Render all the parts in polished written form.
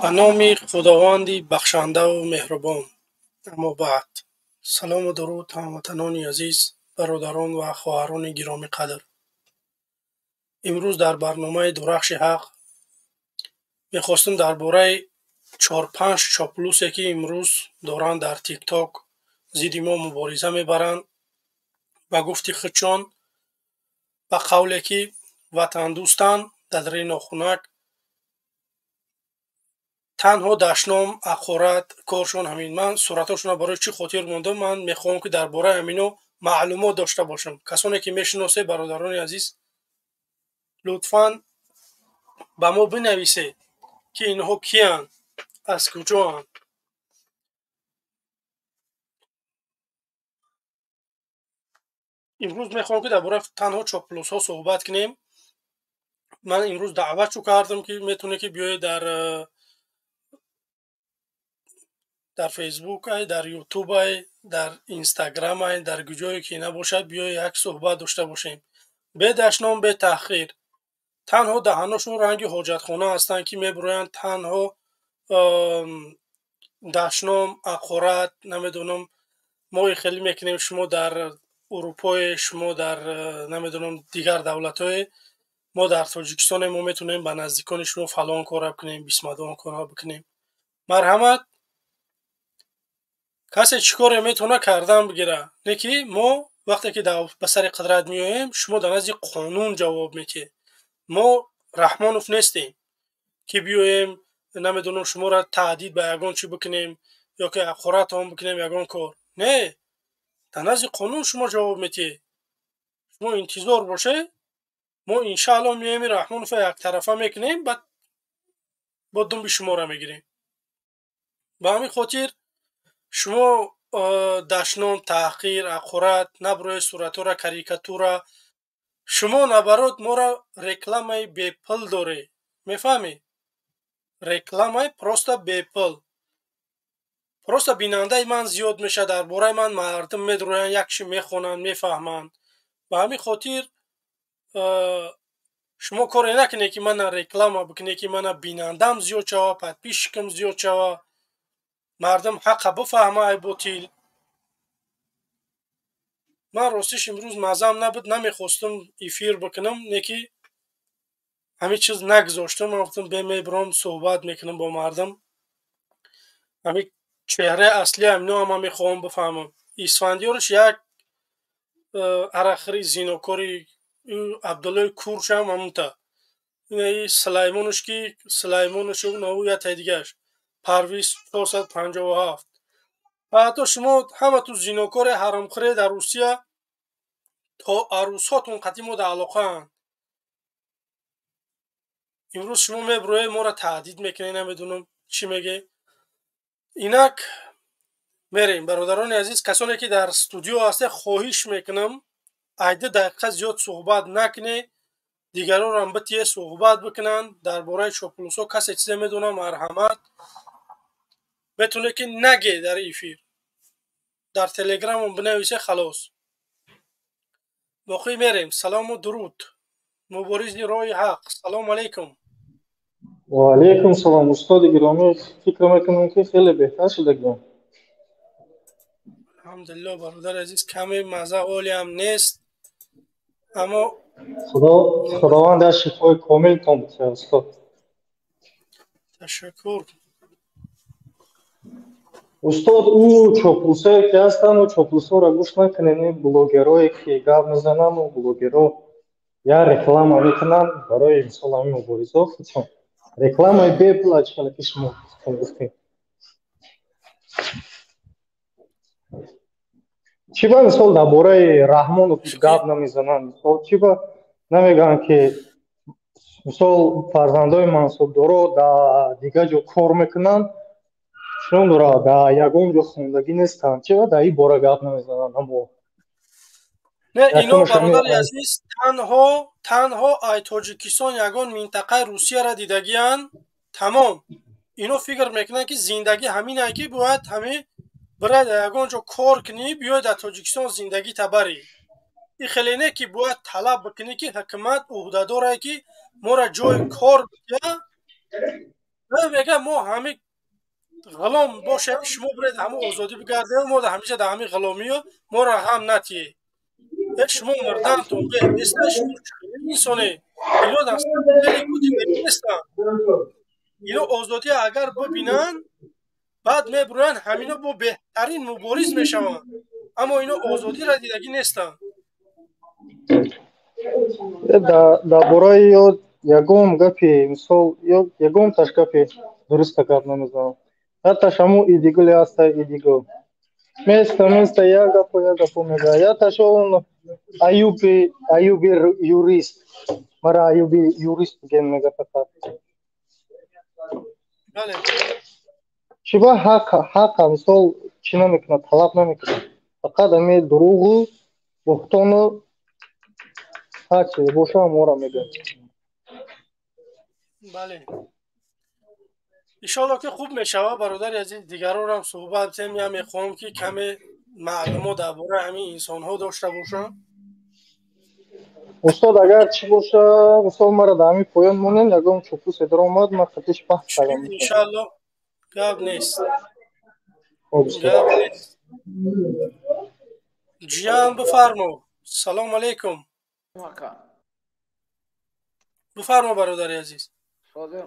Ба номи Худованди бахшандаву меҳрубон. Аммо баъд, салому дуруд ҳамватанони азиз, бародарон ва хоҳарони гиромӣ қадр. Имрӯз дар барномаи Дурахши ҳақ мехостем дар бораи чор-панҷ чоплусе, ки имрӯз доранд дар ТикТок зидди мо мубориза мебаранд, ба гуфти худшон, ба қавле ки ватандӯстанд, дар нохунак танҳо дашном, ҳақорат, коршон ҳамин. Ман суратҳошонро барои чӣ хотир мондам? Ман мехоҳам, ки дар бораи ҳамино маълумот дошта бошам. Касоне ки мешиносед, бародарони азиз, лутфан ба мо бинависед, ки инҳо киянд, аз куҷоанд. Имрӯз мехоҳам, ки дар бораи танҳо чоплусҳо суҳбат кунем. Ман имрӯз даъватшу кардам, ки метавонед, ки биёед дар Фейсбукай, дар Ютубай, дар Инстаграмай, дар куҷое ки набошад, биёед як суҳбат дошта бошем. Бе дашном, бе таҳқир. Танҳо даҳаношон ранги ҳоҷатхона ҳастанд, ки мебуроянд танҳо дашном, ҳақорат, намедонам, мо хеле мекунем, шумо дар Урупое, шумо дар намедонам дигар давлатҳое, мо дар Тоҷикистоне, мо метавонем ба наздикони шумо фалон кора бикунем, бисмадон кора бикунем. Марҳамат, касе чӣ коре метавона кардан бигира, не ки мо вақте ки ба сари қудрат меоем, шумо дар назди қонун ҷавоб медиҳед. Мо Раҳмонов нестем, ки биёем, намедонам, шуморо таҳдид ба ягон чӣ бикунем ё ки ҳақоратон бикунем ягон кор. Не, дар назди қонун шумо ҷавоб медиҳед. Шумо интизор бошед, мо иншаалло меоем Раҳмоновро яктарафа мекунем, баъд бо думби шуморо мегирем. Ба ҳамин хотир шумо дашном, таҳқир, ҳақорат наброед, суратҳоро, карикатура. Шумо наоборот моро рекламаи бепул доред. Мефаҳмед? Рекламаи просто бепул. Просто бинандаи ман зиёд мешавад, дар бораи ман мардум медроянд, якчи мехонанд, мефаҳманд. Ба ҳамин хотир шумо коре накунед, ки мана реклама бикунед, ки мана бинандам зиёд шава, подписчикам зиёд шава, мардум ҳаққа бифаҳма ай ботил. Ман ростиш имрӯз маззам набуд, намехостам эфир бикунам, не ки ҳамин чиз нагузоштам. Ман гуфтам, бе мебиром, суҳбат мекунам бо мардум. Ҳамин чеҳраи аслии ҳамино ман мехоҳам бифаҳмам. Исфандиёрш як арақхӯри зинокори Абдуллои Куршам ҳамунта. Сулаймонуш ки Сулаймонушу наву яктаи дигааш. Парвиз 457. Ва ҳатто шумо ҳаматун зинокоре, ҳаромхӯре дар Русия, то арӯсҳотун қатъи мо дар алоқаанд. Имрӯз шумо мебуроед, моро таҳдид мекунед, намедонам чӣ мегӯед. Инак мерем, бародарони азиз, касоне ки дар студио ҳастед, хоҳиш мекунам, ай ду дақиқа зиёд суҳбат накунед, дигарорам битие суҳбат бикунанд дар бораи чоплусҳо. Касе чизе медонад, марҳамат, метавонед ки наге дар эфир, дар телеграмон бинависе, халос. Боқӣ мерем. Салому дуруд, муборизи роҳи ҳақ. Салому алайкум. Ва алайкум салом, устоди гиромӣ. Фикр мекунам, ки хеле беҳтар шудагиам. Алҳамдулилло, бародари азиз, каме мазза олиам нест, аммо Худованд аз шифои комилтон бидиҳад, устод. Ташаккур. Устод, ӯ чоплусое ки ҳастанд, ӯ чоплусҳоро гӯш накунед. Ин блогерое ки гап мезананд, ӯ блогерҳо як реклама мекунанд барои мисол ҳамин муборизаҳо худшон. Рекламаи бепул, чӣ ки шумо гуфтед. Чӣ ба мисол дар бораи Раҳмонов гап намезананд? Мисол, чӣ ба намегӯянд, ки мисол фарзандои мансабдоро дар дигар ҷо кор мекунанд, чунон дорад, дар ягон ҷо хондагӣ нестанд? Чӣ ба дар ин бора гап намезананд ҳамо? Не, ино, бародари азиз, танҳо ай Тоҷикистон ягон минтақаи Русияро дидагианд, тамом. Ино фикр мекунанд, ки зиндагӣ ҳаминае, ки бояд ҳамин бирай дар ягон ҷо кор кунӣ, биёй дар Тоҷикистон зиндагӣ табарӣ. Ин хеле не, ки бояд талаб бикунӣ, ки ҳукумат ӯҳдадорае, ки моро ҷои кор бидиҳад. Мега мо ҳами ғулом бошем, шумо биред ҳаму озодӣ бигардем, мо ҳамеша дар ҳами ғуломиё моро ғам натиҳед. Шумо мурдантон беҳ неста, шумо инсоне. Ино нестанд. Ино озодӣ агар бибинанд, баъд мебуранд, ҳамино бо беҳтарин мубориз мешаванд. Аммо ино озодиро дидагӣ нестанд. Дар бораи ё ягон гапи, мисол, ягонташ гапи дуруста гап намезанам. Ҳатташ ҳамун идигуле ҳаста, идигул. Места, места, як гапо, як гапо мега. Якташ он Аюби юрист. Мара Аюби юрист бигем мега фақат. Бале. Чиба ҳақа, мисол, чӣ намекунад, талаб намекунад. Фақат ҳами дурӯғу буҳтону ҳарчи боша ҳамора мега. Бале. Иншоалло ки хуб мешавад, бародари азиз, дигарорам суҳбат кунем. Я мехоҳам ки каме маълумот дар бораи ҳамин инсонҳо дошта бошам. Устод, агар чӣ боша, мисол, мара дар ҳамин поён монем, ягон чӯпӯсе даромад, ман хатиш баҳс кардам. Иншоалло гап нест. Гап нест. Ҷиян, бифармо. Салом алейкум. Бифармо, бародари азиз.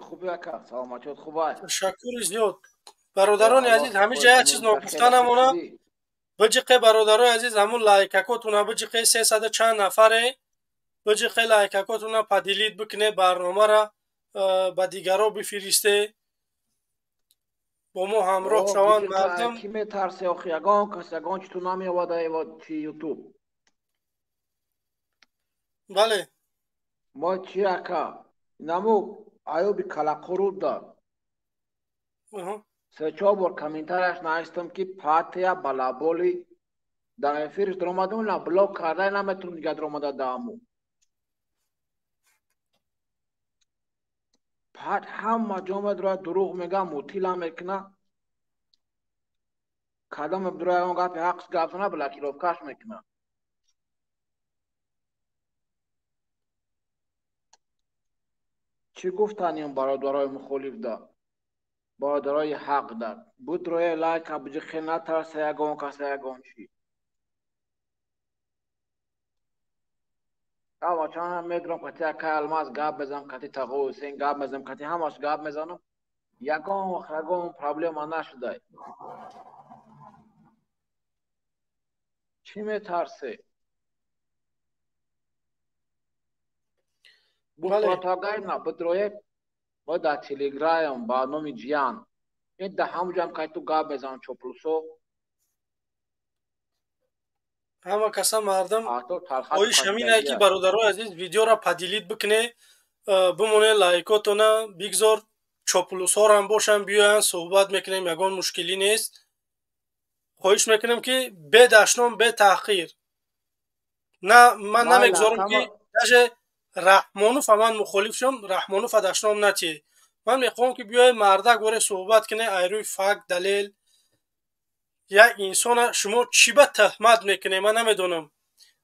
Хуби ака, саломатиёт хубай. Ташаккури зиёд. Бародарони азиз, ҳамиҷа як чиз ногуфта намона. Биҷиқе, бародарои азиз, ҳамун лайкакотуна биҷиқе, сесаду чанд нафаре биҷиқе, лайкакотуна поделить бикуне, барномара ба дигаро бифиристе, бо мо ҳамроҳ шаванд мардум. Ки метарсе охи, ягон кас ягон чи ту намеовада чи ютуб. Бале. Мо чи ака, наму Аюби калақуруда. Се-чор бор комментарияш навиштам, ки партия балаболи дар эфирш даромадам, на блок карда наметавонам дига даромада дааму. Пат ҳама ҷо медурад, дурӯғ мега, мутила мекуна. Кадом медурад ягон гапи ҳақ гап зана, блокировкаш мекуна. Чӣ гуфтанем бародарои мухолиф да, бародарои ҳақ да? Будрое лайка биҷиқе, натарса ягон каса ягон чӣ. Авачана медурам кати акай Алмаз гап мезанам, кати Тағо Ҳусейн гап мезанам, кати ҳамаш гап мезанам. Ягон вақт ягон проблема нашудай. Чӣ метарсе? Бутагайна бидрое мо дар телеграям ба номи Ҷиян. Ин дар ҳамуҷам кай ту гап мезанам чоплусо. Ҳама каса мардум хоҳиш ҳамин ки бародарои азиз видеоро поделить бикуне, бимоне лайкотона, бигзор чоплусҳорам бошанд, биёянд, суҳбат мекунем, ягон мушкилӣ нест. Хоҳиш мекунем ки бе дашном, бе таҳқир. На, ман намегузорам ки даже Раҳмонов ман мухолиф шум, Раҳмонов дашном натиҳед. Ман мехоҳам ки биёед мардак боре суҳбат кунед, айрӯи факт, далел. Як инсона шумо чӣ ба таҳмат мекунед, ман намедонам.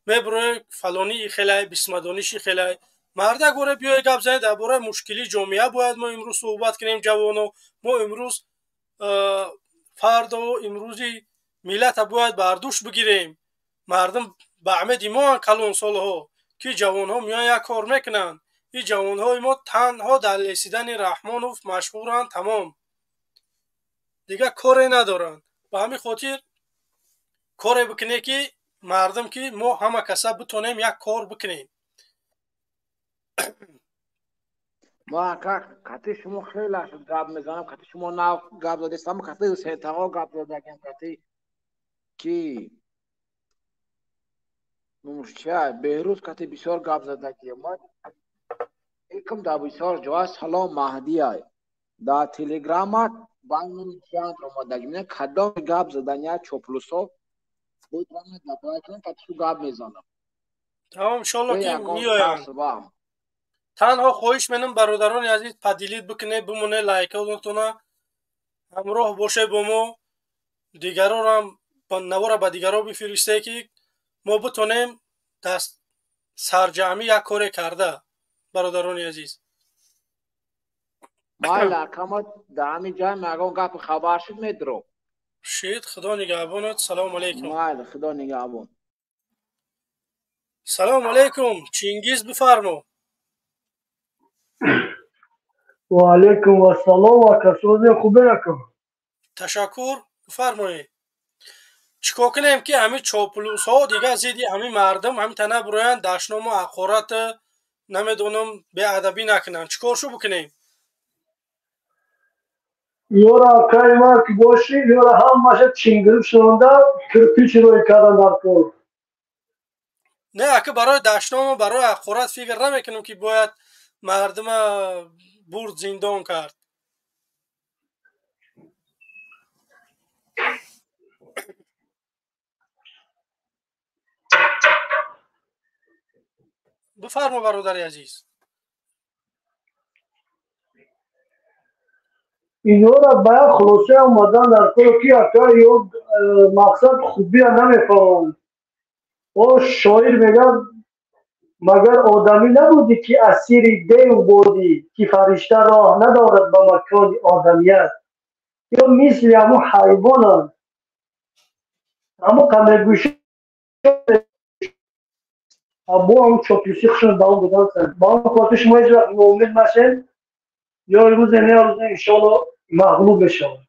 Мебуроед фалонии хелай, бисмадониши хелай. Мардак боре биёед гап занед дар бораи мушкилии ҷомеа бояд мо имрӯз суҳбат кунем, ҷавоно. Мо имрӯз фардо имрӯзи миллата бояд бардӯш бигирем. Мардум ба умеди моанд калонсолҳо, ки ҷавонҳо меоянд як кор мекунанд. Ин ҷавонҳои мо танҳо дар лесидани Раҳмонов машғуланд, тамом. Дигар коре надоранд. Ба ҳамин хотир коре бикунед, ки мардум, ки мо ҳама каса битонем як кор бикунем. Мо ака кати шумо хеле шуд гап мезанам, кати шумо нав гап задестам, кати Ҳусейн Тағо гап задагем, кати ки номушча Беҳрӯз кати бисёр гап задагем. Икм дар бисёр ҷоа салом Маҳдиай. Дар телеграмат баннуми ҷиянт омадагим. Кадом гап задания чоплусо кати гап мезанам. Тамом, иншоалло ки меоянд. Танҳо хоҳиш менам бародарони азиз поделить бикунед, бимоне лайкотона, ҳамроҳ бошед бо мо, дигарорам навора ба дигаро бифиристед, ки мо битонем даст сарҷамъӣ як коре карда, бародарони азиз. Майли акама дар ҳамин ҷай ягон гапи хабар шуд медурам. Шид, худо нигаҳбонат. Салому алейкум. Майли, худо нигаҳбон. Салому алейкум. Чингиз, бифармо. Ва алейкум вассалом. Ака, сӯзи хубе ака? Ташаккур, бифармоед. Чӣ кор кунем, ки ҳамин чоплусҳо дигар зидди ҳамин мардум ҳамин тана бироянд, дашному ҳақорат, намедонам, беадабӣ накунанд? Чӣ кор шу бикунем? Ёра акай ман ки бошӣ, ёра ҳамаша чингириб шунонда кирпич рӯй кардан дар кор. Не, ака, барои дашному барои ҳақорат фикр намекунам, ки бояд мардума бурд зиндон кард. Бифармо, бародари азиз. Инҳоро ба як хулоса омадан дар кор, ки ака ё мақсад хубия намефаҳманд. О шоир мегӯяд: магар одамӣ набудӣ, ки асири дев будӣ, ки фаришта роҳ надорад ба макони одамият. Ё мисли ҳамун ҳайвонанд, ҳамун қамегӯша бо ҳам чоплюсӣ хушон давом додан. Ба он хотир шумо ҳеҷ вақт ноумед нашед, ё рӯзе не рӯзе иншоалло мағлуб мешавад.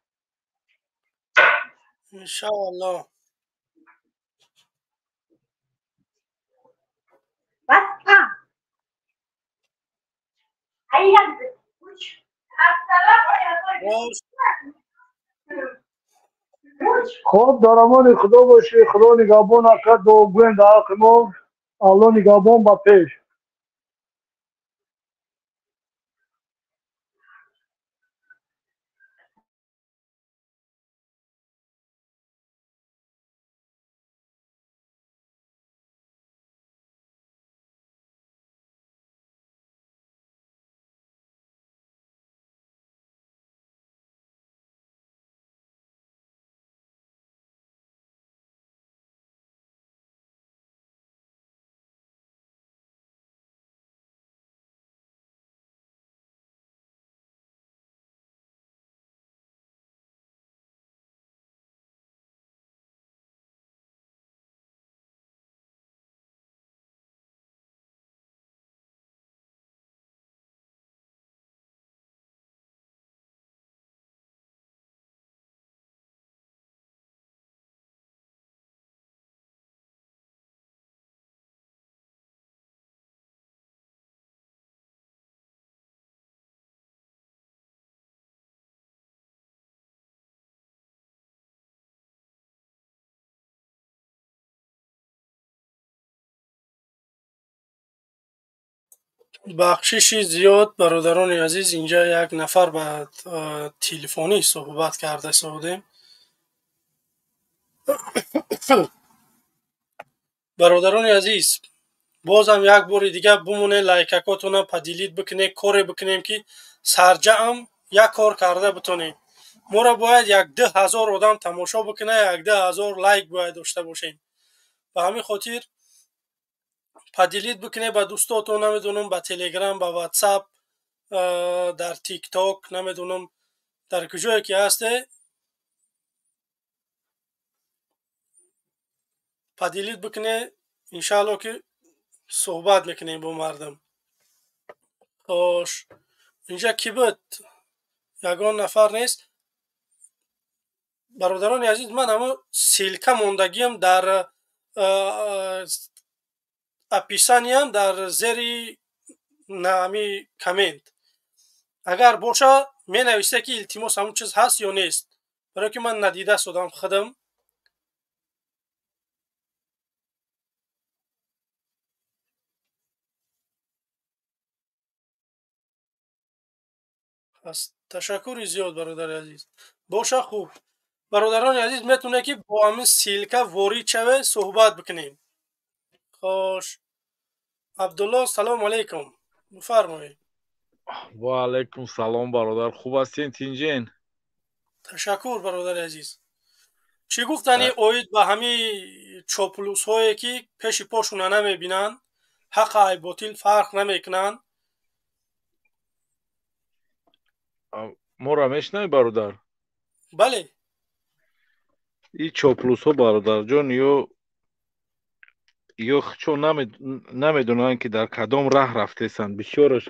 Иншоалло. Хоб, дар амони худо бошӣ, худо нигаҳбон ака, дуогӯем дар ҳаққи мо. Алло нигаҳбон, ба пеш. Бахшиши зиёд, бародарони азиз, инҷа як нафар ба телефонӣ суҳбат карда будем. Бародарони азиз, бозам як бори дигар бимонед, лайкакотона поделить бикунед, коре бикунем, ки сарҷаъм як кор карда битонем. Моро бояд як 2000 одам тамошо бикунад, як 2000 лайк бояд дошта бошем. Ба ҳамин хотир поделить бикунед ба дӯстотон, намедонам, ба телеграм, ба ватсап, дар тикток, намедонам, дар куҷое ки ҳасте, поделить бикунед. Иншаалло, ки суҳбат мекунем бо мардум. Хош, инҷа кӣ буд? Ягон нафар нест. Бародарони азиз, ман ҳамон ссылка мондагиам дар описаниям, дар зери ҳами коммент. Агар боша, менависе, ки илтимос, ҳамон чиз ҳаст ё нест, барое ки ман надида судам худам. Ташаккури зиёд, бародари азиз. Боша, хуб, бародарони азиз, метавонед, ки бо ҳамин ссылка ворид шавед, суҳбат бикунем. Хош, Абдулло, салому алейкум, бифармоед. Ва алайкум салом, бародар, хуб ҳастен, тинҷен? Ташаккур, бародари азиз. Чӣ гуфтани оид ба ҳамин чоплусҳое, ки пеши пошуна намебинанд, ҳаққа ай ботил фарқ намекунанд? Моро мешунавӣ, бародар? Бале. И чоплусҳо, бародарҷон, ё чо намедонанд, ки дар кадом раҳ рафтесанд. Бисёраш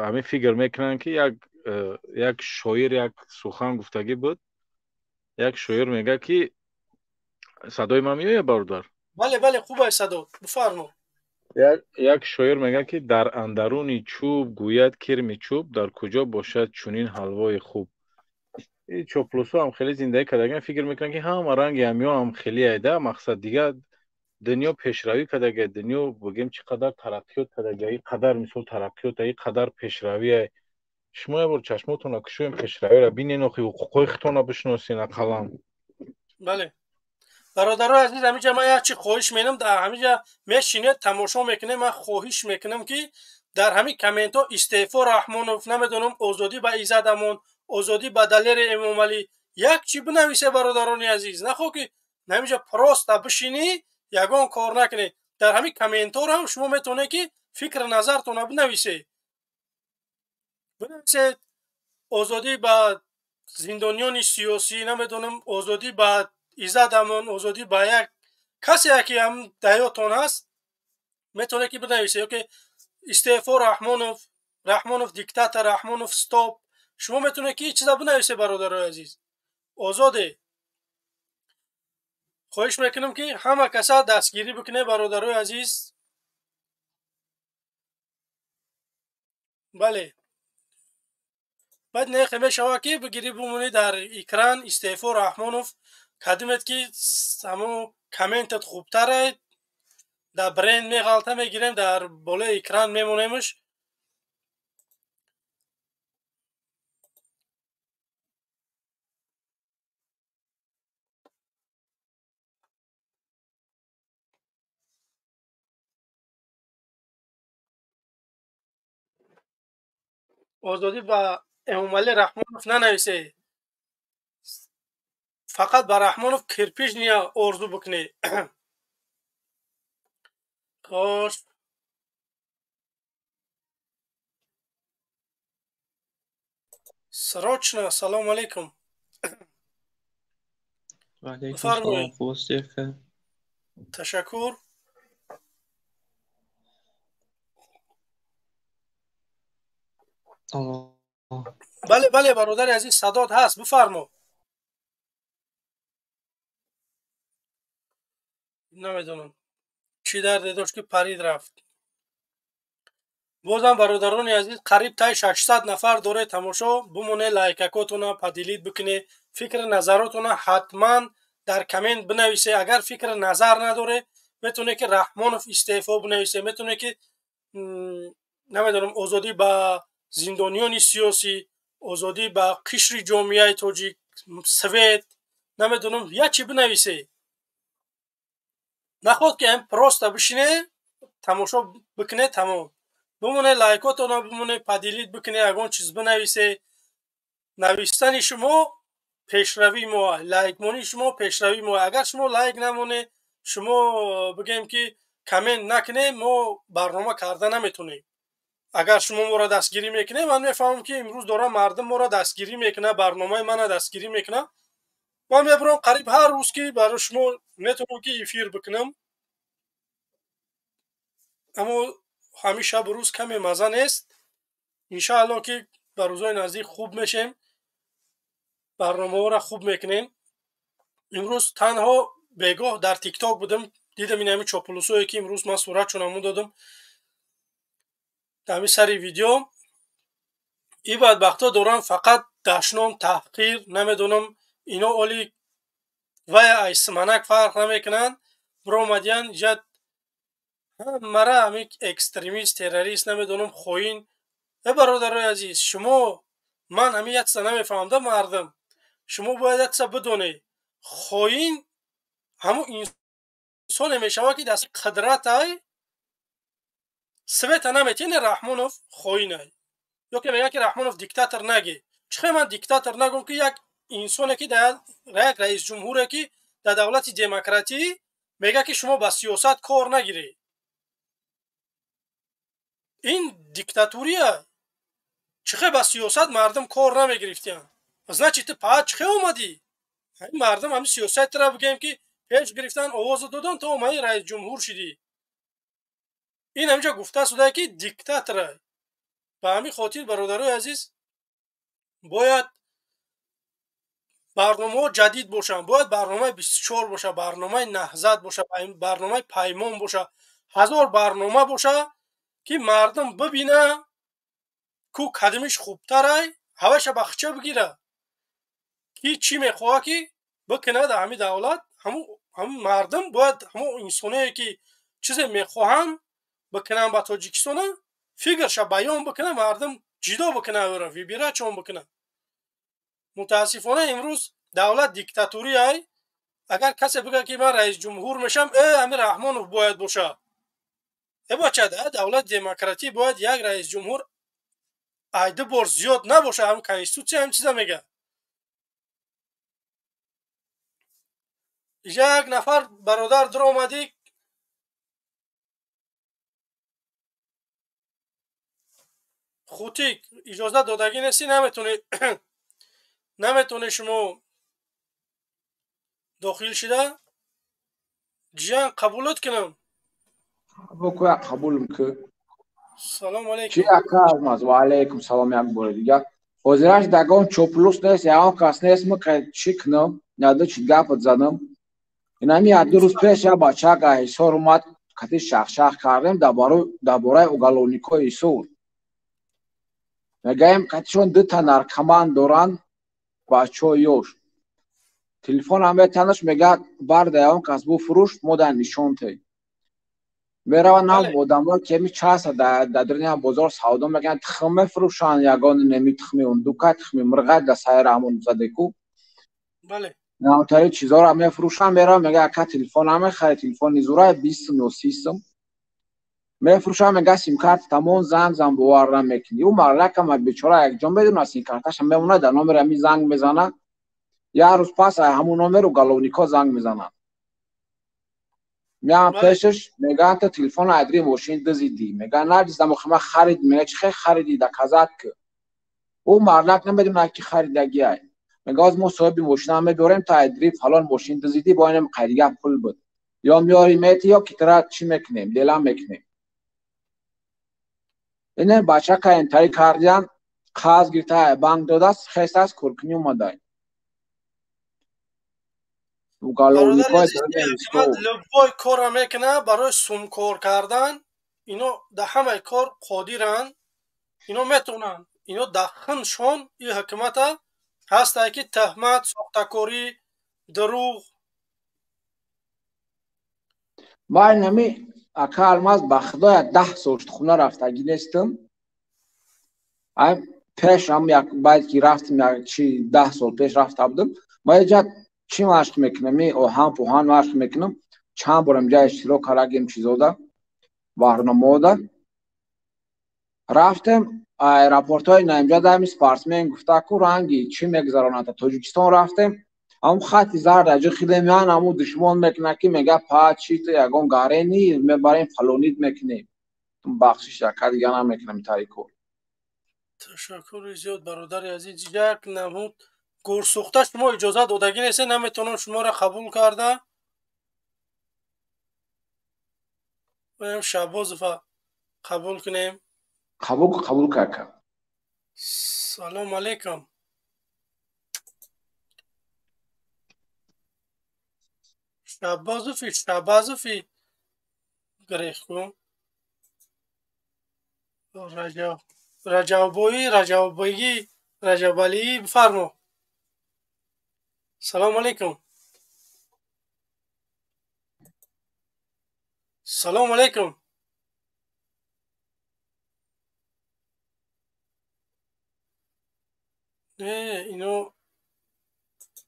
ҳамин фикр мекунанд, ки як шоир як сухан гуфтагӣ буд. Як шоир мегӯяд, ки садои ман меояд, бародар? Бале, бале, хуб аст садо, бифармо. Як шоир мегӯяд, ки дар андаруни чӯб гӯяд кирми чӯб, дар куҷо бошад чунин ҳалвои хуб. И чоплусҳо ҳам хеле зиндагӣ кардагиан, фикр мекунанд, ки ҳама ранги ҳамиё ҳам хеле айда. Мақсад, дигар дунё пешравӣ кардага, дунё бигем чӣ қадар тараққиёт кардага, и қадар мисол тараққиёт, и қадар пешравӣ. Шумо як бор чашмотонро кушоем, пешравиро бинен, охи ҳуқуқҳои худтонро бишносен ақаллан. Бале, бародарои азиз, ҳаминҷа ман як чи хоҳиш менам. Дар ҳаминҷа мешинед, тамошо мекунем. Ман хоҳиш мекунам, ки дар ҳамин комментҳо истеъфо Раҳмонов, намедонам, озодӣ ба Иззат Амон, озодӣ ба Далери Эмомалӣ, як чи бинависе, бародарони азиз. Нахоҳ ки ҳаминҷа просто бишинӣ, ягон кор накунед. Дар ҳамин комментҳоро ҳам шумо метавонед, ки фикри назартонро бинависед. Бинависед озодӣ ба зиндониёни сиёсӣ, намедонам, озодӣ ба Иззат Амон, озодӣ ба як касе, ки ҳам даётон ҳаст, метавонед, ки бинависед, ё ки истеъфо Раҳмонов, Раҳмонов диктатор, Раҳмонов стоп. Шумо метавонед, ки чиза бинависед, бародарои азиз, озоде. Хоҳиш мекунам, ки ҳама каса дастгирӣ бикунед, бародарои азиз. Бале, баъд нехе мешавад, ки бигирӣ, бимонӣ дар экран истеъфо Раҳмонов, кадимет ки ҳамун комментат хубтар, дар бренд меғалта, мегирем, дар болои экран мемонемш. Озодӣ ба Эмомалӣ Раҳмонов нанависе, фақат ба Раҳмонов кирпич ния орзу бикунед. Хош, срочно. Ассалому алайкум. Ваалайкум салом, хуб ҳастӣ, ака? Ташаккур. Алло. Бале, бале, бародари азиз, садот ҳаст, бифармо. Намедонам, чӣ дарде дошт, ки парид, рафт. Бозам, бародарони азиз, қариб таи 600 нафар доре тамошо. Бимоне, лайкакотона поделить бикуне, фикри назаротона ҳатман дар коммент бинависе. Агар фикри назар надоре, метавоне, ки Раҳмонов истеъфо бинависе, метавоне, ки намедонам, озодӣ ба зиндониёни сиёсӣ, озодӣ ба қишри ҷомеаи тоҷик, свет, намедонам, як чи бинависе. Нахоҳад, ки ҳам просто бишине, тамошо бикуне, тамом. Бимоне, лайкотона бимоне, поделить бикуне, ягон чиз бинависе. Навистани шумо пешравии мо, лайкмонии шумо пешравии мо. Агар шумо лайк намоне, шумо бигем, ки коммент накуне, мо барнома карда наметонем. Агар шумо моро дастгирӣ мекунед, ман мефаҳмам, ки имрӯз дорам мардум моро дастгирӣ мекунад, барномаи мана дастгирӣ мекунад. Ман мебурам қариб ҳар рӯз, ки барои шумо метавонам, ки эфир бикунам, аммо ҳамин шабу рӯз каме маза нест. Иншаалло, ки ба рӯзҳои наздик хуб мешем, барномаҳоро хуб мекунем. Имрӯз танҳо бегоҳ дар Тикток будам, дидам ин ҳамин чоплусое, ки имрӯз ман суратшон ҳамон додам ҳамин сари видео. И бадбахтҳо доранд фақат дашном, таҳқир, намедонам, ино оли вая ай симанак фарқ намекунанд. Биромадиян ҷад ҳамара ҳамин экстремист, террорист, намедонам, хоин. Э, бародарои азиз, шумо, ман ҳамин як чиза намефаҳмам да, мардум, шумо бояд як чиза бидонед: хоин ҳамун инсоне мешавад, ки даст қудратай света наметиҳад. Не, Раҳмонов хоинай, ё ки мегӯяд, ки Раҳмонов диктатор наге. Чӣ хел ман диктатор нагӯм, ки як инсоне, ки дар як раисҷумҳуре, ки дар давлати демократӣ мегӯяд, ки шумо ба сиёсат кор нагиред, ин диктатурия? Чихе ба сиёсат мардум кор намегирифтиянд. Значит, ту паа чихе омадӣ? Ҳамин мардум ҳамин сиёсатра бигӯем ки пеш гирифтан, овоза додан, то омадӣ раисҷумҳур шидӣ. Ин ҳаминҷо гуфта шуда ки диктатора. Ба ҳамин хотир, бародарои азиз, бояд барномаҳо ҷадид бошанд, бояд барномаи 24 боша, барномаи Наҳзат боша, барномаи Паймон боша, ҳазор барнома боша ки мардум бибина ку кадимиш хубтарай, ҳаваша ба хича бигира, ки чӣ мехоҳа ки бикунад дар ҳамин давлат. Ҳамун мардум бояд ҳамун инсоное ки чизе мехоҳанд бикунанд ба Тоҷикистона, фикрша баён бикунад, мардум ҷидо бикунад, ӯро вибира чон бикунад. Мутаассифона имрӯз давлат диктатурияй. Агар касе бигӯяд ки ман раисҷумҳур мешавам, ҳамин Раҳмонов бояд бошад. Бача, давлат демократӣ бояд як раисҷумҳур ай ду бор зиёд набошад. Ҳамин конститутсия ҳамин чиза мегӯяд. Як нафар бародар дуромадӣ, хутик иҷозат додагӣ нестӣ, наметавонӣ шумо дохил шида. Ҷиян, қабулот кунам? Бокуя, қабулм ки. Салом алейкум. Чи ака Алмаз? Ва алейкум салом як бори дигар. Ҳозираш дагон чоплус нест, ягон кас нест, ма чӣ кунам? Яду чӣ гапат занам? Инами як ду рӯз пеш як бачак аз Ҳисор омад, кати шахшах кардем дар бораи уголовникҳои Ҳисор. Мегаем катишон дута наркоман доранд, бачаҳои ёш. Телефонам метанаш, мегӯяд барда ягон кас буфурӯш, мо дар нишон те. Мераванд нам одамҳое ки ами часа дар даруни бозор савдо мекунанд, тухм мефурӯшанд, ягон неми тухми ундука, тухми мурға дар сайри ҳамон задеку. Намтари чизҳоро мефурӯшанд, мераванд, мегӯяд ака телефон намехарӣ, телефони зурай 20 сум ё 30 сум. Мефурӯшанд, мегӯяд симкарта тамом, занг зан, бовар намекунӣ. Ӯ мардакама бечора якҷо медонад, симкарташа мемонад, дар номери ҳамин занг мезанад. Як рӯз пас ҳамун номер уголовникҳо занг мезананд. Меам пешаш, мегӯянд ту телефоно айдри мошин дизидӣ. Мегӯянд надиздам, охи ман харид. Мегӯяд чӣ хел харидӣ, доказат ки. Ӯ мардак намедонад ки харидагиай. Мегӯяд оз мо соҳиби мошинам мебиёрем, ту айдри фалон мошин дизидӣ, бо инам қайдига пул буд. Ё меёрӣ мети, ё ки тура чӣ мекунем, дела мекунем. Ине бачака интари кардиян, қарз гирифта банк додааст, хестааст, коркунӣ омадай. Любой корро мекунад барои сумкор кардан. Ино дар ҳамаи кор қодиранд, ино метавонанд. Ино дар хуншон ин ҳукумата ҳастае ки тӯҳмат, сохтакорӣ, дурӯғ. Ман ҳами ака Алмаз, ба худоя 10 сол шуд хона рафтагӣ нестам. Пеш ҳам як баъд ки рафтем, чи 10 сол пеш рафта будам. Ман иҷа чӣ машқ мекунам? Оҳан пӯҳан машқ мекунам. Чанд бор инҷа иштирок кардагим чизода, барномаода. Рафтем аэропортҳои наимҷа дами спортсмен гуфта ку ранги чӣ мегузаронад. Тоҷикистон рафтем, ҳамун хати зард аҷи хеле меян, ҳамун душмон мекунад ки мегӯяд па чӣ ту ягон гарени мебарем фалонид мекунем. Бахшиш яка дига намекунам тари кор. Ташаккури зиёд, бародари азиз. Як намуд гурсӯхта шумо иҷозат додагӣ нестед, наметавонам шуморо қабул карда. Шаҳбозова қабул кунем. Қабул кака. Салом алейкум. Шаҳбозофи гирехку. Раҷаббоӣ, Раҷаббоӣ, Раҷабалӣ бифармо. Салом алейкум. Салом алейкум. Не, ино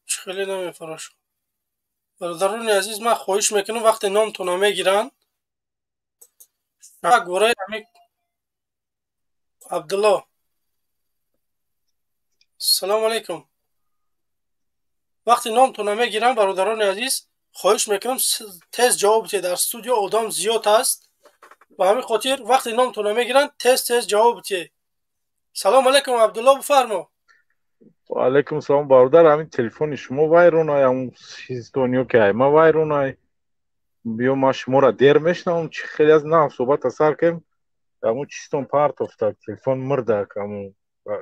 чӣ хеле намефарошам. Бародарони азиз, ман хоҳиш мекунам вақте номтона мегиранд, гураи Абдулло. Салом алейкум. Вақте номтона мегирам, бародарони азиз, хоҳиш мекунам тез ҷавоб диҳед. Дар студио одам зиёд аст. Ба ҳамин хотир вақте номтона мегиранд, тез тез ҷавоб диҳед. Салом алейкум, Абдулло, бифармо. Ва алейкум салом, бародар. Ҳамин телефони шумо вайронай, ҳамун чизтон ё ки ай ма вайронай. Биё, ман шуморо дер мешунавам, чи хеле аз нав суҳбата сар кардем. Ҳамун чизтон партофта, телефон мурдак ҳамун.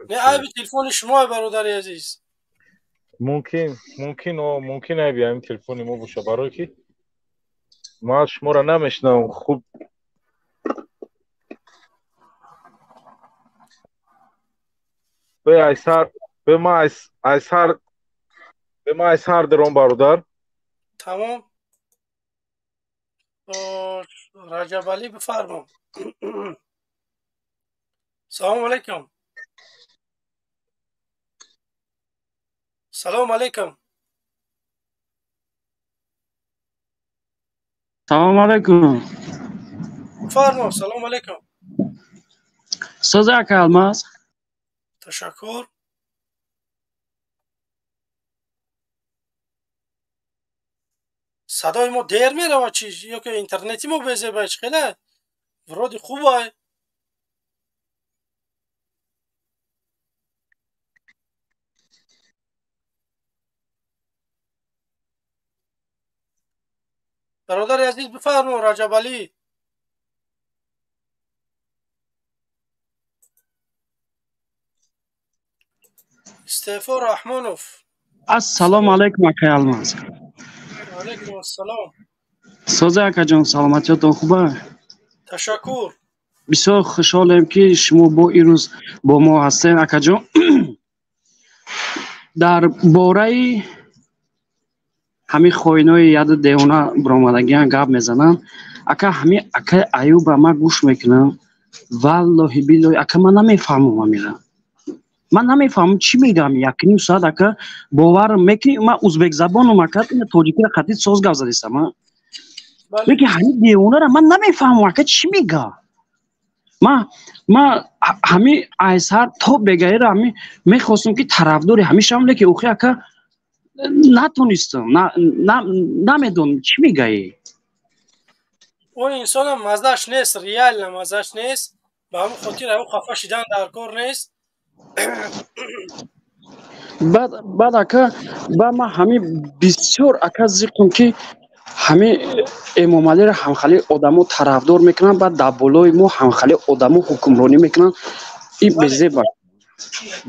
Не, айби телефони шумо, бародари азиз. Мумкин, о, мумкин айби ҳамин телефони мо боша, барое ки ман шуморо намешунавам хуб. Бе айсар, бе ма айсар, бе ма айсар дорам, бародар. Тамом. Раҷабалӣ, бифармо. Салому алейкум. Салому алейкум. Салому алейкум. Бифармо, салому алейкум. Соза, ака Алмаз. Ташаккур. Садои мо дер меравад чи ё ки интернети мо безеба чи хеле вроде хубай. Бародари азиз, бифармо, Раҷабалӣ. Истеъфо Раҳмонов. Ассалому алайкум, акай Алмаз. Алайкум ассалом. Соза, акаҷон, саломатиётон хуба? Ташаккур. Бисёр хушҳолем, ки шумо бо ирӯз бо мо ҳастем, акаҷон. Дар бораи ҳамин хоинои яду девона биромадагиан гап мезананд, ака. Ҳамин акаи Аюба ман гӯш мекунам, валлоҳи биллоҳи, ака, ман намефаҳмам амира, ман намефаҳмам чӣ мегӯям. Якним соат, ака, бовар мекунӣ, ман узбекзабонам, ака, тоҷикиро қатъи соз гап задистам, лекин ҳамин девонара ман намефаҳмам, ака, чӣ мега. Ман ҳамин айсар то бегаира ҳамин мехостам, ки тарафдори ҳамин шавам, лекин охи, ака, натонистам, намедонам чӣ мегаӣ. Он инсонам маззаш нест, реально маззаш нест. Ба ҳамин хотир аю хафа шидан дар кор нест. Баъд, ака, ба ман ҳамин бисёр, ака, зиқм, ки ҳамин Эмомалиро ҳамхали одамо тарафдор мекунанд, баъд дар болои мо ҳамхали одамо ҳукмронӣ мекунанд. Ин безеба,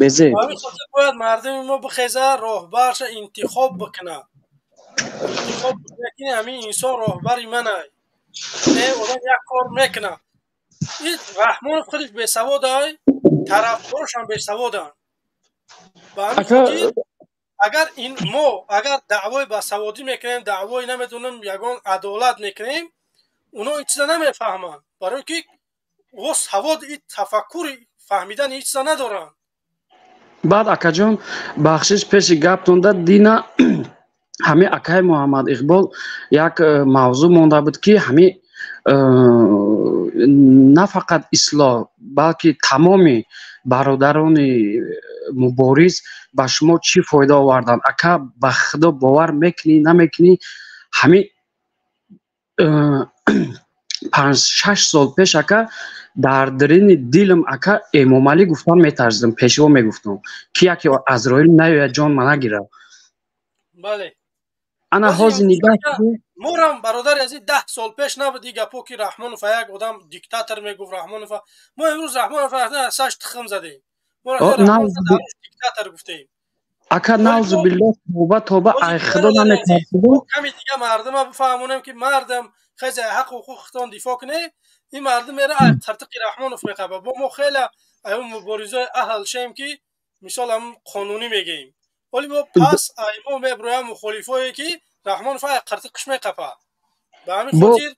безеб. Ҳамин хотир бояд мардуми мо бихеза, роҳбарша интихоб бикунад, интихоб бикунад, ки ҳамин инсон роҳбари манай. Не, одам як кор мекунад. Ин Раҳмонов худаш бесаводай, тарафдорашам бесаводанд. Ба ҳамин хотир агар ин мо агар даъвои басаводӣ мекунем, даъвои намедонам ягон адолат мекунем, оно ин чиза намефаҳманд, барое ки о савод, и тафаккури фаҳмидани ин чиза надоранд. Баъд, акаҷон, бахшиш, пеши гаптонда дина ҳамин акаи Муҳаммад Иқбол як мавзӯъ монда буд, ки ҳамин на фақат ислоҳ, балки тамоми бародарони мубориз ба шумо чӣ фоида оварданд, ака? Ба худо, бовар мекунӣ, намекунӣ, ҳамин 5-6 сол пеш, ака, дар дарини дилам, ака, Эмомалӣ гуфтан метарсидам, пешво мегуфтам, ки яке Азроил наёяд, ҷон ма нагирад. Ана ҳозир нигаҳ. Морам, бародари азиз, 10 сол пеш набуд и гапо, ки Раҳмонов як одам диктатор мегуфт Раҳмонов. Мо имрӯз Раҳмонов саш тухм задем, мо диктатор гуфтем. Ака, наузубиллоҳ, тоба, тоба, ай худо наметарсидем. Ками дига мардума бифаҳмонем, ки мардам, хезе ҳаққу ҳуқуқитон дифоъ кунед. Ин мардум мера ай тартиқи Раҳмонов меқаба. Бо мо хеле ай муборизои аҳл шем, ки мисол ҳам қонунӣ мегӯем, вале мо пас ай мо меброям мухолифое, ки Раҳмонов ай қартиқиш меқапа. Ба ҳамин хотир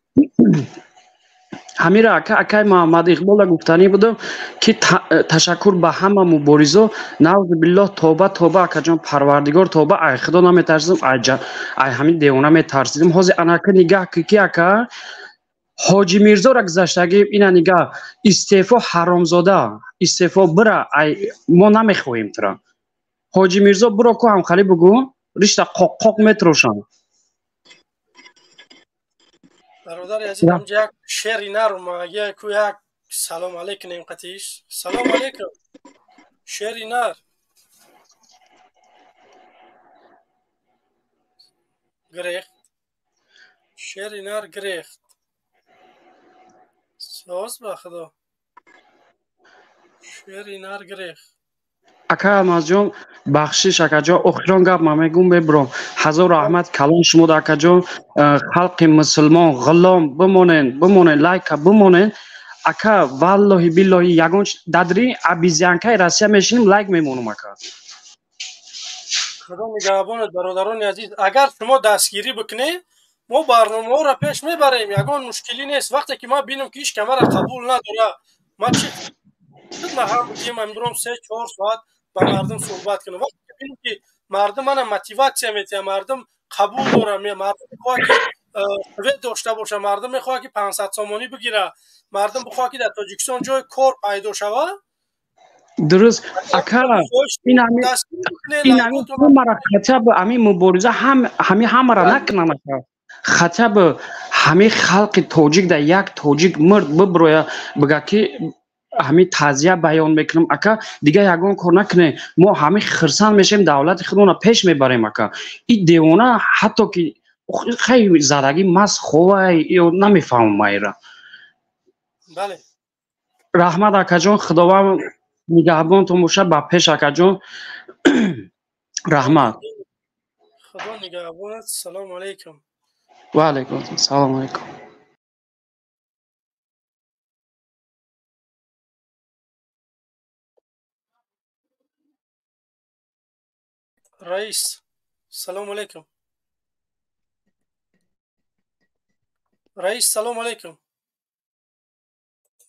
Ҳамира, ака, акай Муҳаммад Иқбола гуфтанӣ будам, ки ташаккур ба ҳама муборизо. Наузубиллоҳ, тоба, тоба, акаҷон, парвардигор, тоба, ай худо наметарсидам, ай ҳамин девона метарсидам. Ҳозир анака нигаҳ ки, ака, Ҳоҷи Мирзора гузаштагӣ, ина нигаҳ: истеъфо, ҳаромзода, истеъфо, бира, ай мо намехоҳем тура. Ҳоҷи Мирзо, биро ку, ҳамхалӣ бугӯ, ришта қоқ-қоқ метрошам. Бародари азиз, ҳамҷа як шери нарм ку як Салом алейкум қатиш. Салом алейкум. Шери нар. Грехт. Шери нар грехт. Соз ба худо. Шери нар грехт. Ака Алмазҷон, бахшиш акаҷон, охирон гап ман мегӯм бебуром. Ҳазор раҳмат калон шумо акаҷон, халқи мусулмон ғулом бимонен, бимонен, лайка бимонен. Ака валлоҳи биллоҳи ягон дадри обезьянкаи Россия мешинем, лайк мемонум ака. Худо нигаҳбонат бародарони азиз. Агар шумо дастгирӣ бикунед, мо барномаҳоро пеш мебарем, ягон мушкилӣ нест. Вақте ки ман бинам ки ҳеч камара қабул надорад, ман чи ҳам бигем, мебурам 3-4 соат ба мардум суҳбат кунам. Вақте ки бинам ки мардум мана мотиватсия метиҳад, мардум қабул дорад, мардум мехоҳад ки совет дошта бошад, мардум мехоҳад ки 500 сомонӣ бигирад, мардум бихоҳад ки дар Тоҷикистон ҷои кор пайдо шавад. Дуруст ака, ин ҳамара хотя бы ҳамин мубориза ҳами ҳамара накунам ака, хотя бы ҳамин халқи тоҷик дар як тоҷик мурд биброя бига ки ҳамин тазия баён мекунам ака, дигар ягон кор накунем, мо ҳамин хирсанд мешавем, давлати худмонро пеш мебарем ака. И девона ҳатто ки хеле задагӣ маст ховай ё намефаҳмам майра. Бале. Раҳмат акаҷон, Худованд нигаҳбонтон бошад, ба пеш акаҷон. Раҳмат. Худо нигаҳбонат. Салому алайкум. Ва алайкум салом алайкум. Раис, салому алайкум. Раис, салому алайкум.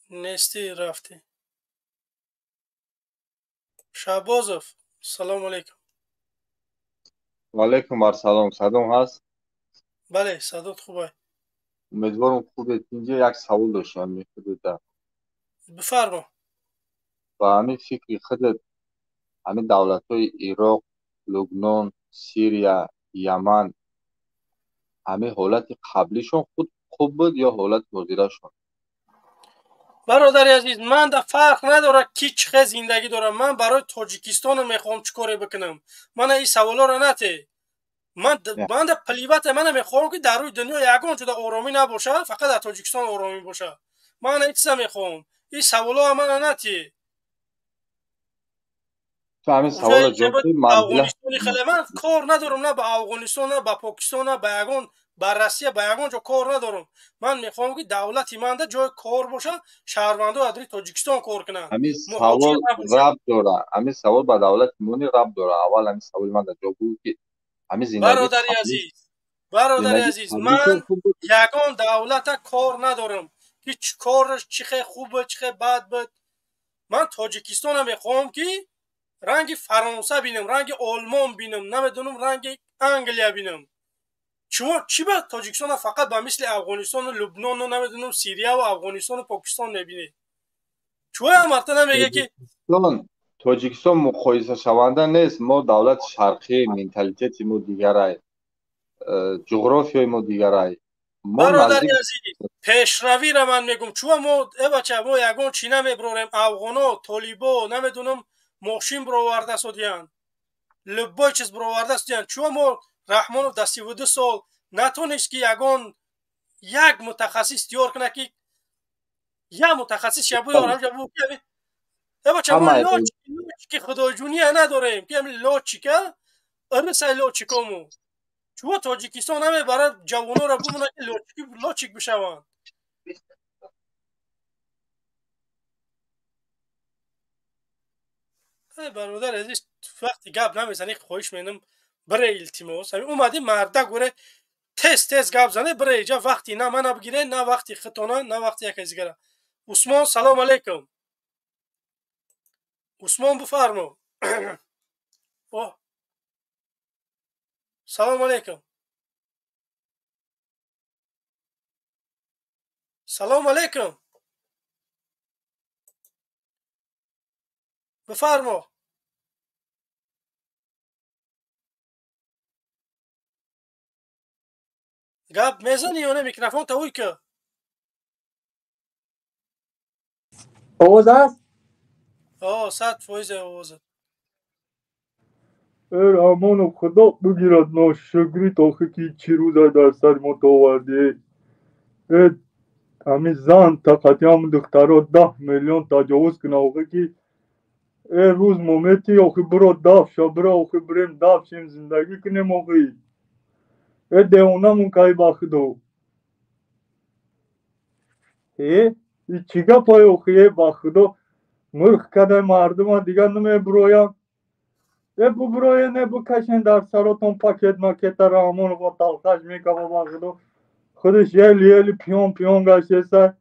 Нести рафти. Шаҳбозов, салому алайкум. Ва алайкум ассалом. Садом ҳаст? Бале, садот хубай. Умедворам хубед. Инҷо як савол доштам мехудета. Бифармо. Ба ҳамин фикри худат ҳамин давлатҳои Ироқ, Лубнон, Сирия, Яман ҳамин ҳолати қаблишон худ хуб буд ё ҳолати ҳозирашон? Бародари азиз, ман да фарқ надорад ки чӣ хел зиндагӣ дорам. Ман барои Тоҷикистоно мехоҳам чӣ коре бикунам. Мана ин саволҳоро нате. Ман да плевать, мана мехоҳам ки дар рӯи дунё ягон ҷода оромӣ набошад, фақат дар Тоҷикистон оромӣ бошад. Ман ин чиза мехоҳам. Ин саволҳоро мана нате. Ту ҳамин саволро ҷавоб диҳ, Афғонистони хеле ман кор надорам, на ба Афғонистон, на ба Покистон, на ба ягон ба Россия, ба ягон ҷо кор надорам. Ман мехоҳам ки давлати манда ҷои кор бошад, шаҳрвандо аз рӯи Тоҷикистон кор кунанд. Ҳамин савол рабт дорад, ҳамин савол ба давлати мони рабт дорад. Аввал ҳамин саволи ман дар ҷавоб буд ки ҳамин зиндагӣ. Бародари азиз, ман ягон давлата кор надорам ки чӣ кораш чӣ хел хуб буд, чӣ хел бад буд. Ман Тоҷикистона мехоҳам ки ранги Фаронса бинам, ранги Олмон бинам, намедонам ранги Англия бинам. Шумо чӣ ба Тоҷикистона фақат ба мисли Афғонистону Лубнону намедонам Сирияву Афғонистону Покистон мебинед? Чӯя марта намега ки Тоҷикистон муқоисашаванда нест. Мо давлати шарқӣ, менталитети мо дигарай, ҷуғрофиёи мо дигарай. Бародари азиз, пешравиро ман мегӯм. Чӯя мо эбача мо ягон чӣ намеброрем. Афғоно, толибо, намедонам мошин бироварда содиянд, любой чиз бироварда содиянд. Чӯя мо Раҳмонов дар 32 сол натонист ки ягон як мутахассис тиёр кунад ки як мутахассис шабуёрам эбача мо лётчики худоҷуния надорем ки ҳамин лётчика ырисай лётчикому. Чӯя Тоҷикистон намебарад ҷавононро бимонад ки лётчик бишаванд. Бародар азиз, вақти гап намезанӣ, хоҳиш менам бире илтимос. Ҳамин омадӣ марда гуре тез тез гап зане, бире иҷа вақти на мана бигире, на вақти хитона, на вақти яке дигара. Усмон, салом алейкум. Усмон бифармо. Салом алейкум. Салом алейкум. Бифармо. Гап мезанӣ ё не? Микрофон тавуй ки. Овоз аст? 100% овозат. Э Раҳмонов, худо бигирад ношукрит, охи ки чӣ рӯза дар сари мо ту овардӣ. Э ҳамин зан тақати ҳамн духтаро 10 миллион таҷовуз куна, охи ки э рӯз момети, охи биро даф ша, бира, охи бирем даф шем, зиндагӣ кунем, охи. Э девонамон кай, ба худо. Э и чӣ гапай, охи, э ба худо, мурғ кадай мардума, дигар намебуроям. Э бубуроен, э букашен дар саротон пакет макета. Раҳмонова талхаш мекава, ба худо, худаш еле-еле пиён пиён гаштеса.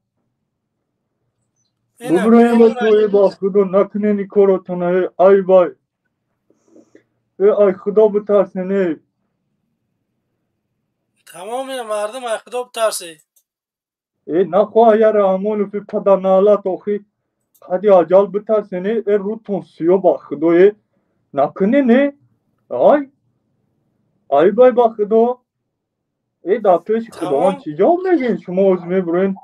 Бубуроен ба тои, ба худо, накунен и коротона, э ай вай. Э ай худо битарсен, э. Тамоми мардум ай худо битарсе. Э нахоҳ я Раҳмонови падарналат, охи қади аҷал битарсен, э рӯтон сиё, ба худо, э накунен, э ай айбай, ба худо, э дар пеши худованд чӣ ҷавоб мегӯед шумо? Оз мебуроен,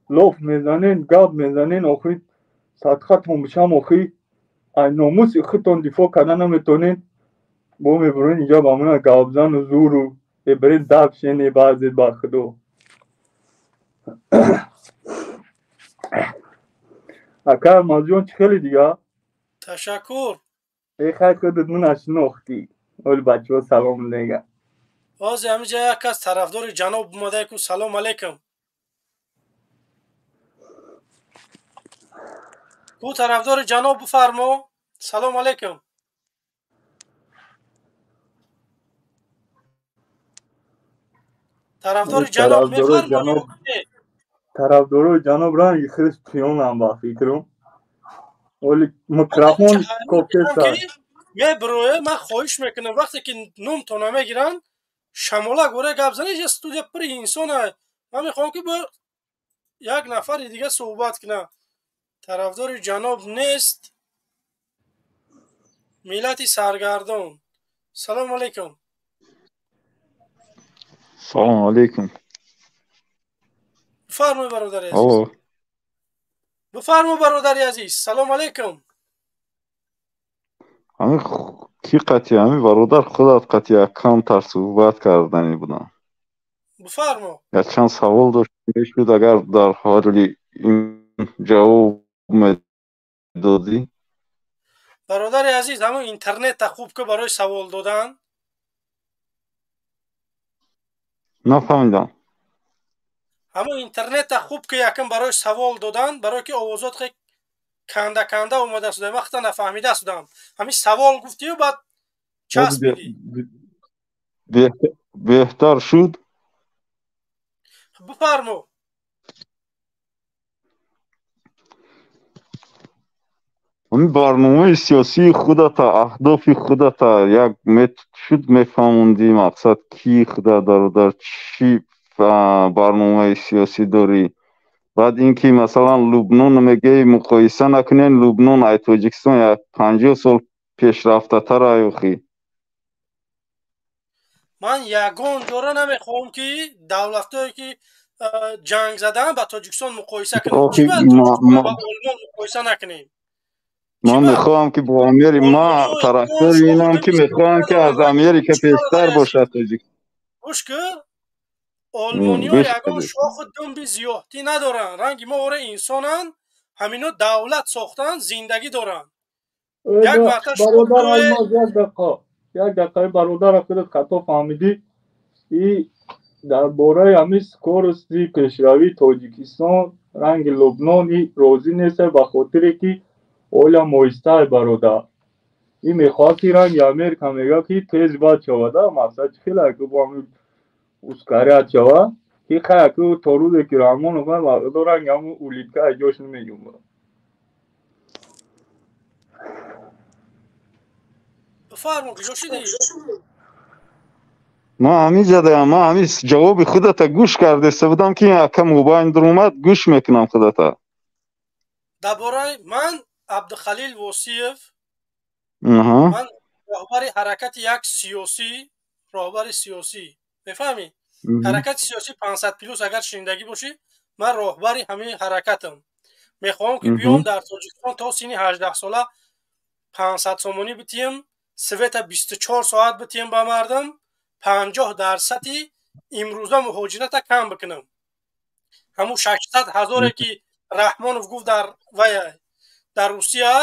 лоф мезанен, гап мезанен, охи садқатон бишам, охи ай номуси худтон дифоъ карда наметонен, бо мебуроен инҷа ба мана гапзану зуру. Э бирен даф шен, э баъзе, ба худо. Ака Алмазҷон, чӣ хеле дига? Ташаккур. Э хай, худат мана шинохтӣ. Оли бачаҳо салом нега. Ҳозир ҳаминҷа як кас тарафдори ҷаноб омада ку. Салом алейкум. Ку тарафдори ҷаноб, бифармо. Салом алейкум. Тарафдори ҷаноб мефармо. Тарафдорои ҷаноб ранги худаш пиёнам, ба фикрам. Оли микрофон кофтеса. Меброe, ман хоҳиш мекунам, вақте ки номтон намегиранд, шамола горе гап занед. Я студия пури инсона, ман мехоҳам ки бо як нафари дига суҳбат кунам. Тарафдори ҷаноб нест. Миллати саргардон. Салому алейкум. Салому алейкум. Бифармои, бародари азиз, бифармо, бародари азиз. Салому алейкум. Ҳамин ки қатъи ҳамин бародар худат қатъи камтар суҳбат карданӣ будам. Бифармо. Якчанд савол дошт мешуд, агар дар ҳоли ин ҷавоб медодӣ. Бародари азиз, ҳамон интернета хуб ки барои савол додан. Нафаҳмидам. Ҳамон интернета хуб ки якм барои савол додан, барое ки овозот хе канда канда омада шуда, вақта нафаҳмида шудам. Ҳамин савол гуфтию, баъд часпидӣ. Беҳтар шуд? Бифармо. Ҳамин барномаи сиёсии худата, аҳдофи худата як шуд мефаҳмондӣ, мақсад ки худа бародар, чӣ барномаи сиёсӣ дорӣ? Баъд ин ки масалан Лубнон мегӯӣ, муқоиса накунен, Лубнон ай Тоҷикистон як 50 сол пешрафтатар ай, охи. Ман ягон ҷора намехоҳам ки давлатҳое ки ҷанг задаанд ба Тоҷикистон муқоиса кунем. Чӣ ба Олмон муқоиса накунем? Ман мехоҳам ки бо Амери, ман тарафдори инам ки мехоҳам ки аз Америка пештар бошад тоҷик. Гӯш ки, олмониҳо ягон шоху думби зиёҳтӣ надоранд. Ранги мо ора инсонанд, ҳамино давлат сохтанд, зиндагӣ доранд. Як Бародар Алмаз, як дақиқа, як дақиқа. Бародара, худат хато фаҳмидӣ. И дар бораи ҳамин скорости пешравии Тоҷикистон ранги Лубнон и розӣ нест, ба хотире ки оля моистаи, бародар. И мехоҳад ки ранги Америка, мега ки тез бад шавада, мақсад чи хеле ки бо ҳамин ускорять шава, ки хая ки то рӯзе ки Раҳмонов ранги ҳамун улитка ҷош намеҷунбад. Бифармо, куҷо шудӣ? Ман ҳамин ҷадаям, ман ҳамин ҷавоби худата гӯш кардеста будам, ки ака мобайн дуромад, гӯш мекунам худата. Дар бораи ман Абдухалил Восиев, ман роҳбари ҳаракати як сиёсӣ, роҳбари сиёсӣ, мефаҳмӣ, ҳаракати сиёсӣ 500 плюс, агар шунидагӣ бошӣ, ман роҳбари ҳамин ҳаракатам. Мехоҳам ки биём дар Тоҷикистон то синни 18 сола 500 сомонӣ битием, света 24 соат битием ба мардум, 50% имрӯза муҳоҷирата кам бикунам. Ҳамун 600 ҳазоре ки Раҳмонов гуфт дар вай дар Русия,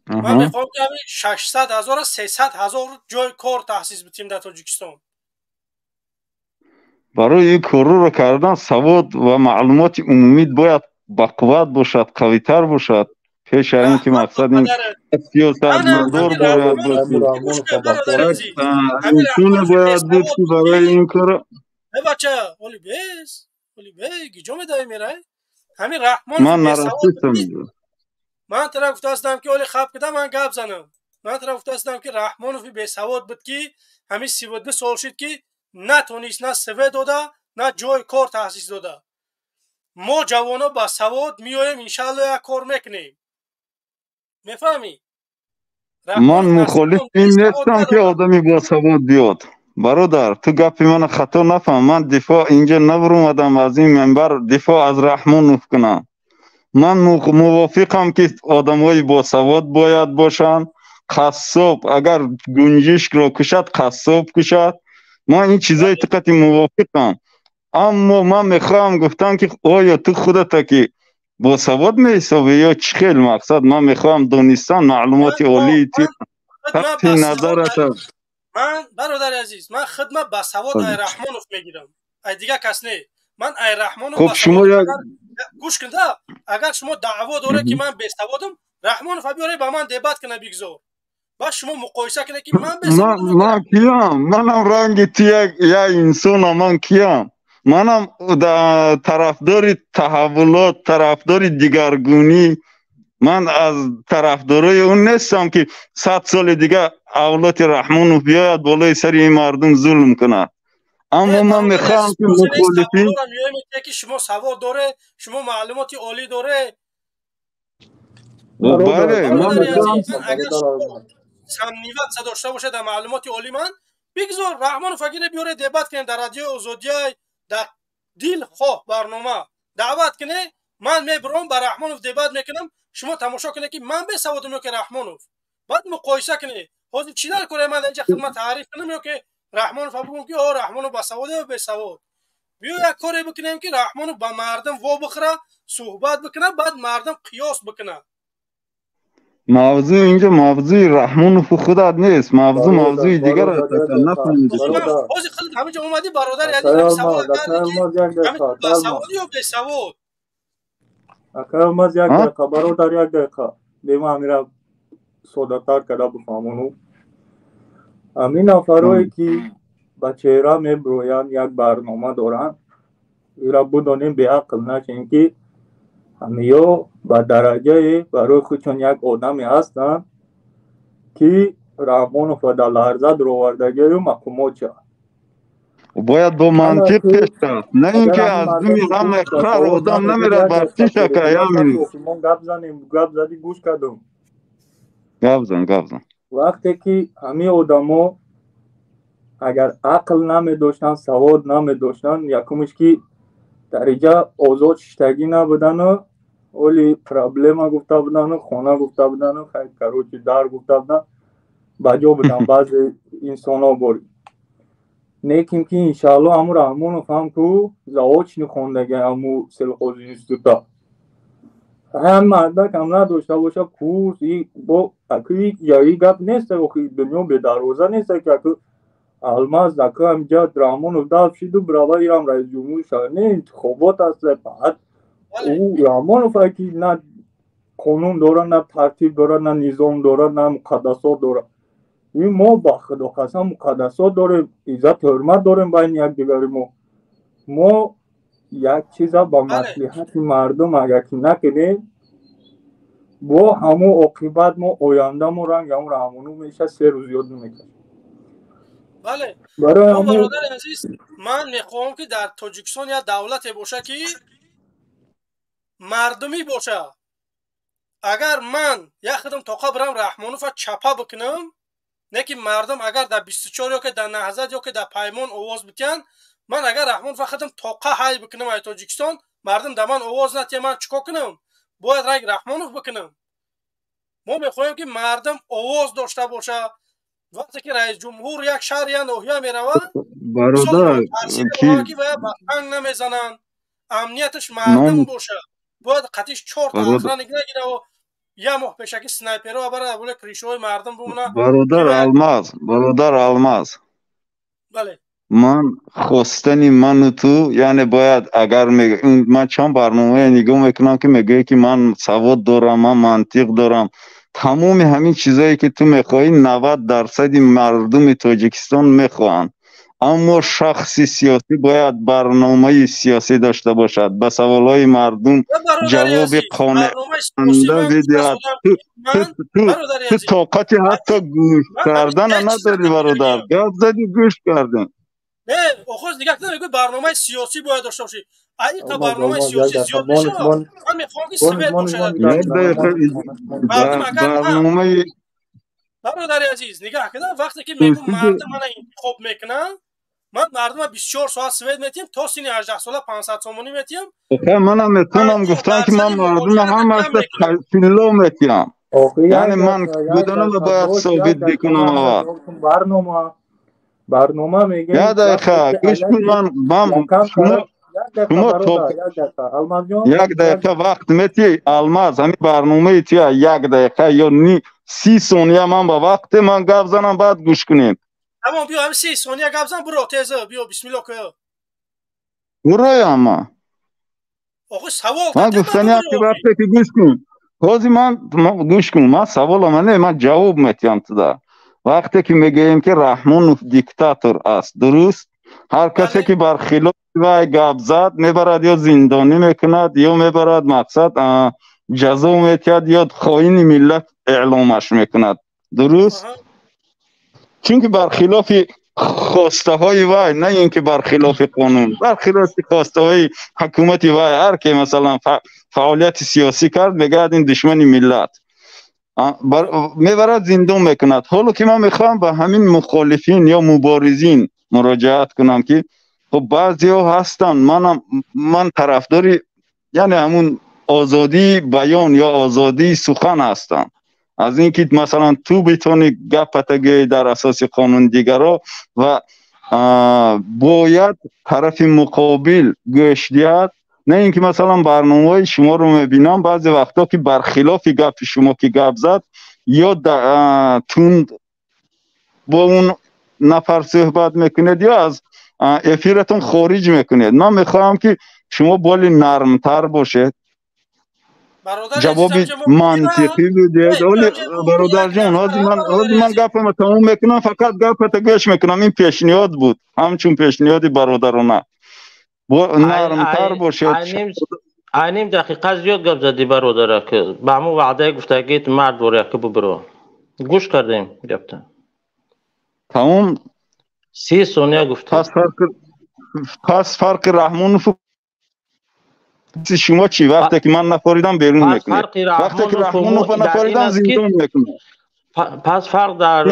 ман мехоҳам ки ҳамин 600 ҳазора 300 ҳазор ҷои кор таъсис битием дар Тоҷикистон. Барои ин корро кардан савод ва маълумоти умумӣ бояд бақувват бошад, қавитар бошад. Пеш аз ин ки мақсад ин сиёсатмадор бояд бошад, инсоне бояд буд ки барои ин кор. Бача, оли бес, оли бе, гиҷо медави мерай? Ҳамин Раҳмон ман нарасидам. Ман тара гуфтаастам ки оли хаб кида ман гап занам. Ман тара гуфтаастам ки Раҳмонови бесавод буд ки ҳамин 32 сол шуд ки натонист на СВ дода, на ҷои кор таъсис дода. Мо ҷавоно ба савод меоем, иншаалло як кор мекунем. Мефаҳмӣ? Ман мухолиф ин нестам ки одами босавод биёд. Бародар, ту гапи мана хато нафаҳм. Ман дифоъ инҷа набуромадам аз ин минбар дифоъ аз Раҳмонов кунам. Ман мувофиқам ки одамои босавод бояд бошанд. Қассоб агар гунҷишкро кушад, қассоб кушад. Ман ин чизои ту қати мувофиқам. Аммо ман мехоҳам гуфтан ки оё ту худата ки босавод меҳисобӣ ё чӣ хел мақсад? Ман мехоҳам донистан маълумоти олии ту таҳти назарат. Ман бародари азиз, ман хидмат ба савод ай Раҳмонов мегирам. Ай дигар кас не. Ман ай Раҳмонов. Хуб, шумо як гӯш кун да, агар шумо даъво доред ки ман бесаводам, Раҳмонов биёре ба ман дебат кунад бигзор. Баъд шумо муқоиса кунед ки ман бесаводам. Ман киям? Манам ранги ту як инсонам, ман киям? Манам тарафдори таҳаввулот, тарафдори дигаргунӣ. Ман аз тарафдорои он нестам ки 100 соли дигар авлоди Раҳмонов биёяд болои сари ин мардум зулм кунад. Аммо ман мехоҳам ки мухолифин ки шумо савод доре, шумо маълумоти олӣ доре. Бале, ман мехоҳам самниват дошта бошад дар маълумоти олӣ ман бигзор Раҳмонов агире биёре дебат кунем дар радиои Озодия, дар дилхоҳ барнома даъват куне, ман мебурам ба Раҳмонов дебат мекунам, шумо тамошо кунед ки ман бесаводам ё ки Раҳмонов. Баъд муқоиса кунед. Ҳозир чӣ дар кора ман дар инҷа хидмат таъриф кунам ё ки Раҳмонов бигӯям ки о Раҳмонов басавод ё бесавод. Биё як коре бикунем ки Раҳмонов ба мардум во бихӯра, суҳбат бикунад, баъд мардум қиёс бикунад. Мавзӯъ инҷо мавзӯи Раҳмонову худат нест, мавзӯъ мавзӯи дигар аст. Нафаҳмидӣ. Ҳозир худат ҳаминҷо омадӣ бародари азиз, савол кардӣ ки басавод ё бесавод. Акай Алмаз як дақиқа, бародар як дақиқа. Бема ҳамира соддатар карда бифаҳмону. Ҳамин нафарое ки ба чеҳра мебироянд, як барнома доранд, ира бидонем беақл нашем ки ҳамиё ба дараҷае барои худшон як одаме ҳастанд ки Раҳмонова дар ларза дуровардагию мақомотча. Бояд бо мантиқ пеш рафт, на ин ки аз думи ғами хар одам намерад бар тишака. Мо гап занем, гап задӣ, гӯш кардум. Гап зан, гап зан. Вақте ки ҳамин одамо агар ақл намедоштанд, савод намедоштанд, якумш ки дар инҷа озод шиштагӣ набудану оли проблема гуфта будану хона гуфта будану хай короче дар гуфта будан, ба ҷо будан баъзе инсонҳо бори. Неким ки иншаалло ҳаму Раҳмонов ҳам ку заочно хондаги ҳаму сельхозинститута. Ҳам мардак ҳам надошта боша курс и бо аку ҷаи гап нест, охи дунё бедарвоза нест ки аку Алмаз аку ҳамҷа Раҳмонов дафт шиду бирава ирам раисҷумҳур шава. Не, интихобот аст, баъд ӯ Раҳмонов ки на қонун дорад, на тартиб дорад, на низом дорад, на муқаддасот дорад. Ин мо ба худо қасам муқаддасот дорем, иззату ҳурмат дорем байни якдигари мо. Мо як чиза ба маслиҳати мардум агар ки накунем, бо ҳамун оқибат мо ояндамо ранги ҳамун Раҳмонов мешавад, се рӯз ёд намекашад. Бале, Барои ҳамун бародари азиз, ман мехоҳам ки дар Тоҷикистон як давлате бошад ки мардумӣ бошад. Агар ман як хидм тоқа бирам Раҳмонова чапа бикунам, не ки мардум агар дар 24 ё ки дар Наҳзат ё ки дар Паймон овоз битиҳанд, ман агар Раҳмонова хидм тоқа ҳай бикунам ай Тоҷикистон, мардум дар ман овоз натиҳанд, ман чӣ кор кунам? Бояд рай Раҳмонов бикунам. Мо мехоҳем, ки мардум овоз дошта боша. Вақте ки раисҷумҳур як шаҳр, я ноҳия меравад, бародар, ки ба танг намезананд, амнияташ мардум боша. Бояд қатиш чорта охранник нагираву я моҳ пешаки снайперо барад, боле крышаҳои мардум бумона. Бародар Алмаз, бародар Алмаз. Бале. Ман хостани ману ту, яъне бояд агар ман чанд барномае нигоҳ мекунам, ки мегӯе, ки ман савод дорам, ман мантиқ дорам, тамоми ҳамин чизое, ки ту мехоҳӣ, 90 дарсади мардуми Тоҷикистон мехоҳанд. Аммо шахси сиёсӣ бояд барномаи сиёсӣ дошта бошад, ба саволҳои мардум ҷавоби қонеъкунанда бидиҳад. Ту тоқати ҳатто гӯш кардана надорӣ, бародар. Гап зади, гӯш кардем. Не, охоз дигар намегӯй, барномаи сиёсӣ бояд дошта бошӣ. Аиқа барномаи сиёсӣ зиёд мешавад. Ман мехоҳам, ки свет бошад. Барномаи Бародари азиз, нигаҳ кунам, вақте ки мегӯм мардум мана интихоб мекунанд, ман мардума 24 соат свет метиҳам, то синни 18 сола 500 сомонӣ метиҳам. Манам метавонам гуфтам, ки ман мардума ҳамаша тилло метиҳам. Яъне ман буданама бояд собит бикунам аввал. Барнома мегӯем. Як дақиқа гӯш кун, ман шумо як дақиқа вақт метиҳ, Алмаз, ҳамин барномаи туя як дақиқа ё 30 сония ман ба вақте ман гап занам, баъд гӯш кунем. Тамом, биё, ҳамин 30 сония гап зан, буро, теза биё, бисмилло ку. Буроям ма. Охи, савол. Ман гуфтаниам, ки вақте ки гӯш кун, ҳозир ман гӯш кун, ман саволама не, ман ҷавоб метиҳам туда. Вақте ки мегӯем, ки Раҳмонов диктатор аст, дуруст, ҳар касе ки бар хилофи вай гап зад, мебарад ё зиндонӣ мекунад, ё мебарад, мақсад, ҷазо метиҳад, ё хоини миллат эъломаш мекунад, дуруст? Чунки бар хилофи хостаҳои вай, на ин ки бар хилофи қонун, бар хилофи хостаҳои ҳукумати вай ҳар ке масалан фаъолияти сиёсӣ кард, мегӯяд ин душмани миллат, мебарад зиндон мекунад. Ҳоло ки ман мехоҳам ба ҳамин мухолифин ё муборизин муроҷиат кунам, ки хуб, баъзеҳо ҳастанд, манам ман тарафдори, яъне ҳамун озодии баён ё озодии сухан ҳастам, аз ин ки масалан ту битонӣ гапата гӯӣ дар асоси қонун дигаро ва бояд тарафи муқобил гӯш диҳад, на ин ки масалан барномаҳои шуморо мебинам, баъзе вақтҳо ки бар хилофи гапи шумо ки гап зад, ё тунд бо он нафар суҳбат мекунед, ё аз эфиратон хориҷ мекунед. Ман мехоҳам, ки шумо боли нармтар бошед, ҷавоби мантиқӣ бидиҳед. Оли, бародарҷон, ҳозир ман гапама тамом мекунам, фақат гапата гӯш мекунам. Ин пешниҳод буд, ҳамчун пешниҳоди бародарона, нармтар бошед. Айним дақиқа зиёд гап задӣ, бародарак. Ба ҳамун ваъдае гуфтагит, мард боряка бубиро, гӯш кардем гапта. Тамом. 30 сония гуфтӣ. Пас фарқи Раҳмонов шумо чӣ? Вақте ки ман нафоридам, берун мекунед, вақте ки Раҳмонова нафоридам, зиндон мекунед. Пас фарқ дар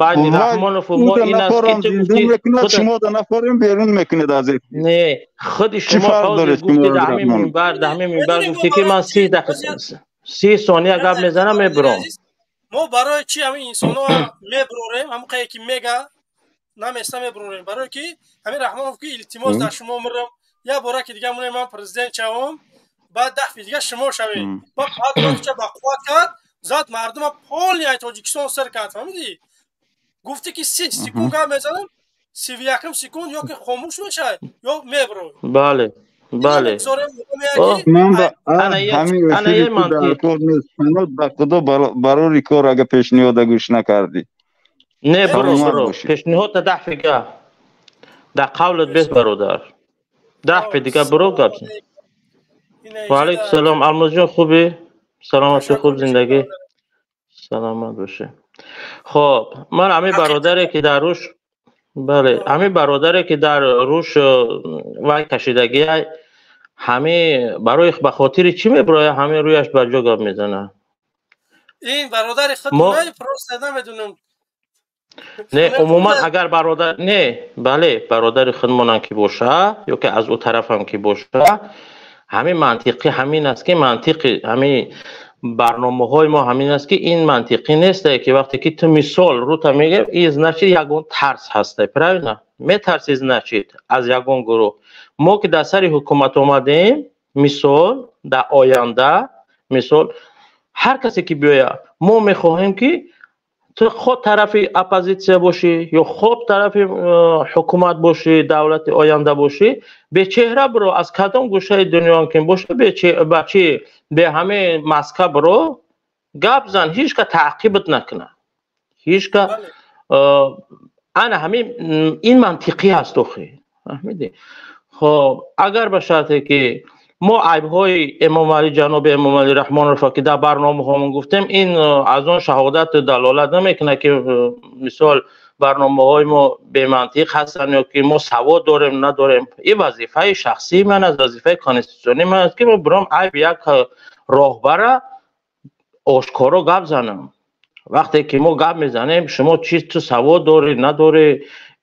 байни Раҳмонову мо ин аст, ки ту гуфтӣ шумо да нафорем, берун мекунед аз Не, худи шумо ҳозир гуфтӣ, дар ҳамин минбар, дар ҳамин минбар гуфтӣ, ки ман 30 дақиқа, 30 сония гап мезанам, мебурам. Мо барои чи ҳамин инсонҳо мебурорем? Ҳамон қае ки мега наместа мебурорем, барое ки ҳамин Раҳмонов ки илтимос дар шумо мирам, як бора ки дига мунем, ман президент шавам, баъд дафъи дига шумо шавед. Баъд ба қувват кард, зад мардума поли ай Тоҷикистон сир кард, фаҳмидӣ? Гуфтӣ, ки 30 секунд гап мезанам, 31-ум секунд ё ки хомӯш мешавад, ё мебурой. Бале, бале. Ба худо, барори кор, ага пешниҳода гӯш накардӣ. Не, буро, буро, пешниҳодта дафъи га дар қавлат бес, бародар, дафъи дига буро гап. Ва алайкум салом, Алмозҷон, хубӣ? Саломатӣ, хуб, зиндагӣ, саломат бошӣ. Хоб, ман ҳамин бародаре ки дар рӯш, бале, ҳамин бародаре ки дар рӯш вай кашидагӣ, ҳами барои ба хотири чӣ мебироя, ҳамин рӯяш ба ҷо гап мезана. Ин бародари худ просто намедунам. Не, умуман агар бародар, не, бале, бародари худмонам ки боша, ё ки аз ӯ тарафам ки боша, Ҳамин мантиқӣ ҳамин аст ки мантиқи ҳамин барномаҳои мо ҳамин аст ки ин мантиқӣ нест, ки вақте ки ту мисол рута мегӯ, ин значит ягон тарс ҳаст, правильно? Метарси, значит, аз ягон гурӯҳ. Мо ки дар сари ҳукумат омадем, мисол, дар оянда, мисол, ҳар касе ки биёяд, мо мехоҳем ки ту хо тарафи оппозитсия бошӣ ё хоб тарафи ҳукумат бошӣ, давлати оянда бошӣ, бечеҳра биро, аз кадом гӯшаи дунё ки боша, бачи бе ҳаме маска биро, гап зан, ҳеҷ ка таъқибат накунад, ҳеҷ ка. Ана ҳамин ин мантиқӣ ҳаст охи, фаҳмидӣ? Хоб, агар ба шарте ки мо айбҳои Эмомалӣ, ҷаноби Эмомалӣ Раҳмонов, ки дар барномаҳомон гуфтем, ин аз он шаҳодату далолат намекунад ки мисол барномаҳои мо бемантиқ ҳастанд ё ки мо савод дорем надорем. Ин вазифаи шахсии ман аст, вазифаи конститутсионии ман аст ки мо биром айб як роҳбара ошкоро гап занам. Вақте ки мо гап мезанем, шумо чи ту савод дорӣ надорӣ,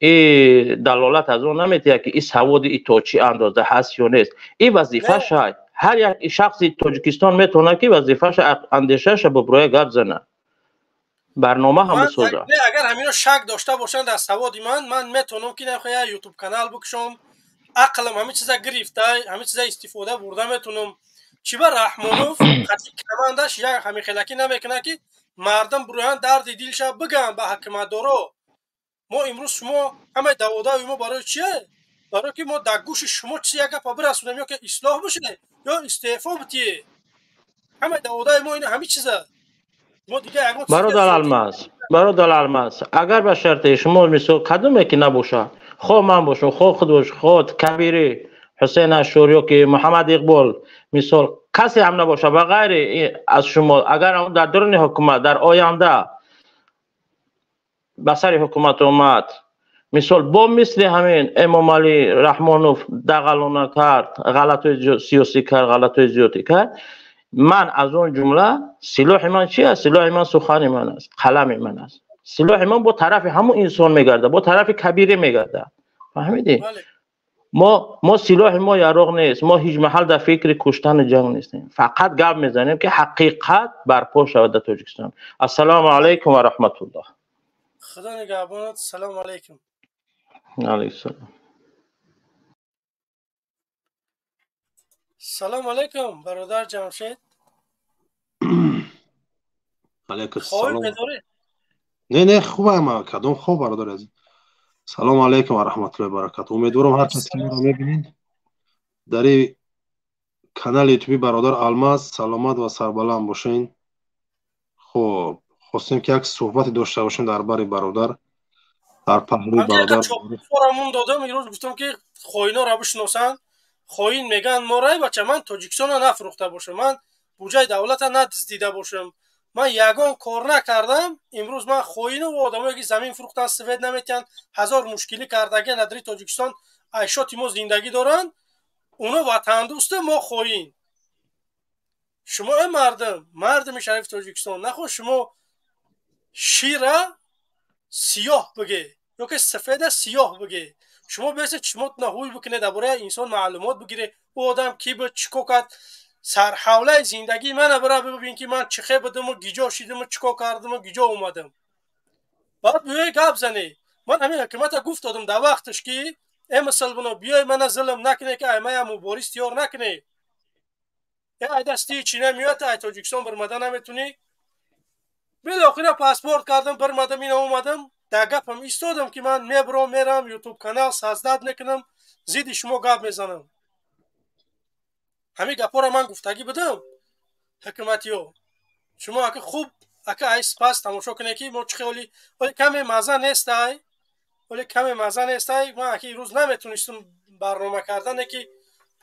и далолат аз он наметиҳад ки и саводи и то чӣ андоза ҳаст ё нест. И вазифаша ҳар як шахси Тоҷикистон метавонад ки вазифаша, андешаша биброя гап занад, барнома ҳам бисозад. Агар ҳамино шак дошта бошанд дар саводи ман, ман метавонам ки нахоя ютуб канал бикушом, ақлам ҳамин чиза гирифта, ҳамин чиза истифода бурда метавонам. Чӣ ба Раҳмонов қати командаш як ҳамин хелакӣ намекунад ки мардум бироянд дарди дилша бигӯянд ба ҳакиматдоро? Мо имрӯз шумо ҳамаи даводави мо барои чие? Барое ки мо дар гӯши шумо чиз як гапа бирасонем, ё ки ислоҳ бишед, ё истеъфо битие. Ҳамаи даводави мо ин ҳамин чиза. Мо дига ягон Бародар Алмаз, бародар Алмаз, агар ба шарте шумо мисол кадоме ки набошад, хо ман бошам, хо худ бош, хо Кабири Ҳусейн Ашур ё ки Муҳаммад Иқбол, мисол касе ҳам набошад ба ғайри аз шумо, агар дар дуруни ҳукумат дар оянда ба сари ҳукумат омад, мисол бо мисли ҳамин Эмомалӣ Раҳмонов дағалона кард, ғалатҳои сиёсӣ кард, ғалатҳои зиёдӣ кард, ман аз он ҷумла силоҳи ман чи аст? Силоҳи ман сухани ман аст, қалами ман аст. Силоҳи ман бо тарафи ҳамон инсон мегардад, бо тарафи кабире мегардад, фаҳмидӣ? Мо силоҳи мо яроқ нест, мо ҳеҷ маҳал дар фикри куштану ҷанг нестем, фақат гап мезанем ки ҳақиқат барпо шавад дар Тоҷикистон. Ассалому алайкум ва раҳматуллоҳ. Худо нигаҳбонат. Салому алайкум. Алайкум салом. Салому алайкум, бародар Ҷамшед. Алайкум салом. Не, не, хубам, кадом хоб, бародар азиз. Салому алайкум ва раҳматуллоҳи ва баракатуҳ. Умедворам ҳар кас ки моро мебинед дар ин канали ютуби бародар Алмаз саломат ва сарбаланд бошед. Хуб, хостем ки як суҳбате дошта бошем дар бари бародар, дар паҳлӯи бародар. Форамон додам, имрӯз гуфтам ки хоиноро бишиносанд. Хоин мегӯянд мо рай бача, ман Тоҷикистонро нафурӯхта бошам, ман буҷаи давлатро надиздида бошам, ман ягон кор накардам. Имрӯз ман хоину одамое ки замин фурӯхтанд, свет наметиҳанд, ҳазор мушкилӣ кардагиан дар Тоҷикистон, айшоти мо зиндагӣ доранд, оно ватандӯсте, мо хоин. Шумо э мардум, мардуми шарифи Тоҷикистон, нахо шумо шира сиёҳ бигӣ ё ки сафеда сиёҳ бигӣ. Шумо бесед чишмотона ҳуй бикунед, дар бораи инсон маълумот бигиред, ӯ одам ки буд, чӣ кор кард, сарҳавлаи зиндагии мана бира бибин ки ман чӣ хе будаму гиҷо шидаму чӣ кор кардаму гиҷо омадам. Баъд биёй гап занӣ. Ман ҳамин ҳукумата гуфт додам дар вақташ ки э мусулмоно, биёй мана зулм накунед, ки ай мая мубориз тиёр накунед. Э ай дасти чӣ намеояд, ай Тоҷикистон бирмада наметунӣ. Билохира паспорт кардам, бирмадам, ина омадам, дар гапам истодам ки ман мебурам, мерам, ютуб канал создать мекунам, зидди шумо гап мезанам. Ҳамин гапҳоро ман гуфтагӣ будам ҳукуматиё. Шумо ака хуб ака ай спас тамошо кунед ки мо чӣ хеле, вале каме маза нестай, вале каме маза нестай. Ман ака имрӯз наметонистам барнома кардане ки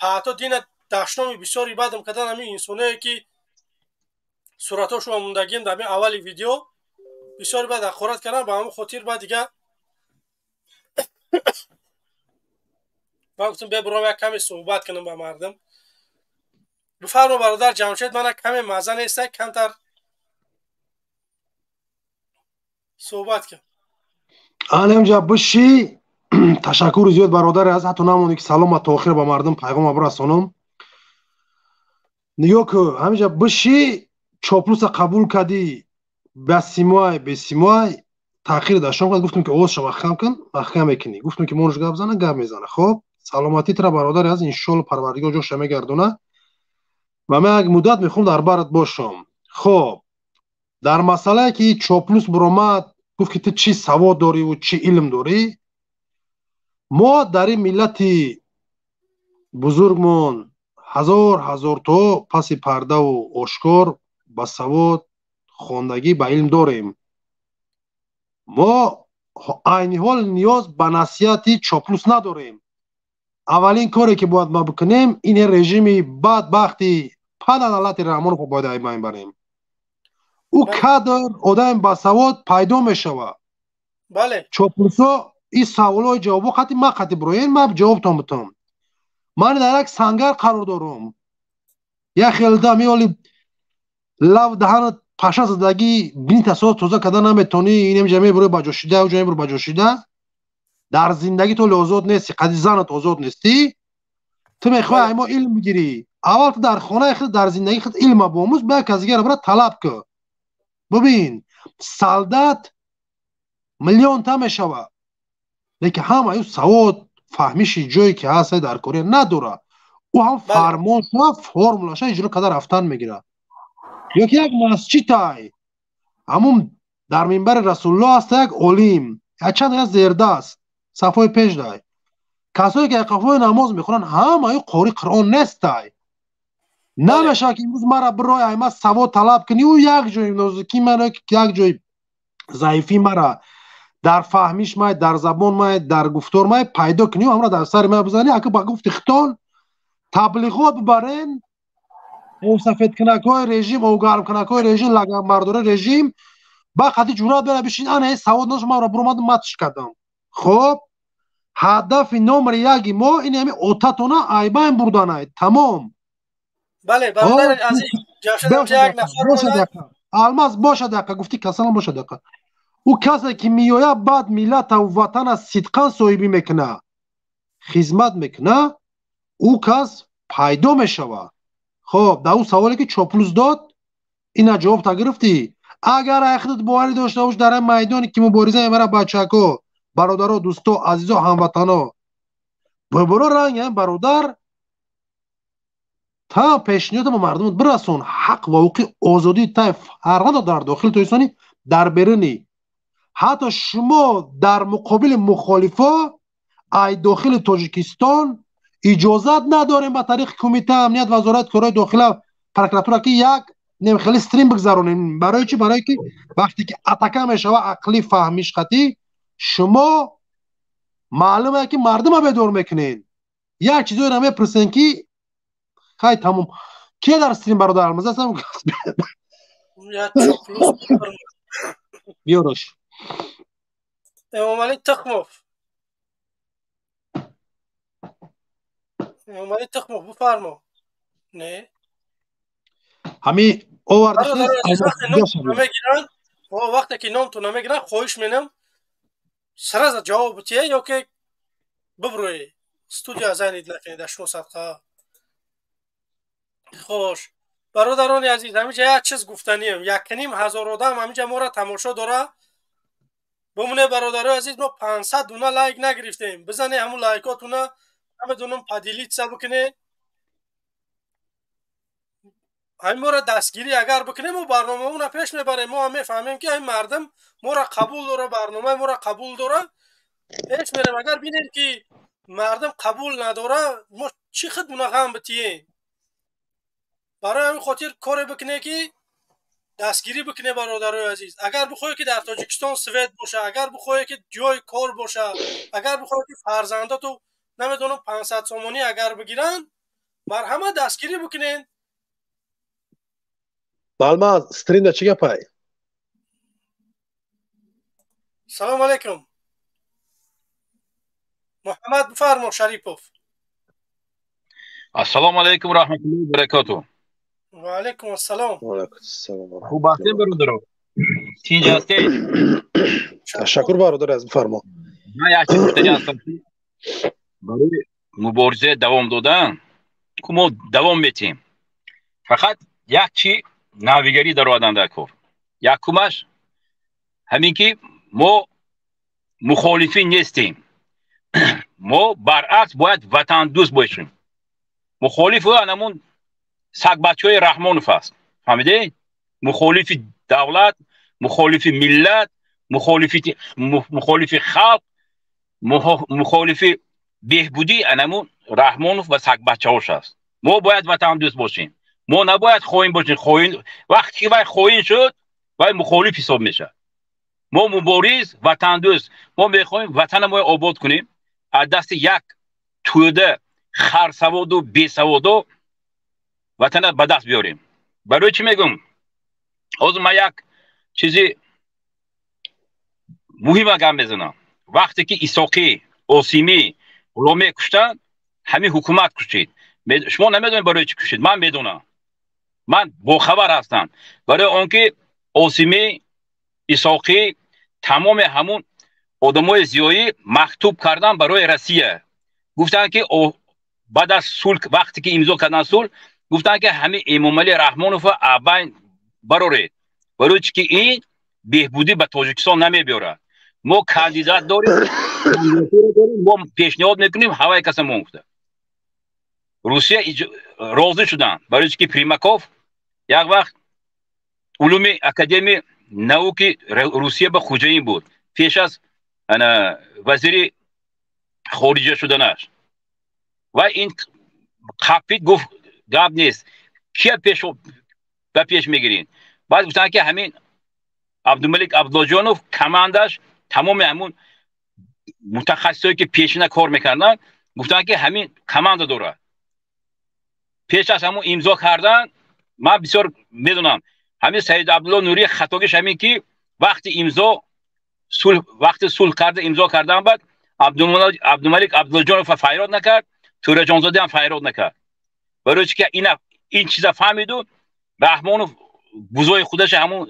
ҳатто дина дашноми бисёри бадам кардан ҳамин инсоное ки суратҳошон мондагиам дар ҳамин аввали видео бисёр бад ҳақорат кардам, ба ҳамон хотир баъд дига ман гуфтам бебурам як каме суҳбат кунам ба мардум. Бифармо бародар Ҷамшед, мана каме маза нестай, камтар суҳбат кун. Алемҷа биши. Ташаккури зиёд, бародари аз ҳатто намонӣ ки салома то охир ба мардум пайғома бирасонам. Нигоҳ кун, ҳамиҷа биши чоплуса қабул кардӣ, ба симоай бесимоай таъхир дашом кард. Гуфтем ки овозша маҳкам кун, маҳкам мекунӣ. Гуфтем ки монш гап зана, гап мезана. Хоб, саломатӣ тра бародари аз, иншоалло Парвардигор ҷоша мегардона ва ман як муддат мехоҳам дар барат бошам. Хоб, дар масъалае ки чоплус буромад, гуфт ки ту чӣ савод дориву чӣ илм дорӣ. Мо дар ин миллати бузургмон ҳазор ҳазорто паси пардаву ошкор ба савод, хондагӣ, ба илм дорем. Мо айни ҳол ниёз ба насиҳати чоплус надорем. Аввалин коре ки бояд ма бикунем, ин режими бадбахти паданалати Раҳмонов бояд аймайн барем. Ӯ кадр одами басавод пайдо мешавад. Чоплусо ин саволҳои ҷавобо қати ма қати бироен, ма ҷавобтон битам. Ман дар як сангар қарор дорам. Як хелда меоли лав даҳанат паша задагӣ, бинита соз тоза карда наметонӣ, инем ҷа мебурои ба ҷошида, ӯ ҷа мебурои ба ҷошида. Дар зиндагӣ то озод нестӣ, қади занат озод нестӣ. Ту мехоҳӣ ай мо илм бигирӣ. Аввал ту дар хонаи худ, дар зиндагии худ илма бомӯз, ба як кас дигара бира талаб кун. Бибин, солдат миллионта мешавад, лекин ҳамаи ӯ савод, фаҳмиши ҷое ки ҳаст дар Корея надорад. Ӯ ҳам фармонша, формулаша иҷро карда рафтан мегирад. Ё ки як масҷидай, ҳамун дар минбари Расулуллоҳ аст як олим, якчанд як зердаст, сафҳои пешдай. Касое ки қафои намоз мехонанд, ҳамаи қори Қуръон нестай. Намешавад ки имрӯз мара бирои айма савод талаб кунӣ, ӯ як ҷои нозукӣ мара, як ҷои заифӣ мара дар фаҳмиш май, дар забон май, дар гуфтор май пайдо кунӣ, ҳамра дар сари май бизанӣ. Ака ба гуфти хитон таблиғот бибарен, сафедкунакҳои режим, огармкунакҳои режим, лаганбардори режим ба қати ҷуръат бера бишин, ана савод надошт, манро буромадам, матш кардам. Хоб, ҳадафи номери яки мо ин ҳами отатона айбайн бурданай, тамом. Бале, бародари азиз, Ҷамшед, як нафар Алмаз бошад, ака гуфти касалам бошад, ака. Ӯ касе ки меояд, баъд миллатаву ватана сидқан соҳибӣ мекуна, хизмат мекуна, ӯ кас пайдо мешавад. Хоб, дар ӯ саволе ки чоплус дод, ина ҷавобта гирифтӣ. Агар айхудат боварӣ дошта бош, дар ин майдоне ки мубориза мебарад бачако, бародаро, дӯсто, азизо, ҳамватано, бибуро ранг бародар, та пешниҳода ба мардумот бирасон. Ҳақ ва ҳуқуқи озодии тай фарқ надорад дар дохили Тоҷикистони, дар берунӣ. Ҳатто шумо дар муқобили мухолифо ай дохили Тоҷикистон иҷозат надорем ба тариқи Кумитаи амният, Вазорати корҳои дохила, прокуратура ки як немхели стрим бигзаронем. Барои чӣ? Барое ки вақте ки атака мешава ақлӣ фаҳмиш қатӣ, шумо маълуме ки мардума бедор мекунед. Як чизоеро мепурсен ки хай тамом. Кие дар стрим бародар Алмаз ҳастам? Биёрош. Эмомалӣ Тухмов. Эмомалӣ Тухмов, бифармо. Не? Ҳами овардиш. Вақте ки номтон намегиранд, хоҳиш менам сразу ҷавоб битие ё ки бибурӯе. Студия занид накунед, дар шумо садқа. Хош, бародарони азиз, ҳамиҷа як чиз гуфтанием. 1500 одам ҳамиҷа моро тамошо дора. Бимоне бародарои азиз, мо 500 дуна лайк нагирифтем. Бизане ҳамун лайкотуна, намедонам, поделиться бикунед. Ҳамин моро дастгирӣ агар бикунем, мо барномаамонро пеш мебарем. Мо ҳам мефаҳмем ки ҳамин мардум моро қабул дора, барномаи моро қабул дора, пеш мерем. Агар бинем ки мардум қабул надора, мо чӣ хидмуна ғам битием? Барои ҳамин хотир коре бикуне ки дастгирӣ бикуне, бародарои азиз. Агар бихоҳе ки дар Тоҷикистон свет боша, агар бихоҳе ки ҷои кор боша, агар бихоҳе ки фарзандоту намедонам 500 сомонӣ агар бигиранд, марҳамат дастгирӣ бикунед. Алмаз, стримда чӣ гапай? Салом алейкум. Муҳаммад, бифармо, Шарипов. Ассалому алайкум раҳматуллоҳи ва баракотуҳ. Ва алайкум ассалом. Ва алайкум ассалом. Хуб ҳастед бародаро? Тинҷ ҳастед? Ташаккур бародар аз, бифармо. Ман як чиз гуфтанӣ ҳастам ки барои мубориза давом додан ку мо давом метиҳем. Фақат як чи навигарӣ даровардан дар кор. Якумаш ҳамин ки мо мухолифин нестем. Мо баръакс бояд ватандӯст бошем. Мухолиф анамун сагбачаҳои Раҳмонов аст. Фаҳмидед? Мухолифи давлат, мухолифи миллат, мухолифи халқ, мухолифи беҳбудӣ анамун Раҳмонов ва сагбачаҳош аст. Мо бояд ватандӯст бошем. Мо набояд хоин бошем. Хоин вақте ки вай хоин шуд, вай мухолиф ҳисоб мешавад. Мо мубориз, ватандӯст. Мо мехоҳем ватанамоя обод кунем. Аз дасти як тӯда харсаводу бесаводо ватана ба даст биёрем. Барои чӣ мегӯм? Ҳозир ман як чизи муҳима гап мезанам. Вақте ки Исоқӣ, Осимӣ, Ғуломӣ куштанд, ҳамин ҳукумат кушид. Шумо намедонед барои чӣ кушид? Ман медонам. Ман бохабар ҳастам. Барои он ки Осимӣ, Исоқӣ тамоми ҳамун одамои зиёӣ мактуб кардан барои Россия. Гуфтанд ки баъд аз сулҳ, вақте ки имзо кардан сулҳ, гуфтанд ки ҳамин Эмомалӣ Раҳмоновро абайн бароред. Барои чӣ ки ин беҳбудӣ ба Тоҷикистон намебиёрад. Мо кандидат дорем, мо пешниҳод мекунем, ҳавай каса мо гуфта. Русия розӣ шуданд. Барои чӣ ки Примаков як вақт улуми академияи науки Русия ба хуҷаин буд. Пеш аз вазири хориҷа шуданаш. Ва ин қапид, гуфт гап нест. Кия ба пеш мегирин? Баъд гуфтанд ки ҳамин Абдумалик Абдуллоҷонов командаш тамоми ҳамун мутахассисое ки пешина кор мекарданд, гуфтанд ки ҳамин команда дорад. Пеш аз ҳамун имзо кардан, ман бисёр медонам, ҳамин Саид Абдулло Нурӣ хатогиш ҳамин ки вақти имзо сулҳ, вақти сулҳ карда имзо кардан баъд Абдумалик Абдуллоҷонов файрод накард, Тӯраҷонзода ҳам файрод накард. Барои чӣ ки ин чиза фаҳмиду Раҳмонов бузои худаша ҳамун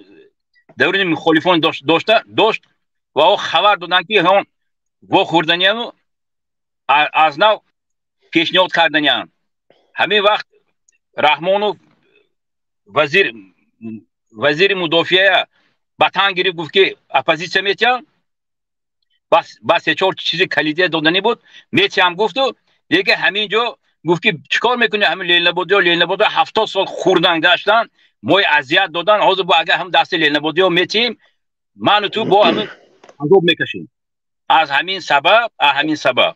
даври мухолифон дошт ва о хабар доданд ки ҳамон вохӯрданиану аз нав пешниҳод карданианд. Ҳамин вақт Раҳмонов вазири мудофиа ба тан гирифт, гуфт ки оппозитсия метиҳам, бас се-чор чизи калидия доданӣ буд, метиҳам гуфту, лекин ҳамин ҷо гуфт ки чӣ кор мекунӣ ҳамин Ленинободиё, Ленинободиё 70 сол хӯрдан гаштан, мои азият додан, ҳозир бо агар ҳам дасти Ленинободиё метиҳем, ману ту бо ҳамин азоб мекашем. Аз ҳамин сабаб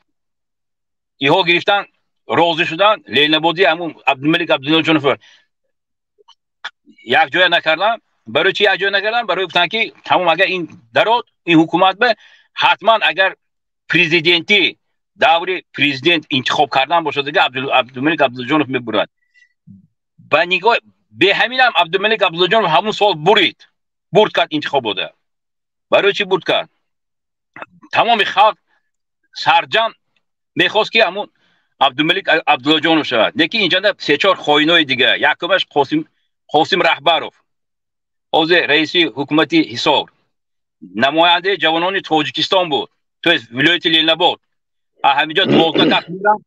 иҳо гирифтан, розӣ шудан, Ленинободӣ ҳамун Абдумалик Абдуллоҷонов якҷоя накардан. Барои чӣ якҷоя накардан? Барои гуфтан ки тамом агар ин дарод, ин ҳукумат ба ҳатман агар президентӣ даври президент интихоб кардан бошад, дига Абдумалик Абдуллоҷонов мебурад. Ба нигоҳ бе ҳаминам Абдумалик Абдуллоҷонов ҳамун сол бурид, бурд кард интихобота. Барои чӣ бурд кард? Тамоми халқ сарҷам мехост ки ҳамун Абдумалик Абдуллоҷонов шавад. Лекин инҷанда се-чор хоинои дига, якумаш Қосим Раҳбаров, ҳозир раиси ҳукумати Ҳисор, намояндаи ҷавонони Тоҷикистон буд, то есть вилояти Ленинобод. Ҳаминҷо 12 кас меранд,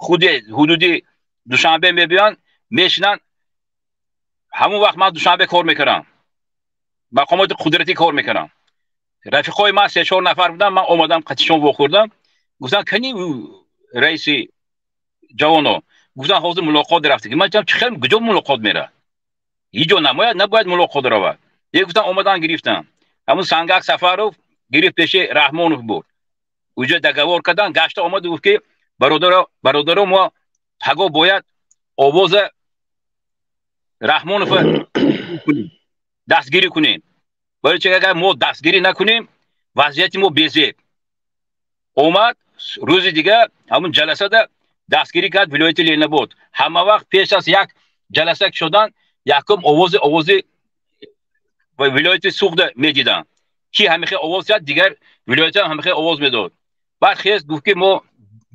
худи ҳудуди Душанбе мебиёнд, мешинанд. Ҳамун вақт ман Душанбе кор мекардам, мақомоти қудратӣ кор мекардам. Рафиқои ман се-чор нафар буданд, ман омадам қатишон вохӯрдам. Гуфтанд кани раиси ҷавоно? Гуфтанд ҳозир мулоқот рафтагӣ. Ман гуфтам чӣ хел куҷо мулоқот меравад? Ҳеҷ ҷо намояд, набояд мулоқот равад. Як гуфтанд омадан гирифтан. Ҳамун Сангак Сафаров гирифт пеши Раҳмонов бурд. Уҷо договор кардан, гашта омад гуфт ки бародаро мо паго бояд овоза Раҳмонова дастгирӣ кунем. Барои чӣ агар мо дастгирӣ накунем, вазъияти мо безеб. Омад рӯзи дига ҳамун ҷаласада дастгирӣ кард вилояти Ленинобод. Ҳама вақт пеш аз як ҷаласа шудан якум овози вилояти Суғда медиданд. Ки ҳамихе овоз зад, дигар вилоятҳо ҳамихе овоз медод. Баъд хез гуфт ки мо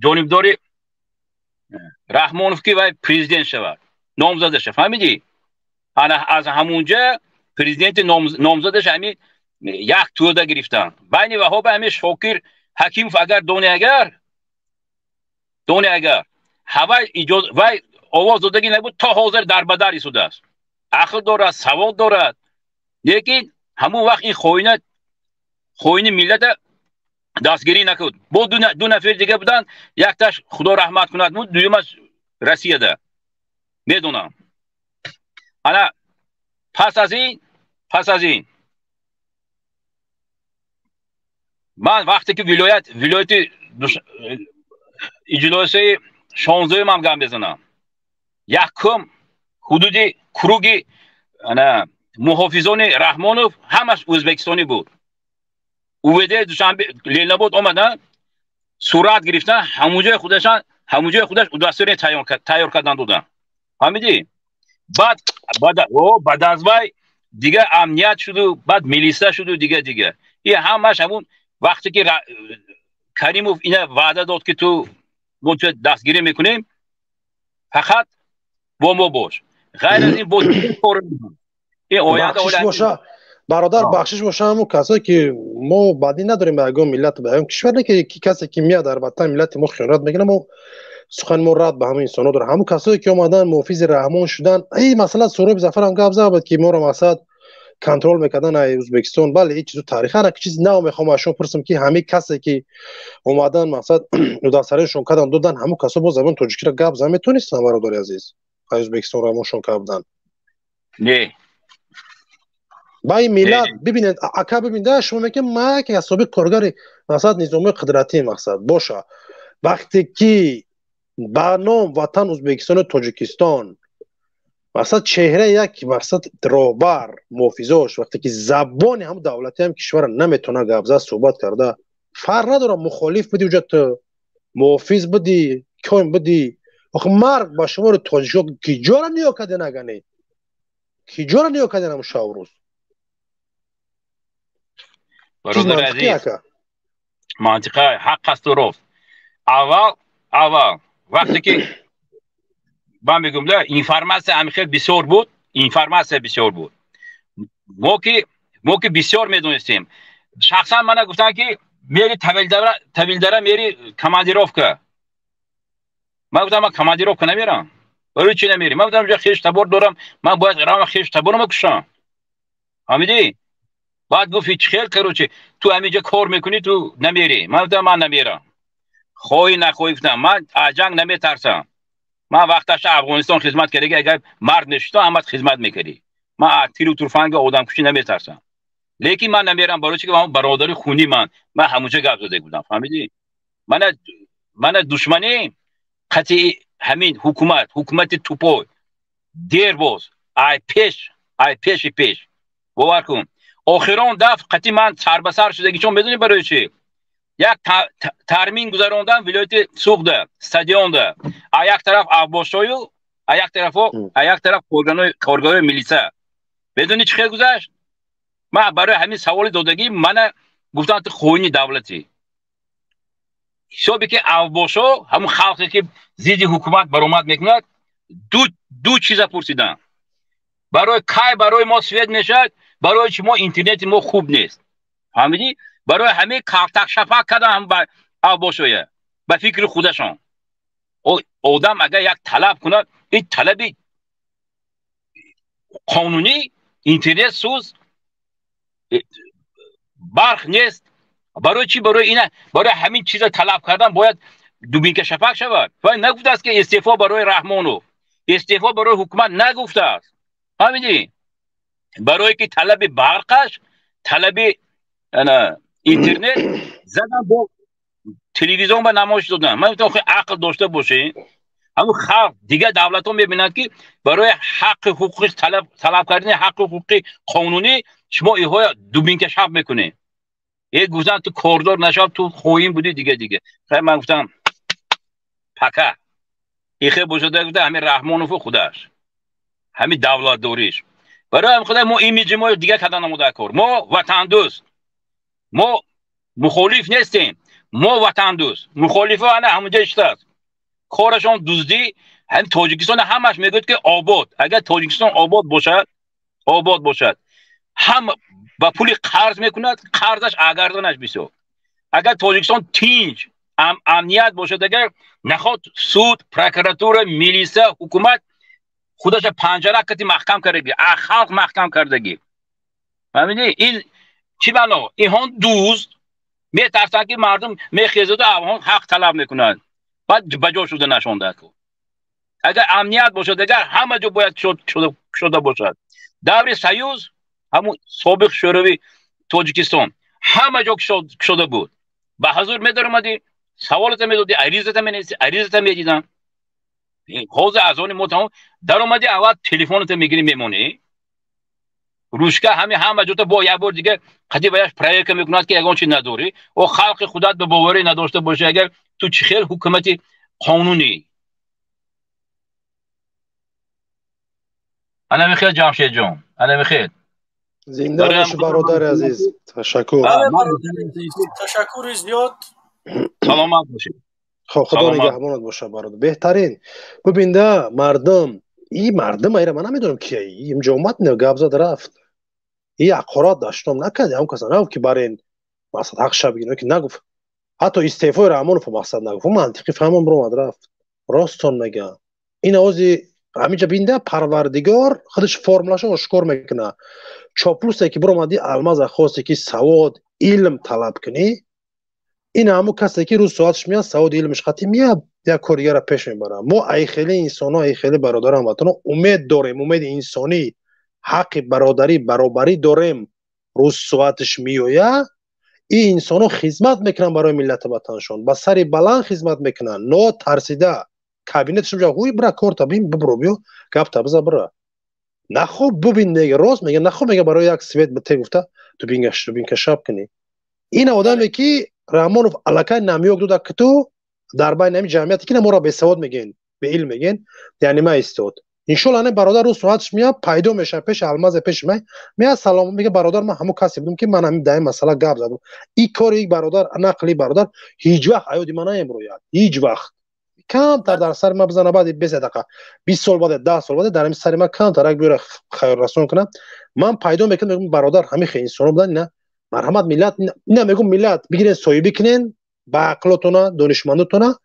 ҷонибдори Раҳмонов ки вай президент шавад, номзадаша. Фаҳмидӣ? Ана аз ҳамунҷа президенти номзадаш ҳамин як тӯда гирифтанд. Байни ваҳоба ҳамин Шокир Ҳакимов агар дони агар ҳавай вай овоз додагӣ набуд, то ҳозир дар ба дар истодааст. Ақл дорад, савод дорад, лекин ҳамон вақт ин хоини миллата дастгирӣ накард. Бо ду нафар дига буданд, якташ Худо раҳмат кунад буд, дуюмаш Россияда медонам. Ана пас аз ин ман вақте ки вилояти иҷлосияи 16-м гап мезанам, якум ҳудуди круги ана муҳофизони Раҳмонов ҳамаш ӯзбекистонӣ буд. УВД Душанбе Ленинобод омадан, сурат гирифтан, ҳамунҷои худаш удостоверение тайёр кардан додан. Фаҳмидӣ? Баъд аз вай дига амният шуду, баъд милиса шуду, дига. Ин ҳамаш ҳамун вақте ки Каримов ина ваъда дод, ки ту мо ту дастгирӣ мекунем, фақат бо мо бош. Ғайр аз ин бо кор ин оянда боша. Бародар, бахшиш боша, ҳамун касое ки мо бадӣ надорем ба ягон миллат, ба ягон кишвар, не ки касе ки меяд дар ватан миллати мо хиёнат мекунад, мо сухани мо рад ба ҳамин инсонҳо дорем. Ҳамун касое ки омадан муҳофизи Раҳмон шудан, ин масъала Суроби Зафар ҳам гап зад буд, ки моро мақсад контрол мекардан ай Ӯзбекистон. Бале, ин чизу тарихан ак чизи нав мехоҳам аз шумо пурсам, ки ҳамин касе ки омадан мақсад удастаришон кардан додан, ҳамун касо бо забони тоҷикиро гап зан метонистанд, бародари азиз, ай Ӯзбекистон равоншон кардан? Не. Ба ин миллат бибинед, ака бибинед, шумо мегӯед ман яке аз собиқ коргари мақсад низомии қудратӣ мақсад боша. Вақте ки ба ном ватан Ӯзбекистону Тоҷикистон мақсад чеҳраи як мақсад роҳбар муҳофизош, вақте ки забони ҳам давлати ҳам кишвара наметавона гап зад, суҳбат карда, фарқ надорад мухолиф будӣ, уҷа ту муҳофиз будӣ, кон будӣ, охи марг ба шумори тоҷикҳо ки ҷора ниё карден, агане ки ҷора ниё карден ҳамун шабрӯз. Бародари азиз, мантиқа ҳақ асту рост. Аввал вақте ки ман мегӯям, да информатсия ҳамин хел бисёр буд, информатсия бисёр буд. Мо ки бисёр медонистем. Шахсан мана гуфтанд, ки мери Тавилдара, мери командировка. Ман гуфтам, ман командировка намерам. Барои чӣ намери? Ман гуфтам, хеш табор дорам, ман бояд равам хеш таборама кушам. Фаҳмидӣ? Баъд гуфт, чӣ хел, короче, ту ҳаминҷа кор мекунӣ, ту намери. Ман гуфтам, ман намерам. Хоҳӣ нахоҳӣ, гуфтам, ман аз ҷанг наметарсам. Ман вақташа Афғонистон хизмат кардаги, агар мард мешудам, ҳамат хизмат мекардӣ. Ман аз тиру турфанги одамкушӣ наметарсам. Лекин ман намерам, барои чӣ ки ҳамон бародари хуни ман ҳамонҷа гап зада будам. Фаҳмидӣ? Мана душманӣ қатъи ҳамин ҳукумат, ҳукумати тупой, дербоз, ай пеши пеш. Бовар кун. Охирон дафъ қатъи ман сарбасар шудаги, чун медонӣ барои чӣ? Як тармин гузарондан вилояти Суғда, стадионда. А як тараф авбошою, а як тараф коргарои милиса. Медонӣ чӣ хел гузашт? Ман барои ҳамин саволи додагӣ мана гуфтанд, ту хоини давлатӣ. Ҳисобе ки авбошо, ҳамун халқе ки зидди ҳукумат баромад мекунад, ду чиза пурсиданд. Барои кай барои мо свет мешавад, барои чи мо интернети мо хуб нест. Фаҳмидӣ? Барои ҳамин калтакшапак кардан ба авбошоя, ба фикри худашон. Одам агар як талаб кунад, ин талаби қонунӣ, интернет сӯз, барқ нест. Барои чӣ? Барои ина, барои ҳамин чиза талаб кардан бояд дубинка шапак шавад. Ва нагуфтааст, ки истеъфо барои Раҳмонов, истеъфо барои ҳукумат нагуфтааст. Фаҳмидӣ? Барое ки талаби барқаш, талаби интернет задан, бо телевизион ба намоиш додан. Ман гуфтам, ақл дошта бошед. Ҳамун халқ дигар давлатҳо мебинанд, ки барои ҳаққи ҳуқуқи талаб кардани ҳаққи ҳуқуқи қонунӣ шумо иҳоя дубинка шаб мекунед. Гуфтанд, ту кордор нашав, ту хоин будӣ, дига. Хай, ман гуфтам, пака. Ихе бошада, гуфтам, ҳамин Раҳмонову худаш, ҳамин давлатдориш. Барои ҳамин худо мо имиҷи мо дига кардан намуда кор. Мо ватандӯст, мо мухолиф нестем, мо ватандӯст. Мухолифо ана ҳамунҷа иштааст. Корашон дуздӣ. Ҳамин Тоҷикистон ҳамаш мегӯяд, ки обод. Агар Тоҷикистон обод бошад, ҳам ба пули қарз мекунад, қарзаш агарданаш бисёр. Агар Тоҷикистон тинҷ, Амният бошад агар наход суд, прокуратура, милиса, ҳукумат худаша панҷара кати маҳкам кардаги, халқ маҳкам кардаги. Фаҳмидӣ? Ин чӣ маъно? Инҳон дузд метарсанд, ки мардум мехезаду авҳон ҳақ талаб мекунанд, баъд ба ҷо шуда нашонда. Агар амният бошад, агар ҳама ҷо бояд кушода бошад. Даври Союз, ҳамун собиқ Шӯрави Тоҷикистон, ҳама ҷо кушода буд. Ба ҳазур медаромадӣ, саволата медодӣ, аризата менависӣ, аризата медиданд. Ҳозир аз они мо тамом даромадӣ, аввал телефоната мегирӣ, мемонӣ, ручка ҳами ҳама ҷота бо як бор дига қади ваяш проверка мекунад, ки ягон чи надорӣ. О халқи худат ба боварӣ надошта бошӣ, агар ту чӣ хел ҳукумати қонунӣ? Ана михел, Ҷамшедҷон, ана михел. Зинда бошӣ, бародари азиз, ташаккур. Ташаккури зиёд. Саломат бошед. Хоб, худо нигаҳбонат бошад, бародар. Беҳтарин. Бибинда, мардум, и мардум айра ман намедонам кия, инҷо омад, гап зад, рафт. И ҳақорат даштом накард, ҳам каса нагуфт, ки барен мақсад ҳақ ша бигирем, ки нагуфт. Ҳатто истеъфои Раҳмонов мақсад нагуфт. Мантиқӣ фаҳмон биромад, рафт. Росттон мегӯям. Ин овози ҳаминҷа бинда, Парвардигор худаш формулашо ошкор мекунад. Чоплусе ки биромадӣ, алмаза хосте, ки савод, илм талаб кунӣ, ин ҳамун касе ки рӯз соаташ меяд, саводи илмиш қатӣ меяд, як кори дигарро пеш мебарад. Мо ай хеле инсонҳо, ай хеле бародарам ватано умед дорем, умеди инсонӣ, ҳаққи бародарӣ, баробарӣ дорем. Рӯз соаташ меояд, ин инсонҳо хизмат мекунанд барои миллату ватаншон, ба сари баланд хизмат мекунанд, нотарсида. Кабинеташ ҷа ҳуй бира, корта бин, бибро, биё, гапта биза, бира. Нахоб бибин, мега, рост мега, нахоб мега, барои як свет бите гуфта дубинка шаб кунӣ. Ин одаме ки Раҳмонов аллакай намёк дода, ки ту дар байни ҳамин ҷамъияте ки моро бесавод мегӯен, беилм мегӯен, яъне ма истод. Иншолло ане бародар рӯз соаташ меяд, пайдо мешавад пеши алмазе, пеши май меяд, салом мега, бародар, ман ҳамон касе будам, ки ман ҳамин дар ин масъала гап задам. И кори бародар, нақли бародар ҳеҷ вақт аёди ман намебурояд, ҳеҷ вақт. Камтар дар сари ман бизана, баъди бес дақа, 20 сол баъде, 10 сол баъде дар ҳамин сари ман камтар як биёра хайррасон кунам, ман пайдо мекунам, мегӯям, бародар, ҳамин хел инсонҳо будан. Ина марҳамат, миллат, ина мегӯм, миллат бигирен, соҳибӣ кунен ба ақлотона, донишмандотона.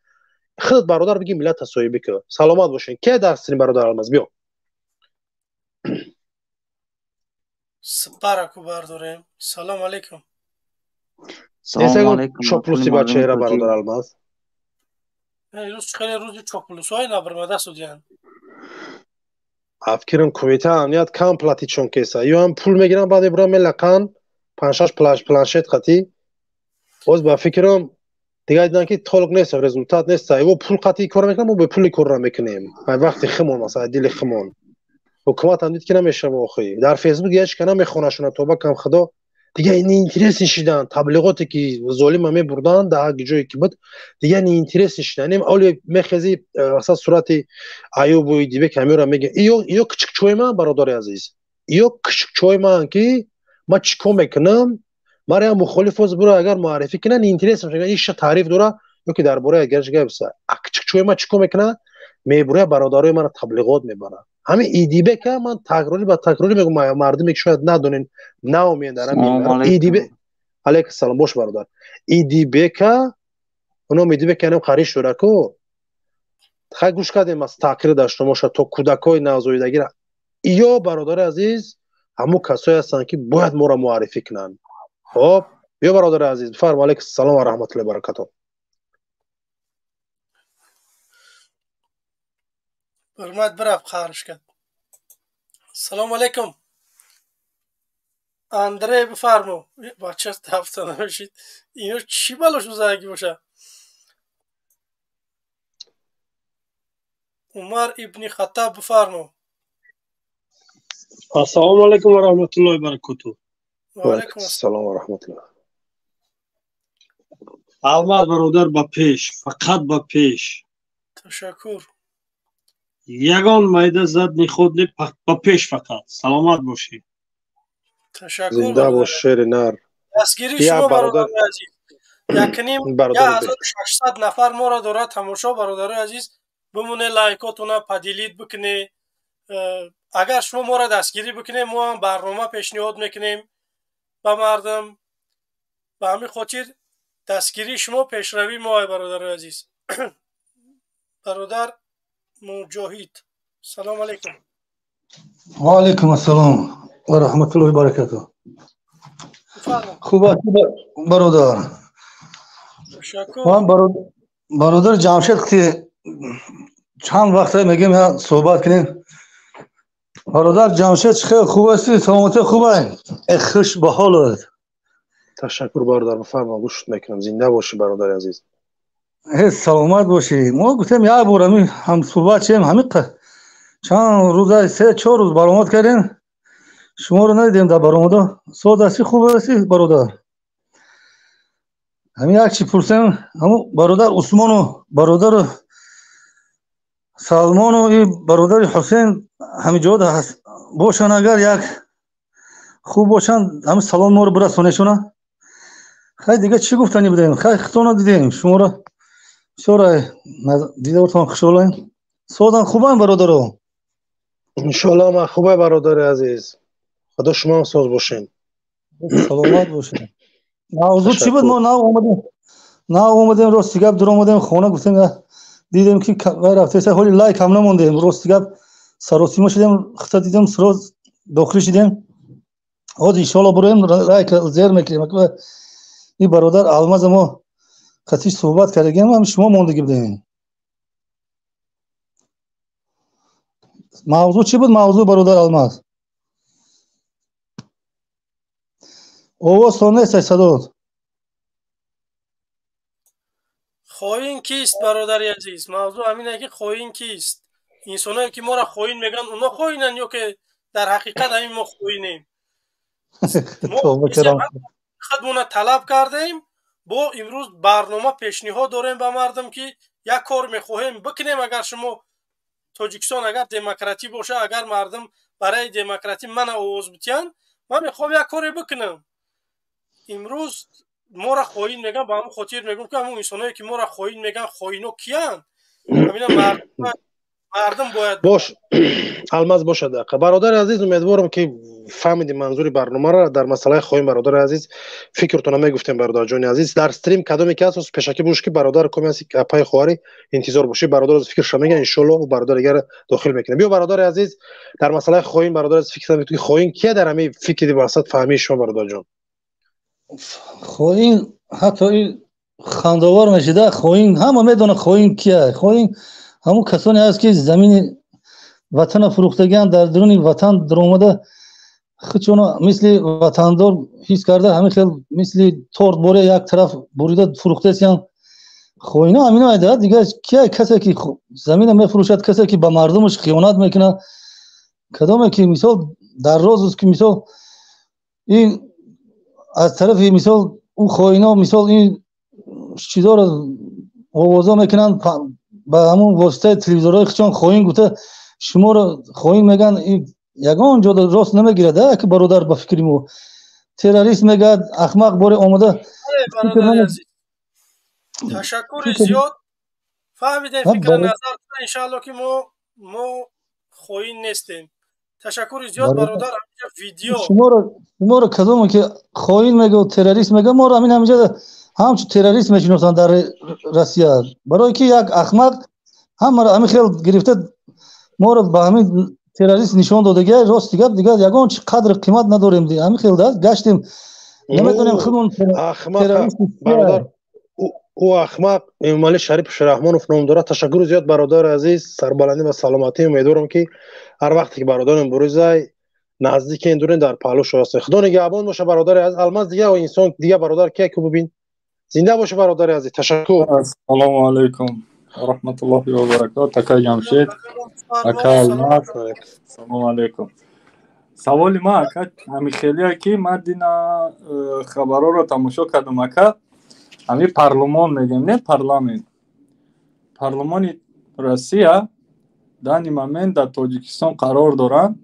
Худат бародар биги, миллата соҳибӣ кун. Саломат бошен. Ке дарс бародар Алмаз, биё. Бараку бардорем. Салом алейкум. Чоплуси ба чеҳра, бародар Алмаз. Рӯз хеле рӯзи чоплусҳои набармада судиянд. Афкирам, кумита амният кам платить кеса, ё ҳам пул мегирам, баъд мебурам, мелақан панҷшаш планшет қатӣ. Боз ба фикрам, дигар дидан, ки толк нест, результат нест. Его пул қатӣ кор мекунам, мо бепули корро мекунем, ай вақти химон, масалан, дили химон. Ҳукумат ҳам дид, ки намешава. Охи дар Фейсбук ячка намехонашона, тоба кам худо, дигар неинтересный шидан. Таблиғоте ки золима мебурданд дар ҳар ҷое ки буд, дигар неинтересный шидан. Оли мехези, масалан, сурати Аюбу Идибек ҳамёра мега, иё кичикчои ман, бародари азиз, иё кичикчои ман, ки ман чӣ кор мекунам. Мара як мухолиф оз бура агар муаррифӣ кунад, неинтерес мешава, иша таъриф дора ё ки дар бораи агарш гап са. А кичикчои ман чӣ кор мекунад? Мебуря, бародарои мана таблиғот мебарад. Ҳамин Идибека ман такрорӣ ба такрорӣ мегӯм, мардуме ки шояд надонен, наомеян дар Идибек. Алейкум салом бош, бародар. Идибека, оном Идибека янам қариш дора ку. Хай, гӯш кардем аз таъқири даштомоша то кӯдакҳои навзоидагира. Иё, бародари азиз, ҳамун касое ҳастанд, ки бояд моро муаррифӣ кунанд. Хоб, биё, бародари азиз, бифармо. Алейкум салом ва раҳматуллоҳи баракатуҳ. Ҳурмат бирафт, қаҳрш кард. Салому алейкум, Андрей, бифармо. Бача дафта намешид. Ино чӣ балош бузаги боша? Умар ибни Хаттаб, бифармо. Ассалому алайкум ва раҳматуллоҳи баракотуҳ. Ва алайкум ассалом ва раҳматуллоҳ. Алмаз бародар, ба пеш, фақат ба пеш. Ташаккур. Ягон майда зад ниход не, ба пеш фақат. Саломат бошӣ. Ташаккур. Зинда бош, шери нар. Дастгирии шумо, бародари азиз. Якним 1600 нафар моро дорад тамошо. Бародарои азиз, бимоне, лайкотуна поделить бикуне. Агар шумо моро дастгирӣ бикунем, мо ҳам барнома пешниҳод мекунем ба мардум. Ба ҳамин хотир Дастгирии шумо пешравии мо, ай бародарои азиз. Бародар Муҷоҳид, салом алейкум. Ва алейкум ассалом ва раҳматуллоҳи ва баракатуҳ. Хуб ҳастӣ, бародар? Ташаккур. Ман бародар Ҷамшед ки чанд вақте мегем суҳбат кунем. Бародар Ҷамшед, хеле хуб ҳастӣ? Саломатӣ хуб ай? Э, хуш ба ҳолат. Ташаккур, бародар, бифармо, гӯшт мекунам. Зинда бошӣ, бародари азиз. Э, саломат бошӣ. Мо гуфтем як бор ҳамин ҳамсуҳбат шем, ҳамин чанд рӯза, 3-4 рӯз баромад кардем, шуморо надидем дар баромадо. Соз ҳастӣ, хуб ҳастӣ, бародар? Ҳамин як чи пурсем, ҳамун бародар Усмону бародару Салмону и бародари Ҳусейн ҳамин ҷо бошанд, агар як хуб бошанд, ҳамин салом моро бирасонешона. Хай, дига чӣ гуфтанӣ будем? Хай, хитона дидем шуморо, бисёр дидавортон хушҳолем. Созан, хубанд, бародаро? Иншоалло, ман хубай, бародари азиз. Худо шумо ҳам соз бошен. Саломат бошед. Мавзӯъ чӣ буд? Мо нав омадем, нав омадем, рости гап, дур омадем хона, гуфтем, дидем ки вай рафтеса, ҳоли лайк ҳам намондем. Рости гап, саросима шудем, хита дидем, сроз дохил шудем. Ҳозир иншоалло буроем, лайк зер мекунем. Ин бародар Алмаза мо қатиш суҳбат кардагем, ҳам шумо мондагӣ будем. Мавзӯъ чӣ буд, мавзӯъ, бародар Алмаз? Овозтон нест, садот. Хоин кист, бародари азиз? Мавзӯъ ҳамин ки хоин кист? Инсоное ки моро хоин мегӯянд, оно хоинанд ё ки дар ҳақиқат ҳамин мо хоинем? Худмона талаб кардем, бо имрӯз барнома пешниҳод дорем ба мардум, ки як кор мехоҳем бикунем. Агар шумо Тоҷикистон агар демократӣ боша, агар мардум барои демократӣ мана овоз битиҳанд, ман мехоҳам як коре бикунам. Имрӯз моро хоин мегӯянд, ба ҳамон хотир мегӯям, ки ҳамон инсоное ки моро хоин мегӯянд, хоино киянд? Ҳамина мардум бояд бош. Алмаз, бошад ақа. Бародари азиз, умедворам ки фаҳмиди манзури барномаро дар масъалаи хоин. Бародари азиз, фикртона мегуфтем, бародарҷони азиз, дар стрим кадоме ки ҳаст, пешакӣ буш ки бародар коми ҳасти, апаи хоҳари интизор бошӣ, бародар фикрша мегӯян, иншоалло бародар дигар дохил мекунем. Биё, бародари азиз, дар масъалаи хоин, бародари азиз, фикр ки хоин кия дар ҳамин фикри мақсад фаҳмии шумо, бародарҷон? Хоин ҳатто хандовар мешида. Хоин ҳама медонад хоин кия. Хоин ҳамун касоне ҳаст ки замини ватана фурӯхтагианд, дар дуруни ватан даромада худшоно мисли ватандор ҳис карда, ҳамин хел мисли торт боре як тараф бурида фурӯхтасиянд. Хоино ҳамино айда, дигар кия? Касе ки замина мефурӯшад, касе ки ба мардумаш хиёнат мекунад, кадоме ки мисол дар роз ки мисол ин аз тарафи мисол ӯ хоино мисол ин чизоро овоза мекунанд ба ҳамун воситаи телевизорҳои худшон, хоин гуфта шуморо хоин мегӯянд. Ягон ҷо рост намегирад, ки бародар, ба фикри мо террорист мегӯяд, ахмақ боре омода. Ташаккури зиёд, фаҳмидем фикри назар. Иншаалло ки мо хоин нестем. Ташаккури зиёд, бародар. Видео шуморо кадоме ки хоин мегӯ, террорист мегӯ, моро ҳамин ҳаминҷа ҳамчун террорист мешиносанд дар Россия, барое ки як ахмақ ҳамаро ҳамин хел гирифта моро ба ҳамин террорист нишон додагия. Рости гап, дигар ягон чи қадру қимат надорем, ҳамин хел гаштем, намедонем худмон. Бародар, ӯ ахмақ Эмомалӣ Шарипов Раҳмонов ном дорад. Ташаккури зиёд, бародари азиз, сарбаландӣ ва саломатӣ. Умедворам ки ҳар вақте ки бародарем бурӯзай наздики ин дурем, дар паҳлӯ шумо ҳастем. Худо нигаҳбон боша, бародари азиз. Алмаз, дига инсон, дига бародар кия ку бубин. Зинда боша, бародари азиз, ташаккур. Ассалому алайкум ва раҳматуллоҳи ва баракатуҳ. Ака Ҷамшед, ака Алмаз, ассалому алайкум. Саволи ман, ака, ҳамин хелия ки ман дина хабарҳоро тамошо кардам, ака, ҳамин парлумон мегӯем, не, парламент, парлумони Россия данный момент дар Тоҷикистон қарор доранд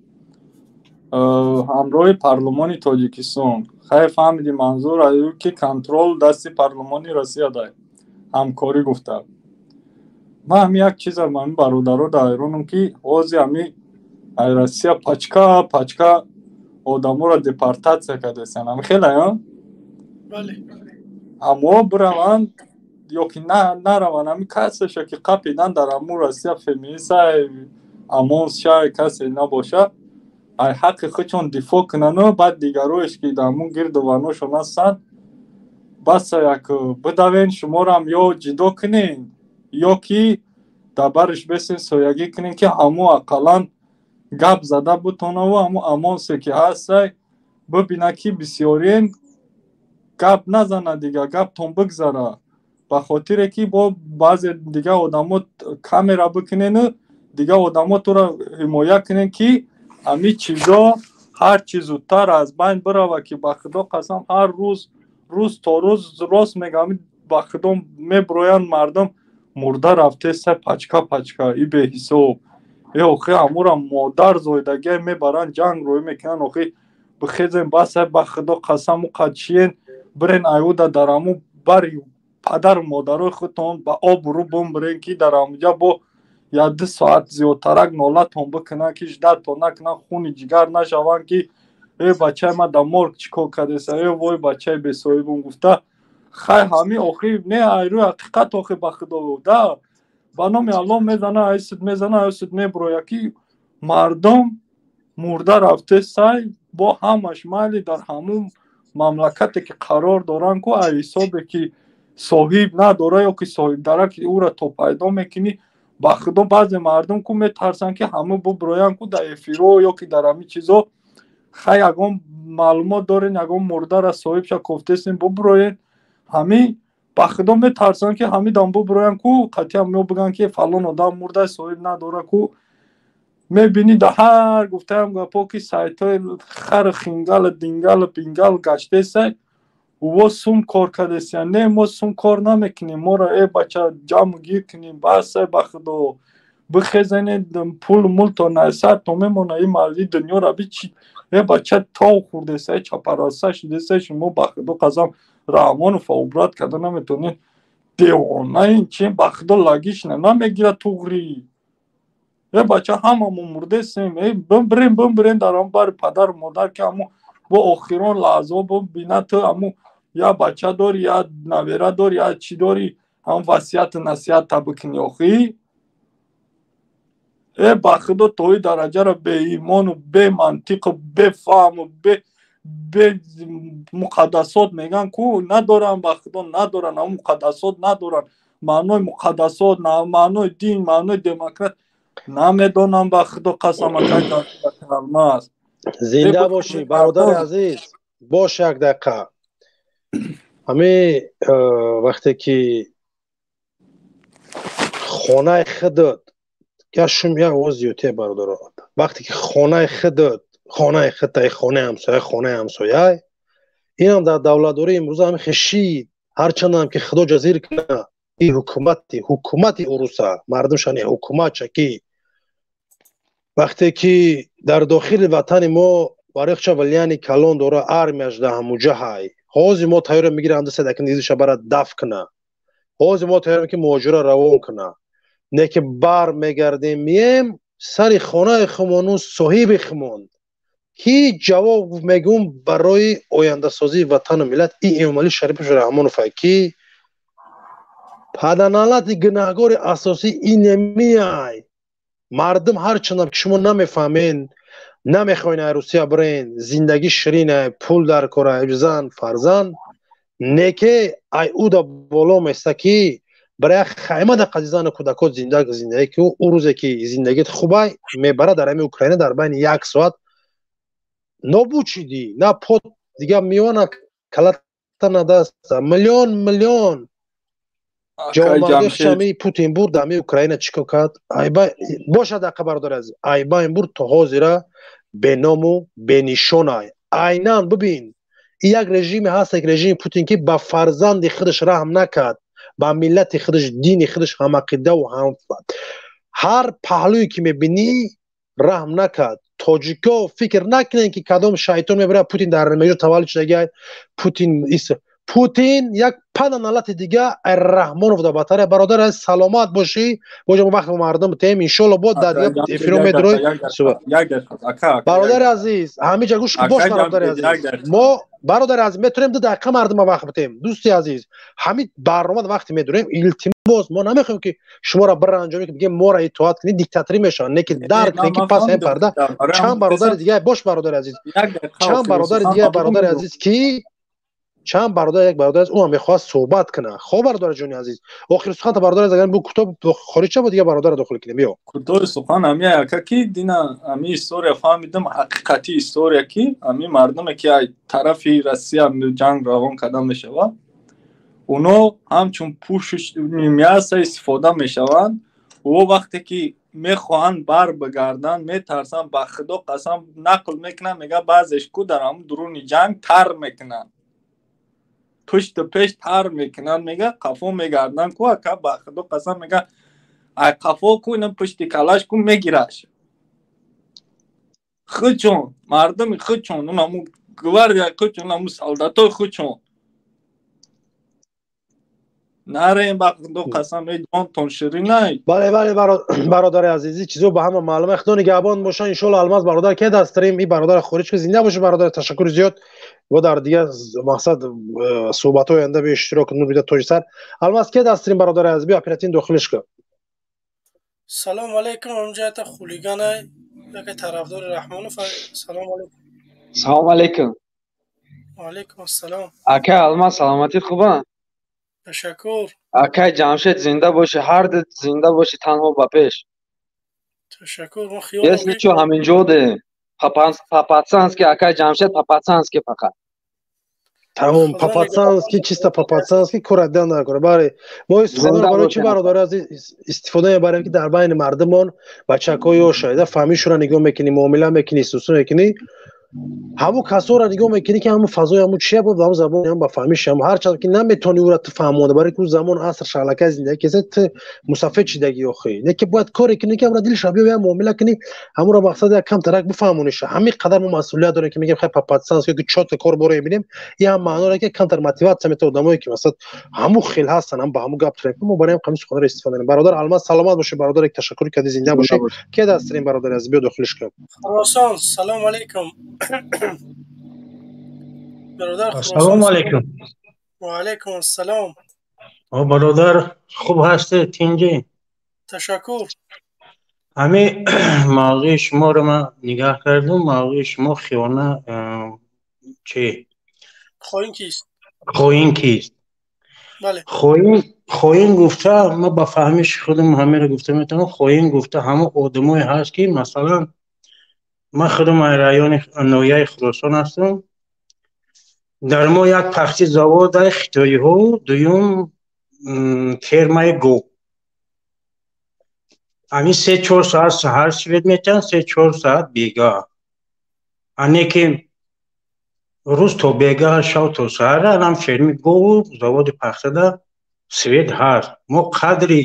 ҳамроҳи парлумони Тоҷикистон. Хай, фаҳмиди, манзур аю ки контрол дасти парлумони Россия дай ҳамкорӣ гуфта. Ман ҳами як чиза ҳами бародаро дар ҳайронам, ки ҳози ҳами ай Россия пачка пачка одаморо депортатсия кардастанд. Ҳами хелая? Ҳамоҳо бираванд ё ки нараванд, ҳамин касеша ки қапидан дар ҳамун Россия, феминиста, ОМОН шай, касе набошад, ай ҳаққи худшон дифоъ кунану баъд дигароеш ки дар ҳамун гирду ваношон ҳастанд, баса як бидавен, шуморам ё ҷидо кунен, ё ки дар барш бесен, соягӣ кунен, ки ҳамун ақаллан гап зада бутонаву ҳамун ОМОНсе ки ҳастай бибина, ки бисёрен гап назана, дига гаптон бигзара, ба хотире ки бо баъзе дига одамо камера бикунену дига одамо туро ҳимоя кунен, ки ҳамин чизо ҳар чӣ зудтар аз байн бирава, ки ба худо қасам, ҳар рӯз, рӯз то рӯз, рост мегӯям, ба худо, меброянд, мардум мурда рафтеса, пачка пачка и беҳисоб. Э, охи, ҳамура модар зоидагия мебаранд, ҷанг рӯй мекунанд. Охи, бихезем, баса, ба худо қасам, уқад чиен, бирен аюда дар ҳаму бари падару модарои худтон ба обрӯ бумбирен, ки дар ҳамуҷа бо як ду соат зиёдтарак нолатон бикунанд, ки ждатон накунанд, хуни ҷигар нашаванд, ки э, бачаи ма дар морг чӣ кор кардеса, э, вой, бачаи бесоҳибум гуфта. Хай, ҳами охи не, айрӯи ҳақиқат, охи, ба худо, да ба номи Аллоҳ мезана, айсуд мезана, айсуд меброя, ки мардум мурда рафтесай. Бо ҳамаш майли, дар ҳамун мамлакате ки қарор доранд ку, ай ҳисобе ки соҳиб надора ё ки соҳибдарак ӯра то пайдо мекунӣ, ба худо, баъзе мардум ку метарсанд, ки ҳама буброянд ку дар эфиро ё ки дар ҳамин чизо. Хай, ягон маълумот дорен, ягон мурдара соҳибша кофтесен, буброен. Ҳамин, ба худо, метарсанд, ки ҳамидам буброянд ку, қатъиян мо бигӯянд, ки фалон одам мурда, соҳиб надора ку. Мебинӣ, да ҳар гуфтаям гапо, ки сайтҳои хару хингалу дингалу пингал гаштесай, ӯво сум кор кардесиян. Не, мо сум кор намекунем, моро, э бача, ҷамъу гир кунем, басай, ба худо, бихезенед, пул мулто насарто мемона, и марди дунёра бичи, э бача, тов хӯрдесай, чапараса шудесай. Шумо, ба худо қасам, Раҳмонов обрат карда наметонед, девонаин чи, ба худо, лагишна намегирад туғрӣ. Э бача, ҳамамо мурдесем, э бимбирем, бимбирем дар ҳам бари падару модар, ки ҳамо бо охирон лаҳзаҳо бибина, ту ҳамо я бача дорӣ, я навера дорӣ, я чӣ дорӣ, ҳам васияту насиҳатта бикунӣ. Охӣ, э ба худо, то и дараҷаро беимону бемантиқу бефаҳму бе муқаддасот мегӯянд ку, надоранд, ба худо, надоранд, ҳамн муқаддасот надоранд, маънои муқаддасот, маънои дин, маънои демократ намедонам, ба худо қасам. Аст. Зинда бошӣ, бародари азиз, бош, як дақиқа. Ҳами вақте ки хонаи худат я шум, як овоз зиёдтия, бародаро, вақте ки хонаи худат, хонаи худтай, хонаи ҳамсоя, хонаи ҳамсояй, инам дар давлатдории имрӯза ҳами хешид. Ҳарчандам ки худо ҷазир куна и ҳукумати уруса, мардумшани ҳукуматша, ки вақте ки дар дохили ватани мо барои влияние калон дора, армияш да ҳамуҷа ҳай. Ҳозир мо тайёрем мегирам дастакнизиша бара даф куна, ҳозир мо тайёрем ки муҳоҷира равон куна, не ки бар мегардем, мием сари хонаи хумону соҳиби хумон, ки ҷавоб мегӯм барои ояндасозии ватану миллат и Эмомалӣ Шарипов Раҳмоновай, ки паданалати гунаҳгори асосӣ инемиай. Мардум, ҳарчандам ки шумо намефаҳмен, намехоҳен ай Русия бирен, зиндагӣ ширина, пул дар кора, зан, фарзанд, неке ай уда боло места, ки барои як хайма да қази зану кӯдакот зиндагӣ ки ӯ рӯзе ки зиндагит хубай мебарад, дар ҳами Украина дар байни як соат нобуд шидӣ, на пот дига мева, на калата, на даста. Миллион миллион ҷавонмардиами Путин бурд, ами Украина чӣ кор кард? Айба бошад, ақа, бародари азиз, айба ин бурд, то ҳозира беному бенишонай. Айнан бибин, як режиме ҳаст, як режими Путин, ки ба фарзанди худаш раҳм накард, ба миллати худаш, дини худаш, ҳамақидаву ҳам ҳар паҳлӯе ки мебинӣ раҳм накард. Тоҷико, фикр накунед, ки кадом шайтон мебарад, Путин дар меҷо таваллуд шудагиай. Путин, Путин як пана налати дига Раҳмонов да батаре. Бародар азиз, саломат бошӣ, боҷа мо вақт мардум тем, иншоалло бо дар дига эфиро медурой. Бародари азиз, ҳамиҷа гӯш бош. Бародари азиз, мо, бародари азиз, метавонем 2 дақиқа мардума вақт битем. Дӯсти азиз, ҳамин барнома вақте медурем, илтимос, мо намехоҳем ки шуморо биранҷонем, ки бигем моро итоат кунед, диктаторӣ мешавад. Не ки дарк кунед, ки пас ҳамин парда чанд бародари дига бош. Бародари азиз, чанд бародари дига, бародари азиз, ки чанд бародар, як бародар аст, ӯ ҳам мехоҳад суҳбат кунад. Хоб, бародари ҷони азиз, охири суханта, бародар азиз, агар бу кӯтоҳ хориҷ шава, дига бародарро дохил кунем, биё. Кӯтоҳи сухан ами ака, ки дина ами история фаҳмидам, ҳақиқати история, ки ами мардуме ки ай тарафи Россия ҷанг равон карда мешавад, оно ҳамчун пушечное мясо истифода мешаванд. О вақте ки мехоҳанд бар бигарданд, метарсанд. Ба Худо қасам, нақл мекунанд, мега баъзеш ку дар ҳамун дуруни ҷанг тар мекунанд, пушту пеш тар мекунанд, мега қафо мегарданд ку, ака, ба Худо қасам, мега ай қафо ку ина пушти калаш ку мегираш худчон, мардуми худчон, унаму гвардия худчон, унаму солдатои худчон. Нарем, ба Худо қасам, эй ҷонтон ширинай. Бале, бародари азизи, чизо ба ҳама маълума. Худо нигаҳбон бошан, иншоалло. Алмаз бародар, ке дастарем и бародар хориҷ ки. Зинда боши, бародар, ташаккури зиёд. Ва дар дигар мақсад суҳбатҳои оянда бе иштирок нур бида тоҷисар. Алмаз, ке дастарем, бародари азиз, биё, оперативно дохилиш кун. Салом алейкум. Ҳамҷата хулиганай, яке тарафдори Раҳмонов. Салом алейкум. Салом алейкум. Ва алейкум ассалом. Ака Алмаз, саломатит хуба? Ташаккур. Акай Ҷамшед, зинда бошӣ, ҳар ду зинда бошӣ, танҳо ба пеш. Ташаккур, мо Если чо, ҳаминҷо де по-пацански, акай Ҷамшед, по-пацански фақат. Тамом, по-пацански, чисто по-пацански, кора накора. Бале, мо истифода барои чӣ, бародари азиз, истифода мебарем, ки дар байни мардумон бачакҳои ёшаида фаҳмишонро нигоҳ мекунӣ, муомила мекунӣ, сусу мекунӣ, ҳамун касоро нигоҳ мекунӣ, ки ҳамун фазои ҳамун чия буд, ҳамун забони ҳам ба фаҳмиш ҳам, ҳарчанд ки наметавонӣ ӯра ту фаҳмонда, барои ки ӯ замон аср шаҳлакаи зиндагӣ кеса, ту мусаффед шидагӣ охӣ. Не ки бояд коре кунӣ, ки ҳамра дилша биё, як муомила кунӣ, ҳамуро мақсад як камтарак бифаҳмониша. Ҳамин қадар мо масъулият дорем, ки мегем хай, по-пацански ки чётко кор боро мебинем, и ҳам маъно дорад, ки камтар мотиватсия метавад одамое ки масалан ҳамун хел ҳастанд, ҳам ба ҳамун гап турем, мо барои ҳам суханро истифода мекунем. Бародар Алмаз, саломат бошӣ, бародар, ташаккур кардӣ, зинда бошӣ. Ке дастарем, бародари азиз, биё, дохилиш кун. Хуросон, салом алейкум, бародар. Ассалому алайкум. Ва алайкум ассалом. О, бародар, хуб ҳастед, тинҷӣ? Ташаккур. Ҳамин мавзӯи шуморо ман нигаҳ кардам. Мавзӯи шумо хиёна чи? Хоин кист? Хоин кист? Бале. Хоин гуфта, ман ба фаҳмиши худам ҳамеро гуфта метавонам. Хоин гуфта ҳамон одамое ҳаст, ки масалан ман худам аз райони ноҳияи Хуросон ҳастам. Дар мо як пахти заводаи хитоиҳо, дуюм фермаи гов. Ҳамин 3-4 соат саҳар свет метиҳанд, 3-4 соат бегаҳ. Ане ки рӯз то бегаҳ, шав то саҳар анам ферми гову заводи пахтада свет ҳаст. Мо қадри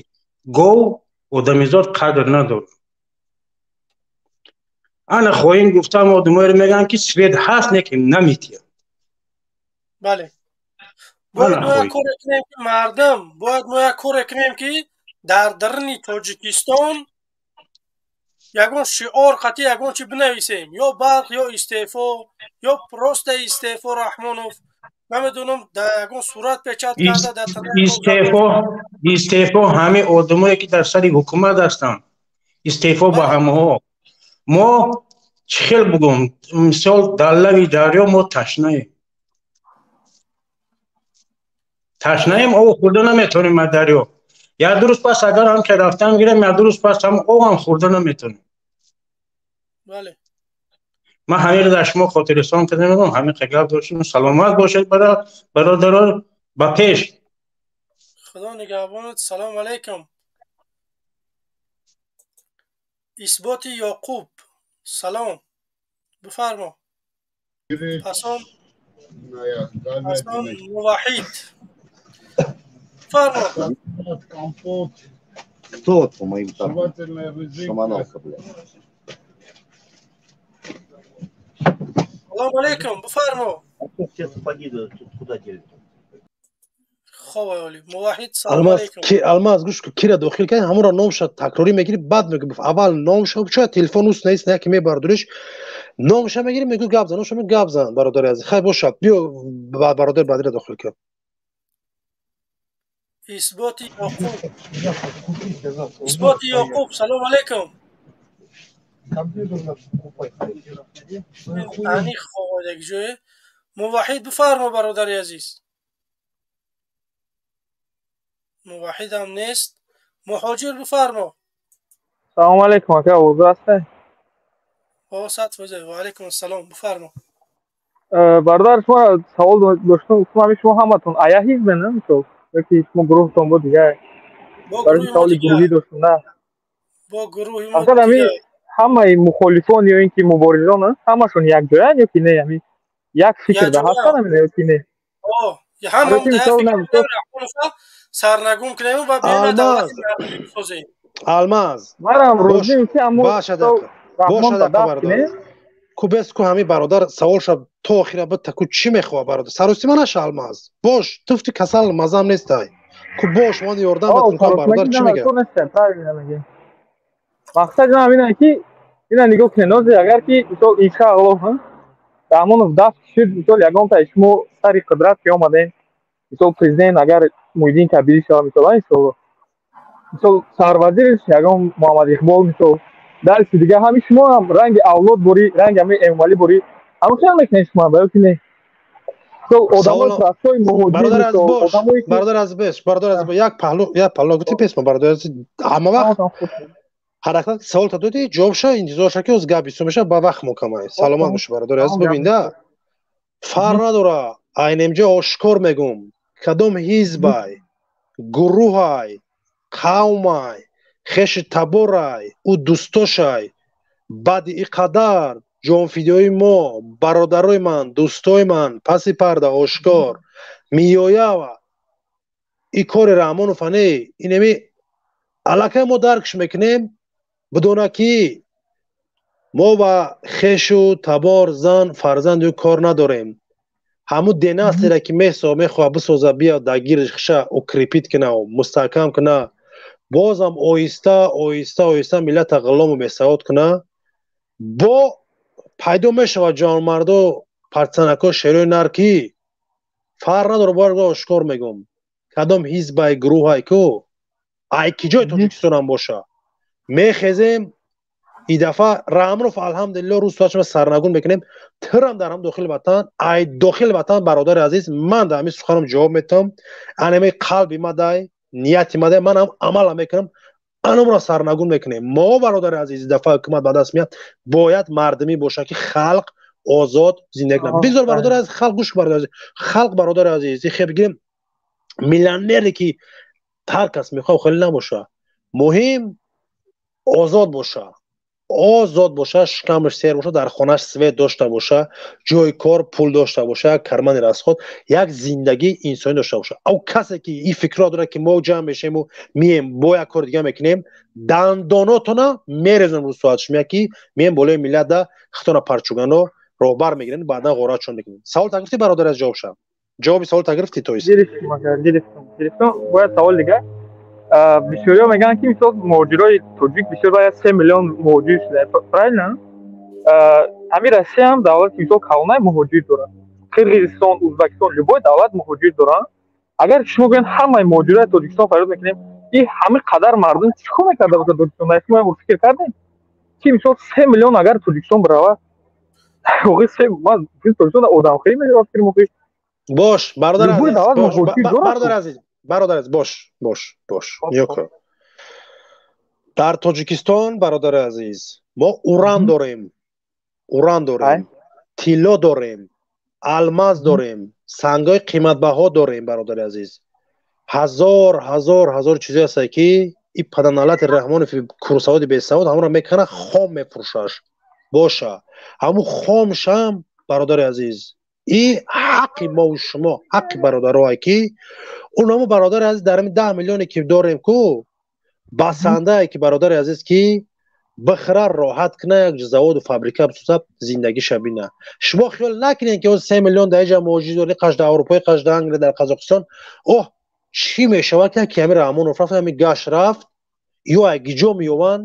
гов, одамизод қадр надорем. Ана хоин гуфтам одамоеро мегӯянд, ки свет ҳаст, не ки наметиҳанд. Бале, бояд мо як коре кунем, ки мардум, бояд мо як коре кунем, ки дар даруни Тоҷикистон ягон шиор қатъи ягон чи бинависем: ё барқ, ё истеъфо, ё просто истеъфо Раҳмонов, намедонам, дар ягон сурат печать карда дар Истеъфо, истеъфо ҳамин одамое ки дар сари ҳукумат ҳастанд, истеъфо ба ҳамаҳо. Мо чӣ хел бугум, мисол, дар лави дарё мо ташнаем, ташнаем, об хӯрда наметавонем аз дарё. Як ду рӯз пас агар ҳам ки рафтан гирем, як ду рӯз пас ҳам обам хӯрда наметавонем. Ман ҳаминро дар шумо хотиррасон карда мегӯям. Ҳамин гап доштем. Саломат бошед, бародаро, ба пеш. Худо нигаҳбонат. Салом алейкум. Исботи Ёқуб, салом, бифармо. Пасон Муваҳид, бифармо. Кто по моим там шамановка, блядь? Салом алейкум, бифармо. А все сапоги тут куда дели? Хоб оли. Муваҳид, салом алейкум. Ки Алмаз, гӯш кун, кира дохил кардӣ, ҳамонро номша такрорӣ мегирӣ, баъд мегӯ, аввал номша, чоя телефон уст нест, яке мебардориш, номша мегирӣ, мегӯ гап зан, номша мегӯ гап зан, бародари азиз. Хай бошад, биё бародар баъдиро дохил кун. Исботи Ёқуб. Исботи Ёқуб, салом алейкум. Аниқ хоб як ҷое. Муваҳид, бифармо, бародари азиз. Муваҳидам нест. Муҳоҷир, бифармо. Салом алейкум, ака, овоз ҳаст? О, 100%. Ва алейкум ассалом, бифармо. Бародар, шумо савол доштум, гуфтум ҳамин шумо ҳаматон ая ҳизбе, на мисол? Ёки шумо гурӯҳтон буд дигар? Барои саволи гурӯҳӣ доштум, на? Бо гурӯҳи мо. Асlan ҳамин ҳамаи мухолифон ё ин ки муборизон ҳамашон якҷоянд ё ки не? Ҳамин як фикрда ҳастанд ҳамин ё ки не? Ҳама сарнагум кунем ва Алмаз, Алмаз, манам розием ки аммо бошад, бародар. Ку бес ку ҳамин бародар саволша то охира бита, ку чӣ мехоҳа бародар? Саросима наша, Алмаз. Бош, туфти касал мазам нестай. Ку бош, ман ёрдам бетун, бародар чӣ мега? Мақсади ман ҳамин ки ина нигоҳ кунед, нози агар ки мисол иншааллоҳ Раҳмонов дафт шуд, мисол ягонта шумо сари қудрат ки омадем, мисол президент агар Муҳиддин Кабирӣ шавад, мисол иншоаллоҳ, мисол сарвазирш ягон Муҳаммад Иқбол, мисол дарси дигар, ҳамин шумо ҳам ранги авлод борӣ, ранги ҳамин Эмомалӣ борӣ, ҳамин хел мекунед шумо ё ки не? Мисол одамои простой муҳоҷир, одамое бародар аз беш, бародар аз як паҳлу, як паҳлу гуфти пес, бародар аз ҳама вақт ҳаракат савол та додӣ, ҷавобша интизор ша, ки оз гап бисёр меша, ба вақт мокамай. Саломат бош, бародари азиз. Бибинда, фарқ надора, айнемҷа ошкор мегум, кадом ҳизбай, гурӯҳай, қавмай, хеши таборай, ӯ дӯстошай, баъди и қадар ҷонфидои мо, бародарои ман, дӯстои ман, паси парда ошкор миёява и кори Раҳмонов ане инеми аллакай мо даркш мекунем, бидона ки мо ба хешу табор, зан, фарзанду кор надорем. Ҳамун династире ки мехоҳа бисоза, биё дар гирди хиша укрепить куна, мустаҳкам куна, бозам оҳиста оҳиста оҳиста миллата ғулому бесавод куна, бо пайдо мешавад ҷавонмардо, партизанако, шерои нар, ки фарқ надора. Бояд ошкор мегум, кадом ҳизбай, гурӯҳай ку, ай ки ҷои Тоҷикистонам боша, мехезем. И дафъа Раҳмонов, алҳамдулилло, рӯз соатшма сарнагун мекунем. Тирам дар ҳам дохили ватан, ай дохили ватан, бародари азиз, ман дар ҳамин суханам ҷавоб метавам. Анаме қалби мадай, нияти мадай, ман ҳам амала мекунам, анамро сарнагун мекунем. Мо, бародари азиз, дафъа ҳукумат ба даст меяд, бояд мардумӣ боша, ки халқ озод зиндагӣ кунад. Бигзор, бародари азиз, халқ, гӯш, бародари азиз, халқ, бародари азиз, хе бигирем, миллионере ки ҳар кас мехоҳад, хеле набоша, муҳим озод боша, озод боша, шикамаш сер боша, дар хонаш свет дошта боша, ҷои кор, пул дошта боша, кармани расход, як зиндагии инсонӣ дошта боша. Ав касе ки ин фикрро дорад, ки мо ҷамъ мешавему мием, бо як кори дига мекунем, дандонотона мерезонем рӯз соатш меяд, ки мием болои миллата, хитона парчугано роҳбар мегирем, баъдан ғоратшон мекунем. Савол та гирифтӣ, бародар, аз ҷавоб ша, ҷавоби савол та гирифтӣ, то есть? Гирифтам. Бояд савол дигар. Бисёриҳо мегӯянд, ки мисол муҳоҷирои тоҷик бисёр, бояд 3 миллион муҳоҷир шуда, правильно? Ҳамин Россия ҳам давлати мисол калонай муҳоҷир дорад, Қирғизистон, Узбекистон, любой давлат муҳоҷир доранд. Агар шумо гӯянд ҳамаи муҳоҷирои Тоҷикистон фарёд мекунем, и ҳамин қадар мардум чӣ кор мекарда бошад Тоҷикистон? Шумо фикр кардем, ки мисол 3 миллион агар Тоҷикистон бирава, ман Тоҷикистон одамхӯрӣ мешавад, фикр мекунӣ? Бош, бародар азиз, бародар азиз, бародар азиз, бош, бош, бош, нигоҳ кун. Дар Тоҷикистон, бародари азиз, мо уран дорем, уран дорем, тилло дорем, алмаз дорем, сангҳои қиматбаҳо дорем, бародари азиз. Ҳазор, ҳазор, ҳазор чизое ҳастае, ки и паданалати Раҳмонов, курсаводи бесавод, ҳамонро мекана, хом мефурӯшаш. Боша, ҳамун хомшам, бародари азиз, и ҳаққи мову шумо, ҳаққи бародарое, ки унамо, бародари азиз, дар ҳамин 10 миллионе ки дорем ку, басандае, ки, бародари азиз, ки бихӯра, роҳат куна, як заводу фабрика бисоза, зиндагиша бина. Шумо хиёл накунед, ки 3 миллион дар иҷа муҳоҷир дорӣ, қаш дар Аврупои, қаш дар Англия, дар Қазоқистон. Оҳ. Чӣ мешавад ки ҳами Раҳмонов рафт, ҳами гаш рафт, ё агиҷо меёванд,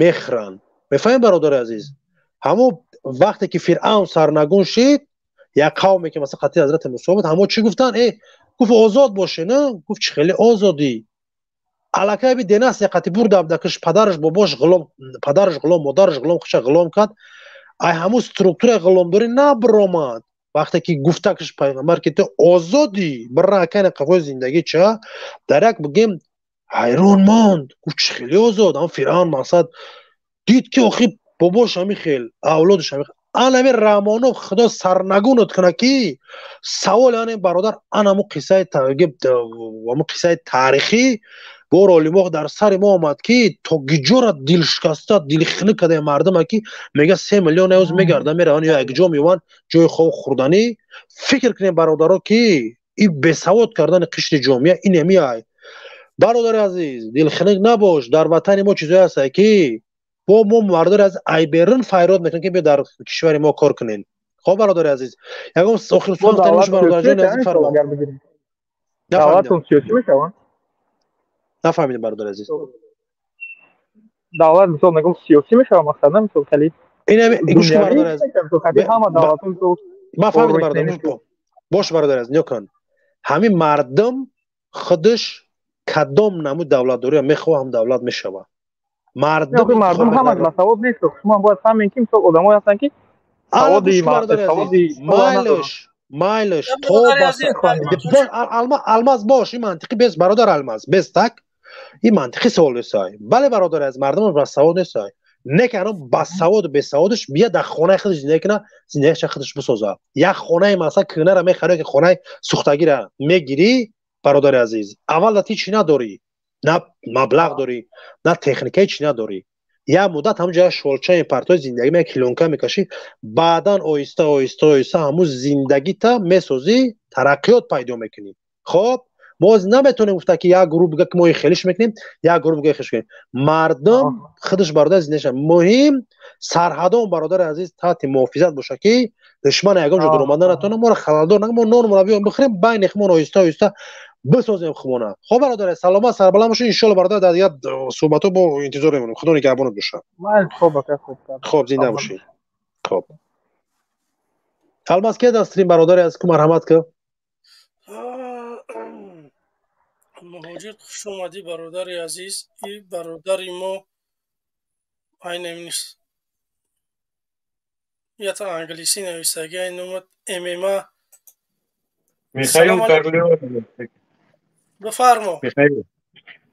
мехӯранд. Мефаҳмед, бародари азиз? Ҳамо вақте ки Фиръавн сарнагун шид, як қавме ки масалан қатъи ҳазрати Мусо буд, ҳамо чӣ гуфтанд? Гуфт озод боше, на? Гуфт чӣ хеле озодӣ? Аллакай би денас яқати бурда абдакиш, падараш бобош ғулом, падараш ғулом, модараш ғулом, хуша ғулом кард. Ай ҳамун структураи ғуломдорӣ набаромад. Вақте ки гуфтакиш пайғамбар ки ту озодӣ, бира акайна қафои зиндагӣ ча, дар як бигем ҳайрон монд. Гуфт чӣ хеле озод? Ҳам Фиръавн мақсад дид ки охи бобош ҳами хел, авлодаш ҳами хел. Анами Раҳмонов худо сарнагунат кунад ки саволи ане бародар, анаму қиссаи аму қиссаи таърихӣ бор олимоқ дар сари мо омад ки то гиҷора дилшикаста дилхинӣ кадаи мардума ки мега 3 миллион эвз мегарда мераванд ё якҷо меёванд ҷои хоб хӯрданӣ. Фикр кунем бародаро ки и бесавод кардани қишри ҷомеа ин эмиай. Бародари азиз, дилхиник набош, дар ватани мо чизое ҳастае ки бо мо мардори аз айберин файрод мекунем ки биё дар кишвари мо кор кунем. Хоб бародари азиз, ягон охир сухан гуфтани бародарҷони азиз фармо. Давлатон сиёсӣ мешаванд? Нафаҳмидем бародари азиз. Давлат мисол мегӯм сиёсӣ мешавад, мақсад на мисол хеле гӯш кун бародари азиз. Ҳама давлатҳо мисол ман фаҳмидам бародар. Бош бародари азиз, нигоҳ кун. Ҳамин мардум худаш кадом намуд давлатдориро мехоҳад, ҳам давлат мешавад. Мардум ҳама басавод нест. Шумо бояд фаҳмед ки мисол одамое ҳастанд ки саводи майлаш майлаш то алмаз бош, ин мантиқи бес бародар алмаз бес так ин мантиқи савол нестай. Бале бародари азиз, мардум басавод нестай. Не ки ано басаводу бесаводаш бия дар хонаи худаш зиндагӣ кунад, зиндагиша худаш бисозад. Як хонаи масалан кӯҳнаро мехарӣ ки хонаи сӯхтагиро мегирӣ, бародари азиз, аввал да ти чӣ надорӣ, на маблағ дорӣ, на техникаи чӣ надорӣ. Як муддат ҳамун ҷоя шолча мепартои зиндагӣ меяк хилонка мекашӣ, баъдан оҳиста оҳиста оҳиста ҳамун зиндагита месозӣ, тараққиёт пайдо мекунӣ. Хоб мо ҳозир наметавонем гуфта ки як гурӯҳ бига ки мо хелиш мекунем, як гурӯҳ бига хелиш мекунем. Мардум худаш бародар зиндагиша муҳим, сарҳадон бародари азиз таҳти муҳофизат боша ки душман ягон ҷо дуромада натавонад, моро халалдор накунад, мо нонмонро биёем бихӯрем, байни худмон оҳиста оҳиста бисозем худмона. Хоб бародари саломат сарбаланд бошед, иншоалло бародар дар дигар суҳбатҳо бо интизор мемонем. Худо нигаҳбонат бошад. Хоб зинда бошед. Хоб Алмаз ки дастрим бародари азиз ку марҳамат ку. Муҳоҷир хуш омадӣ бародари азиз. И бародари мо айнам нест. Ята англисӣ нависаги айн омад ММА. Михаил Корлеоне. Бифармо. Михаил.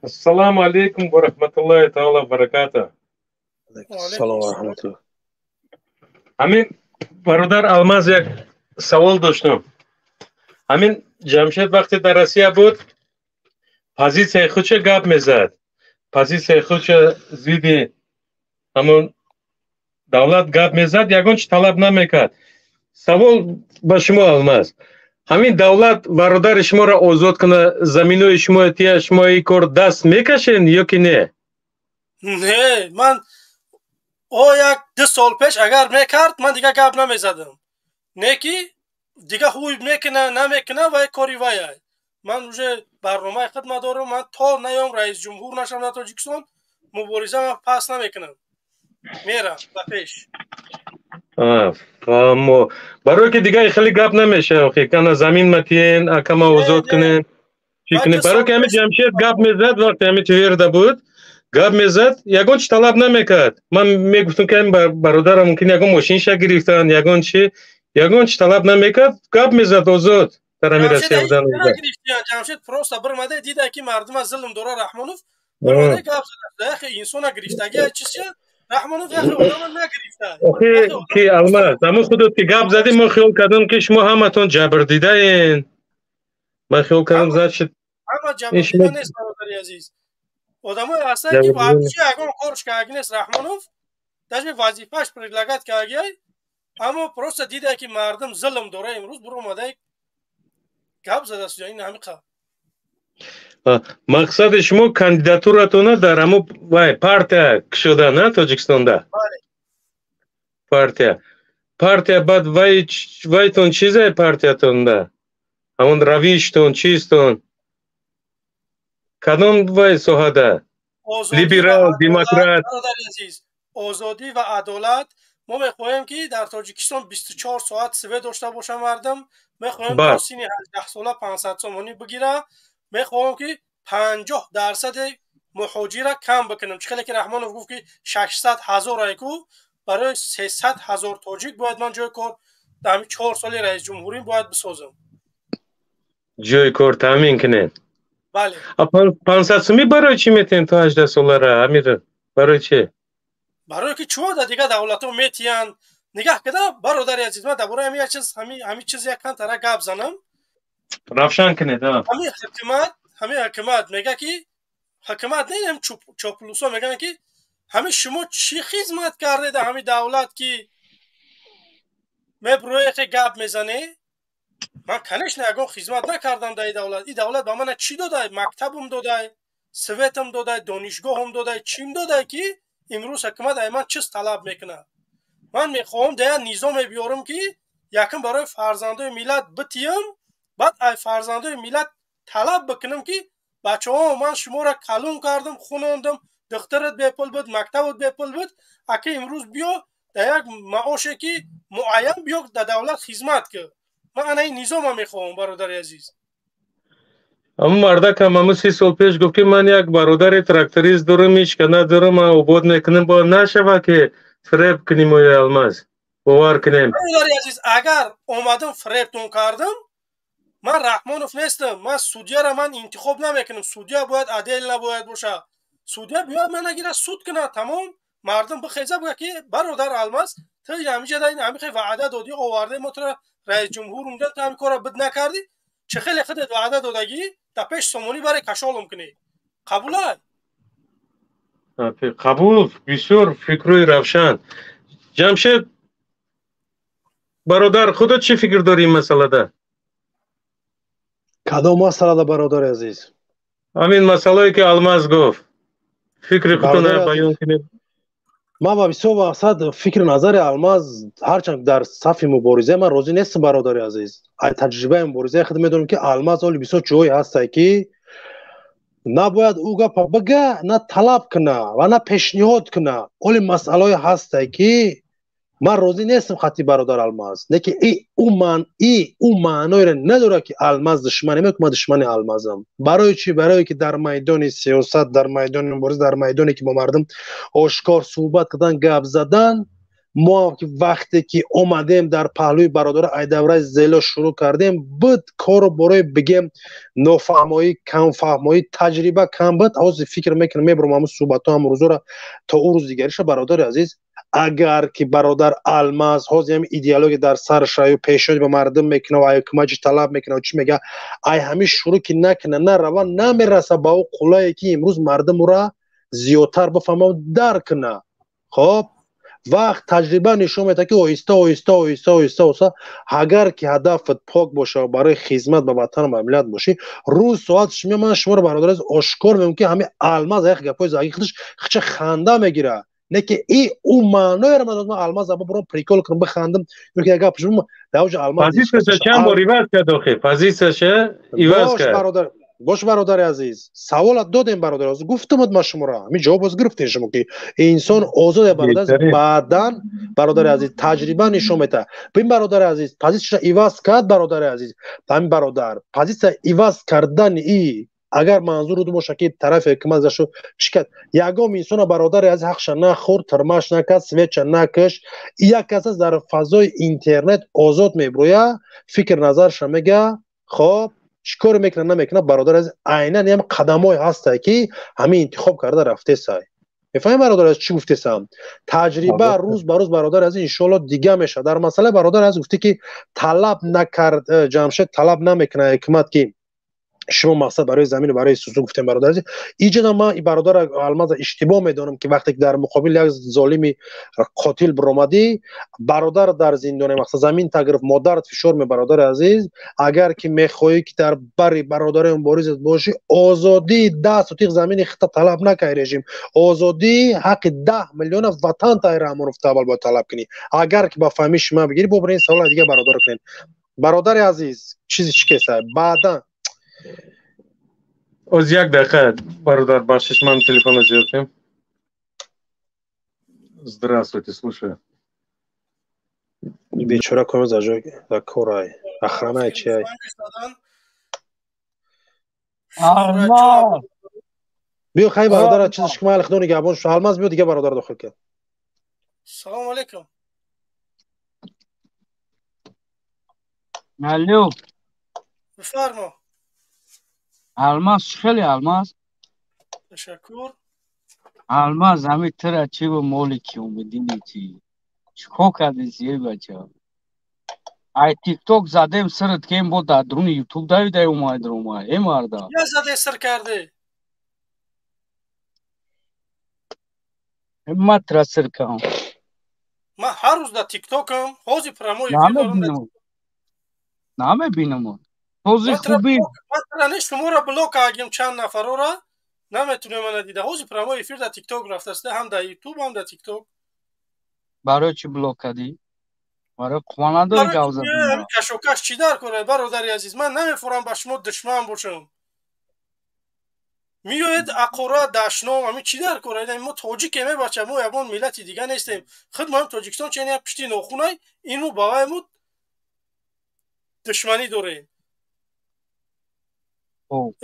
Ассаламу алейкум ва рахматуллахи таала ва баракатуҳ. Салом ва рахматуллоҳ. Ҳамин бародар Алмаз як савол доштам. Ҳамин Ҷамшед вақте дар Россия буд, позитсияи худша гап мезад, позитсияи худша зидди ҳамон давлат гап мезад, ягон чи талаб намекард. Савол ба шумо Алмаз, ҳамин давлат бародари шуморо озод кунад, заминои шумо тия, шумо ин кор даст мекашед ё ки не? Не, ман о як 2 сол пеш агар мекард, ман дигар гап намезадам. Не ки дигар ҳуй мекуна, намекуна, вай кори вай. Ман уже барномаи хидмат дорам, ман то наём раис ҷумҳур нашам дар Тоҷикистон, мубориза ман пас намекунам. Мерам ба пеш. Фаҳмо. Барои ки дигар хеле гап намешавам, ки кана замин матиен, акама озод кунен, чӣ кунен. Барои ки ҳамин Ҷамшед гап мезад, вақте ҳамин Тверда буд, гап мезад, ягон чи талаб намекард. Ман мегуфтам ки ҳамин бародарам мумкин ягон мошинша гирифтан, ягон чи, ягон чи талаб намекард, гап мезад озод. Дар ҳамин Россия будан. Ҷамшед просто бирмада дида ки мардума зулм дора Раҳмонов, бирмада гап зада, яхе инсона гирифтаги чиз Раҳмонов яхе одама нагирифта. Охи ки Алмаз, ҳамон худот ки гап задӣ, мо хиёл кардам ки шумо ҳаматон ҷабрдидаен. Ман хиёл кардам, значит ҳама ҷабрдида нест бародари азиз. Одамое ҳастанд ки вообще ягон корш кардаги нест Раҳмонов, даже вазифааш предлагать кардагиай, аммо просто дида ки мардум зулм дора имрӯз биромада гап задааст, ин ҳамиқа. Мақсади шумо кандидатуратона дар ҳамо вай партия кушода на Тоҷикистонда? Партия. Партия баъд вайтон чизе партиятонда? Ҳамон равиштон, чизтон? Кадом вай соҳада? Либерал, демократ? Бародари азиз, озодӣ ва адолат. Мо мехоҳем, ки дар Тоҷикистон 24 соат свет дошта боша мардум. Мехоҳем, то синни 18 сола 500 сомонӣ бигира. Мехоҳем, ки 50 дарсади муҳоҷира кам бикунем. Чӣ хеле ки Раҳмонов гуфт, ки 600 ҳазор айку, барои 300 ҳазор тоҷик бояд ман ҷои кор дар ҳамин 4 соли раисҷумҳурӣ бояд бисозам. Ҷои кор таъмин кунед. Бале. 500 сумӣ барои чӣ метиҳем то 18 солара, Амир? Барои чӣ? Барое ки чӯ дар дигар давлатҳо метиҳанд. Нигаҳ када, бародари азиз, ман дар бораи ҳамин як чиз, ҳамин чиз як кантара гап занам. Равшан кунед. Ҳамин ҳукумат мега, ки ҳукумат не, чоплусо мегӯянд, ки ҳамин шумо чӣ хизмат кардед дар ҳамин давлат, ки меброехе гап мезанӣ? Ман, конечно, ягон хизмат накардам дар ин давлат. Ин давлат ба мана чӣ додай? Мактабам додай, светам додай, донишгоҳам додай, чим додай, ки имрӯз ҳукумат ай ман чиз талаб мекунад? Ман мехоҳам дар як низоме биёрам, ки якум барои фарзандои миллат битиям, баъд ай фарзандои миллат талаб бикунам, ки бачаҳо, ман шуморо калон кардам, хунондам, духтарат бепул буд, мактабат бепул буд, ака имрӯз биё, дар як маоше ки муайян, биё, дар давлат хизмат кун. Ман ана ин низома мехоҳам, бародари азиз. Ҳамун мардакам ҳамун 30 сол пеш гуфт, ки ман як бародари тракторист дорам, ҳечка надорам, ман обод мекунам. Бо нашава, ки фиреб кунем оё, Алмаз, бовар кунем? Бародари азиз, агар омадам, фиребтон кардам, ман Раҳмонов нестам. Ман судьяра ман интихоб намекунам. Судья бояд отдельно бояд боша. Судья биёяд, мана гира, суд кунад, тамом. Мардум бихеза, буга, ки бародар Алмаз, ту ҳамиҷа ҳамихе ваъда додӣ, оварде мо тура раисҷумҳур, унҷа ту ҳамин корро бид накардӣ. Чӣ хеле худет ваъда додагӣ, дар пеш сомонӣ баре кашолум кунӣ. Қабулай? Қабул. Бисёр фикрҳои равшан. Ҷамшед бародар, худат чӣ фикр дорӣ ин масъалада? Кадом масъалада, бародари азиз? Ҳамин масъалае, ки Алмаз гуфт, фикри худтонро баён кунед. Ман ба бисёр мақсад фикри назари Алмаз, ҳарчанд дар сафи мубориза, ман розӣ нестам, бародари азиз. Ай таҷрибаи муборизаи худ медонам, ки Алмаз оли бисёр ҷое ҳастае, ки набояд ӯ гапа бига, на талаб куна ва на пешниҳод куна. Оли масъалаое ҳастае, ки ман розӣ нестам хати бародар Алмаз. Не ки и ӯ маъноеро надорад, ки Алмаз душмане мек, ман душмани Алмазам. Барои чӣ? Барое ки дар майдони сиёсат, дар майдони мубориза, дар майдоне ки бо мардум ошкор суҳбат кардан, гап задан, мо ки вақте ки омадем, дар паҳлӯи бародара ай давраи зело шурӯъ кардем, буд кору борои бигем нофаҳмоӣ, камфаҳмоӣ, таҷриба кам буд. Ҳозир фикр мекунам, мебурам ҳамун суҳбатҳо, ҳамун рӯзора то ӯ рӯз дигариша. Бародари азиз, агар ки бародар Алмаз ҳозир ҳами идеология дар саршаю пешниҳод ба мардум мекуна ва ҳукумат талаб мекуна, чӣ мега, ай ҳамин шурӯъ ки накуна, нарава, намераса ба ӯ қуллае, ки имрӯз мардум ӯра зиёдтар бифаҳма, дарк куна. Хоб, вақт, таҷриба нишон медиҳад, ки оҳиста оҳиста, оҳиста оҳиста оҳиста, агар ки ҳадафат пок боша ва барои хизмат ба ватан ва миллат бошӣ, рӯз соат шумо. Ман шуморо, бародар, ошкор мегӯям, ки ҳамин Алмаз як гапҳои заги худаш хича ханда мегирад, не ки и ӯ маъноеро надорад. Ман Алмаз аба буром прикол кунам, бихандам ё ки як гап дар авҷи Алмаз. Позитсияша чанд бор иваз кард охи, позитсияша иваз Бош. кард. Бародар, бош, бародари азиз, саволат додем, бародари азиз, гуфтамад ма шуморо, ҳамин ҷавоб боз гирифтем шумо, ки инсон озоде, бародари азиз. Беҳтарин. Баъдан, бародари азиз, таҷриба нишон медиҳад. Бин, бародари азиз, позитсияша иваз кард, бародари азиз. Ҳамин бародар позитсия иваз кардани и агар манзур бошад, ки тарафи ҳукумат зашу чӣ кард, ягон инсона, бародари азиз, ҳақша нахӯрд, тирмаш накард, светча накаш. Як кас аст, дар фазои интернет озод мебурӯя, фикр назарша мега. Хоб, чӣ коре мекунад, намекунад, бародари азиз, айнан ям қадамҳое ҳастае, ки ҳамин интихоб карда рафтесай. Мефаҳмед, бародари азиз, чӣ гуфтесам? Таҷриба рӯз ба рӯз, бародари азиз, иншоалло, дига мешавад. Дар масъалаи, бародари азиз, гуфтӣ, ки талаб накард, Ҷамшед талаб намекунад ҳукумат, ки шумо мақсад барои замину барои сусу гуфтем. Бародари азиз, иҷода ман бародар Алмаза иштибоҳ медонам, ки вақте ки дар муқобил як золими қотил биромадӣ, бародар дар зиндоне, мақсад замин тагирифт, модарат фишор ме. Бародари азиз, агар ки мехоҳӣ, ки дар бари бародари муборизат бошӣ, озодии 10 сотиқ замини хита талаб накай режим, озодии ҳаққи 10 миллиона ватан таи Раҳмонов аввал бояд талаб кунӣ. Агар ки ба фаҳмиши ман бигирӣ, бо ин савола дига бародар кунем. Бародари азиз, чизи чӣ кеса баъдан. Оз як дақиқа, бародар, бахшиш, ман телефонро зиёд кунем. Здравствуйте, слушаю. Бечора коми за ҷой за корай охранай чиай. Алмаз. Биё, хай, бародар, чизш ки майли, худо нигаҳбон шуд. Алмаз, биё, дига бародар дохил кард. Салому алейкум. Алло. Бифармо. Алмаз, чӣ хеле, Алмаз? Ташаккур. Алмаз, ҳами тира чӣ бо моли ки умедини чи? Чӣ кор кардеси, эй бача? Ай тикток задем сирт кем бо дар дуруни ютуб давидай омай дуромай, э марда. Я заде сир карде? Ма тира сир кам. Ман ҳар рӯз дар тиктокам, ҳозир прямой эфир дорам. Намебинам. Намебинам. Този хуби. Ман тира не, шуморо блок кардем, чанд нафарора наметунем мана дида. Ҳозир прямой эфир дар тикток рафтааст, ҳам дар ютуб, ҳам дар тикток. Барои чӣ блок кардӣ? Барои қувва надорӣ гап задан. Кашокаш чӣ дар кора, бародари азиз? Ман намефорам ба шумо душман бошам. Миёед ақора, дашном, ҳамин чӣ дар кора? Мо тоҷикем, э бача, мо ягон миллати дига нестем. Худ моем Тоҷикистон чен як пишти нохунай, ину ба вай мо душманӣ дорем.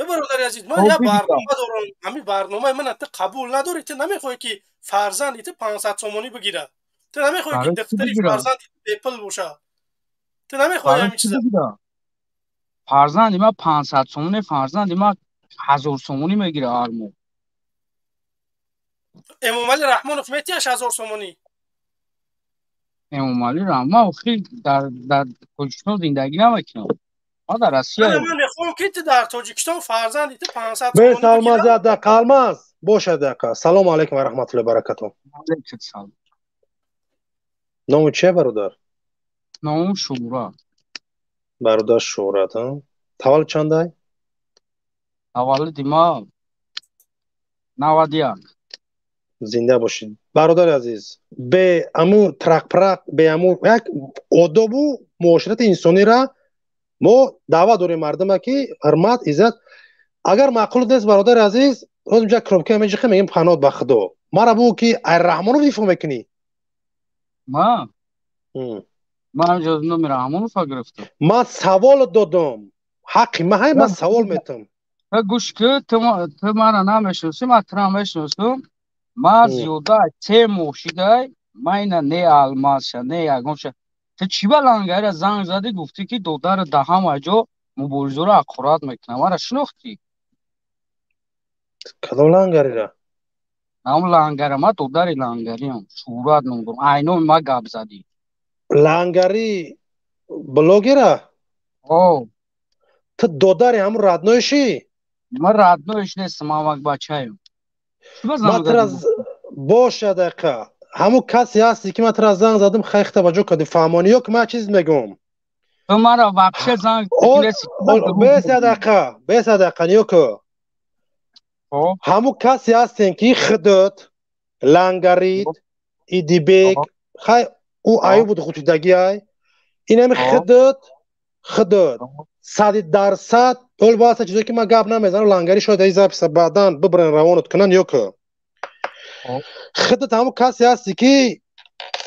Э бародари азиз, ман як барнома дорам. Ҳамин барномаи мана ту қабул надорӣ, ту намехоҳӣ ки фарзанди ту 500 сомонӣ бигирад. Ту намехоҳӣ ки духтари фарзанди бепул бошад. Ту намехоҳӣ ҳамин чиза. Фарзанди ман 500 сомонӣ, фарзанди ман 1000 сомонӣ мегирад ҳар моҳ. Эмомалӣ Раҳмонов метиҳаш 1000 сомонӣ? Эмомалӣ Раҳмон охир дар Тоҷикистон зиндагӣ намекунад. Ман дар Россия. Ман мехоҳам ки ту дар Тоҷикистон фарзанди ту 500 сомонӣ. Бес Алмаз, як дақиқа, Алмаз, бошад дақиқа. Салому алайкум ва раҳматуллоҳи баракатуҳ. Алайкум салом. Ному чия, бародар? Номум Шӯҳрат. Бародар Шӯҳрат, а? Таваллуд чандай? Таваллуди ма 91. Зинда бошед. Бародари азиз, бе аму трақпрақ, бе аму як одобу муоширати инсонира мо даъват дорем мардума ки ҳурмат, иззат. Агар маъқул нест, бародари азиз, ҳозир инҷа кнопка меҷиқем, мегем паноҳ ба Худо. Мара бугӯ ки ай Раҳмонов дифоъ мекунӣ? Ма? Ман ҳамҷо номи Раҳмонова гирифтам. Ман савол додам. Ҳаққи ма ҳай, ман савол метам. Гӯш ки, ту мара намешиносӣ, ман тура мешиносам. Ман зиёда се моҳ шидай, ман ина не Алмазша, не ягонша. Ту чӣ ба лангарира занг задӣ, гуфтӣ ки додари да ҳама ҷо муборизаро аққурат мекунам. Мара шинохтӣ? Кадом лангарира? Ҳам лангара, ман додари лангариам. Шӯҳрат ном дорам. Ай номи ма гап задӣ. Лангари блогера? О. Ту додари ҳамун роднойши? Ман роднойш нестам, ман вакбачаем. Ман тура боша дақиқа. Ҳамун касе ҳасти ки ман тура занг задам, хайхта ба ҷо кардӣ, фаҳмонӣ ё ки ман чиз мегӯм? Ту мара вообще занг Беса дақиқа, беса дақиқа, ниё ку. Ҳамун касе ҳастем ки худот, лангарид, идибек, хай ӯ аюб буд хутидагӣ ай. Инами худот, худот. 100% ҳол баъзе чизое ки ман гап намезанам, лангари шояд ай записа баъдан бибарен равонат кунанд ё ку. Худат ҳамун касе ҳасти ки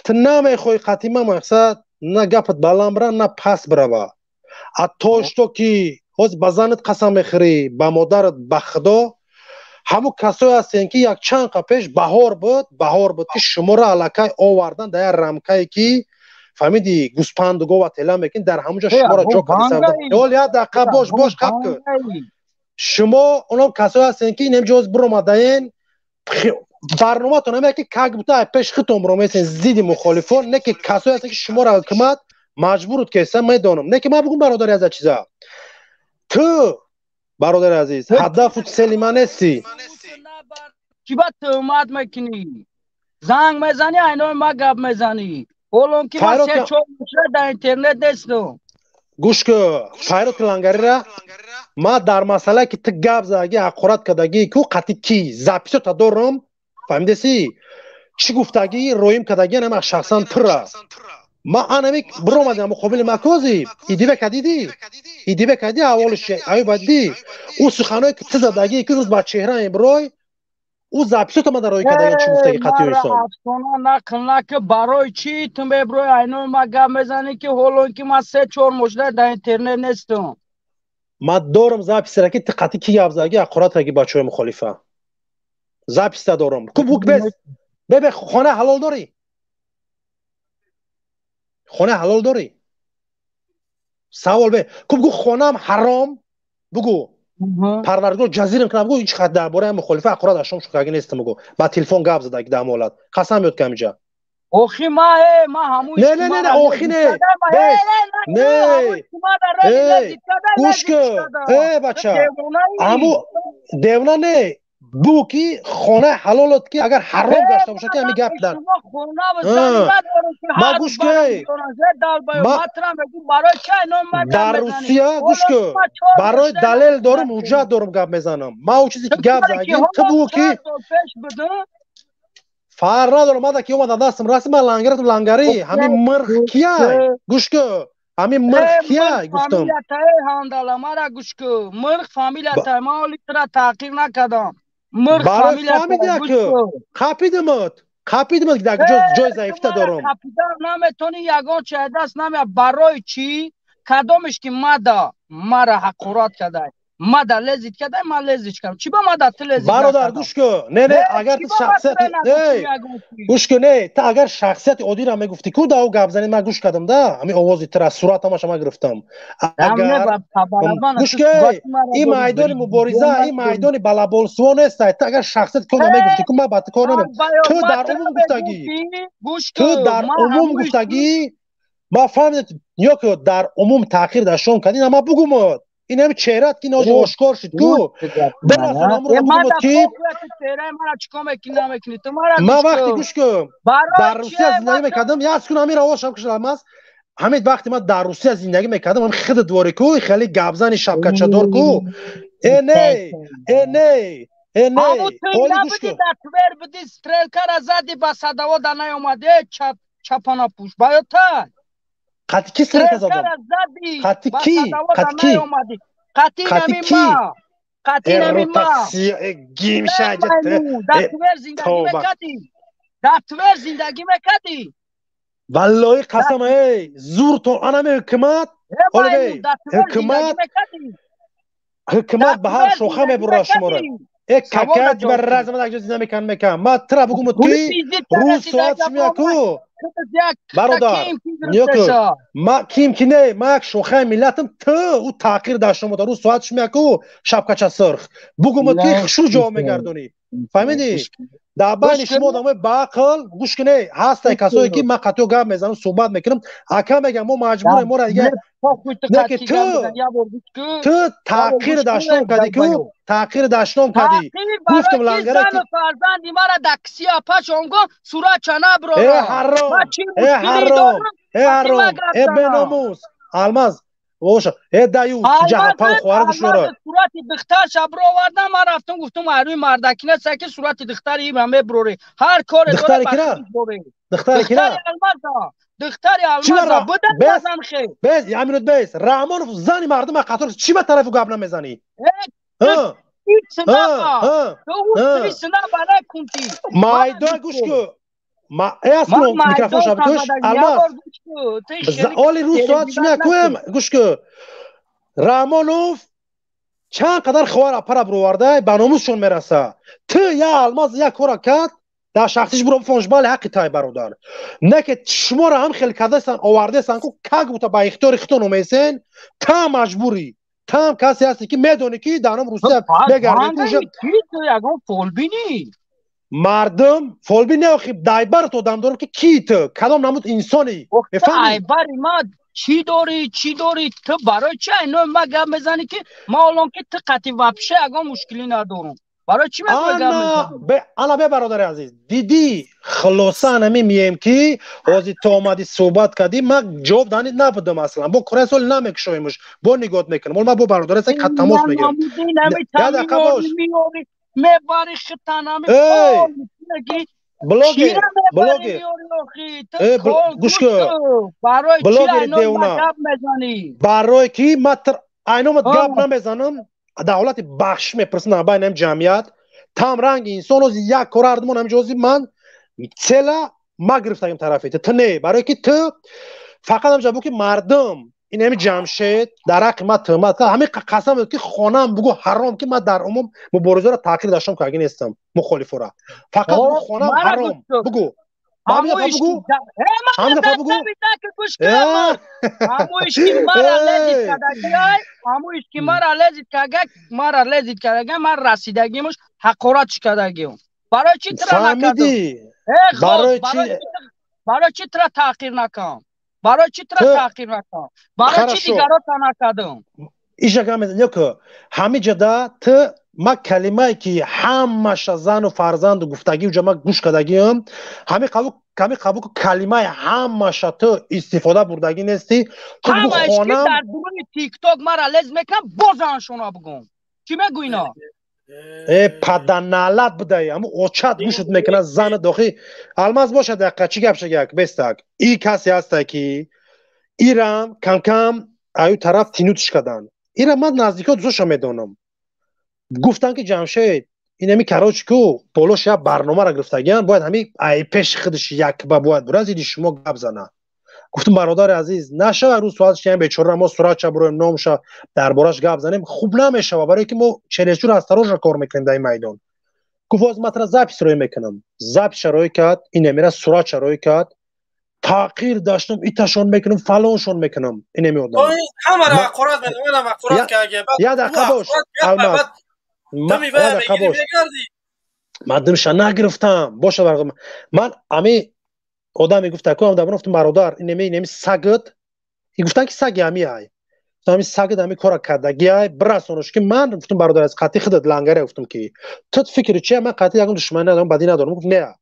ту намехоҳӣ қатъи ман мақсад на гапат баланд бира, на паст бирава. А то что ки ҳозир ба занат қасам мехӯрӣ, ба модарат, ба Худо, ҳамун касое ҳастем ки як чанд қа пеш баҳор буд, баҳор буд ки шуморо аллакай овардан дар як рамкае ки фаҳмиди гӯспанду гова тела мекунӣ, дар ҳамун ҷо шуморо ҷо кардисам. Ҳол як дақиқа бош, бош, қаб кун. Шумо онам касое ҳастем ки инам ҷоз биромадаен, барноматон ҳаме ки как будто ай пеш худтон биромесен зидди мухолифон, не ки касое ҳастем ки шуморо ҳукумат маҷбурут кеса, медонам. Не ки ман бигӯм, бародари азиз, чиза. Ту бародари азиз, ҳадафу цели ман нестӣ. Чӣ ба туҳмат мекунӣ? Занг мезанӣ, ай номи ма гап мезанӣ. Ҳолон ки ман се чор моҳ дар интернет нестам. Гӯш кун, Файрод Лангарира, ман дар масъалае ки ту гап задагӣ, ҳақорат кардагӣ, ку қатъи ки записота дорам, фаҳмидеси? Чӣ гуфтагӣ, роим кардагӣ, нама шахсан тура. Ма анами биромадам муқобили макози идибе кадиди идибе кади аҳволи аюба дидӣ ӯ суханое ки ту задагӣ ки рӯз ба чеҳра имрой ӯ записото ма дарои кадагӣ чӣ гуфтаги қатъиё ҳисоб. Афсона нақл наки, барои чӣ ту меброи айнои ма гап мезанӣ, ки ҳоло ки ман 3-4 моҳ шуда дар интернет нестам. Ман дорам записера ки ту қатъи ки гап задаги, ҳақорат кардаги бачаҳои мухолифа. Записа дорам. Ку бук бес. Бебе хона ҳалол дорӣ? Хона ҳалол дорӣ? Савол бе. Ку бугу хонаам ҳаром бугу. Парвардигор ҷазирам кунам бугу ҳеҷ хат дар бораи мухолифа ҳақорат аз шумо шудаги нестам бугу. Ба телефон гап задаги дар ҳамон ҳолат. Қасам ёд кам инҷа. Охи ма ма ҳамун Не не не не охи не. Бес. Не. Гӯш кун. Э бача. Ҳаму девона не. Бугу ки хона ҳалолот ки агар ҳаром гашта бошад ки ҳамин гап дар. Ма гӯш кун. Дар Русия гӯш кун. Барои далел дорум, ҳуҷҷат дорум гап мезанам. Ма ӯ чизе ки гап задагӣ ту бугу ки фарқ надорам, мада ки омада дастам расид, ман лангаратам лангарӣ. Ҳамин мирх кияй? Гӯш кун. Ҳамин мирх кияй гуфтам. Фамилиятай ҳандала, мара гӯш кун. Мирх фамилиятай, ман оли тура таъқир накардам. Мирх фамилиятай, гӯш кун. Қапидимат. Қапидимат ки дар ҷои заифта дорам. Қапидан наметонӣ, ягон чиз даст намеяд. Барои чӣ? Кадомеш ки мада мара ҳақорат кардай, мада лезит кардай, ман лезиш кардам. Чӣ ба мада ту лезит? Бародар гӯш кун. Не не, агар ту шахсияти не, гӯш кун, не, ту агар шахсияти оддиро мегуфтӣ ку да ӯ гап занӣ, ман гӯш кардам да, ҳамин овози тура суратамаша ман гирифтам. Агар гӯш кун, ин майдони мубориза, ин майдони балаболсуво нест. Ту агар шахсияти кор намегуфтӣ ку, ман ба ту кор намем. Ту дар умум гуфтагӣ, ту дар умум гуфтагӣ, ман фаҳмидам, ё ки дар умум таъхир дар шом кардӣ, на ман бугумад. Ин ҳами чеҳрат ки ноҷи ошкор шуд ку. Бирасонамро бугумад ки ман вақте гӯш кун дар Русия зиндагӣ мекардам, як кун ҳамин равошам кушламас. Ҳамин вақте ман дар Русия зиндагӣ мекардам, ҳам хиди двори ку, хеле гапзани шапкачадор ку. Э не, э не, э не. Оли гӯш кун. Дар Твер буди, стрелкара зади, ба садово да наёмади, чапана пӯш. Ба ёдта? Қати ки стрелка задам? Қати ки? Қати ки? Қати нами ма. Қати нами ма. Гимша дар Твер зиндагӣ мекардӣ. Дар Твер зиндагӣ мекардӣ. Валлоҳи қасам, эй, зур то анами ҳукумат, оле ҳукумат, ҳукумат ба ҳар шоха мебурад шуморо. Э какаҷ бар разм дар ҷо зинда мекан мекан. Ма тра бугум ки рӯз соат шумия ку. Бародар, ниё ку. Ма ким ки не, ма як шохаи миллатам, ту ӯ таъқир дар шумо дар рӯз соат шумия ку, шапкача сурх. Бугум ки хушу ҷавоб мегардонӣ. Фаҳмидӣ? Дар байни шумо одамои баақл, гӯш кунед, ҳастай касое ки ман қатъиё гап мезанам, суҳбат мекунам, ака мегам мо маҷбурем, моро дигар не ки ту таъқир дашном кардӣ ку, таъқир дашном кардӣ. Гуфтам лангара ки фарзанди мара дар кисия пашонго суратча наброра. Э ҳаром, э ҳаром, э ҳаром, э беномус, Алмаз, боша, э даюс, ҷаҳапа хоҳар гӯшнора. Сурати духтарша бировардам, ман рафтам гуфтам арӯи мардаки нест, ки сурати духтари има меброрӣ. Ҳар коре духтари кира? Духтари кира? Духтари Алмаза буда базан хел. Бес, аминут бес. Раҳмонов зани мардума қатор чӣ ба тарафу гап намезанӣ? Майдон гӯш ку. Ма эс кун микрофон шаб гӯш. Алмаз. Оли рӯз соат шумия куем гӯш ку. Раҳмонов чанд қадар хоҳар апара бироварда ба номусшон мераса. Ту я Алмаз як кора кард, дар шахсиш буро бифонш, бале ҳаққи тай бародар. Не ки шуморо ҳам хел кардасан, овардасан ку как бута ба ихтиёри худтон омесен, та маҷбурӣ. Там касе ҳасте ки медонӣ ки дар ном Русия мегардӣ. Ягон фолбинӣ? Мардум фолбин не, охи дайбарат одам дорам ки ки ту, кадом намуд инсонӣ. Мефаҳмӣ? Айбари ма чӣ дорӣ, чӣ дорӣ? Ту барои чӣ айнои ма гап мезанӣ ки ма олон ки ту қатъи вообще ягон мушкилӣ надорам. Барои чӣ мехоҳӣ гап мезанӣ? Ана бе бародари азиз, дидӣ хулоса анами мием ки ҳозир ту омадӣ суҳбат кардӣ, ман ҷавоб дани набудам аслан. Бо кораи сол намекушоимш, бо нигоҳ мекунам. Ҳол ман бо бародари азиз тамос мегирам. Як дақиқа бош. Мебари хитанами. Блогер, блогер. Гӯш кун. Блогери девона. Барои ки ман айномат гап намезанам, давлати бахшиш мепурсам байни ҳам ҷамъият. Там ранги инсон ози як кора ардумон ҳамин ҷози ман цела ма гирифтагим тарафи ту. Ту не, барои ки ту фақат ҳамҷа бу ки мардум ин ҳами Ҷамшед дар ҳаққи ман туҳмат кард. Ҳамин қасам буд ки хонам бугу ҳаром ки ман дар умум муборизаро таъқир даштам карги нестам, мухолифора. Фақат бугу хонам ҳаром бугу. Ҳамин дафъа бугу. Ҳамин дафъа бугу. Ҳамоиш ки мара лезид кардагай, мара лезид кардагай, ман расидагимуш ҳақорат кардагиам. Барои чӣ тра накардам? Барои чӣ? Барои чӣ тра таъқир накардам? Барои чӣ тра таъқир накардам? Барои чӣ дигаро та накардам? Иша гап мезанӣ ки ҳамин ҷода ту ма калимае ки ҳамаша зану фарзанду гуфтагӣ уҷа ма гӯш кардагиам, ҳамин қабул калимаи ҳамаша ту истифода бурдагӣ нестӣ. Ту бугу хонам дар дуруни тикток мара лез мекунам, боз аншона бугум. Чӣ мегӯ ино? Э паданалат будай, ҳамун очат гӯшат мекунад зана дохи. Алмаз бошад дақиқа, чӣ гап шагак бестак. И касе ҳаста ки ирам кам-кам аю тараф тинутш карданд. Ира ман наздико дусоша медонам. Гуфтанд ки Ҷамшед ин ҳами короче ку болош як барномаро гирифтагиан, бояд ҳами ай пеши худаш якба бояд бурад зидди шумо гап зана. Гуфтам бародари азиз, нашава рӯз соатш ки бечора мо суратша буроем, номша дар бораш гап занем, хуб намешава, барое ки мо чересчур осторожно кор мекунем дар ин майдон. Гуфт боз ман тра запись рӯй мекунам. Записша рӯй кард, ин амира суратша рӯй кард. Таъқир даштам, иташон мекунам, фалоншон мекунам. Ин ами одам. Ҳамаро ҳақорат менамам, ҳақорат карда. Я дақиқа бош, Алмаз. Я дақиқа бош. Ман димша нагирифтам. Боша ман ами одаме гуфта ку ам гуфтам бародар, ин ами сагат. И гуфтан ки саги ами ай. Ами сагат ами кора кардаги ай, бирасонаш ки ман гуфтам бародар аз қатъи худат лангаре гуфтам ки ту фикри чи ман қатъи ягон душманӣ надорам, бадӣ надорам. Гуфт не.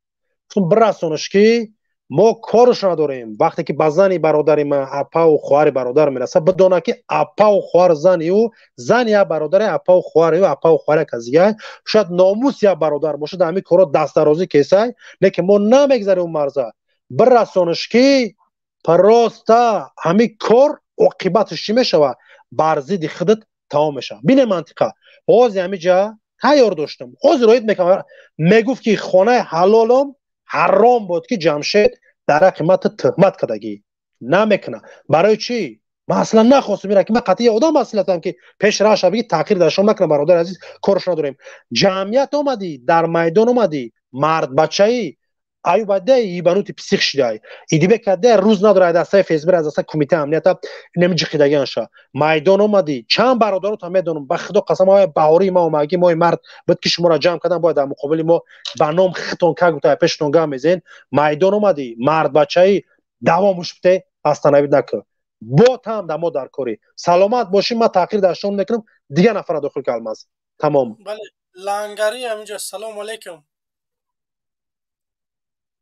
Гуфтам бирасонаш ки мо корш надорем. Вақте ки ба зани бародари ман апаву хоҳари бародар мерасад, бидона ки апаву хоҳар зани ӯ, зани як бародаре, апаву хоҳари ӯ, апаву хоҳари як кас дига, шояд номус як бародар бошад, дар ҳамин корро дастдарозӣ кесай, лекин мо намегзарем он марза. Бирасонаш ки просто ҳамин кор оқибаташ чӣ мешавад? Бар зидди худат тамом мешавад. Бине мантиқа. Ҳозир ҳамин ҷа тайёр доштам. Ҳозир роид мекунам. Мегуфт ки хонаи ҳалолам ҳаром буд ки Ҷамшед дар ҳаққи ман туҳмат кардагӣ. Намекунад. Барои чӣ? Ман аслан нахостам ира ки ман қатъи одам аслатам ки пеш раша бигӣ таъқир даршон накунам, бародари азиз, корш надорем. Ҷамъият омадӣ, дар майдон омадӣ, мардбачаӣ, аюбаде ибанути псих шидай. Идибе каде рӯз надора дастаи ФСБ аз дастаи кумитаи амнията инами ҷиқидагианша. Майдон омадӣ, чанд бародарото медонам, ба худо қасам, оя баҳории ма омаги мои мард буд ки шуморо ҷамъ кардан, бояд дар муқобили мо ба ном хитон ка гуфта пештон гам мезен. Майдон омадӣ, мардбачаӣ, давомуш бите, остановид накун. Бо там да мо дар корӣ. Саломат бошӣ, ман таъқир даршон мекунам, дигар нафара дохил калмаз. Тамом. Бале, лангари ҳаминҷо. Салому алайкум.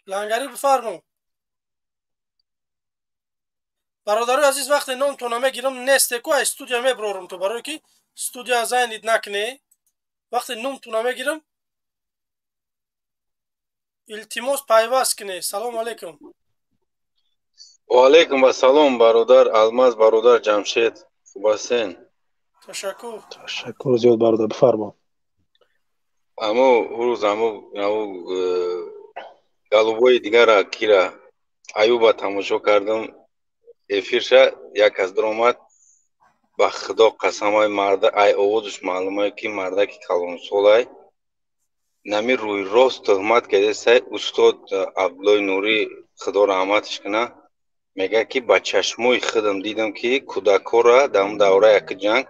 Лангари бифармо. Бародарои азиз, вақте номтон мегирам, несте ку аз студия меброрам ту, барое ки студия зайнид накне. Вақте номтон мегирам, илтимос пайваст кне. Салому алайкум. Ва алайкум ассалом, бародар Алмаз, бародар Ҷамшед. Хуб ҳастен? Ташаккур. Ташаккур зиёд бародар, бифармо. Амо рӯз амо голубои дигара кира Аюба тамошо кардам, эфирша як кас даромад, ба худо қасамай марда, ай овозаш маълумае ки мардаки калонсолай, нами рӯи рост туҳмат кардесай устод Абдуллои Нурӣ, худо раҳматаш кунад, мегӯяд ки ба чашмои худам дидам ки кӯдакҳоро дар он давраи яки ҷанг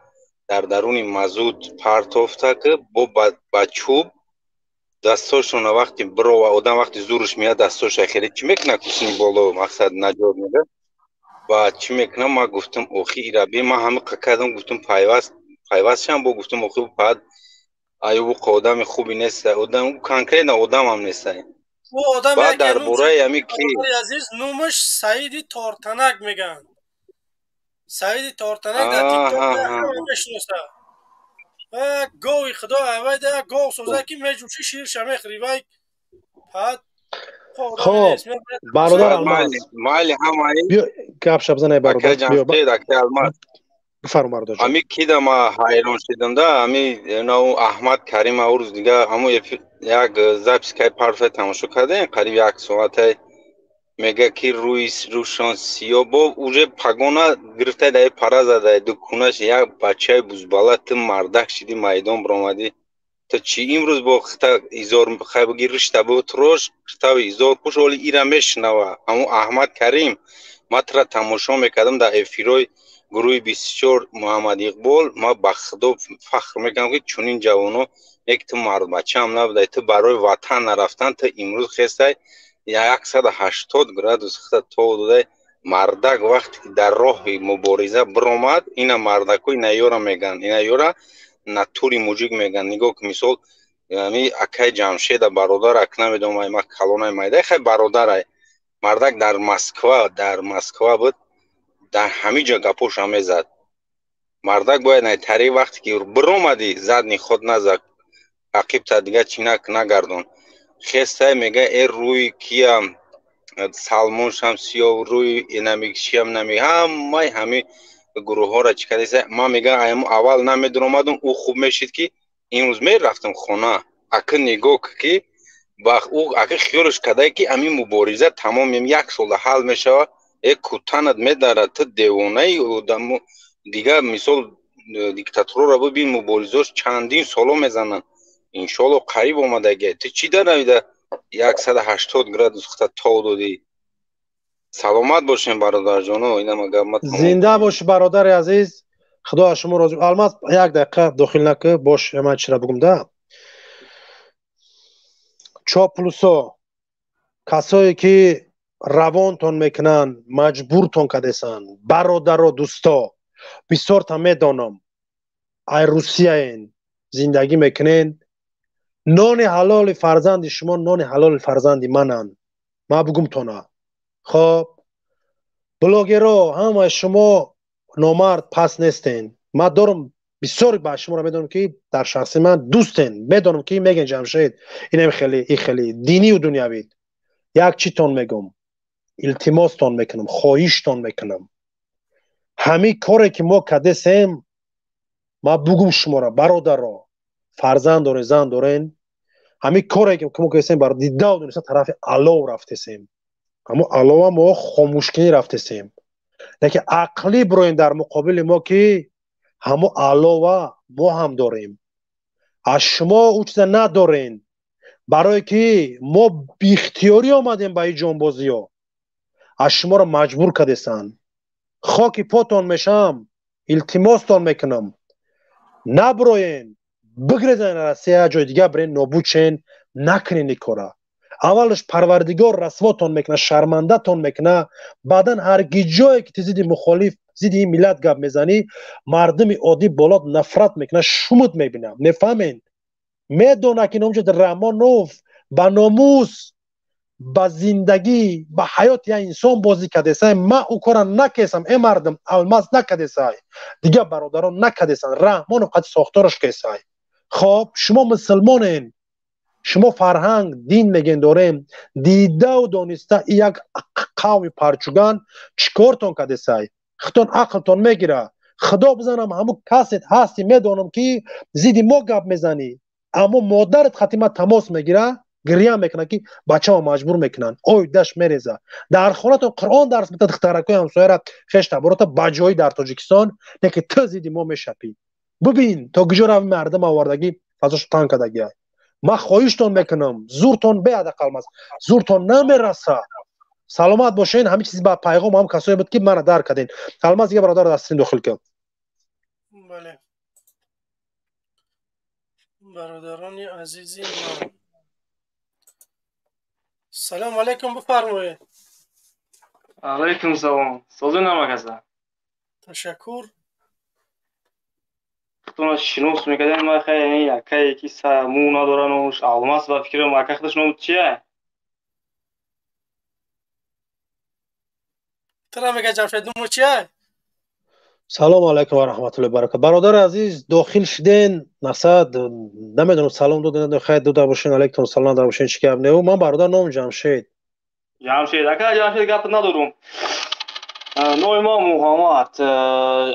дар даруни мазут партофта ки бо ба чӯб дастошона вақти бирова одам вақти зурш меяд дастоша хеле чӣ мекунад кусни боло мақсад наҷот медад ва чӣ мекунам. Ман гуфтам охи ираби ман ҳама кардам, гуфтам пайваст шам, бо гуфтам охи баъд аюб одами хуби нест, одам конкретно одамам нест. Баъд дар бораи ҳами ки азиз номаш Саиди Тортанак мегӯянд. Саиди Тортанак дар ТикТок ҳама мешиносад. Гови худо авайда гов соза ки меҷӯши ширша мехӯри вай. Пад Хоб, бародар Алмаз. Майли ҳамаи. Биё гап шаб занай бародар. Биё акай Алмаз. Бифармо бародар ҷон. Ами кида ма ҳайрон шидам да, ами нав Аҳмад Карим аврӯз дига ҳамо як запись кай парфе тамошо кардем, қариб як соатай мега ки рӯи рӯшон сиё бо уже пагона гирифтай даи пара задай дукунаш як бачаи бузбала ту мардак шиди майдон биромадӣ ту чӣ имрӯз бо хита изор хай буги ришта бу трош хитави изор пуш оли ира мешунава ҳамун Аҳмад Карим ма тура тамошо мекардам дар эфирҳои гурӯҳи 24 Муҳаммад Иқбол ма ба худо фахр мекунам ки чунин ҷавоно як ту мардбачаам набудай ту барои ватан нарафтан ту имрӯз хестай 180 градус хита тов додай мардак вақте ки дар роҳи мубориза биромад ина мардако ина ёра меган ина ёра натури муҷик меган нигоҳ ки мисол ами акай Ҷамшеда бародар ак намедонам ай ма калонай майдай хай бародарай мардак дар Москва буд дар ҳамин ҷо гапоша мезад мардак бояд найтари вақте ки биромадӣ задни ход назад ақибта дига чӣ нагардон хестай мега э рӯи киям Салмон шам сиёв рӯи инами чиям нами ҳамаи ҳами гурӯҳҳоро чӣ кардеса ман мегам аям аввал намедуромадум ӯ хуб мешид ки имрӯз мерафтам хона ака нигоҳ ки ба ӯ ака хиёлш кардае ки ҳамин мубориза тамом як сола ҳал мешавад э кутанат медарад ту девонаи одамо дигар мисол диктатурро бибин муборизош чандин соло мезананд иншоалло қариб омадагия ту чӣ даравида 180 градус хита тов додӣ саломат бошем бародарҷоно инама гап ма тамом зинда бошӣ бародари азиз худо аз шумо розӣ Алмаз як дақиқа дохил накӣ бош ман чира бугум да чоплусо касое ки равонтон мекунанд маҷбуртон кардесанд бародаро дӯсто бисёрта медонам ай русияен зиндагӣ мекунен нони ҳалоли фарзанди шумо нони ҳалоли фарзанди мананд ма бугумтона хоб блогеро ҳамаи шумо номард пас нестен ма дорам бисёр ба шуморо медонам ки дар шахси ман дӯстен медонам ки мегӯен Ҷамшед инам хеле и хеле динию дунявид як читон мегӯм илтимостон мекунам хоҳиштон мекунам ҳамин коре ки мо кардесем ма бугум шуморо бародаро фарзанд дорен зан дорен ҳамин коре ки мо кардесем бар дидау дониста тарафи алов рафтесем ҳамун алова мо хомӯшкунӣ рафтесем лекин ақлӣ бироем дар муқобили мо ки ҳамун алова мо ҳам дорем аз шумо ӯ чиза надорен барое ки мо биихтиёрӣ омадем ба ин ҷонбозиҳо аз шуморо маҷбур кардесанд хоки потон мешам илтимостон мекунам наброен бигрезен Россия ҷои дигар бирен нобуд шен накунен ин кора аввалаш Парвардигор расвотон мекуна шармандатон мекуна баъдан ҳарги ҷое ки ту зидди мухолиф зидди ин миллат гап мезанӣ мардуми оддӣ болот нафрат мекуна шумуд мебина мефаҳмен медона ки номҷад Раҳмонов ба номус ба зиндагӣ ба ҳаёти як инсон бозӣ кардесай ман ӯ кора накесам э мардум Алмаз накардесай дигар бародарон накардесанд Раҳмонов қати сохтораш кесай хоб шумо мусулмонен шумо фарҳанг дин меген дорем дидау дониста як қавми парчуган чӣ кортон кардесай худтон ақлтон мегира худо бизанам ҳамун касет ҳасти медонам ки зидди мо гап мезанӣ аммо модарат хати ман тамос мегира гиря мекунад ки бачамо маҷбур мекунанд ой даш мереза дар хонатон Қуръон дарс метад духтаракои ҳамсояра хештаборота ба ҷоӣ дар Тоҷикистон не ки ту зидди мо мешапӣ бибин то куҷо рави мардум овардагӣ фазош танг кардагия ман хоҳиштон мекунам зуртон беадақал мас зуртон намераса саломат бошен ҳамин чиз ба пайғом ҳам касое буд ки мана дар карден Алмаз дига бародар дастин дохил кун бале бародарони азизи ман салом алейкум бифармоед алейкум салом созу намакаса ташаккур худтонро шинос мекардем ман хай якае ки мӯ надорану Алмаз ба фикрам ака худаш ном чия тура мега Ҷамшед нуму чия Салом алайкум ва раҳматуллоҳи баракат. Бародари азиз, дохил шуден, мақсад намедонам салом доден, хайр дода бошен, алайкум салом дода бошен, чӣ гап не. Ман бародар ном Ҷамшед. Ҷамшед, ака Ҷамшед гап надорум. Номи ман Муҳаммад.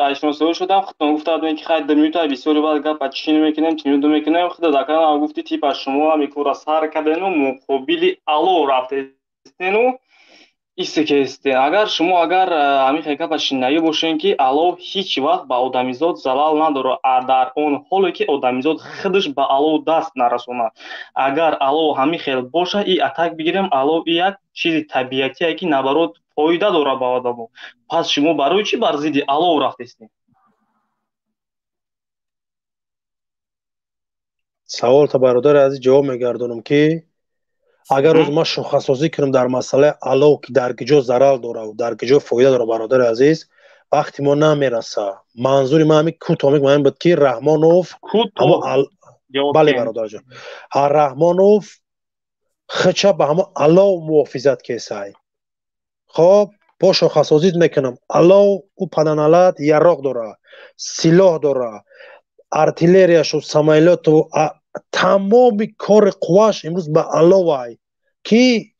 Айшносоӣ шудам, худтон гуфта будем ки хайр ду минута бисёри баъд гап чин мекунем, чинуду мекунем. Худат ака гуфти типа шумо ҳам икора сар кардену муқобили ало рафтестену истекестен. Агар шумо агар ҳамин хел гапа шинавӣ бошен ки алов ҳеҷ вақт ба одамизод залал надорад, а дар он ҳоле ки одамизод худаш ба алов даст нарасонад. Агар алов ҳамин хел боша, и атак бигирем, алов и як чизи табиатие ки наоборот фоида дорад ба одамо. Пас шумо барои чӣ бар зидди алов рафтестем? Саволта бародари азиз ҷавоб мегардонам ки агар рӯз ман шухасозӣ кунам дар масъалаи алов ки дар киҷо зарар дорад дар киҷо фоида дорад, бародари азиз, вақти мо намераса. Манзури ман ҳамин кӯтоҳ мегӯям буд ки Раҳмонов, бале бародарҷон, Раҳмонов хича ба ҳамо алов муҳофизат кесай. Хоб, бо шохасозӣ мекунам. Алов ӯ паданалат яроқ дора, силоҳ дора, артиллерияшу, самолёту, тамоми кори қувваш имрӯз ба аловай ки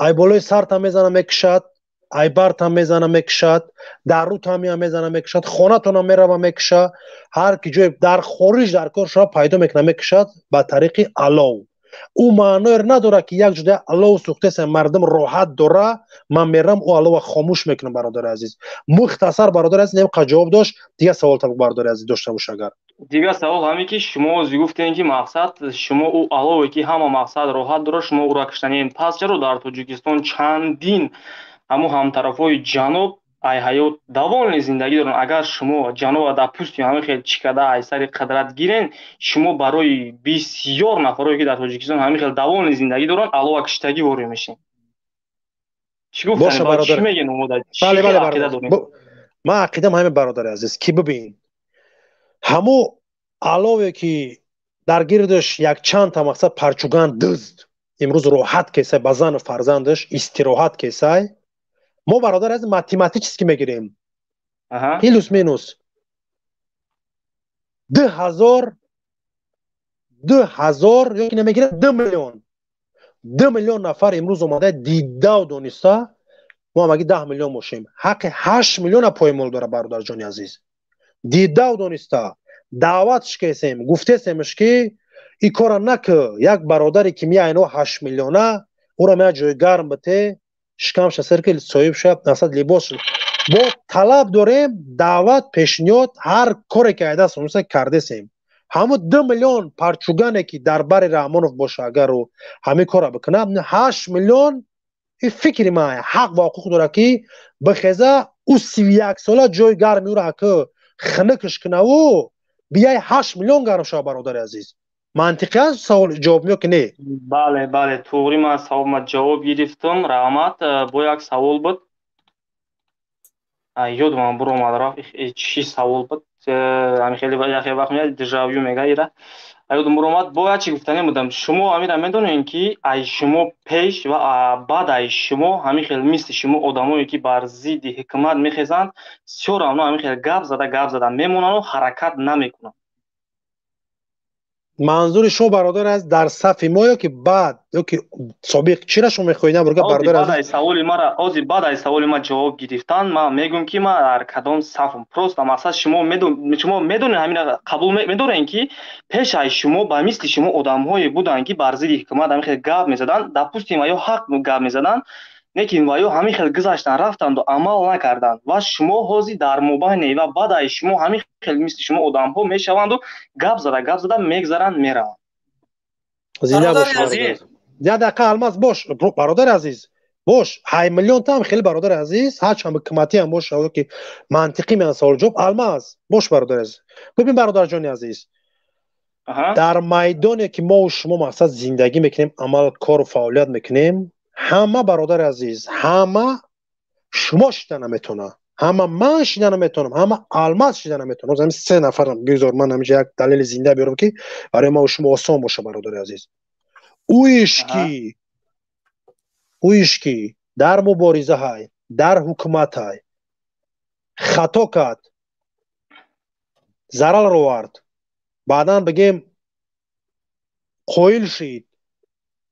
ай болои сартам мезана мекушад, ай бартам мезана мекушад, дар рӯтам мезана мекушад, хонатонам мерава мекуша, ҳар ки ҷой дар хориҷ дар кор шава пайдо мекуна мекушад ба тариқи алов. Ӯ маъноеро надорад ки як ҷода алов сӯхтеса мардум роҳат дора, ман мерам ӯ алова хомӯш мекунам. Бародари азиз, мухтасар бародари азиз немқа ҷавоб дошт. Дигар савол таб бародари азиз дошта бош агар. Дигар савол ҳамин ки шумо ози гуфтем ки мақсад шумо ӯ алове ки ҳама мақсад роҳат дорад, шумо ӯро киштанед. Пас чаро дар Тоҷикистон чандин ҳамо ҳамтарафҳои ҷаноб ай ҳаёт довольни зиндагӣ доранд? Агар шумо ҷаноба дар пусти ҳамин хел чӣ када ай сари қудрат гирен, шумо барои бисёр нафарое ки дар Тоҷикистон ҳамин хел довольни зиндагӣ доранд, алова киштагӣ ворид мешед. Чӣ гуфтанед? Чӣ мегӯед? Бале, бале бародар, ман ақидам ҳамин бародари азиз ки бибин, ҳамо алове ки дар гирдаш якчанд та мақсад парчуган дузд имрӯз роҳат кесай, ба зану фарзандаш истироҳат кесай. Мо бародар аз математически мегирем, плюс минус 2000 2000 ё ки намегирем 2 миллион, 2 миллион нафар имрӯз омада дидау дониста, мо ҳамагӣ 10 миллион бошем, ҳаққи 8 миллиона поймол дора бародарҷони азиз. Дидау дониста даъватш кесем, гуфтесемш ки и кора накӣ, як бародаре ки мия ино 8 миллиона ӯро мея ҷои гарм бите, шикамша сер ки соҳиб шавад, насад либос. Бо талаб дорем, даъват, пешниҳод, ҳар коре ки айдаст омеса кардесем. Ҳамо 2 миллион парчугане ки дар бари Раҳмонов боша, агар ӯ ҳамин кора бикунад, 8 миллион и фикри ман ҳақ ва ҳуқуқ дорад ки бихеза ӯ 31 сола ҷои гарми ӯро аки хунукш кунаву бияй 8 миллион гарм шава. Бародари азиз, мантиқӣ аст савол ҷавоб меё ки не? Бале, бале, туғри, ман саволма ҷавоб гирифтам, раҳмат. Бо як савол буд, ёдам буромад рафт, чӣ савол буд? Ҳамин хеле яхе вақт меяд дежавю мега ира ёдам буромад. Бо як чӣ гуфтанӣ будам, шумо ҳамира медонед ки ай шумо пеш ва баъд ай шумо ҳамин хел мисли шумо одамое ки бар зидди ҳикмат мехезанд, всё равно ҳамин хел гап зада гап зада мемонану ҳаракат намекунанд. Манзури шумо бародар аст дар сафи мо ё ки баъд ё ки собиқ чира шумо мехоҳед набурга бародар азиз? Саволи мара ози баъд аз саволи ма ҷавоб гирифтан ман мегӯям ки ман дар кадом сафм. Просто мақсад шумо медонед, ҳамина қабул медоред ки пеш аз шумо ба мисли шумо одамҳое буданд ки бар зидди ҳукумат ҳамин хел гап мезаданд, допустим ва ё ҳақ гап мезаданд, лекин ва ё ҳамин хел гузаштанд, рафтанду амал накарданд. Ва шумо ҳозир дар мобайне ва баъд аз шумо ҳамин хел мисли шумо одамҳо мешаванду гап зада гап зада мегзаранд, мераванд. Зинда бош, як дақиқа Алмаз бош, бародари азиз бош. 8 миллион там хеле бародари азиз, ҳарчанд ҳукуматӣ ҳам боша ки мантиқӣ меан савол ҷавоб. Алмаз бош бародари азиз. Бибин бародарҷони азиз, дар майдоне ки мо шумо мақсад зиндагӣ мекунем, амал, кору фаъолият мекунем, ҳама бародари азиз, ҳама шумо шида наметавона, ҳама ман шида наметавонам, ҳама Алмаз шида наметавонам. Ҳамин се нафарам бигзор ман ҳаминҷа як далели зинда биёрам ки барои мо шумо осон боша бародари азиз. Ӯиш ки дар муборизаҳай, дар ҳукуматҳай хато кард, Зарар овард, баъдан бигем қоил шид,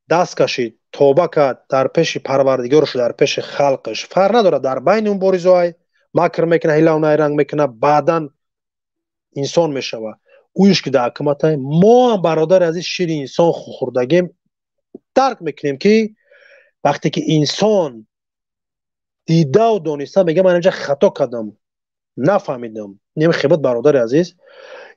даст кашид, тоба кард дар пеши парвардигорш, дар пеши халқаш, фарқ надорад, дар байни муборизоай макр мекуна, ҳилаву найранг мекуна, баъдан инсон мешава. Ӯиш ки дар ҳукуматай, мо ҳам, бародари азиз, шири инсон хӯрдагем, дарк мекунем, ки вақте ки инсон дидаву дониста мега, ман инҷа хато кардам, нафаҳмидам, немихебад, бародари азиз,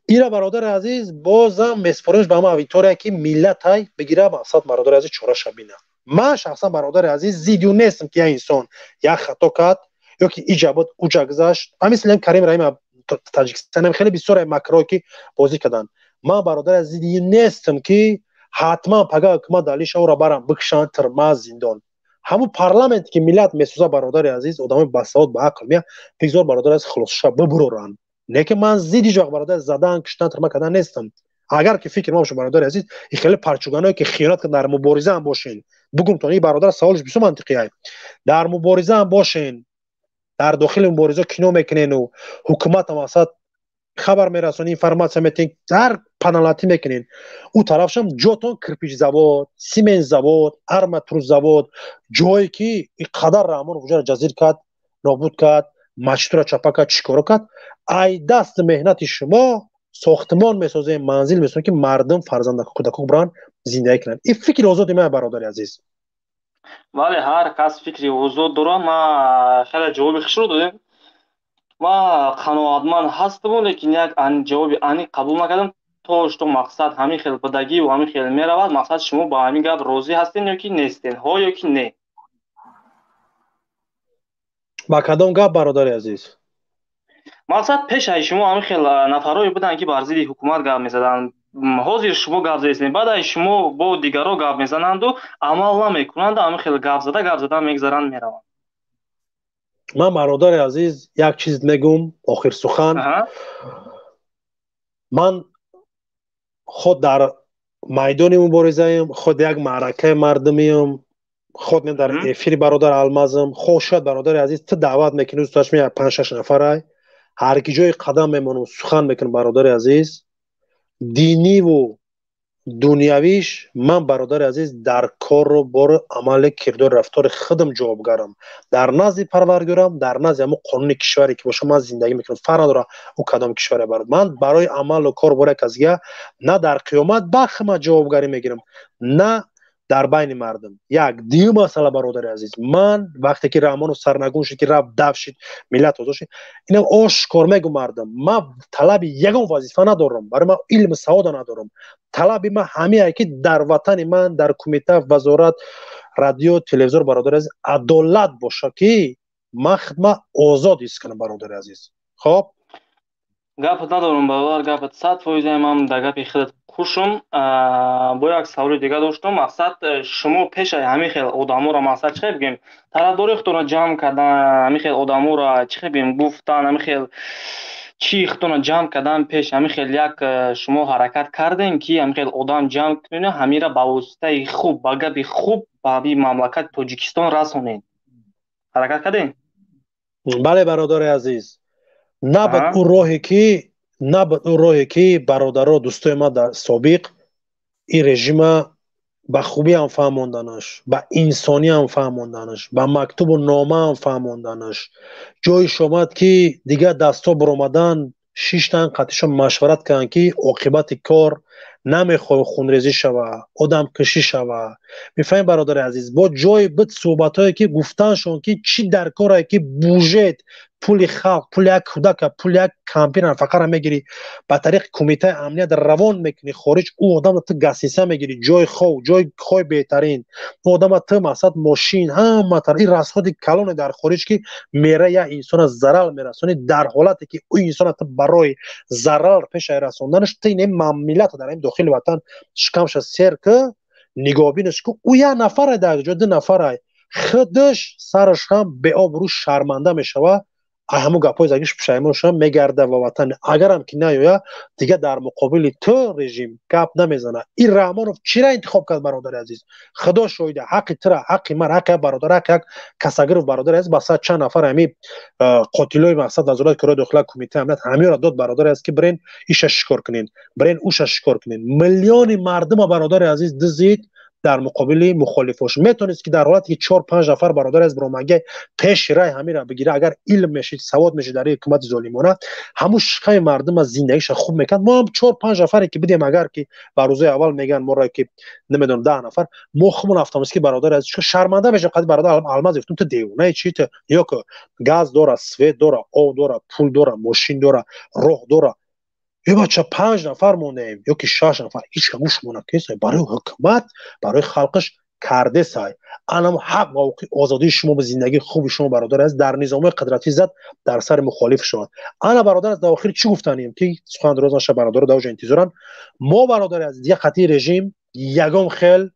ира, бародари азиз, бозам меспоримш ба ҳама аудитория, ки миллатай бигира, мақсад, бародари азиз, чораша бина. Ман шахсан, бародари азиз, зидди нестам, ки як инсон як хато кард ё ки иҷа буд, уҷа гузашт. Мисли Карим Раҳим Таҷикистон, хеле бисёре макрое ки бозӣ карданд. Ман, бародари азиз, зидди нестам, ки ҳатман пага ҳукумат далиша ӯро барам бикушанд, тирма, зиндон. Ҳамун парламенте ки миллат месоза, бародари азиз, одамои басавод, ба ақл мея, бигзор, бародари азиз, хулосаша бибуроранд. Лекин ман зидди ҳеҷ вақт, бародар, задан, куштан, тирма кардан нестам. Агар ки фикр ма боша, бародари азиз, и хеле парчуганое ки хиёнат дар мубориза ҳам бошен, бугумтон, ин бародар саволш бисёр мантиқия, дар мубориза ҳам бошен, дар дохили мубориза кино мекунену ҳукумата мақсад хабар мерасонӣ, информация метиҳен, ҳар паналатӣ мекунен, ӯ тарафшам ҷотон кирпичзавод, симентзавод, арматурзавод, ҷое ки и қадар Раҳмон уҷаро ҷазир кард, нобуд кард, масҷидро чапа кард, чӣ коро кард, ай дасти меҳнати шумо сохтмон месозем, манзил месозем, ки мардум, фарзанда, кӯдако буранд зиндагӣ кунанд. Ин фикри озоди ман, бародари азиз. Бале, ҳар кас фикри озод дорад. Ма хеле ҷавоби хушро додем, ма қаноатманд ҳастаму, лекин як ҷавоби аниқ қабул накардам. То что мақсад ҳамин хел будагиву ҳамин хел меравад. Мақсад, шумо ба ҳамин гап розӣ ҳастем ё ки нестен, ҳо ё ки не? Ба кадом гап, бародари азиз? Мақсад, пешаи шумо ҳамин хел нафарое буданд, ки бар зидди ҳукумат гап мезаданд. Ҳозир шумо гап задистем, баъд ай шумо бо дигаро гап мезананду амал намекунанду, ҳамин хел гап зада гап зада мегзаранд, мераванд. Ман, бародари азиз, як чиз мегӯм, охир сухан. Ман худ дар майдони муборизаем, худ як маъракаи мардумиам, худ мен дар эфири бародар Алмазам, хо шояд, бародари азиз, ту даъват мекунӣ, усташ мея, панҷ шаш нафарай, ҳар ки ҷои қадам мемонам, сухан мекунам, бародари азиз, диниву дунявиш. Ман, бародари азиз, дар кору бори, амали, кирдори, рафтори худам ҷавобгарам дар назди парвардигорам, дар назди ҳамун қонуни кишваре ки боша ман зиндагӣ мекунам, фарқ надорад ӯ кадом кишваре. Барод, ман барои амалу кор бори як касига на дар қиёмат ба хима ҷавобгарӣ мегирам, на дар байни мардум. Як дуюм масъала, бародари азиз, ман вақте ки Раҳмонов сарнагун шуд, ки рафт, даф шид, миллат озод шуд, инам ошкор мегӯ мардум, ман талаби ягон вазифа надорам, барои ман илму савода надорам. Талаби ман ҳамие, ки дар ватани ман, дар кумита, вазорат, радио, телевизор, бародари азиз, адолат боша, ки ман хидмат озод ҳис кунам, бародари азиз. Хоб. Гапат надорам, бародар, гапат 100%, ман дар гапи худат хушум. Бо як саволи дига доштам. Мақсад, шумо пешаи ҳамин хел одаморо, мақсад, чӣ хел бигем, тарафдори худтонро ҷамъ кардан, ҳамин хел одаморо, чӣ хел бигем, гуфтан, ҳамин хел чӣ худтонро ҷамъ кардан, пеш ҳамин хел як шумо ҳаракат кардем, ки ҳамин хел одам ҷамъ кунед, ҳаминро ба воситаи хуб, ба гапи хуб ба ҳамин мамлакати Тоҷикистон расонед, ҳаракат кардем? Бале, бародари азиз, набуд ӯ роҳе ки, набуд ӯ роҳе ки бародаро, дӯстои ман дар собиқ ин режима ба хубӣ ҳам фаҳмонданаш, ба инсонӣ ҳам фаҳмонданаш, ба мактубу нома ҳам фаҳмонданаш. Ҷоиш омад, ки дигар дастҳо баромадан, шиштан, қатишон машварат карданд, ки оқибати кор намехоҳем хунрезӣ шава, одамкушӣ шава. Мефаҳмем, бародари азиз, бо ҷои буд суҳбатҳое, ки гуфтаншон, ки чӣ дар корае, ки бюджет, пули халқ, пули як кӯдака, пули як кампир нафақаро мегирӣ, ба тариқи кумитаи амният равон мекунӣ хориҷ, ӯ одамро ту гасиса мегирӣ, ҷои хов, ҷои хои беҳтарин, ӯ одама ту мақсад мошин, ҳама тар ин расходи калоне дар хориҷ, ки мера як инсона зарар мерасонӣ, дар ҳолате ки ӯ инсона ту барои зарар пешаи расонданаш ту ин миллата дар ин дохили ватан шикамша сер ки, нигоҳбинаш ку, ӯ як нафаре дар ҷо, ду нафарай, худаш сараш ҳам беобрӯ, шарманда мешава. Ай ҳамун гапҳои загиш пушаймон шуда мегарда ва ватан. Агарам ки наёя, дига дар муқобили ту режим гап намезана. Ин Раҳмонов чира интихоб кард, бародари азиз? Худо шоҳида, ҳаққи тира, ҳаққи ман, ҳаққи як бародар, ҳаққи як Касагиров, бародари азиз, ба сад чанд нафар ҳами қотилои мақсад вазорати корҳои дохила, кумитаи амният, ҳамиёра дод, бародари азиз, ки бирен иша шикор кунен, бирен уша шикор кунен. Миллиони мардума, бародари азиз, дизид дар муқобили мухолифош. Метавонист, ки дар ҳолате ки чор панҷ нафар, бародари аз бироманга пеши рай ҳамира бигира, агар илм мешид, савод мешид, дар ҳукумати золимона ҳамун шиками мардум аз зиндагиша хуб мекард. Мо ҳам чор панҷ нафаре ки бидем, агар ки ба рӯзои аввал мегӯянд моро, ки намедонам, 10 нафар, мо хумон автоматики, бародари азиз, шарманда мешавем. Қади бародар Алмаз гуфтум: ту девонаи чи? Ту ё ки газ дора, свет дора, об дора, пул дора, мошин дора, роҳ дора. Е бача, панҷ нафар мондаем ё ки шаш нафар, ҳеч ка гӯш монакесай. Барои ҳукумат, барои халқаш кардесай. Анам ҳақ ва ҳуқуқи озодии шумо ба зиндагии хуби шумо, бародар аст, дар низомҳои қудратӣ зад дар сари мухолиф шавад. Ана, бародар аст, дар охир чӣ гуфтанем, ки сухан дроз наша, бародаро дар оҷа интизоранд. Мо, бародари азиз, дига қатъи режим ягон хел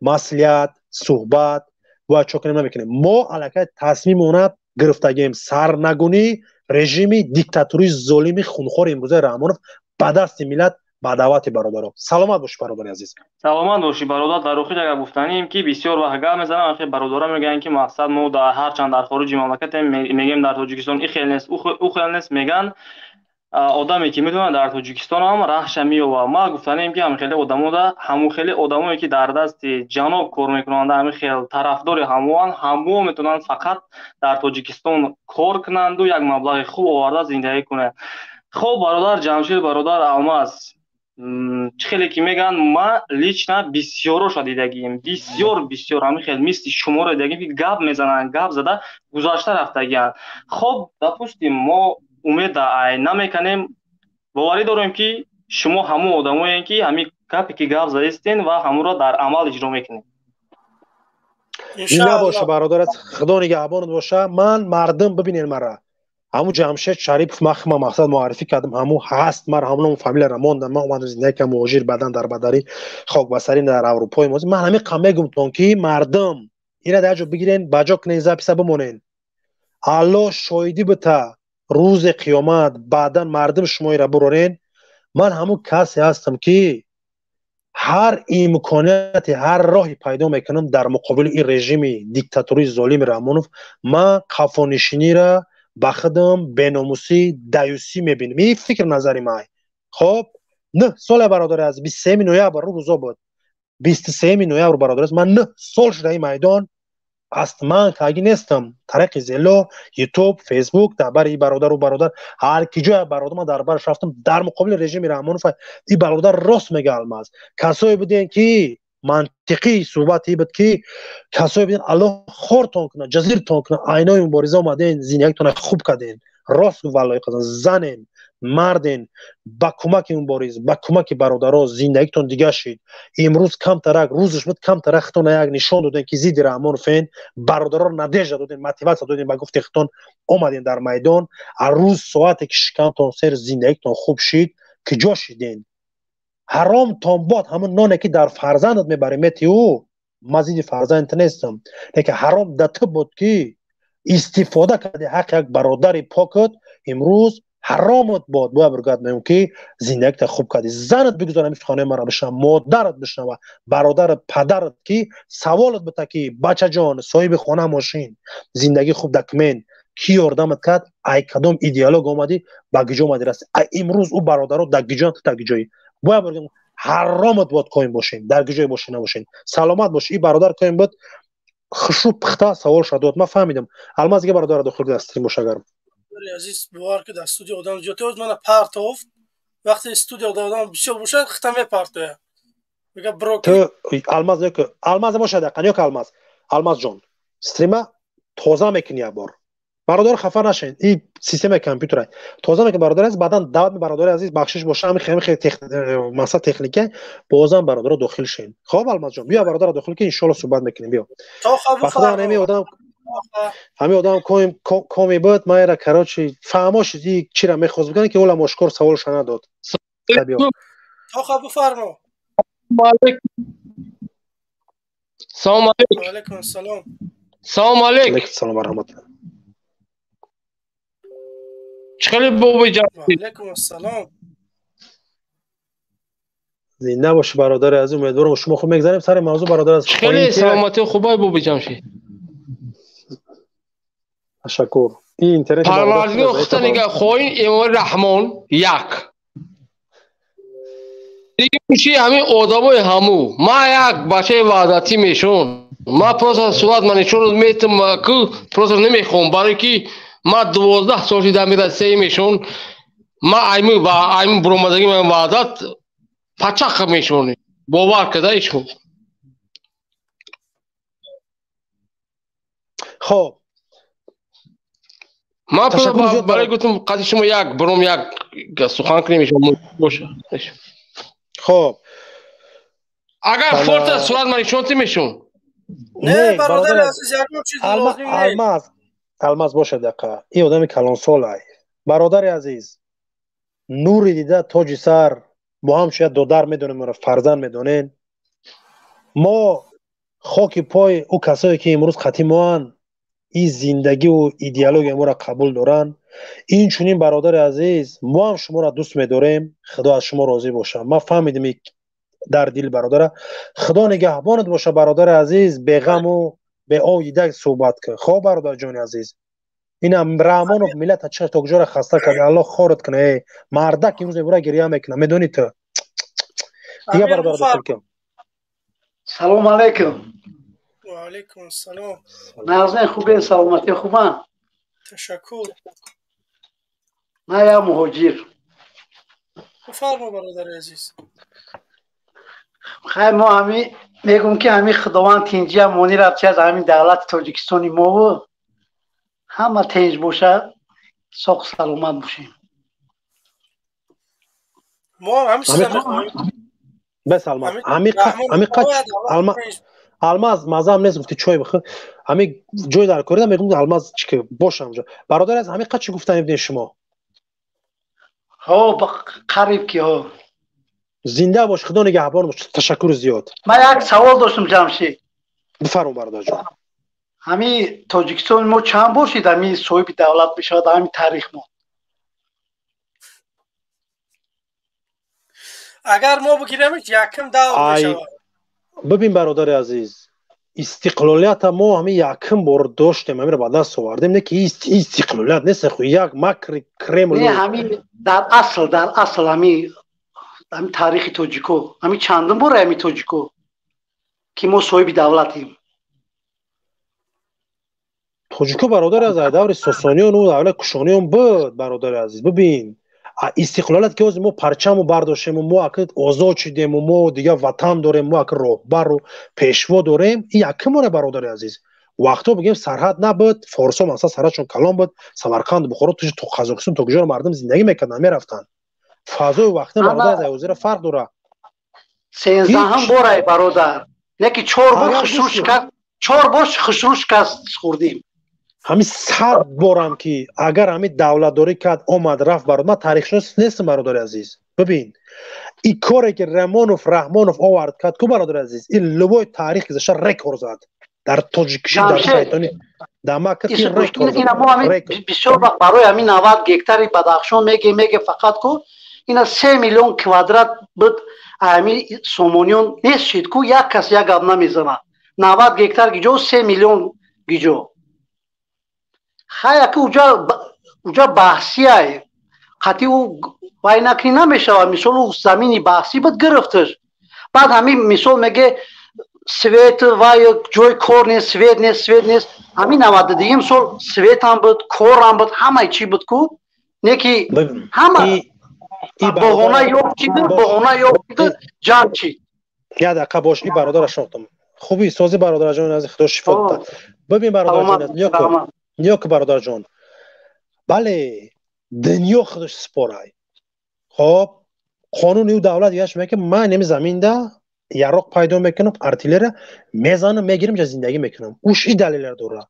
маслиҳат, суҳбат бояд чо кунем, намекунем. Мо аллакай тасмимона гирифтагием: сарнагунӣ режими диктатурии золими хунхори имрӯзаи Раҳмонов ба дасти миллат, ба даъвати бародаро. Саломат бошӣ, бародари азиз. Саломат бошӣ, бародар. Дар охир агар гуфтанем, ки бисёр вақт гап мезанам, ахи бародаро мегӯянд, ки мақсад мо дар ҳарчанд дар хориҷи мамлакатем, мегӯем дар Тоҷикистон и хел нест, ӯ хел нест, мегӯянд одаме ки метавонад дар Тоҷикистон ҳам раҳша меёбад. Ма гуфтанем, ки ҳамин хеле одамода, ҳамун хеле одамое ки дар дасти ҷаноб кор мекунанд, ҳамин хел тарафдори ҳамоанд, ҳамо метавонанд фақат дар Тоҷикистон кор кунанду як маблағи хуб оварда зиндагӣ кунанд. Хоб, бародар Ҷамшед, бародар Алмаз, чӣ хеле ки мегӯянд, ма лично бисёроша дидагием, бисёр бисёр ҳамин хел мисли шуморо дидагием, ки гап мезананд, гап зада гузашта рафтагианд. Хоб, допустим, мо умеда ай намеканем, боварӣ дорем, ки шумо ҳамун одамоем, ки ҳамин гапе ки гап заистен ва ҳамонро дар амал иҷро мекунем. Ин набоша, бародарат, худо нигаҳбонат боша. Ман мардум бибинен мара, ҳамун Ҷамшед Шарипов, ман мақсад муаррифӣ кардам, ҳамун ҳаст мара, ҳамун фамилияро мондам. Ман омадам, зиндагӣ кардам, муҳоҷир, баъдан дар бадари хокбасарӣ дар Аврупои. Ман ҳамин қам мегумтон, ки мардум ира дар ҷо бигирен, ба ҷо кунен, запись а бимонен. Алло шоҳидӣ бита рӯзи қиёмат, баъдан мардум шумоира бурорен. Ман ҳамун касе ҳастам, ки ҳар имконияте, ҳар роҳе пайдо мекунам дар муқобили ин режими диктатурии золими Раҳмонов. Ман қафонишинира ба худам беномусӣ, даюсӣ мебинам. Ин фикр назари май. Хоб, 9 сола, бародари аз, 23 ноябр рӯзо буд, 23 ноябр, бародари, ман 9 сол шуда ин майдон аст. Ман каги нестам, тариқи Зело, Ютуб, Фейсбук, дар бари бародару бародар, ҳар ки ҷоя бародар, ман дар бараш рафтам дар муқобили режими Раҳмонов. И бародар рост мега, Алмаз. Касое будем, ки мантиқии суҳбат буд, ки касое будем, Аллоҳ хортон кунад, ҷазиртон кунад, айнои мубориза омаден, зиндагитона хуб карден. Рост гуфт, валлоҳи қасам, занен, марден, ба кӯмаки мубориз, ба кӯмаки бародаро зиндагитон дига шид. Имрӯз камтарак рӯзаш буд, камтарак хитона як нишон додем, ки зидди Раҳмоновен. Бародароро надежда додем, мотивация додем, ба гуфти хитон омадем дар майдон. А рӯз соате ки шикамтон сер, зиндагитон хуб шид, ки ҷо шиден, ҳаромтон бод ҳамун ноне, ки дар фарзандат мебарӣ, мети ӯ. Ман зидди фарзандат нестам, лекин ҳаром да ту буд, ки истифода карди ҳаққи як бародари покат. Имрӯз ҳаромат бод, бояд биргӯяд меюм, ки зиндагита хуб кардӣ. Занат бигузор ҳамин суханои маро бишнава, модарат бишнава, бародарат, падарат, ки саволат бита, ки бачаҷон, соҳиби хона, мошин, зиндагӣ хуб, документ, ки ёрдамат кард, ай кадом идеолог омадӣ, ба гиҷо омадӣ расӣ? Ай имрӯз ӯ бародаро дар гиҷоян, ту дар гиҷоӣ. Бояд биргӯям, ҳаромат бод, коин бошен, дар гиҷое бошен, набошен. Саломат бош. И бародар коин буд, хушу пухта саволша дод, ман фаҳмидам. Алмаз, дига бародарро дохил дар стрим бош агар. Азиз, бовар ки дар студия одам зиёд, мана партофт. Вақте студия одам бисёр бошад, хита мепартоя, мега бро. Ту Алмаз ёки Алмаз бошад, яқан ёки Алмаз, Алмазҷон, стрима тоза мекунӣ як бор. Бародар, хафа нашед, и системаи компютера тоза мекунӣ, бародар азиз, баъдан даъват. Бародари азиз, бахшиш боша, ҳами хеле масъала техника, бозам бародаро дохил шен. Хоб, Алмазҷон, биё, бародаро дохил ки, иншоалло суҳбат мекунем. Биё, ба худо, ҳами одам коми буд. Майра, короче, фаҳмо шуд, и чира мехост бигӯяд, ки олам ошкор саволша надод. Тоха, бифармо. Салом алейкум. Алейкум ассалом. Салом алейкум. Алейкум салом ва раҳматуллоҳ. Чӣ хеле бобои Ҷамшед? Алайкум ассалом. Зинда бошӣ, бародари азиз, умедворам шумо хуб. Мегзарем сари мавзӯъ, бародар азиз. Чӣ хеле саломатӣ хубай, бобои Ҷамшед? Ташаккур. Ин интернет Парвардигор хуста нигаҳ, хоин Эмомалӣ Раҳмон як. Дигар ҳамин одамои ҳаму. Ма як бачаи ваҳдатӣ мешон. Ма просто сурат ма нишон метам, ку просто намехоҳам, барои ки ма 12 сол шида ҳамин Россия мешон. Ма айму ва айму буромадагӣ ма ваҳдат пачақ мешонӣ. Бовар када ишон. Хоб. Ман барои гуфтам қади шумо як буром як сухан кунем, ишон боша. Хоб. Агар форта сурат ма нишон ти мешон. Не, бародари азиз, ягон чиз лозим нест. Алмаз, Алмаз, боша дақиқа. Ин одами калонсол ай. Бародари азиз, нури дида, тоҷи сар, мо ҳам шояд додар медонем, моро фарзанд медонем. Мо хоки пой ӯ касое ки имрӯз қатъи моанд, ин зиндагиву идеология моро қабул доранд. Инчунин, бародари азиз, мо ҳам шуморо дӯст медорем, худо аз шумо розӣ бошад. Ман фаҳмидем дар дил бародара. Худо нигаҳбонат боша, бародари азиз, беғаму беов дида суҳбат кун. Хоб, бародарҷони азиз, инам Раҳмонов миллата чӣ то куҷоро хаста кард, Аллоҳ хорат кунад. Э мардак имрӯз мебура гиря мекунад, медонӣ ту. Дига бародар дохил кун. Салом алейкум. Ва алейкум ассалом. Нағзин, хубен, саломатӣ хубан? Ташаккур. Ман як муҳоҷир. Бифармо, бародари азиз. Хай, мо ҳами мегӯм ки ҳами Худованд тинҷи амонӣ рафти аз ҳамин давлати Тоҷикистони мову ҳама тинҷ бошад, соқ саломат бошем. Мо ҳам ҳамин чиза мехоҳем. Бес, Алмаз, ҳамиқа Алмаз мазаам нест, гуфти чой бихӯр. Ҳами ҷой дар корида мегӯм, Алмаз чӣ ки бошам ҷо. Бародари азиз, ҳамиқа чӣ гуфтани будем шумо? Ҳо, қариб ки ҳо. Зинда бош, худо нигаҳбон бош, ташаккур зиёд. Ман як савол доштам, Ҷамшид. Бифармо, бародарҷон. Ҳами Тоҷикистони мо чанд бор шид ҳами соҳиби давлат мешавад ҳами таърих мо? Агар мо бигирем, якм давр мешавад. Бибин, бародари азиз, истиқлолията мо ҳамин якм бор доштем, ҳаминро ба даст овардем, не ки истиқлолият нест, ху як макри Кремл. Не, ҳамин дар асл ҳами таърихи тоҷико ҳами чандум бора ҳами тоҷико ки мо соҳиби давлатем? Тоҷико, бародари аз даври Сосониёну давлати Кушониён буд, бародари азиз. Бибин, истиқлолият ки ҳозир мо парчаму бардоштему мо аки озод шудему мо дигар ватан дорем, мо аки роҳбару пешво дорем, ин якм боре, бародари азиз. Вақто бигем, сарҳад набуд, форсо масалан сарҳадшон калон буд, Самарқанду Бухоро то Қазоқистон, то куҷоро мардум зиндагӣ мекарданд, мерафтанд. Фазои вақти, бародар, аз ҳозира фарқ дорад. 13-ҳам борай, бародар, не ки чор бор хушрӯ шикаст, чор бор хушрӯ шикаст хӯрдем. Ҳамин 100 борам ки агар ҳамин давлатдорӣ кард, омад, рафт, бародар, ман таърихшинос нестам, бародари азиз. Бибин, ин коре ки Рамонов, Раҳмонов овард кард ку, бародари азиз, ин любой таърих гузашта рекорд зад дар тоҷикишӣ, дар шайтонӣ, дар макр рекорд. Бисёр вақт барои ҳамин 90 гектари Бадахшон меге, фақат ку ина 3 миллион квадрат буд, ҳамин сомониён нест шид ку, як кас як гап намезанад. 90 гектар гиҷо, 3 миллион гиҷо? Хай, аки уҷа баҳсиай, қатъи ӯ вай накунӣ намешавад. Мисол, ӯ замини баҳсӣ буд, гирифташ. Баъд ҳамин мисол меге, свет вай ҷои кор нест, свет нест, свет нест. Ҳамин 92-юм сол светам буд, корам буд, ҳамаи чӣ буд ку, не ки ҳама баҳона ёфт чиду, баҳона ёфт чиду, ҷанг чид. Як дақиқа бош, и бародара шохтам. Хуби сози, бародарҷон азиз, худо шифо дод. Бибин, бародарҷон, нигоҳ кун, бародарҷон, бале, дунё худаш спорай. Хоб, қонуни ӯ давлат яш меки, ман неми заминда яроқ пайдо мекунам, артиллерия мезанам, мегирам, ҷа зиндагӣ мекунам. Уш и далелер дорад.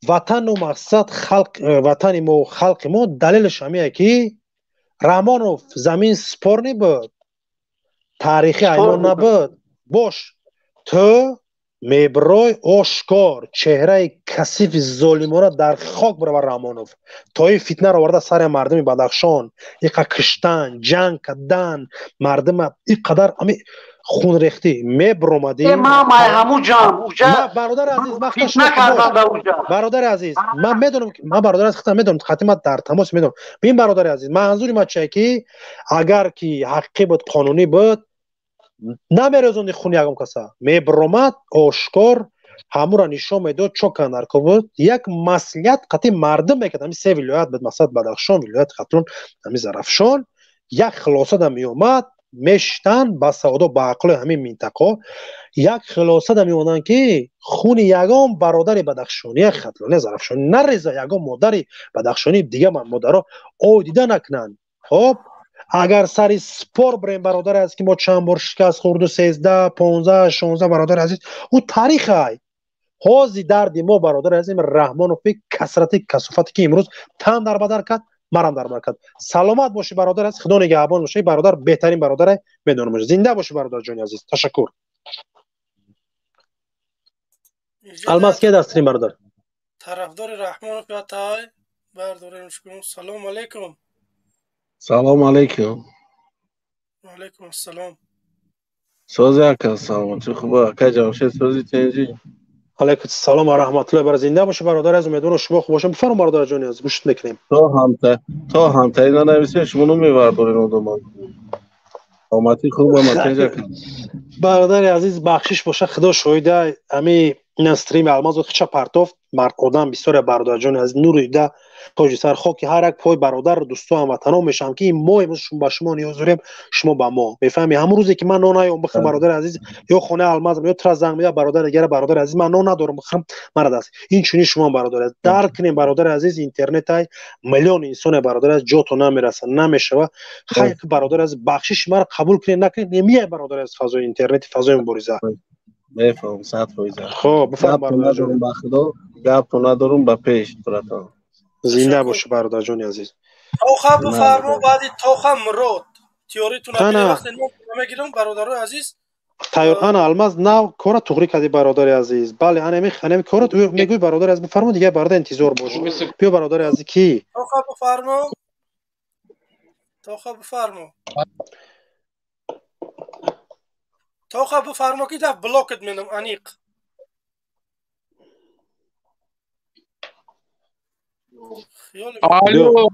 Ватану мақсад халқ, ватани мо, халқи мо, далелаш ҳамие ки Раҳмонов замин спорный буд, таърихи аймон набуд. Бош, ту Меброй ошкор чеҳраи касифи золимона дар хок бирава Раҳмонов. То ин фитнаро оварда сари мардуми Бадахшон, иқа киштан, ҷанг кардан, мардума ин қадар ами хунрехтӣ мебромадӣ. Бародари азиз, бародари азиз, ман медонам, ман бародари азиз худам медонам, хати ман дар тамос медонам. Бин бародари азиз, манзури ман чие ки агар ки ҳақиқӣ буд, қонунӣ буд, намерезонди хуни ягон каса. Мебромад ошкор ҳамура нишон медод, чо кандарко буд, як маслиҳат қатъи мардум мекард. Ҳами се вилоят буд, масалан Бадахшон, вилояти Хатлон, ҳами Зарафшон, як хулоса да меомад, мешитанд ба савдо ба ақлои ҳамин минтақо, як хулоса да меомаданд ки хуни ягон бародари бадахшонӣ, хатлони, зарафшонӣ нареза, ягон модари бадахшонӣ дига модаро ой дида накунанд. Хоб, агар сари спор бирем, бародари азиз, ки мо чанд бор шикаст хӯрду 13, 15, 16, бародари азиз, ӯ таърихай. Ҳози дарди мо, бародари азиз, Раҳмонови касрати касофате ки имрӯз тан дар бадар кард, марам дар бадар кард. Саломат бошӣ бародар азиз, худо нигаҳбон бошӣ бародар, беҳтарин бародаре медонам. Зинда бошӣ бародар ҷони азиз, ташаккур. Алмаз ки дастрин бародар? Тарафдори Раҳмонов тай бардорем шукр. Салом алейкум. Салом алейкум. Ва алейкум ассалом. Сози ака, саломатӣ хуб ака Ҷамшед, сози тенҷи. Алейкум салом ва раҳматуллоҳи ва баракатуҳ. Зинда бошӣ бародар азиз, умедворам шумо хуб бошед. Бифармо бародар ҷони азиз, гӯшт мекунем. То ҳамтаи нанависед, шумо намевардоред одамон. Саломатӣ хуб ама тенҷи ака. Бародари азиз, бахшиш боша, худо шоҳида, ами ин стрими алмаз хича партофт, мард одам бисёре бародарҷони азиз, нури дида тоҷи сар хоки ҳар як пой бародар, дӯсто, ҳамватанон мешавам ки мо имрӯз ба шумо ниёз дорем, шумо ба мо. Мефаҳми, ҳамон рӯзе ки ман нон наём бихӯрам, бародари азиз, ё хонаи алмазам, ё тра занг медиҳад бародари дигара, бародари азиз, ман нон надорам бихӯрам, мара даст. Ин чунин шумо бародари азиз, дарк кунем бародари азиз, интернетай миллион инсоне бародари азиз, ҷото намераса, намешава. Хайр бародари азиз, бахшиши маро қабул кунед, накунед, немияй бародари азиз, фазои интернети, фазои мубориза. Мефаҳмам, 100%. Хоб, бифармо бародарҷон. Ба худо гапто надорум, ба пеш братан. Зинда бошӣ бародарҷони азиз. Тоха бифармо, баъди Тоха Мурод. Тиёритон вақте намегирам бародарои азиз. Тайёр ана алмаз нав кора туғри кардӣ бародари азиз. Бале, анами кора мегӯй бародари азиз, бифармо, дигар бародар интизор бош. Биё бародари азиз ки? Тоха бифармо. Тоха бифармо. Тоха бифармо ки даф блокет менам аниқ. Алло.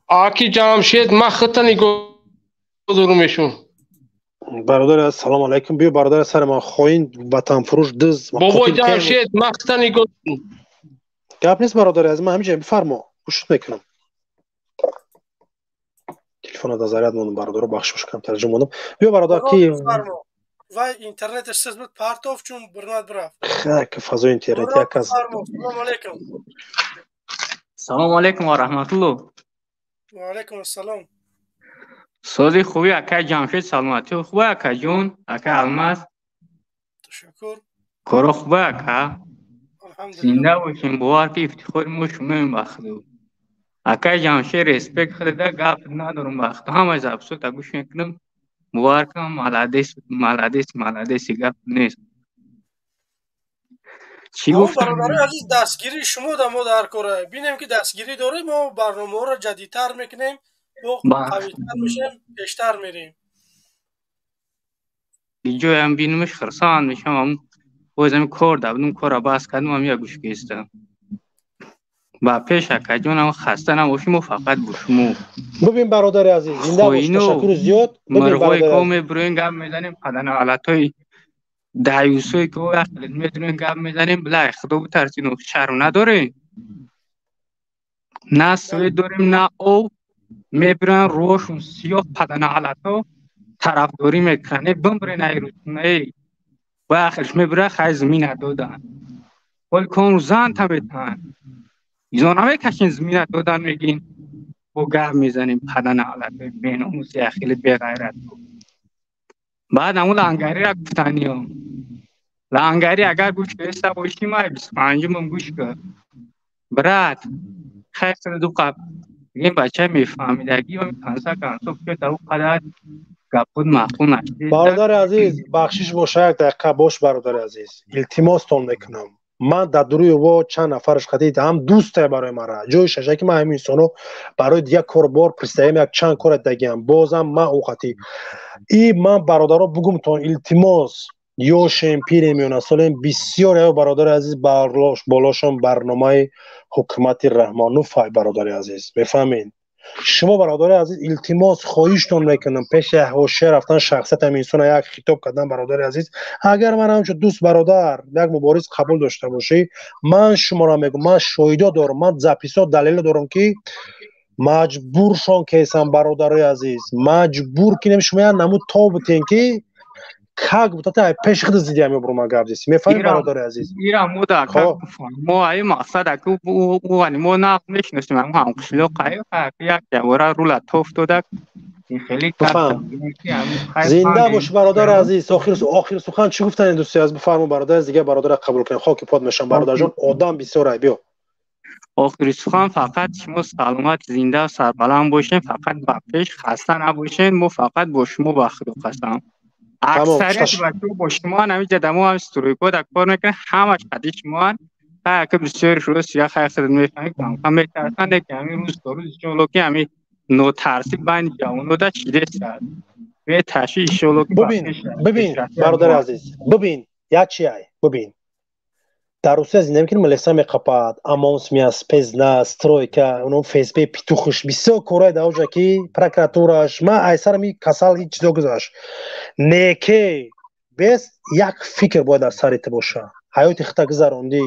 Аки Ҷамшед, ман худта нигоҳ дорум мешум. Бародар, ассалому алайкум. Биё бародар, сари ман хоин, ватанфурӯш, дыз. Бобо Ҷамшед, ман худта нигоҳ. Гап нест бародари азиз, ман ҳаминҷа бифармо, гӯшт мекунам. Телефонро дар заряд мондам бародаро, бахшиш кам тарҷума мондам. Биё бародар ки вай интернеташ сиз буд партоф, чун бурмад бирафт. Хак фазои интернет як аз. Салому алайкум. Салому алайкум ва раҳматуллоҳ. Ва алайкум ассалом. Сози хуби акай Ҷамшед, саломатӣ хуба акай ҷон, акай Алмаз. Ташаккур. Коро хуба ака. Зинда бошем, бовар ки ифтихори мо шумоем ба худо. Акай Ҷамшед, респект худада гап надорум ба худо. Ҳамаи записота гӯш мекунам. Бовар кунам, молодец, молодец, молодец, гап нест. Чӣ гуфтам? Бародарои азиз, дастгирии шумо да мо дар кора. Бинем ки дастгирӣ дорем, мо барномаҳоро ҷадидтар мекунем, мо қавитар мешавем, пештар мерем. Ҷоям бинумаш хурсанд мешавам. Боз ҳами кор да будум, корро бас кардам, ҳам як гӯш гирифтам. Ба пеш акаҷонам хаста набошем, мо фақат бо шумо. Бибин бародари азиз, зинда бош, ташаккури зиёд. Мурғое ки мебурем гап мезанем, паданаалатҳои даюсое ки медурем гап мезанем, билай худо битарсин, шарм надорем. На свет дорем, на об, мебуранд рӯҳошон сиёҳ, паданаалатҳо тарафдорӣ мекунанд. Бимбирен ай рӯзона, ба ахирш мебуранд, хай замина додан. Ҳол кон зан та метаҳанд. Изо намекашин замина додан мегин, бо гап мезанем, паданаалатҳои беномуси ахили беғайрат. Баъд ҳамун лангариро гуфтаниём. Лангари агар гӯш киста бошӣ, май 25-умам гӯш кун. Брат, хайр ду қаб. Ин бача мефаҳмидагӣ, конса консо ки дар қадар Гапуд маъқул нашид. Бародари азиз, бахшиш боша, як дақиқа бош, бародари азиз, илтимостон мекунам. Ман дар дуруи во чанд нафараш хатид ҳам дӯсте барои мара ҷои шаша ки ман ҳамин инсоно барои дигар корбор пристаем як чанд кора дагиам, бозам ман ӯ хати и ман бародаро бугумтон илтимос, ёшем, пирем ё насолем, бисёр ё бародари азиз болошон барномаи ҳукумати Раҳмонуфай, бародари азиз, мефаҳмед? Шумо бародари азиз, илтимос хоҳиштон мекунам, пеши ҳошия рафтан шахсият ҳамин инсона як хитоб кардан, бародари азиз, агар ман ҳамчун дӯст, бародар, як мубориз қабул дошта бошӣ, ман шуморо мегӯм, ман шоҳидо дорам, ман записо далело дорам ки маҷбуршон кесам, бародарои азиз, маҷбур кинем шумо як намуд тоб битен ки как будто ай пеши худ зидди ҳамин бурума гап зист, мефаҳмӣ, бародари азиз? Ира мо да мо ай мақсад аку ӯ мо нақ мешиносем, ҳам ҳамқишлоқ ай як явора рула тоф додак хеле. Зинда бош, бародари азиз. Охир сухан чӣ гуфтани, дӯсти азиз, бифармо, бародари азиз, дигар бародарро қабул кунем, хоки под мешам, бародарҷон, одам бисёр ай, биё. Охири сухан фақат шумо саломат, зинда, сарбаланд бошед, фақат ба пеш, хаста набошед, мо фақат бо шумо, ба худо қасам. Аксарияти бачаҳо бо шумоан, ҳаминҷа дамо ҳам стройко дар кор мекунанд, ҳамаш қади шумоан. Ха, бисёри рӯз я хай хидмат мефаҳмед, камкам метарсанд, лекин ҳамин рӯз то рӯз иншоалло ки ҳамин нотарсӣ байни ҷавоно да шидест. Беташвиш, иншоалло ки. Бибин, бибин, бародари азиз, бибин, як чи ай, бибин. Дар Русия зиндагӣ мекунем, милиса меқапад, ОМОНс меяд, спецназ, стройка, оно ФСБ, петухш, бисёр корҳое дар оҷа ки прокуратураш, ман айсарам и касал ҳеҷ чизо гузашт. Неке бес як фикр бояд дар сари ту боша. Ҳаёти худта гузарондӣ,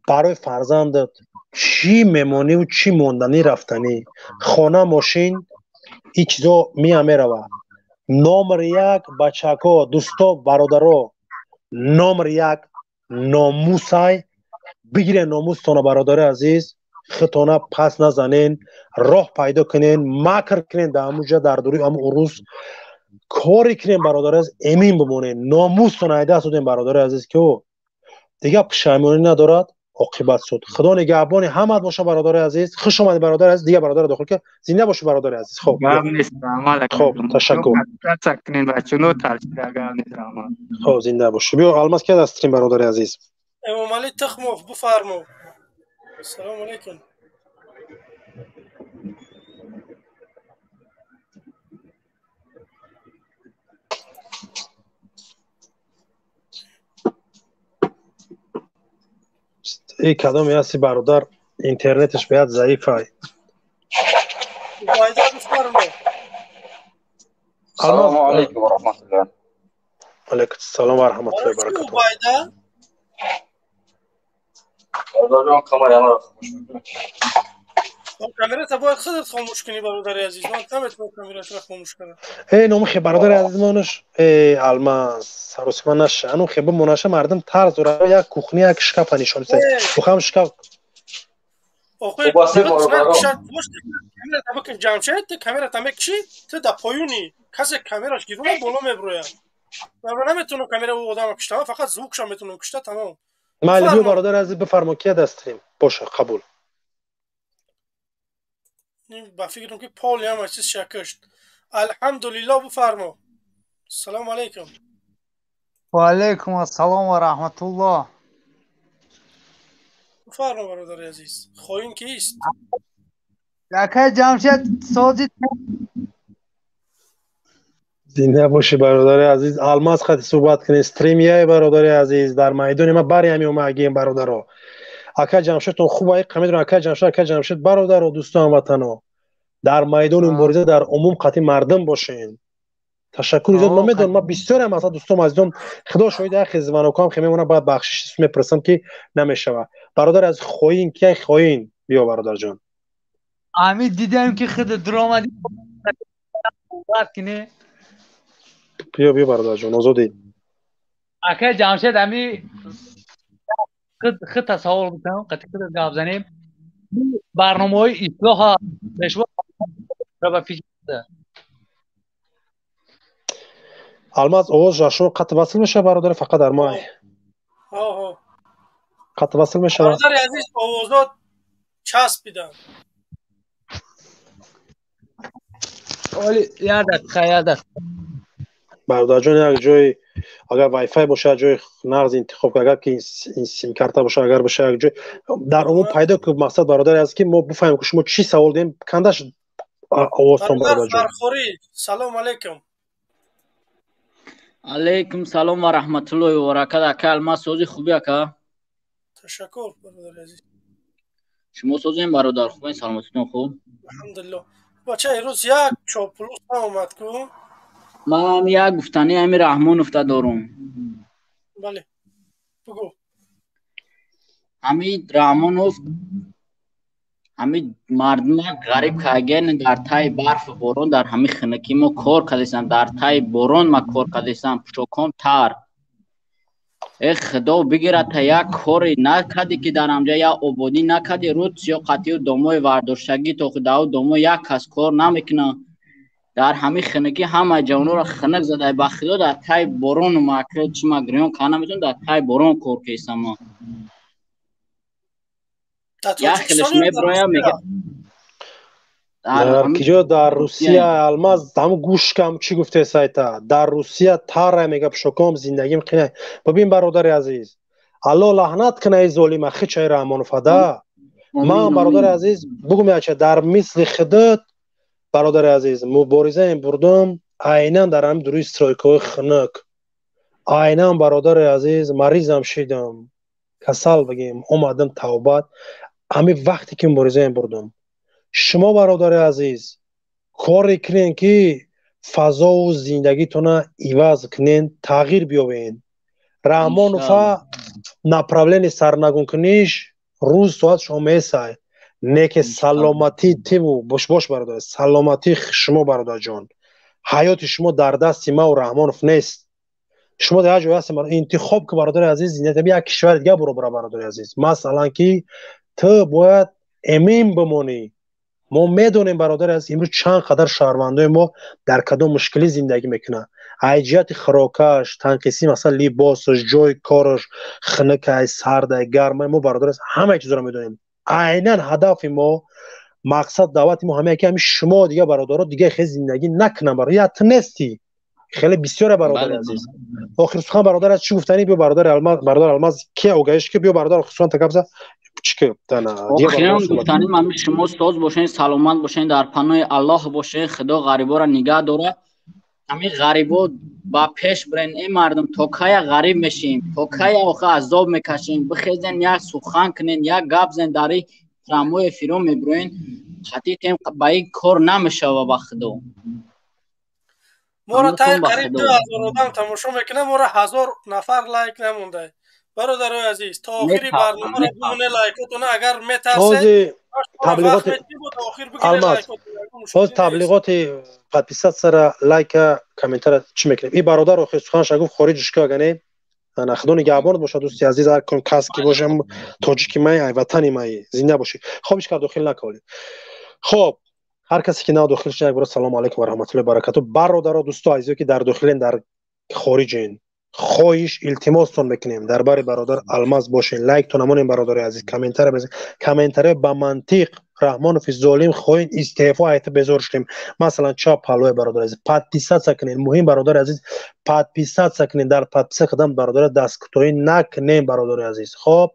барои фарзандат чӣ мемониву чӣ монданӣ рафтанӣ, хона, мошин, ин чизо меа мерава. Номер як, бачако, дӯсто, бародаро, номер як номусай, бигирен номустона, бародари азиз, худтона пас назанен, роҳ пайдо кунен, макр кунен дар ҳамун ҷа, дар дуруи ҳамун урус коре кунен, бародари азиз, эмин бимонен, номустона ай даст додем, бародари азиз, ки ӯ дигар пушаймонӣ надорад, оқибат суд. Худо нигаҳбони ҳамаат боша, бародари азиз. Хуш омадӣ, бародари азиз, дигар бародарро дохил кар. Зинда бошӣ, бародари азиз. Хоб, хоб, ташаккур. Хоб, зинда бошӣ. Биё, Алмаз, ки аз стрим, бародари азиз? Эмомалӣ Тухмов, бифармо. Ассалому алайкум. И кадоме ҳасти, бародар, интернеташ бояд заиф ай. Убайда, бифармо. Салому алайкум ва раҳматуллоҳ. Алайкум ассалом ва раҳматуллоҳи ва баракатуҳ. Убайда. Бародарҷон, камера маро хомӯш мекунед. Камерата бояд худат хомӯш кунӣ, бародари азиз. Ман наметавонам камератро хомӯш кунам. Э, номи бародари азизмонаш, э, Алмаз, саросима наша. Ану хе бимонаша, мардум тарз дора, як кухня, як шкафа нишон диҳад. Бухам шкаф. Охир, камерата бикун, Ҷамшед, ту камерата мекушӣ, ту дар поёни касе камераш гирона боло меброяд. Ман наметавонам камера ӯ одама кушта, ман фақат звукша метавонам кушта, тамом. Майли, биё, бародари азиз, бифармо, ки дар стрим боша, қабул. Ба фикрам ки поли ҳама чиз шакушт. Алҳамдулилло, бифармо. Ассалому алайкум. Ва алайкум ассалом ва раҳматуллоҳ. Бифармо, бародари азиз. Хоин кист? Акай Ҷамшед, сози. Зинда бошӣ, бародари азиз. Алмаз хати суҳбат кунед, стримияи бародари азиз, дар майдони ма бари ҳами омагием, бародаро. Ака Ҷамшедтон хуб ай қамедон, ака Ҷамшед, ака Ҷамшед, бародаро, дӯсту ҳамватано, дар майдони мубориза дар умум қати мардум бошен. Ташаккур зиёд. Ман медонам, ман бисёрам асла дӯстом, азизон, худо шоҳид, яхе звонокам хе мемонам, баъд бахшиш мепурсам ки намешава. Бародар аз хоин ки хоин, биё, бародарҷон. Ами дидем ки худ дуромадӣ кунӣ. Биё, биё, бародарҷон, озодӣ. Акай Ҷамшед, ами худ тасаввур бикунам, қати худ гап занем, барномаҳои ислоҳа пешво ба фикр. Алмаз, овоз шумо қатъ васл мешавад, бародар, фақат дар май қатъ васл мешавад. Бародари азиз, овозот часпиданд. Оли, як дақиқа, як дақиқа. Бародарҷон, як ҷой агар вайфай боша, як ҷои нағз интихоб, агар ки симкарта боша, агар боша, як ҷой дар умум пайдо ку. Мақсад, бародари азиз, ки мо бифаҳмем, ки шумо чӣ савол дем, кандаш овозтон. Бародарҷон Фархорӣ, салом алейкум. Алейкум салом ва раҳматуллоҳи ва баракат. Ака Алмаз, сози хуби, ака? Ташаккур, бародари азиз. Шумо созем, бародар, хубен, саломатитон хуб? Алҳамдулиллоҳ. Бача, ирӯз як чоплус наомад ку. Ман як гуфтани ами Раҳмоновта дорум. Бале, бугӯ. Ҳамид Раҳмонов ҳамид мардума ғариб каген, дар таи барфу борон, дар ҳами хинакӣ мо кор кардесам, дар таи борон ма кор кардесам, пӯшоком тар. Э худо бигирад, та як коре накарди, ки дар ҳамҷа як ободӣ накарди, руд сиё қатию домои вардоштагӣ то дау домо як кас кор намекунад. Дар ҳамин хинакӣ ҳама ҷавонора хинак задай. Ба худо, дар таи борону ма чи ма гирён кар наметавонам, дар таи борон кор кесам ма. Як хелеш меброя, мега. Дар киҷо? Дар Русия. Алмаз, ҳамн гӯш кам, чӣ гуфте сайта. Дар Русия тара, мега, пушоком, зиндагим қина. Бибин, бародари азиз, Алло лаҳнат кина и золима хичаи Раҳмоновада. Ман, бародари азиз, бугум яча, дар мисли худат, бародари азиз, муборизаем бурдум айнан дар ҳамин дуруи стройкаҳои хунук. Айнан, бародари азиз, маризам шидам, касал бигем, омадам тавбат. Ҳамин вақте ки муборизаем бурдум. Шумо, бародари азиз, коре кунен, ки фазову зиндагитона иваз кунен, тағйир биёбен. Раҳмонова направлени сарнагункуниш рӯз соат шумо месай не ки саломатӣ тиву бош, бош, бародар, саломатии шумо, бародарҷон, ҳаёти шумо дар дасти мау Раҳмонов нест. Шумо дар як ҷой ҳастем, интихоб ки, бародари азиз, зиндагӣ як кишвари дига буро, бура, бародари азиз. Масалан, ки ту бояд эмин бимонӣ. Мо медонем, бародари азиз, имрӯз чанд қадар шаҳрвандои мо дар кадом мушкилӣ зиндагӣ мекунанд, ай ҷиҳати хӯрокаш танқисӣ, масалан, либосаш, ҷои кораш, хунукай, сардай, гармай. Мо, бародари азиз, ҳамаи чизро медонем. Айнан ҳадафи мо, мақсад, даъвати мо ҳамае ки ҳами шумо, дига бародаро, дига хел зиндагӣ накунам. Бародар, я ту нестӣ, хеле бисёре, бародари азиз. Охир сухан, бародар, аз чӣ гуфтанӣ? Биё, бародари Алмаз, бародар Алмаз, ки огаиш ки, биё, бародар, охир сухан такабза чӣ ки тана. Охирон гуфтаним ҳами шумо соз бошен, саломат бошен, дар паноҳи Аллоҳ бошен. Худо ғариборо нигаҳ дорад. Ҳамин ғарибо ба пеш бирен. Э мардум, то кая ғариб мешем, то кая охи азоб мекашем? Бихезен, як сухан кунен, як гап зен. Дар ин трамвои эфиро мебироен, қатитем ба ин кор намешава, ба худо. Моро таи қариб 2000 одам тамошо мекунад, моро 1000 нафар лайк намонда. Бародарои азиз, то охири барномаро бимоне лайкотона, агар метарсед. Таблиғоти Алмаз, ҳоз таблиғоти подписатсияра, лайка, комментара чӣ мекунем. И бародар охир суханша гуфт, хориҷиш ки агане. Ана, худо нигаҳбонат бошад, дӯсти азиз, ҳар кун кас ки бошам, тоҷики май, ай ватани май, зинда бошӣ. Хоб, ҳеч кар дохил накаволед. Хоб, ҳар касе ки нав дохил шуд, як бора салому алайкум ва раҳматуллоҳи баракату. Бародаро, дӯсто, азизо, ки дар дохилен, дар хориҷен, хоҳиш, илтимостон мекунем, дар бари бародар Алмаз бошен, лайктон амонем, бародари азиз, комментария бизен, комментария ба мантиқ. Раҳмонови золим, хоин, истеъфо, айта безор шудем. Масалан, чап паллои, бародари азиз, подписатсия кунед. Муҳим, бародари азиз, подписатсия кунед. Дар подписа кардан, бародари, дасткӯтоҳӣ накунем, бародари азиз. Хоб,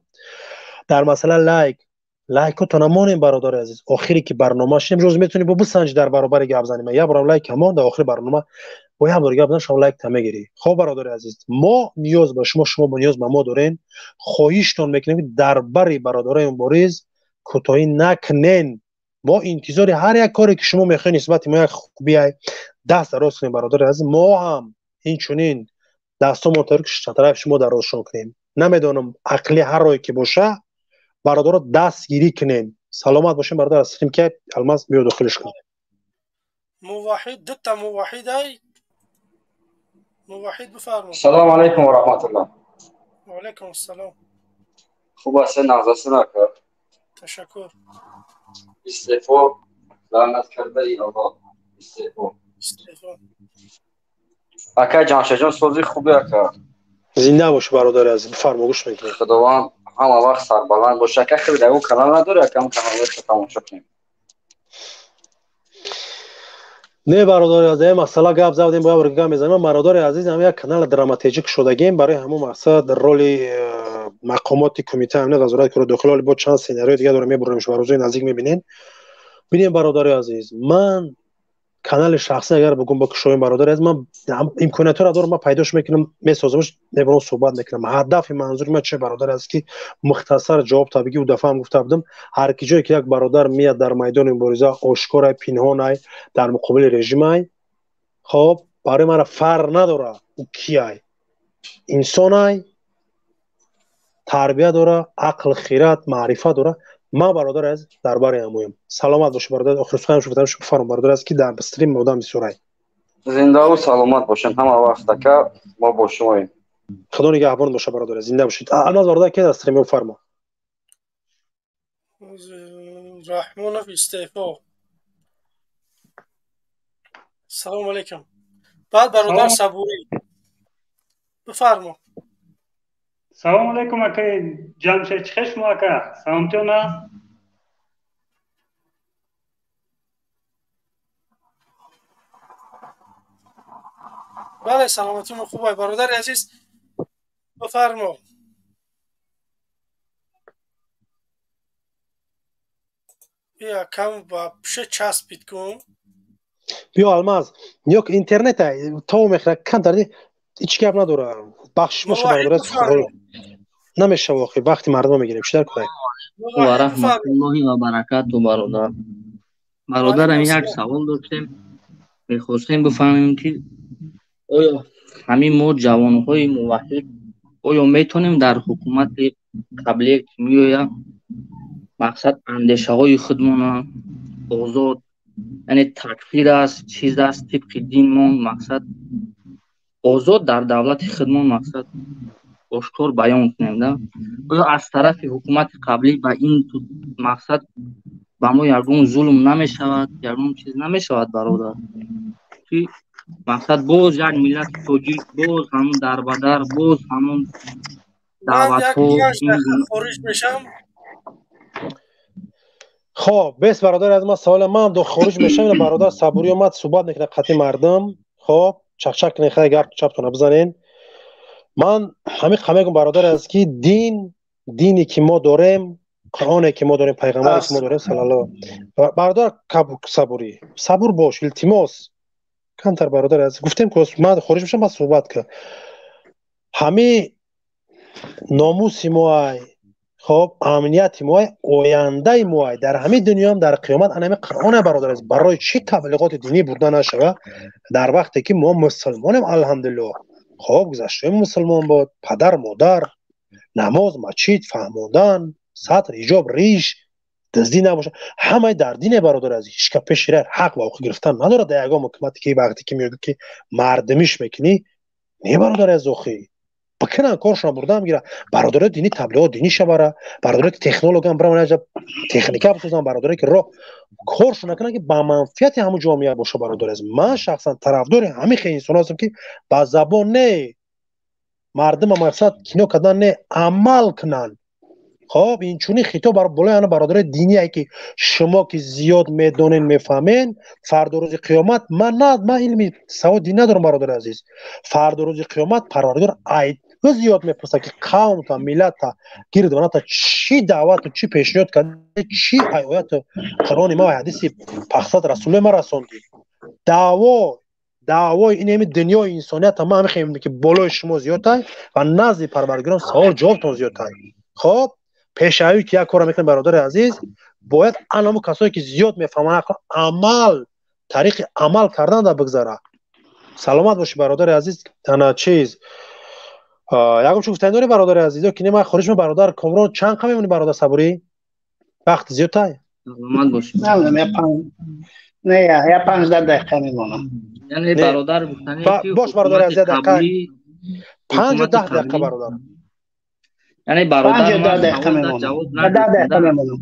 дар масъала лайк, лайкотон амонем, бародари азиз. Охире ки барнома шудем, рӯз метавонӣ бо бисанҷ, дар баробари гап занем. Як борам лайк ҳамон дар охири барнома бо як бор гап зан, шумо лайк та мегирӣ. Хоб, бародари азиз, мо ниёз ба шумо, шумо бо ниёз ба мо дорем. Хоҳиштон мекунем, ки дар бари бародарои мубориз кӯтоҳӣ накунен. Мо интизори ҳар як коре ки шумо мехоҳед нисбати мо, як хубиай, даст дароз кунем, бародари азиз. Мо ҳам инчунин дастомон тайёр, ки тарафи шумо дарозшон кунем. Намедонам, ақли ҳар рое ки боша, бародаро, дастгирӣ кунем. Саломат бошем, бародар. Асрим ки Алмаз, биё, дохилиш кун. Муваҳид, дута муваҳид, ай муваҳид, бифармо. Салому алайкум ва раҳматуллоҳ. Ва алайкум ассалом. Хуб аст, нағз аст, ака? Ташаккур. Истеъфо, лаънат кардаи Аллоҳ, истеъфо. Истеъфо. Ака Ҷамшедҷон, сози хуби, ака? Зинда бошӣ, бародари азиз, бифармо, гӯш мекунем. Худованд ҳама вақт сарбаланд боша. Ака, хеле ягон канал надори, ака, ҳам каналҳои тамошо кунем? Не бародари азиз, масъала гап задем, бояд гап мезанем. Бародари азиз, ҳам як канал драматургик шудагем, барои ҳамон мақсад роли мақомоти кумитаи амният вазорати корҳои дохилӣ бо чанд сценариои дига дорем, мебурем, шумо рӯзои наздик мебинед. Бинем бародари азиз, ман канали шахсӣ агар бугум бо кушоем, бародари азиз, ман имкониятҳоро дорам, ман пайдош мекунам, месозамш, мебурам, суҳбат мекунам. Ҳадафи манзури ман че, бародари азиз, ки мухтасар ҷавоб табигӣ, ӯ дафъа ҳам гуфта будам, ҳар ки ҷое ки як бародар меяд дар майдони мубориза, ошкорай, пинҳонай, дар муқобили режимай, хоб, барои мара фарқ надора ӯ кияй, инсонай, тарбия дора, ақл, хират, маърифат дора. Ман бародари азиз дар бари ҳамоям. Саломат бошед бародар. Охир сухан шуфтам, бифармо бародари азиз, ки дар стрим одам бисёрай. Зиндаву саломат бошед ҳама вақт, ака, мо бо шумоем. Худо нигаҳбон боша бародари, зинда бошед. Алмаз бародар, ки дар стрим, бифармо. Раҳмонов истеъфо. Салому алайкум. Баъд бародар Сабурӣ, бифармо. Салом алейкум, акаи Ҷамшед, чӣ хел шумо, ака? Саломатиён аст? Бале, саломатимо хуб ай, бародари азиз, бифармо. Бия кам ба пуше часпид кун. Биё Алмаз, ё интернет то мехра камтар, ҳеҷ гап надора. Бахшиш боша бародар, намешава охи, вақти мардума мегирем, чӣ дар кунем? Ва раҳматуллоҳи ва баракату бародар. Бародарам, як савол доштем, мехостем бифаҳмем, ки оё ҳамин мо ҷавонҳои муваҳҳид оё метавонем дар ҳукумати қаблие ки меояд, мақсад андешаҳои худмона озод, яъне такфир аст, чиз аст, тибқи динмон, мақсад озод дар давлати худмон, мақсад ошкор баён кунем да? Оё аз тарафи ҳукумати қаблӣ ба ин мақсад ба мо ягон зулм намешавад, ягон чиз намешавад, бародар, ки мақсад боз як миллати тоҷик боз ҳамон дарбадар, боз ҳамон даъватҳо? Хориҷ мешам. Хоб, бес бародар, аз ман саволам, ман хориҷ мешам, бародар Сабурӣ омад, суҳбат мекунад қатъи мардум. Хоб, чақчақ кунед, хай гап чаптона бизанен. Ман ҳамин мегӯм бародар аст, ки дин, дине ки мо дорем, қуръоне ки мо дорем, пайғамбаре ки мо дорем, саллаллоҳу. Бародар Сабурӣ, сабур бош, илтимос, камтар бародар азиз, гуфтем ки ман хориҷ мешам, баъд суҳбат кун. Ҳамин номуси моай, хоб, амнияти моай, ояндаи моай дар ҳамин дунёам, дар қиёмат ана ҳамин қуръоне, бародар азиз. Барои чӣ таблиғоти динӣ бурда нашава дар вақте ки мо мусулмонем, алҳамдулиллоҳ? Хоб, гузаштаи мусулмон буд, падар, модар, намоз, масҷид, фаҳмондан, сатр, ҳиҷоб, риш, дуздӣ набошад, ҳамаи дар дине, бародар азиз. Ҳеҷ кас пеши ҳақ ва ҳуқуқ гирифтан надорад дар ягон ҳукумате ки вақте ки мегӯ ки мардумиш мекунӣ. Не бародар азиз, охи бикунан, коршона бурдан гира. Бародарои динӣ таблиғот динӣ шавара, бародарои технологам биран техника бисозан, бародарое ки роҳ коршона кунан, ки ба манфиати ҳамун ҷомеа боша. Бародар азиз, ман шахсан тарафдори ҳамин хел инсон ҳастам, ки ба забон не, мардума мақсад кино кардан не, амал кунанд. Хоб, инчунин хитоб бар болои ана бародарои диние, ки шумо ки зиёд медонен, мефаҳмен, фардо рӯзи қиёмат, ман на, ман илми савод дин надорам, бародари азиз, фардо рӯзи қиёмат Парвардигор айд зиёд мепурсад, ки қавмта, миллатта гирд ваната чӣ даъвату чӣ пешниҳод кард, чӣ ояту Қуръони ма ва ҳадиси пахсад расулои ма расондӣ. Даъво, даъвои ин ҳами дунёи инсонията ман ҳамин ки болои шумо зиёдтай ва назди Парвардигорам савол ҷавобтон зиёдтай. Хоб, пешавӣ ки як корро мекунем, бародари азиз, бояд анамо касое ки зиёд мефаҳманд, амал, тариқи амал кардан да бигзара. Саломат бошӣ, бародари азиз. Ана чиз, ягон чӣ гуфтани дорӣ, бародари азиз, ё ки не, ман хориҷ? Бародар Комрон, чанд қа мемонӣ? Бародар Сабурӣ, вақт зиёдтай. Саломат бошӣ. Не, я 15 дақиқа мемонам. Яъне бародар гуфтани ки бош, бародари азиз, дақиқа, 5-10 дақиқа, бародар. Яъне бародар, 5-10 дақиқа мемонам, 10 дақиқа мемонам.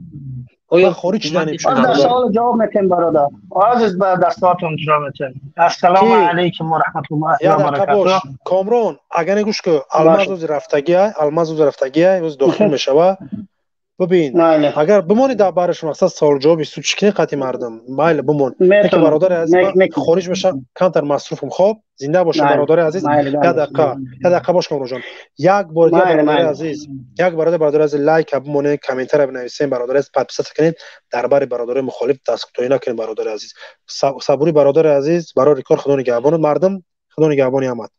Оё хориҷ шуданем? Дар савол ҷавоб метем, бародар азиз, ба дастҳоятон ҷавоб метем. Ассалому алайкум ва раҳматуллоҳи ва баракатуҳ. Комрон, агар гӯш ку, Алмаз ози рафтагиай, Алмаз ози рафтагиай, ози дохил мешава. Бибин, агар бимонӣ дар бараш мақсад савол ҷавоби суд чӣ кунӣ қати мардум, майли бимон. Лекин бародари азиз, ман хориҷ мешам, камтар масруфам. Хоб, зинда бошед бародари азиз. Як дақиқа, як дақиқа бош, Комронҷон. Як бор дигар бародари азиз, як бародари азиз, лайка бимонед, комментария бинависед, бародари азиз, подписаться кунед, дар бари бародари мухолиф дасткӯтоҳӣ накунед, бародари азиз. Сабурӣ, бародари азиз, барори кор, Худо нигаҳбонат, мардум, Худо нигаҳбони ҳамат.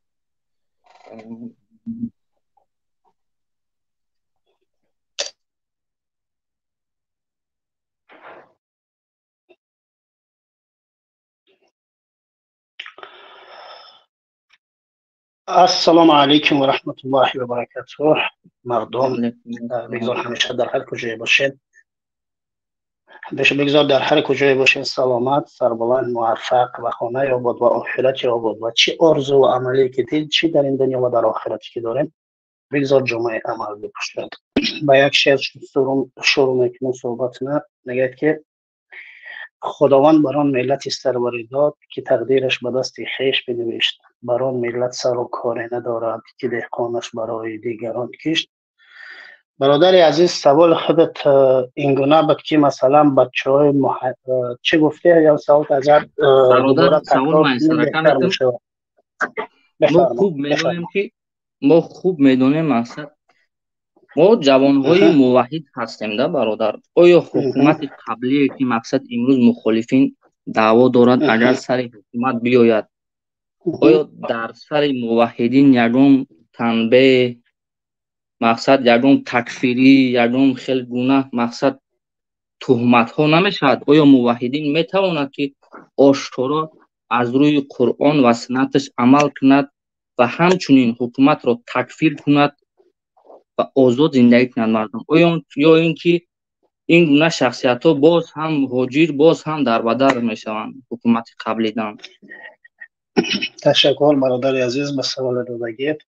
Ассалому алайкум ва раҳматуллоҳи ва баракатуҳ. Мардум, бигзор ҳамеша дар ҳар куҷое бошед, бигзор дар ҳар куҷое бошед саломат, сарбаланд, муваффақ ва хонаи обод ва охирати обод ва чӣ орзу ва амале ки дил чӣ дар ин дунё ва дар охирате ки дорем, бигзор ҷомаи амал бипӯшад. Ба як шеър шурӯъ мекунем суҳбатна, мегӯяд ки худованд бар он миллати сарварӣ дод, ки тақдираш ба дасти хеш бинавишт. Бар он миллат сару коре надорад, ки деҳқонаш барои дигарон кишт. Бародари азиз, саволи худат ин гуна буд ки масалан бачаҳои чӣ гуфтӣ? Ё саволт агар бародар савол беҳтар мешавад. Мо хуб медонем ки мо хуб медонем, мақсад мо ҷавонҳои муваҳҳид ҳастем да, бародар. Оё ҳукумати қаблие ки мақсад имрӯз мухолифин даъво дорад, агар сари ҳукумат биёяд, оё дар сари муваҳҳидин ягон танбеҳ, мақсад ягон такфирӣ, ягон хел гуна мақсад туҳматҳо намешавад? Оё муваҳҳидин метавонад ки ошкоро аз рӯи Қуръон ва суннаташ амал кунад ва ҳамчунин ҳукуматро такфир кунад ва озод зиндагӣ кунад мардум, оё ё ин ки ин гуна шахсиятҳо боз ҳам муҳоҷир, боз ҳам дарбадар мешаванд ҳукумати қаблидан? Ташаккур, бародари азиз, ба саволи додагият.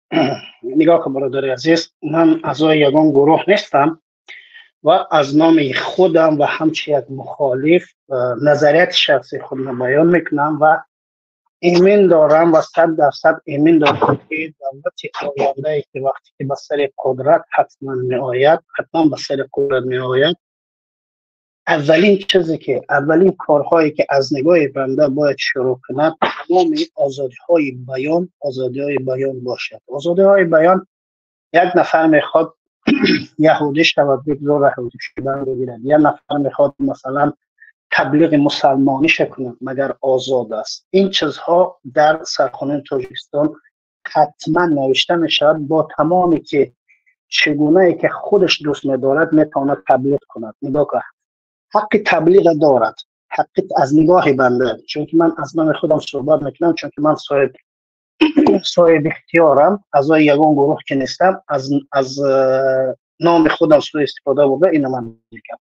Нигоҳ кун, бародари азиз, ман аъзои ягон гурӯҳ нестам ва аз номи худам ва ҳамчун як мухолиф назарияти шахсии худро баён мекунам ва эмин дорам ва 100% эмин дорам, ки давлати ояндае ки вақте ки ба сари қудрат ҳатман меояд, ҳатман ба сари қудрат меояд, аввалин чизе ки, аввалин корҳое ки аз нигоҳи банда бояд шурӯъ кунад, тамоми озодиҳои баён, озодиҳои баён бошад. Озодиҳои баён, як нафар мехоҳад яҳудӣ шавад, бигзор яҳудӣ шудан бигирад. Як нафар мехоҳад масалан таблиғи мусалмониша кунад, магар озод аст. Ин чизҳо дар сарқонуни Тоҷикистон ҳатман навишта мешавад, бо тамоме ки чӣ гунае ки худаш дӯст медорад метавонад таблиғ кунад. Нигоҳ кун, ҳаққи таблиға дорад, ҳаққи аз нигоҳи банда, чунки ман аз номи худам суҳбат мекунам, чунки ман соҳиби ихтиёрам, аъзои ягон гурӯҳ ки нестам, аз номи худам суи истифода бурда ина ман мегӯям.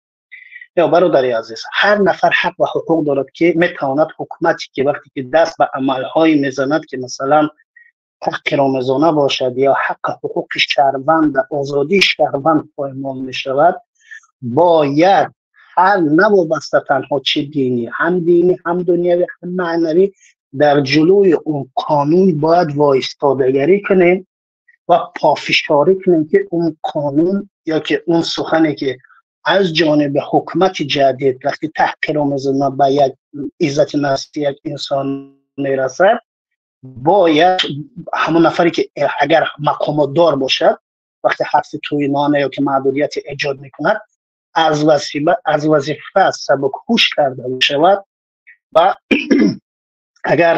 Ё бародари азиз, ҳар нафар ҳақ ва ҳуқуқ дорад ки метавонад ҳукумате ки вақте ки даст ба амалҳое мезанад ки масалан таҳқиромезона бошад ё ҳаққи ҳуқуқи шаҳрванд, озодии шаҳрванд поймол мешавад, бояд ҳар навобаста танҳо чӣ динӣ, ҳам динӣ, ҳам дунявӣ, ҳам маънавӣ, дар ҷилӯи он қонун бояд воистодагарӣ кунем ва пофишорӣ кунем, ки он қонун ё ки он сухане ки аз ҷониби ҳукумати ҷадид вақти таҳқиромезона ба як иззати нафси як инсон мерасад, бояд ҳамон нафаре ки агар мақомотдор бошад, вақте ҳабси тӯйнона ё ки маҳдудияте эҷод мекунад, аз вазифа сабукҳуш карда мешавад ва агар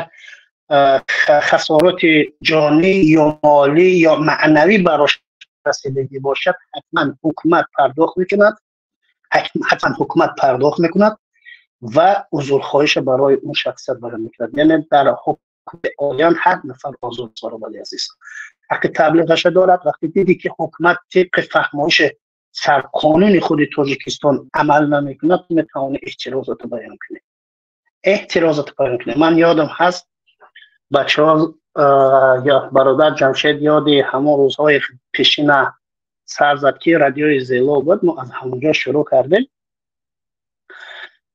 хасороти ҷонӣ ё молӣ ё маънавӣ барош расидагӣ бошад, ҳатман ҳукумат пардохт мекунад, ҳатман ҳукумат пардохт мекунад ва узрхоҳиша барои он шахсият баён мекунад. Яъне дар ҳукумати оянд ҳар нафар озод, бародари азиз, ҳаққи таблиғаша дорад. Вақте диди ки ҳукумат тибқи фаҳмоиши сарқонуни худи Тоҷикистон амал намекунад, метавонӣ эътирозото баён кунӣ, эътирозото баён кунӣ. Ман ёдам ҳаст, бачаҳо ё бародар Ҷамшед ёди ҳамон рӯзҳои пешина сар зад, ки радиои Зело буд, мо аз ҳамонҷо шурӯъ кардем.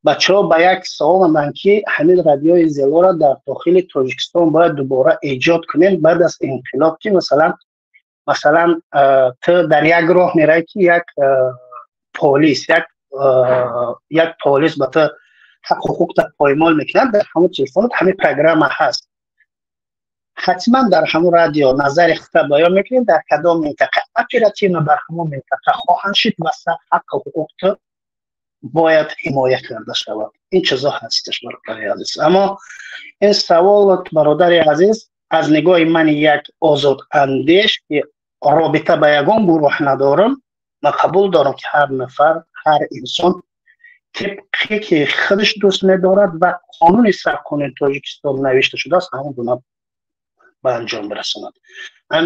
Бачаҳо ба як савол омаданд, ки ҳамин радиои Зелоро дар дохили Тоҷикистон бояд дубора эҷод кунем баъд аз инқилоб, ки масалан ту дар як роҳ меравӣ, ки як полис як полис ба ту ҳақ ҳуқуқта поймол мекунад, дар ҳамон телефонат ҳамин программа ҳаст. Ҳатман дар ҳамон радио назари худта баён мекунем, дар кадом минтақа оперативно дар ҳамон минтақа хоҳанд шид ва ҳаққу ҳуқуқта бояд ҳимоя карда шавад. Ин чизо ҳасташ, бародари азиз. Аммо ин саволот, бародари азиз, аз нигоҳи ман як озодандеш ки робита ба ягон гурӯҳ надорам, ман қабул дорам ки ҳар нафар, ҳар инсон тибқе ки худаш дӯст медорад ва қонуни сарқонуни Тоҷикистон навишта шудааст, ҳамон гуна ба анҷом бирасонад.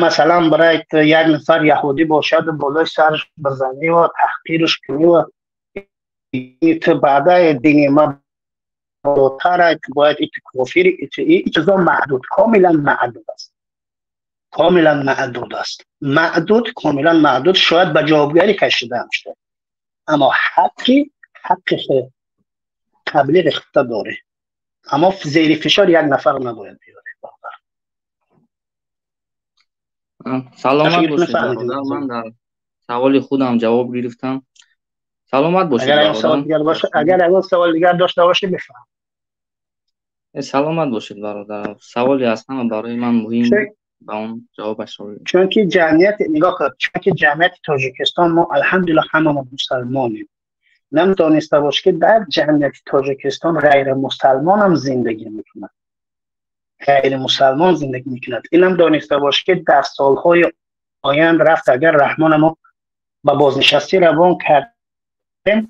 Масалан, барои як нафар яҳудӣ бошад, болои сараш бизанӣ ва таҳқираш кунӣ ва ту баъдаи дини ма болотар, бояд ит кофири, ин чизо маҳдуд, комилан маҳдуд аст. Комилан маҳдуд аст. Маҳдуд, комилан маҳдуд, шояд ба ҷавобгарӣ кашида ҳам шуд. Аммо ҳаққи таблиғи худта дорӣ. Аммо зери фишор як нафар набояд биёрӣ. Саломат бошед, бародар. Ман дар саволи худам ҷавоб гирифтам. Саломат бошед. Агар ягон савол дигар дошта бошӣ, бифарм. Саломат бошед, бародар. Саволе аз ҳама барои ман муҳим ба он ҷавобашро. Чунки ҷамъият, нигоҳ кун, чунки ҷамъияти Тоҷикистон мо алҳамдулиллоҳ ҳама мо мусалмонем. Намедониста бош ки дар ҷамъияти Тоҷикистон ғайримусалмонам зиндагӣ мекунад. Ғайримусалмон зиндагӣ мекунад. Инам дониста бош ки дар солҳои оянд рафт агар Раҳмона мо ба бознишастӣ равон кардем,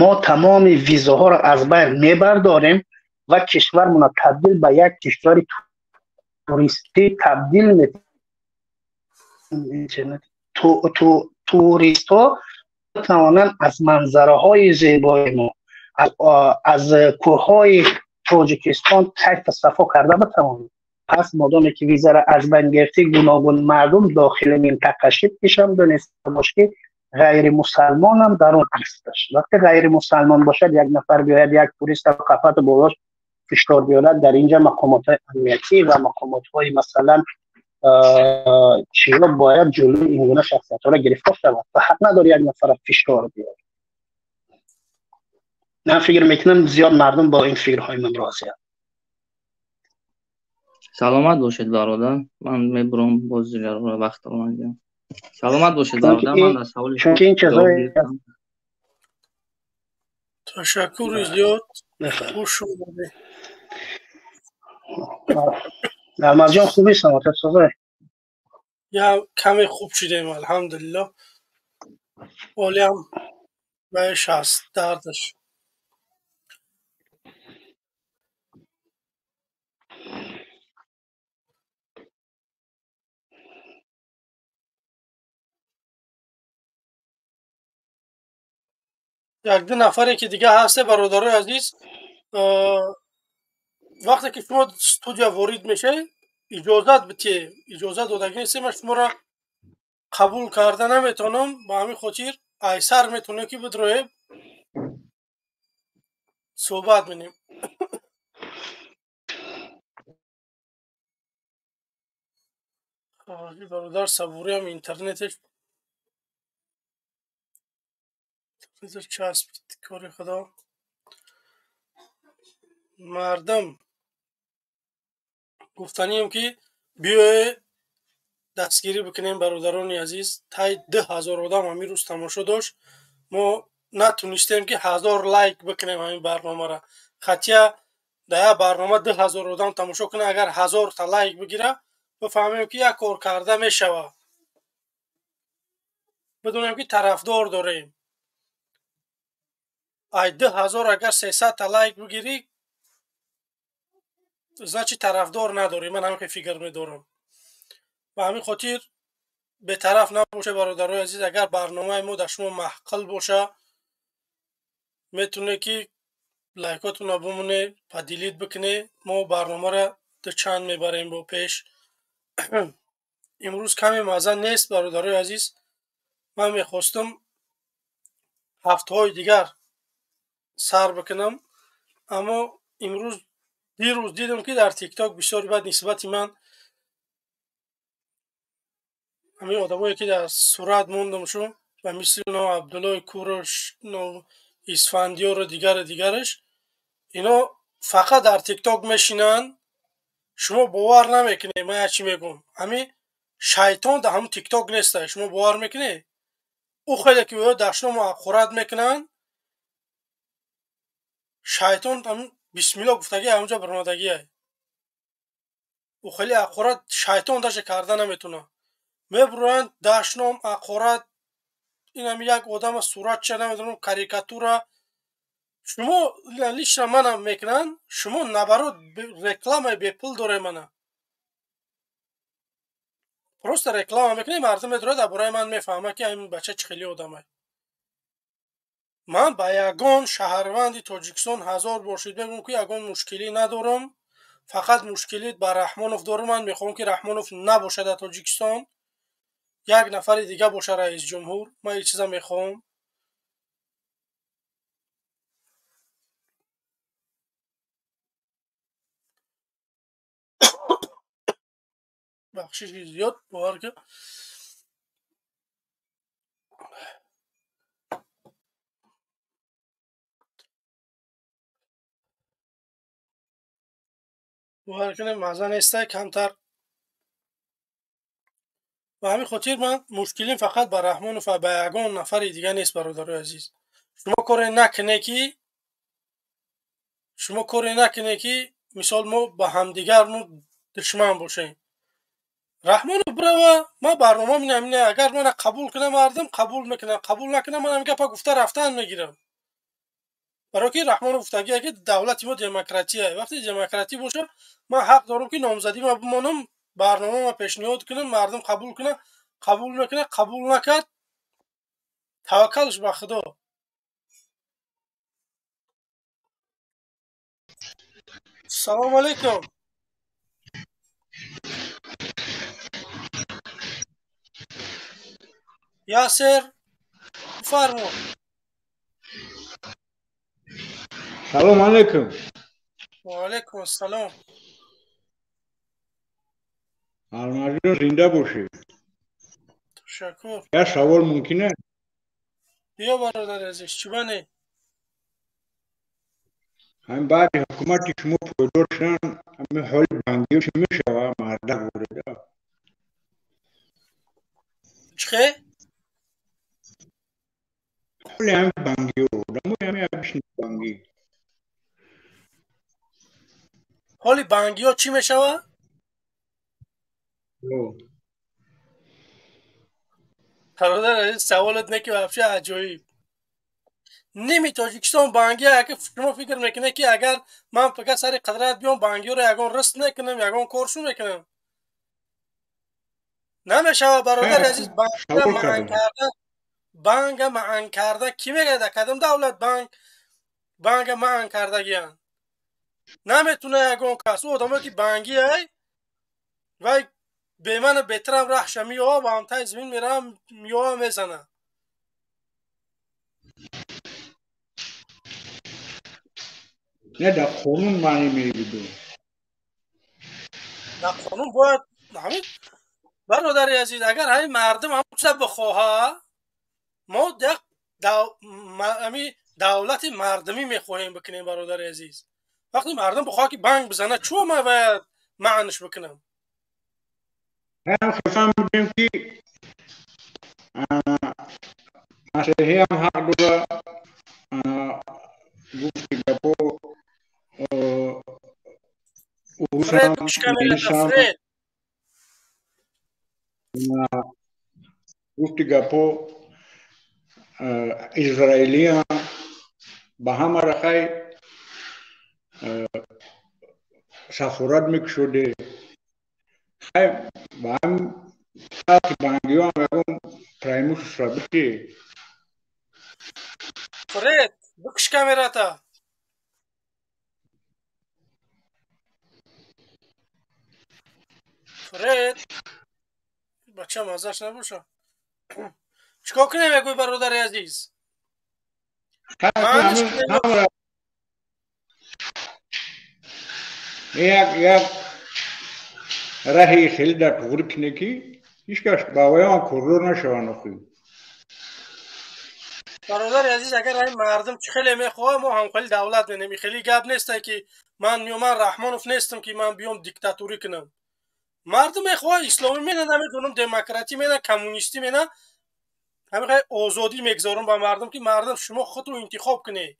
мо тамоми визаҳоро аз байн мебардорем ва кишвармонро табдил ба як кишвари туристӣ табдил метавонанд. Туристҳо метавонанд аз манзараҳои зебои мо, аз кӯҳҳои Тоҷикистон кайфу сафо карда битавонанд. Пас модоме ки визаро аз байн гирифтӣ, гуногун мардум дохили минтақа шид, ишам дониста бош ки ғайримусалмонам дар он асташ. Вақте ғайримусалмон бошад, як нафар биёяд, як турист қафату болош фишор биёрад, дар инҷа мақомотҳои амниятӣ ва мақомотҳои масалан чиро бояд ҷулӯи ин гуна шахсиятҳоро гирифтор шавад ва ҳақ надори як нафарро фишор биёрад. Ман фикр мекунам зиёд мардум бо ин фикрҳои ман розианд. Саломат бошед, бародар. Ман мебурам боз дигарро вақт омадам. Саломат бошед, бародар. Ман дар саволи чунки ин чизҳои ташаккури зиёд. Хуш омадед. Алмазҷон, хубӣ саломатат созай? Я каме хуб шудем, алҳамдулиллоҳ. Олиам баеш ҳаст дардаш. Як ду нафаре ки дига ҳасте, бародарои азиз, вақте ки шумо студия ворид мешавед, иҷозат битие, иҷозат додагӣ нестем, ман шуморо қабул карда наметавонам. Ба ҳамин хотир айсар метавонем ки бидроем суҳбат менем. Бародар Сабуриам интернетеш часпид, кори худо. Мардум гуфтанием ки биёед дастгирӣ бикунем, бародарони азиз. Таи 2000 одам ҳамин рӯз тамошо дошт. Мо натунистем ки 1000 лайк бикунем ҳамин барномаро. Хатия дар як барнома 2000 одам тамошо кунад, агар 1000 та лайк бигира, бифаҳмем ки як кор карда мешавад. Бидонем ки тарафдор дорем. Ай 2000 агар 300 та лайк бигирӣ, значит тарафдор надорӣ. Ман ҳамин фикр медорам. Ба ҳамин хотир бетараф набошед, бародарои азиз. Агар барномаи мо дар шумо маъқул боша, метавонед ки лайкотонро бимонед, поделить бикунед. Мо барномаро дучанд мебарем бо пеш. Имрӯз каме мазза нест, бародарои азиз. Ман мехостам ҳафтаҳои дигар сар бикунам, аммо имрӯз дирӯз дидам ки дар тикток бисёр бад нисбати ман ҳамин одамое ки дар сурат мондамшон Ба мисли но Абдуллои Курош, но Исфандиёру дигару дигараш, ино фақат дар ТикТок мешинанд. Шумо бовар намекунед, ман як чӣ мегӯм. Ҳамин шайтон дар ҳамун ТикТок неста, шумо бовар мекунед? Ӯ хеле ки ӯ дашному ҳақорат мекунанд, шайтон ҳамун бисмилло гуфтагӣ ҳамунҷо баромадагиай. Ӯ хеле ҳақорат шайтон даже карда наметавонад. Мебуроянд дашном, ҳақорат, инам як одама суратча намедонам, карикатура. Шумо лично манам мекунанд, шумо наоборот рекламаи бепул доред мана. Просто реклама мекунед, мардум медорад дар бораи ман мефаҳмад, ки ҳамин бача чӣ хеле одамай. Ман ба ягон шаҳрванди Тоҷикистон ҳазор бошид мегӯям, ки ягон мушкилӣ надорам, фақат мушкилӣ ба Раҳмонов дорам. Ман мехоҳам, ки Раҳмонов набошад дар Тоҷикистон, як нафари дига бошад раисҷумҳур. Ман ин чиза мехоҳам. Бахшиши зиёд, бовар ки бовар кунед, маза нестай камтар. Ба ҳамин хотир ман мушкилим фақат ба Раҳмонов ва ба ягон нафари дига нест, бародарои азиз. Шумо коре накунед, ки шумо коре накунед, ки мисол мо ба ҳамдигармон душман бошем. Раҳмонов бирава, ман барнома минам, ина агар мана қабул кунам, мардум қабул мекунам, қабул накунам, ман ҳамин гапа гуфта рафтан мегирам. Барои ки Раҳмонов гуфтагие, ки давлати мо демократия. Вақте демократия боша, ман ҳақ дорам, ки номзадима бимонам, барномама пешниҳод кунам, мардум қабул кунад, қабул мекунад, қабул накард, таваккалш ба Худо. Салому алайкум. Ясер, бифармо. Салом алейкум. Ва алайкум ассалом. Алмазҷон, зинда бошед. Ташаккур. Як савол мумкин аст? Биё, бародари азиз, чӣ бане? Ҳамин баъди ҳукумати шумо пойдор шудан, ҳамин ҳоли бангиё чӣ мешавад, мардак ворида? Чӣ хе? Ҳоли ҳамин бангиё, одамои ҳамин обычный бангӣ. Ҳоли бангиё чӣ мешавад? Бародар азиз, саволат не ки вообще аҷоиб. Ними Тоҷикистон бангӣ, агар шумо фикр мекунед, ки агар ман фақат сари қудрат биём, бангиёро ягон риск мекунам, ягон коршу мекунам. Намешавад, бародари азиз, банкра маън карда, банка маън карда, кӣ мегӯяд, кадом давлат банк банка маън кардагиянд? Наметуна ягон кас. Ӯ одамое ки бангӣ ай, вай беману бетарам раҳша меёва, ба ҳамтаи замин меравам, меёва, мезана. Не, дар қонун маънӣ мебуду. Дар қонун бояд ҳамин, бародари азиз, агар ҳамин мардум ҳамон чиза бихоҳад, мо як ҳамин давлати мардумӣ мехоҳем бикунем, бародари азиз. Вақте мардум бихоҳад, ки банк бизанад, чӯ ман бояд маъниш бикунам? Фаҳмидем, ки масеҳиам ҳақ дора, гуфти гапо урусам, гуфти гапо израилиам ба ҳама рахай сафорат мекушоде. Хай, ба ҳам халқи бангиёам ягон преимущество бити. Фред, бикш камерата. Фред, бача маззаш набоша. Чикор кунем, мегӯй, бародари азиз? Як раҳи хеле дар туғри кине, ки ҳеҷ кас ба ваён кордор нашаванд охи. Бародари азиз, агар ҳамин мардум чӣ хеле мехоҳад, мо ҳам хели давлат менем. Хеле гап нест, ки ман миём, ман Раҳмонов нестам, ки ман биём диктатурӣ кунам. Мардум мехоҳад исломӣ мена, намедонам, демократӣ мена, коммунистӣ мена, ҳамин озодӣ мегзорам ба мардум, ки мардум шумо худтон интихоб кунед.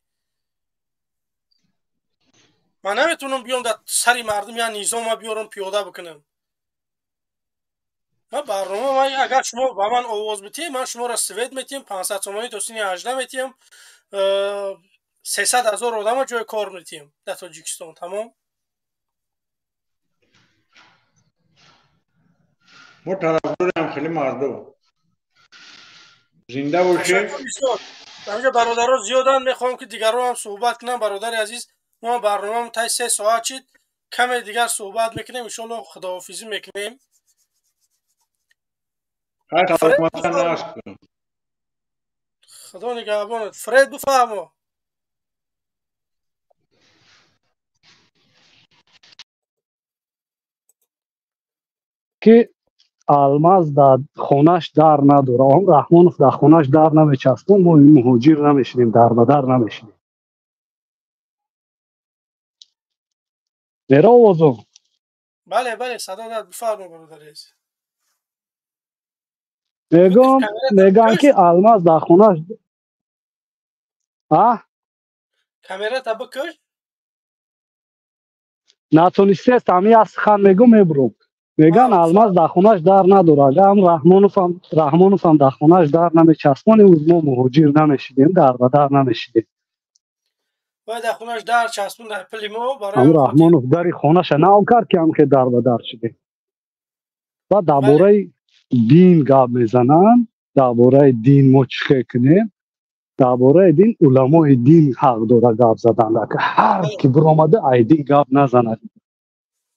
Ман наметавонам биём дар сари мардум як низома биёрам, пиёда бикунам. Ман барнома, ман агар шумо ба ман овоз битиҳед, ман шуморо свет метиҳам, 500 сомонӣ то синни 18 метиҳам, 300 ҳазор одама ҷои кор метиҳам дар Тоҷикистон. Тамом. Мо тарафдорем хеле мардум. Зинда бошед. Ҳамҷа бародаро зиёданд, мехоҳам, ки дигарро ҳам суҳбат кунам. Бародари азиз, мо барномаам тай 3 соат шид, каме дигар суҳбат мекунем, иншоалло худоҳофизӣ мекунем. Худо нигаҳбонат. Фред, бифармо. Ки Алмаз дар хонаш дар надора, он Раҳмонов дар хонаш дар намечаспон, мо муҳоҷир намешидем, дарбадар намешидем. Мера овозум? Бале, бале, садо дад, бифармо, бародари азиз. Мегӯм, мегӯям, ки Алмаз дар хонаш а Камерата бикаш. Натонистест, ҳами як сухан мегӯм, мебурам. Мегӯян Алмаз дар хонаш дар надорад. Агар ҳам Раҳмоновам дар хонаш дар намечаспон, имрӯз мо муҳоҷир намешидем, дарбадар намешидем. Бояд дар хонаш дар часпон дар пули мо барои Ҳам Раҳмонов дари хонаша нав кард, ки ҳам хел дарбадар шидем. Баъд дар бораи дин гап мезананд, дар бораи дин мо чӣ хел кунем? Дар бораи дин уламои дин ҳақ дорад гап задан. Ҳар ки биромада, ай дин гап назанад.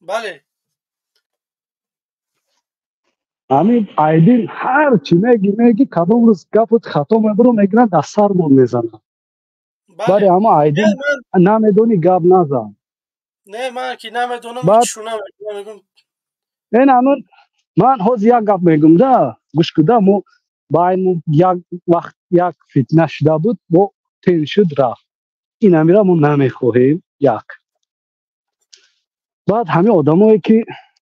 Бале. Ҳамин айдин ҳар чӣ меги, меги, кадом рӯз гапот хато мебуро, мегиранд, дар сармон мезананд. Бале, ҳама айдин намедонӣ, гап назан. Не, ман ки намедонам, шуна мегум. Ин ҳамин ман ҳозир як гап мегум да, гӯш куда, мо байни як вақт як фитна шуда буд, мо тен шуд, рафт. Ин ҳамира мо намехоҳем, як. Баъд ҳамин одамое ки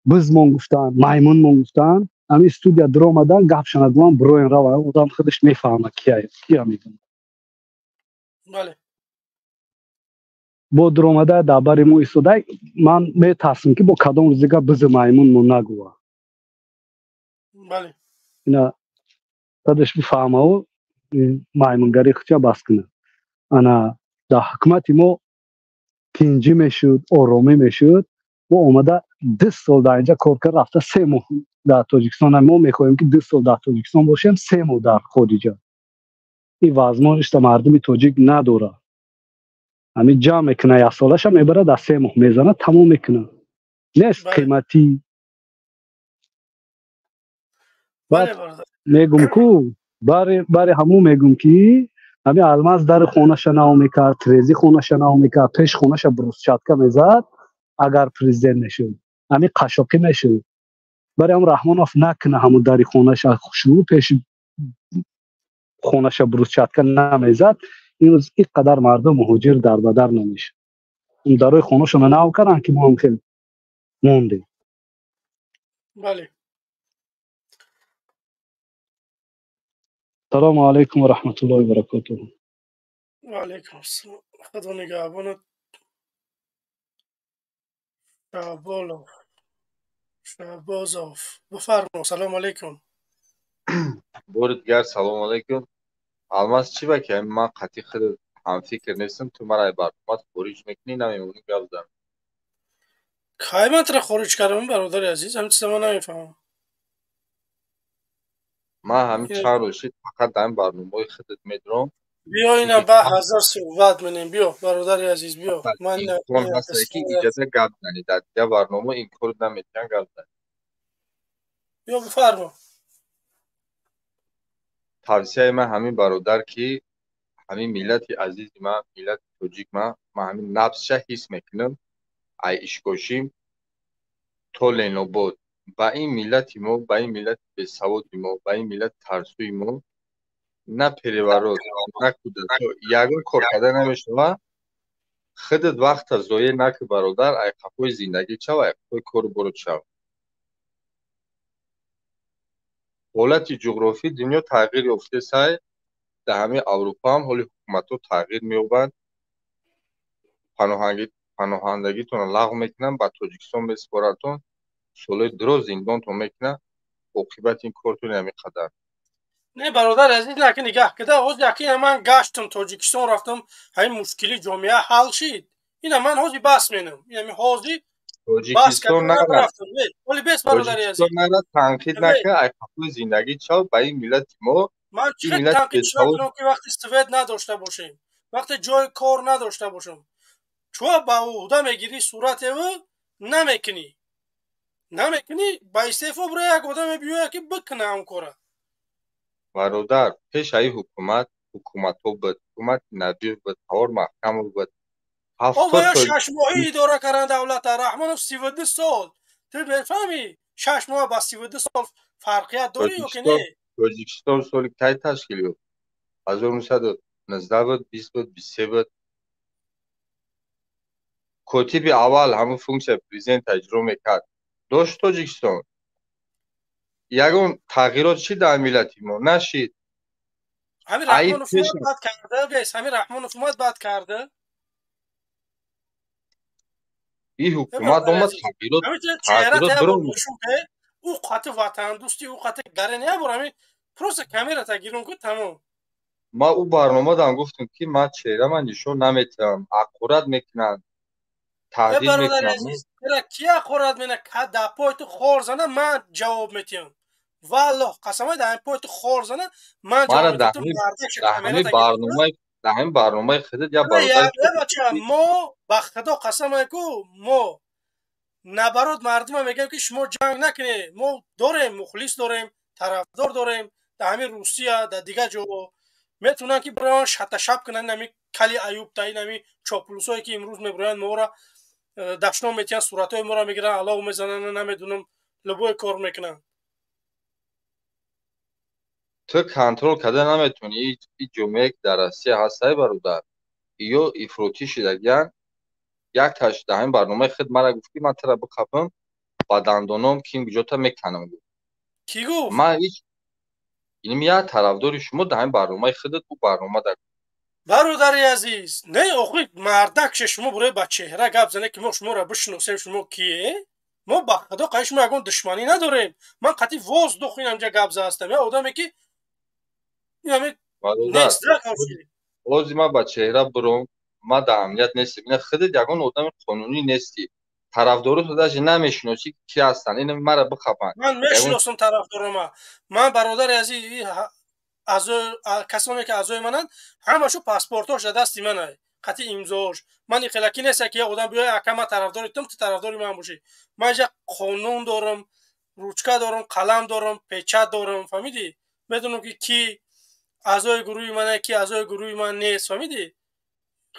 бизмон гуфтанд, маймунмон гуфтанд, ҳамин студия дуромадан, гапшана гуман, бироен, раванд, одам худаш мефаҳмад кия мегӯяд. Бале. Бо дуромада дар бари мо истода, ман метарсам, ки бо кадом рӯз дигар бизи маймунмон нагӯва. Бале. Ина худаш бифаҳмаву маймунгарии худша бас кунад. Ана дар ҳукумати мо тинҷӣ мешуд, оромӣ мешуд. Мо омада 2 сол дар инҷа кор кард, рафта 3 моҳ дар Тоҷикистон. Мо мехоҳем, ки 2 сол дар Тоҷикистон бошем, 3 моҳ дар хориҷа. Ин возможность мардуми тоҷик надорад. Ҳамин ҷамъ мекунад, як солаша мебарад, дар 3 моҳ мезанад, тамом мекунад. Нест қиматӣ. Баъд мегум ку, бари ҳамун мегум, ки ҳамин Алмаз дари хонаша нав мекард, трези хонаша нав мекард, пеш хонаша брусчатка мезад, агар президент мешуд. Ҳамин қашоқӣ мешуд. Бари ҳам Раҳмонов накуна, ҳамун дари хонаша хушрӯ, пеши хонаша брусчатка намезад, имрӯз ин қадар мардум муҳоҷир дарбадар намешуд. Он дарои хонашона нав карданд, ки мо ҳам хел мондем. Бале. Салому алайкум ва раҳматуллоҳи ва баракотуҳ. Ва алайкум ассалом. Худо нигаҳбонат. Шаҳболов. Шаҳбозов. Бифармо. Салому алайкум. Бори дигар салому алайкум. Алмаз, чӣ ба ки ман қатъи худ ҳамфикр нестам, ту мара барномат хориҷ мекунӣ, намемонӣ гап занам. Кай ман туро хориҷ кардам, бародари азиз? Ҳамин чиза ман намефаҳмам. Ман ҳамин чанд рӯз шид, фақат дар ин барномаҳои худат медурам. Биё, ина ба ҳазар суҳбат менем. Биё, бародари азиз, биё. Ман имкон ҳаст, ки иҷоза гап занӣ, дар дигар барнома имкон наметиҳанд гап занӣ. Биё, бифармо. Тавсияи ман ҳамин, бародар, ки ҳамин миллати азизи ман, миллати тоҷик, ман ҳамин набзша ҳис мекунам, ай Ишкошим то Ленобод. Ба ин миллати мо, ба ин миллати бесаводи мо, ба ин миллати тарсуи мо На переворот, на кудато, ягон кор карда намешава. Худат вақта зоеъ накӣ, бародар, ай қафои зиндагӣ чав, ай қафои кору бору чав. Ҳолати ҷуғрофии дунё тағйир ёфтесай, дар ҳамаи Аврупоам ҳоли ҳукуматҳо тағйир меёбанд. Паноҳандагитонро лағв мекунанд, ба Тоҷикистон месупоратон, солҳои дароз зиндонтон мекунанд, оқибати ин кортон ҳамин қадар. Не, бародар азиз, наки нигаҳ кида, ҳозир якина ман гаштам, Тоҷикистон рафтам, ҳамин мушкили ҷомеа ҳал шид. Ина ман ҳозир бас менам. Инами ҳозир Тоҷикистон нара. Оли бес, бародари азиз. Тоҷикистон нара, танқид нака, ай қафои зиндагӣ чав, ба ин миллати мо. Ман чӣ танқид кунам, ки вақти свет надошта бошем, вақте ҷои кор надошта бошем. Чуа ба уҳда мегирӣ суратеву намекунӣ. Намекунӣ, ба истеъфо бира, як одаме биёяд, ки бикуна ҳам кора. Бародар, пеш аи ҳукумат, ҳукуматҳо буд, ҳукумати Набиев буд, Тавор Маҳкамов буд. Оя 6 моҳӣ идора кардан давлата Раҳмонов 32 сол. Ту мефаҳмӣ, 6 моҳ ба 32 сол фарқият дорӣ ё ки не? Тоҷикистон соли кай ташкил ёфт? 1919 буд, 20 буд, 23 буд. Котиби аввал ҳамун функсияи президента иҷро мекард. Дошт Тоҷикистон. Ягон тағйирот чӣ дар миллати мо? Нашид. Ҳамин Раҳмонов омад, бад карда, бес, ҳамин Раҳмонов омад, бад карда. Ин ҳукумат омад, тағйирот биром. Ӯ қати ватандӯстӣ, ӯ қати гаре набур, ҳамин просто камерата гирон ку, тамом. Ман ӯ барномадам гуфтам, ки ман чеҳрама нишон наметиҳам, аққурат мекунанд, таҳдид мекунанд. Ки аққурат мекунад? Дар пой ту хор зана, ман ҷавоб метиҳам. Валлоҳ, қасамай, дар пой ту хор зана, ман ҷавоб метиҳам. Дар ҳамин барномаи худат як бародар Бача, мо ба Худо қасамай ку, мо наоборот мардума мегӯем, ки шумо ҷанг накунед. Мо дорем, мухлис дорем, тарафдор дорем дар ҳамин Русия, дар дигар ҷо метавонанд, ки бираванд, шаташаб кунанд. Инами кали Аюб та, инами чоплусое, ки имрӯз мебироянд, моро дашном метиҳанд, суратҳои моро мегиранд, алов мезананд, намедунам, любой кор мекунанд. Ту контрол карда наметавонӣ ин ҷомеае, ки дар Россия ҳастай, бародар, ё ифротӣ шидагиянд. Якташ дар ҳамин барномаи худ мара гуфт, ки ман тура биқапам ба дандоном, ким куҷота меканам, гуфт. Кӣ гуфт? Ман ҳеҷ инм як тарафдори шумо дар ҳамин барномаи худат ӯ барнома да. Бародари азиз, не, охи мардакше, шумо бурои ба чеҳра гап зане, ки мо шуморо бишиносем, шумо кие. Мо ба Худо қай шумо ягон душманӣ надорем. Ман қатъи воздух инамҷа гап заастам, як одаме, ки инами. Ҳозир ман ба чеҳра буром, ман дар амният нестем. Ина худат ягон одами қонунӣ нестӣ, тарафдорото даже намешиносӣ, ки ҳастанд, ина мара бихапанд. Ман мешиносам тарафдорома. Ман, бародари азиз, касоне ки аъзои мананд, ҳамашу паспортош дар дасти мана, қатъи имзош. Ман ихелакӣ неста, ки як одам биёя, ака, ман тарафдори тум, ту тарафдори ман бошӣ. Ман инҷа қонун дорам, ручка дорам, қалам дорам, печать дорам, фаҳмидӣ? Медонам, ки ки аъзои гурӯҳи мана, ки аъзои гурӯҳи ман нест, фаҳмидӣ?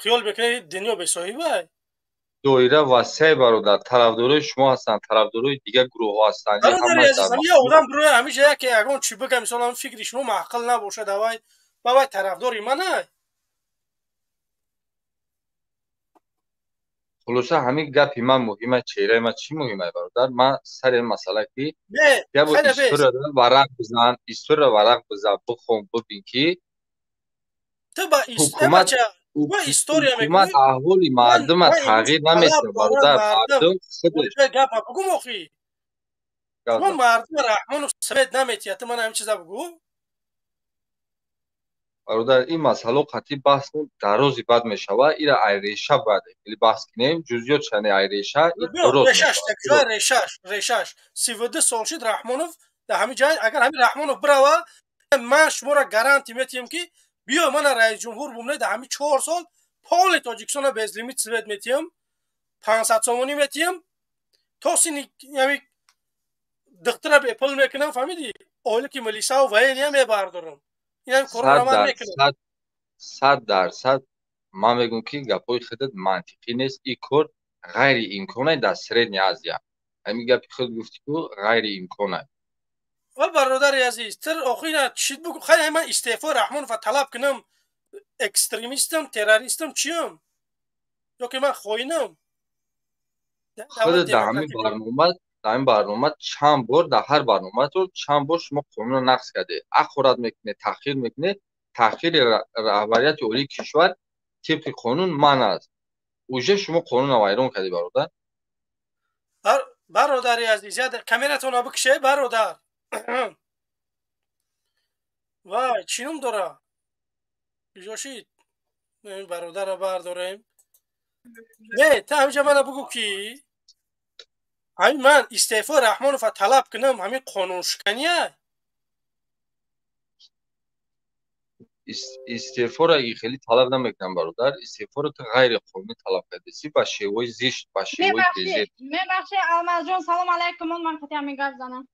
Хиёл мекунед, дунё бесоҳиба? Доира васеъ, бародар, тарафдорои шумо ҳастанд, тарафдорои дигар гурӯҳҳо ҳастанд. Я одам бироя ҳамиҷа, яке ягон чӣ бигам, мисол, ҳам фикри шумо маъқул набошад, авай ба вай тарафдори мана. Хулоса, ҳамин гапи ман муҳима, чеҳраи ман чӣ муҳима, бародар? Ман сари масъала, ки ябо историяро варақ бизан, историяро варақ бизан, бихон, бибин, ки ҳукумат история ҳукумат аҳволи мардума тағйир наметиҳад, бародар, мардум худаш. Гапа бугум, охи шумо мардума Раҳмонов свет наметиҳад, ту ман ҳамин чиза бугу. Бародар, ин масъало қатъи баҳс дарози бад мешавад. Ира ай реша бояд хеле баҳс кунем, ҷузъиёт шане, ай реша. Решаш 32 сол шид Раҳмонов дар ҳамин ҷай. Агар ҳамин Раҳмонов бирава, ман шуморо гарантия метиҳам, ки биё мана раисҷумҳур бумне, дар ҳамин 4 сол поли Тоҷикистона безлимит свет метиҳам, 500 сомонӣ метиҳам, то сини ҳами духтара бепул мекунам, фаҳмидӣ? Ойлики милисаву воения мебардорам. 100% ман мегӯм, ки гапҳои худат мантиқӣ нест. Ин кор ғайриимконай дар Средняя Азия. Ҳамин гапи худ гуфтӣ ку ғайриимконай. Ва бародари азиз, тир охина чит бугу, хай ман истеъфои Раҳмонова талаб кунам, экстремистам, террористам, чиям? Ё ки ман хоинам? Худ дар ҳамин барнома, дар ҳамин барнома чанд бор, дар ҳар барноматон чанд бор шумо қонунро нақз кардед, ахорат мекунед, таъхир мекунед. Таъхири раҳбарияти олии кишвар тибқи қонун манъ аст. Уже шумо қонунро вайрон кардед, бародар. Бародари азиз, камератонро бикше, бародар. Вай, чӣ ном дора? Ҷошид, бародарро бардорем. Не, та ҳамиҷа мана бугӯ, ки ҳамин ман истеъфои Раҳмонова талаб кунам, ҳамин қонуншикания? Истеъфоро хеле талаб намекунам, бародар. Истеъфоро ту ғайриқонунӣ талаб кардеси, ба шевои зишт, ба шевои безеб. Мебахшед, Алмазҷон, салом алайкум. Он ман қатъиан мегап занам.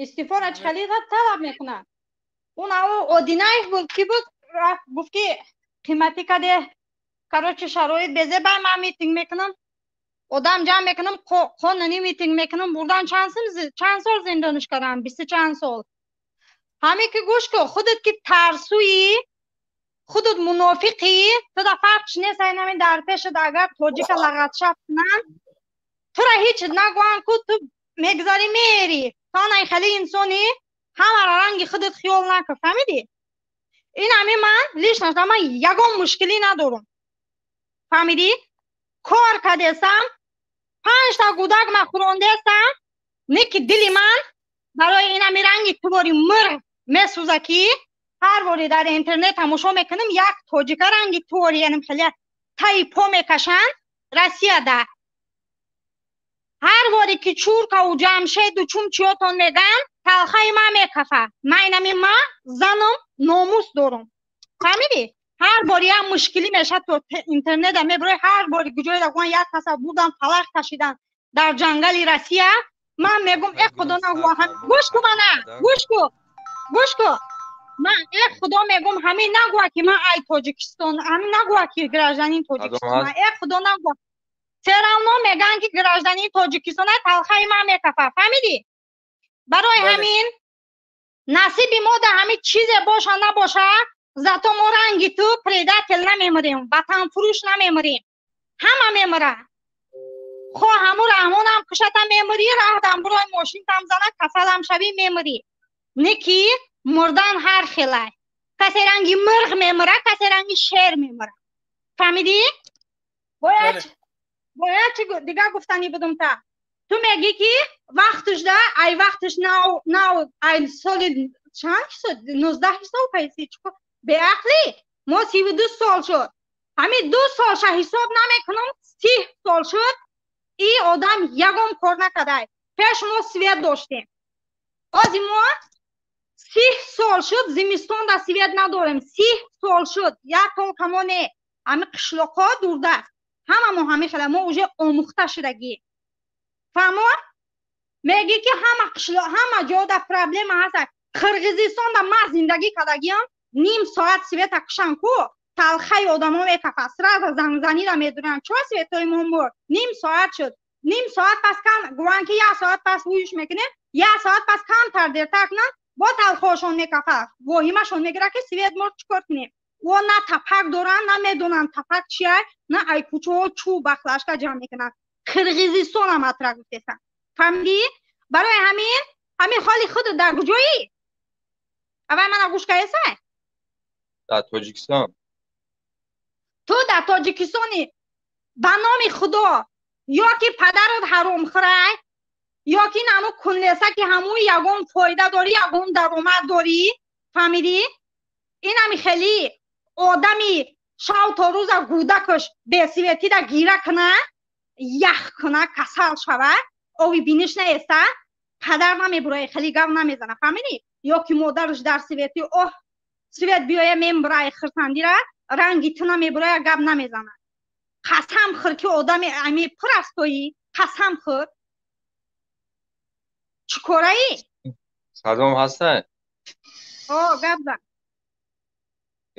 Истеъфоро чӣ хеле талаб мекунад? Он ав Одинаев буд, ки буд, рафт гуфт, ки қиматӣ каде, короче, шароит безебай, ман митинг мекунам, одам ҷамъ мекунам, қонунӣ митинг мекунам. Бурдан чанд сол зиндониш кардам, бисту чанд сол. Ҳамин ки гӯш кун, худат ки тарсуӣ, худат мунофиқӣ, туда фарқш нест. Ҳамин дар пешат агар тоҷика лағатшаб кунанд, тура ҳеҷ нагӯянд ку, ту мегзарӣ, мери. То ана хеле инсонӣ, ҳамаро ранги худат хиёл накун, фаҳмидӣ? Ин ҳамин ман лично ман ягон мушкилӣ надорам, фаҳмидӣ? Кор кардесам, панҷта гудак ман хӯрондесам, не ки дили ман барои ин ҳами ранги тувори мурғ месӯза, ки ҳар боре дар интернет тамошо мекунам, як тоҷика ранги тувори янам хеле таи по мекашанд Россияда. Ҳар боре ки Чуркаву Ҷамшеду чумчиётон мегӯянд, талхаи ман мекафа. Ман инами ман занам, номус дорам, фаҳмидӣ? Ҳар бори як мушкилӣ мешад, то интернета мебирои, ҳар бори куҷоеда гӯянд як каса бурдан, фалақ кашидан дар ҷангали Россия, ман мегӯм: э худо, нагӯ. Гӯш ку мана, гӯш ку, гӯш ку. Ман э худо мегӯм, ҳамин нагӯя, ки ман ай Тоҷикистон, ҳамин нагӯя, ки гражданин Тоҷикистон. Э худо, нагӯя. Всё равно мегӯянд, ки гражданин Тоҷикистон, талхаи ман мекафа, фаҳмидӣ? Барои ҳамин насиби мо да ҳамин чизе боша набоша, зато мо ранги ту предатель намемирем, ватанфурӯш намемирем. Ҳама мемира. Хо ҳаму Раҳмонам кушата, мемирӣ, раҳдам бурои мошинтам зана, касалам шавӣ, мемирӣ. Не ки мурдан ҳар хелай. Касе ранги мурғ мемира, касе ранги шер мемира, фаҳмидӣ? Бояд чи дигар гуфтанӣ будум? Та ту мегӣ, ки вақташ да ай вақташ нав ай соли чанд, 19 ҳисоб кайси, беақлӣ. Мо 32 сол шуд, ҳамин 2 солша ҳисоб намекунам, 30 сол шуд, и одам ягон кор накардай. Пеш мо свет доштем, ози мо 30 сол шуд, зимистонда свет надорем. 30 сол шуд, як толкамо не, ҳамин қишлоқҳо дурдаст, ҳама мо ҳамин хела, мо уже омӯхта шудагӣ, фаҳмо? Мегӣ, ки ҳама қишлоқ, ҳама ҷода проблема ҳаст. Қирғизистонда ман зиндагӣ кардагиам, ним соат света кушан ку, талхаи одамо мекафад, сразу зангзанира медуранд: чо светои мо мурд, ним соат шуд? Ним соат пас кам гӯянд, ки як соат пас вуюш мекунем, як соат пас камтар дертар кунанд, бо талхоашон мекафад, воҳимашон мегирад, ки свет мурд, чӣ кор кунем? О на тапак доранд, на медонанд тапак чия, на ай кӯчаҳо чӯб бахлашка ҷамъ мекунанд. Қирғизистонам атра гуфтесам, фаҳмидӣ? Барои ҳамин ҳамин ҳоли худ дар куҷоӣ? Аввал мана гӯш кардесай. Дар Тоҷикистон. Ту дар Тоҷикистони, ба номи худо, ё ки падарат ҳаромхӯрай, ё ки наму кунлеса, ки ҳамун ягон фоида дорӣ, ягон даромад дорӣ, фаҳмидӣ? Инами хеле одами шав то рӯза гӯдакаш бесветида гира куна, ях куна, касал шава, ови биниш наеста, падар намебуроя, хеле гап намезана, фаҳмидӣ? Ё ки модараш дар свети, оҳ, свет биёя, мембурай хирсандира, ранги ту намебуроя, гап намезана. Қасам хӯр, ки одами ами пурастоӣ, қасам хӯр, чӣ кораӣ? Салом ҳастай? О, гап зан.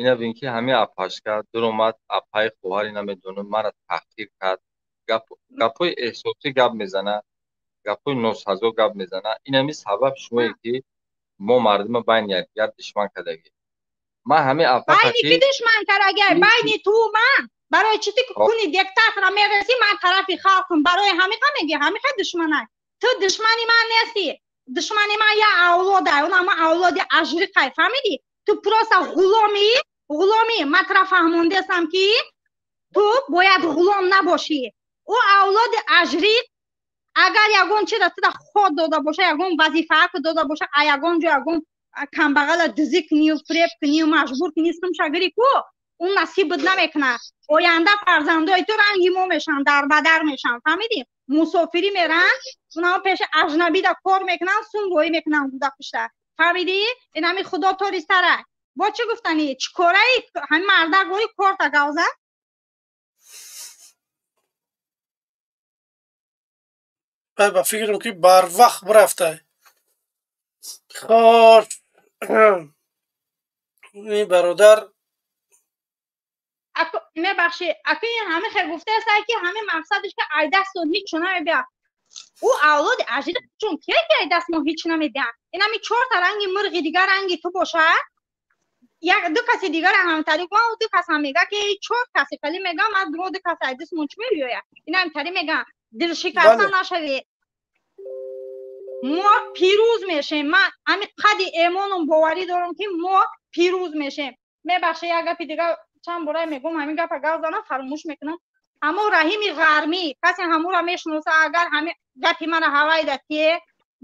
Ина бин, ки ҳамин апашка дуромад, апаи хоҳари намедонам, мара таҳқир кард, гапҳои эҳсосӣ гап мезана, гапҳои носазо гап мезана. Инами сабаб шумое, ки Мо мардума байни якдигар душман кардагӣ. Ман ҳамин Байни ки душман кардагӣ? Байни ту ман. Барои чӣ ту куни диктатора мерасӣ, ман тарафи халқам. Барои ҳамиқа мегӣ, ҳамиқа душманай. Ту душмани ман нестӣ. Душмани ман я авлодай, он ҳама авлоди ажриқай, фаҳмидӣ? Ту просто ғуломи, ғуломи. Ман тура фаҳмондесам ки ту бояд ғулом набошӣ. Ӯ авлоди ажриқ агар ягон чиза туда ход дода боша, ягон вазифаа ки дода боша, а ягон ҷо ягон камбағала дузӣ кунию, фиреб кунию, маҷбур кунӣ, сумша гирӣ ку, ӯ насибат намекунад. Оянда фарзандои ту ранги мо мешаванд, дарбадар мешаванд, фаҳмидӣ? Мусофирӣ меранд, унаҳо пеши ажнабида кор мекунанд, сум роӣ мекунанд гудапушта. Фаҳмидӣ? Ин ҳами худо тори сара. Бо чӣ гуфтанӣ? Чӣ кораи ҳами мардак вори корта гавза? Ба фикрам ки барвақт бирафтай. Хош, ин бародар мебахшӣ, аку ин ҳами хел гуфтааст ки ҳами мақсадаш ки ай дасту ҳичу намебиёд. Ӯ авлоди ажида чун кие ки ай даст мо ҳеч намедиҳанд. Ин ҳами чорта ранги мурғи дигар ранги ту боша, як ду каси дигар ҳамтари ма ду кас ҳам мега ки чор каси хеле мегам, ман ду кас ай даст мо чӣ мебиёяд. Ин ҳамтари мегам, дилшикаста нашавӣ. Мо пирӯз мешем. Ман ҳами қади эмоном боварӣ дорам ки мо пирӯз мешем. Мебахшӣ, як гапи дигар чанд бора мегӯм, ҳамин гапа гап занам фаромӯш мекунам. Ҳамо Раҳими Ғармӣ, касе ҳамура мешиноса, агар ҳами гапи мара ҳавайда тие,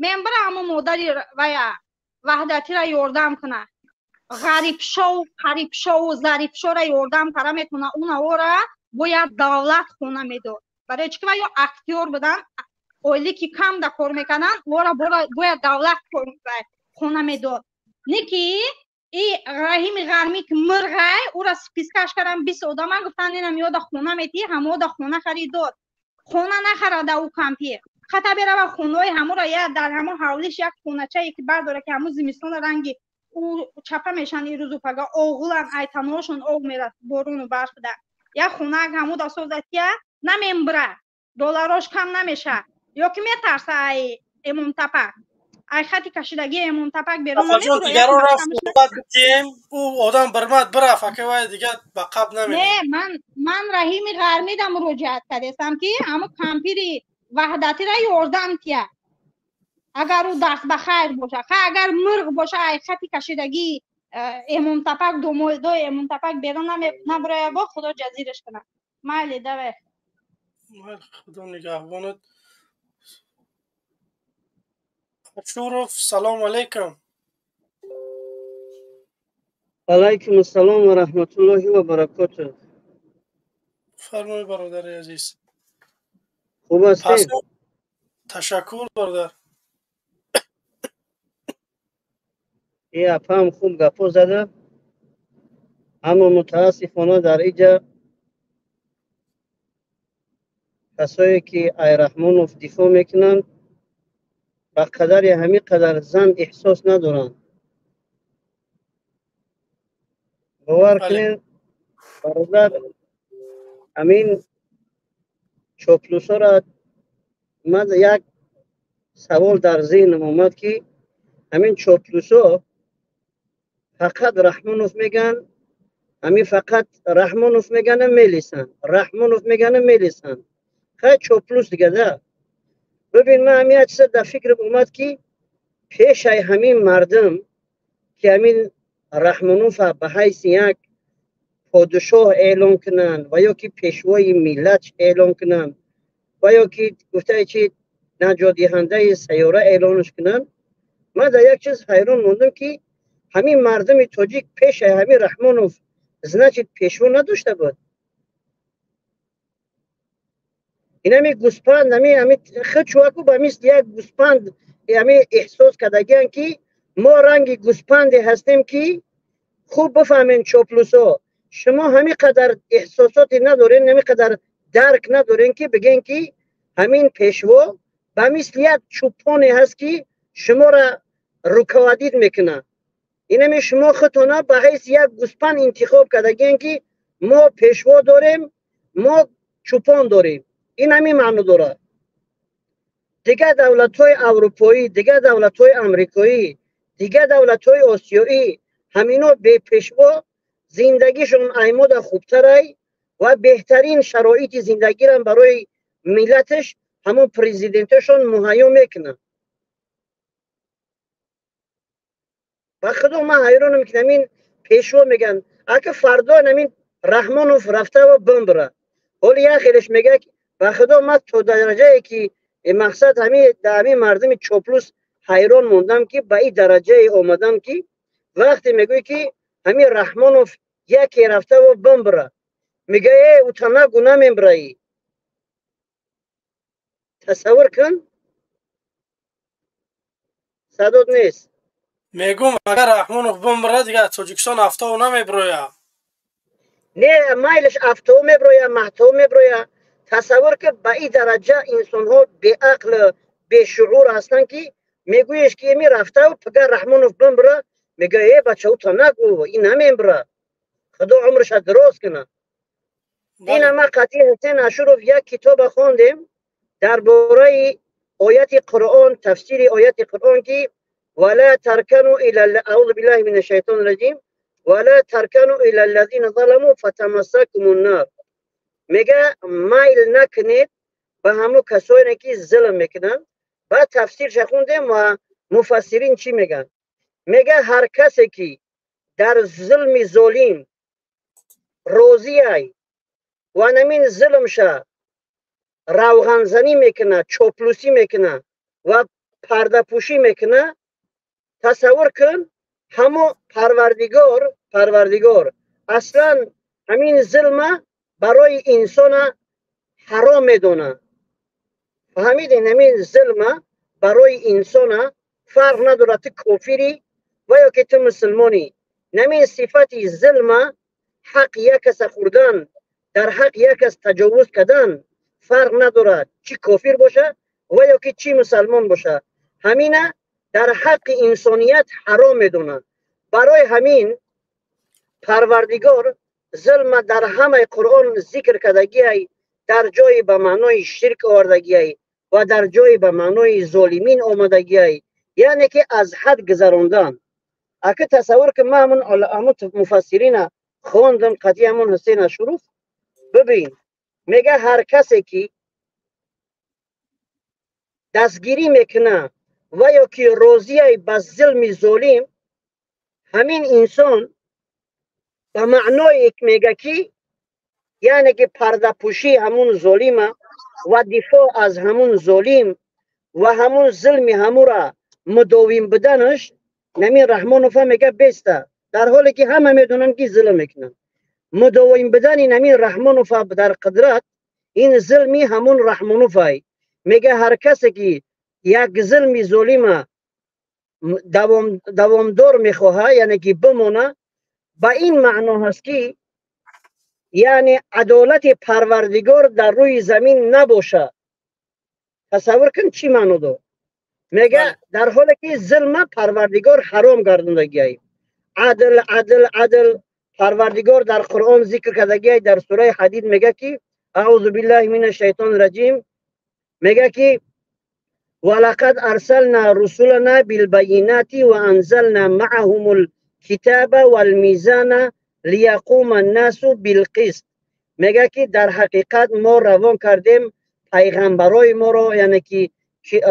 менбара ҳамо модари вая Ваҳдатира ёрдам куна. Ғарибшоу, қарибшоу, зарифшора ёрдам кара метавона. Унаора бояд давлат хона медод. Барои чӣ ки ва ё актёр будан, ойлики кам да кор мекарданд, ора бояд давлат хона медод. Не ки и Раҳими Ғармӣ ки мурғай, ӯра спискаш кардан 20 одама, гуфтанд инам ёда хона метиҳӣ, ҳамода хона харид дод. Хона нахарада ӯ кампир. Хата берава хонаҳои ҳамура я дар ҳамо ҳавлиш як хоначае ки бардора ки ҳамо зимистона ранги ӯ чапа мешанд ирӯзу пага, оғулан айтаноашон об мерад борону барф да. Як хона ҳамуда созад ки намембра, долларош кам намеша. Ё ки метарса ай Эмомтапак. Ай хати кашидагии Эмомтапак берун намебурояд. Дигаро рафт суҳбат бикунем, ӯ одам бирмад бирафт, ака вай дигар ба қаб наменем. Не, ман Раҳими Ғармида муроҷиат кардестам ки ҳамо кампири Ваҳдатира ёрдам тия. Агар ӯ даст ба хайр боша, ха агар мурғ боша, ай хати кашидагии Эмомтапак, домои Эмомтапак берун набурояд, бо худо ҷазираш кунад. Майли, давай. Худо нигаҳбонат. Ашуров, салом алейкум. Алайкум ассалом ва раҳматуллоҳи ва баракотуҳ. Фармои бародари азиз. Хуб ҳастед? Ташаккур бародар. Э апам хуб гапо зада, аммо мутаассифона дар иҷа касое ки ай Раҳмонов дифоъ мекунанд ба қадари ҳамин қадар зан эҳсос надоранд. Бовар кунед бародар, ҳамин чоплусора ман як савол дар зеҳнам омад ки ҳамин чоплусо фақат Раҳмонов меган, ҳамин фақат Раҳмонов мегана мелисанд, Раҳмонов мегана мелисанд. Хай чоплус дига да. Бибин, ман ҳамин як чиза дар фикрам омад ки пешаи ҳамин мардум ки ҳамин Раҳмонова ба ҳайси як подшоҳ эълон кунанд ва ё ки пешвои миллат эълон кунанд ва ё ки гуфтае чи наҷотдиҳандаи сайёра эълонаш кунанд, ман дар як чиз ҳайрон мондам ки ҳамин мардуми тоҷик пешаи ҳамин Раҳмонов значит пешво надошта буд. Инами гӯспанд, ами хичуаку ба мисли як гӯспанд ами эҳсос кардагианд ки мо ранги гӯспанде ҳастем ки хуб бифаҳмем чоплусо. Шумо ҳамин қадар эҳсосоте надорен, ҳамин қадар дарк надорен ки бигӯен ки ҳамин пешво ба мисли як чӯпоне ҳаст ки шуморо руководит мекунад. Инами шумо худтона ба ҳайси як гӯспанд интихоб кардагиен ки мо пешво дорем, мо чӯпон дорем. Ин ҳамин маъно дорад. Дигар давлатҳои аврупоӣ, дигар давлатҳои амрикоӣ, Дигар давлатҳои осиёӣ ҳамино бепешво зиндагишон аймода хубтарай ва беҳтарин шароити зиндагирам барои миллаташ ҳамон президенташон муҳайё мекунанд. Ба худо ман ҳайронам, ки ҳамин пешво меган, ака фардо ҳамин Раҳмонов рафтава бимбира. Ҳоли як хелеш мега, ба худо ман то дараҷае ки мақсад ҳамин ҳамин мардуми чоплус ҳайрон мондам, ки ба ин дараҷае омадам, ки вақте мегӯй, ки ҳамин Раҳмонов яке рафтаву бимбира, мега: э, ута нагу, намембираӣ. Тасаввур кун, садот нест. Мегум, агар Раҳмонов бимбира, дигар Тоҷикистон афтову намебироя. Не, майлаш, афтову мебироя, маҳтову мебироя. Тасаввур ки ба ин дараҷа инсонҳо беақл, бешуур ҳастанд, ки мегӯеш, ки еми рафтаву пага Раҳмонов бимбира, мега: э, бача, ута нагу, ин намембира, худо умрша дароз куна. Ина ма қатъи Ҳусен Ашуров як китоба хондем дар бораи ояти Қуръон, тафсири ояти Қуръон, ки ولا تركنوا الى، اعوذ بالله من الشيطان الرجيم، ولا تركنوا الى الذين ظلموا فتمسكم النار. мега, майл накунед ба ҳамон касоне, ки зулм мекунанд. Баъд тафсирша хондем ва муфассирин чӣ мегӯянд? Мега, ҳар касе ки дар зулми золим розиай ва намин зулмша равғанзанӣ мекунад, чоплусӣ мекунад ва пардапӯшӣ мекунад, тасаввур кун, ҳамо Парвардигор аслан ҳамин зулма барои инсона ҳаром медонад. Фаҳмидем? Ҳамин зулма барои инсона фарқ надорад, ту кофирӣ ва ё ки ту мусулмонӣ. Намин сифати зулма, ҳақ як каса хӯрдан, дар ҳақ як кас таҷовуз кардан, фарқ надорад, чӣ кофир боша ва ё ки чӣ мусалмон боша, ҳамина дар ҳаққи инсоният ҳаром медонад. Барои ҳамин Парвардигор зулма дар ҳамаи Қуръон зикр кардагиай, дар ҷои ба маънои ширк овардагиай ва дар ҷои ба маънои золимин омадагиай, яъне ки аз ҳад гузарондан. Ака, тасаввур ки ман ҳамун муфассирина хондам, қатъи ҳамун Ҳусейн Ашуров. Бибин, мега, ҳар касе ки дастгирӣ мекунад ва ё ки розиай ба зулми золим, ҳамин инсон ба маъное мега, ки яъне ки пардапӯшии ҳамун золима ва дифоъ аз ҳамун золим ва ҳамун зулми ҳамура мудовим буданаш. Намин Раҳмонова мега беста, дар ҳоле ки ҳама медонанд, ки зулм мекунанд, мудовим будани намин Раҳмонова дар қудрат, ин зулми ҳамун Раҳмоновай. Мега, ҳар касе ки як зулми золима давомдор мехоҳад, яъне ки бимона, ба ин маъно ҳаст, ки яъне адолати Парвардигор дар рӯи замин набошад. Тасаввур кун, чӣ маъно дор. Мега, дар ҳоле ки зулма Парвардигор ҳаром гардондагиай. Адл, адл, адл Парвардигор дар Қуръон зикр кардагиай. Дар сураи Ҳадид мега, ки аъузу биллаҳи мина шайтони раҷим, мега, ки ولقد أرسلنا رسلنا بالبينات وأنزلنا معهم الكتاب والميزان ليقوم الناس بالقسط. мега, ки дар ҳақиқат мо равон кардем пайғамбарои моро, яъне ки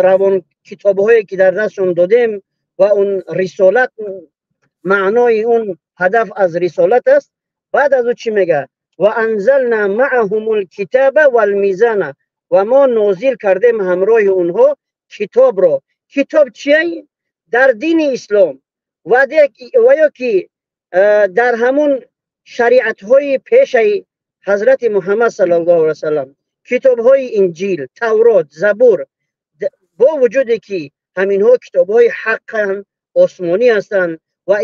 равон китобҳое ки дар дастшон додем ва он рисолат, маънои он ҳадаф аз рисолат аст. Баъд аз ӯ чӣ мега? وأنزلنا معهم الكتاب والميزان, ва мо нозил кардем ҳамроҳи онҳо китобро. Китоб чия? Дар дини ислом ва ё ки дар ҳамун шариатҳои пешаи ҳазрати Муҳаммад саллаллоҳу алайҳи васаллам, китобҳои Инҷил, Таврот, Забур, бо вуҷуде ки ҳаминҳо китобҳои ҳаққанд, осмонӣ ҳастанд ва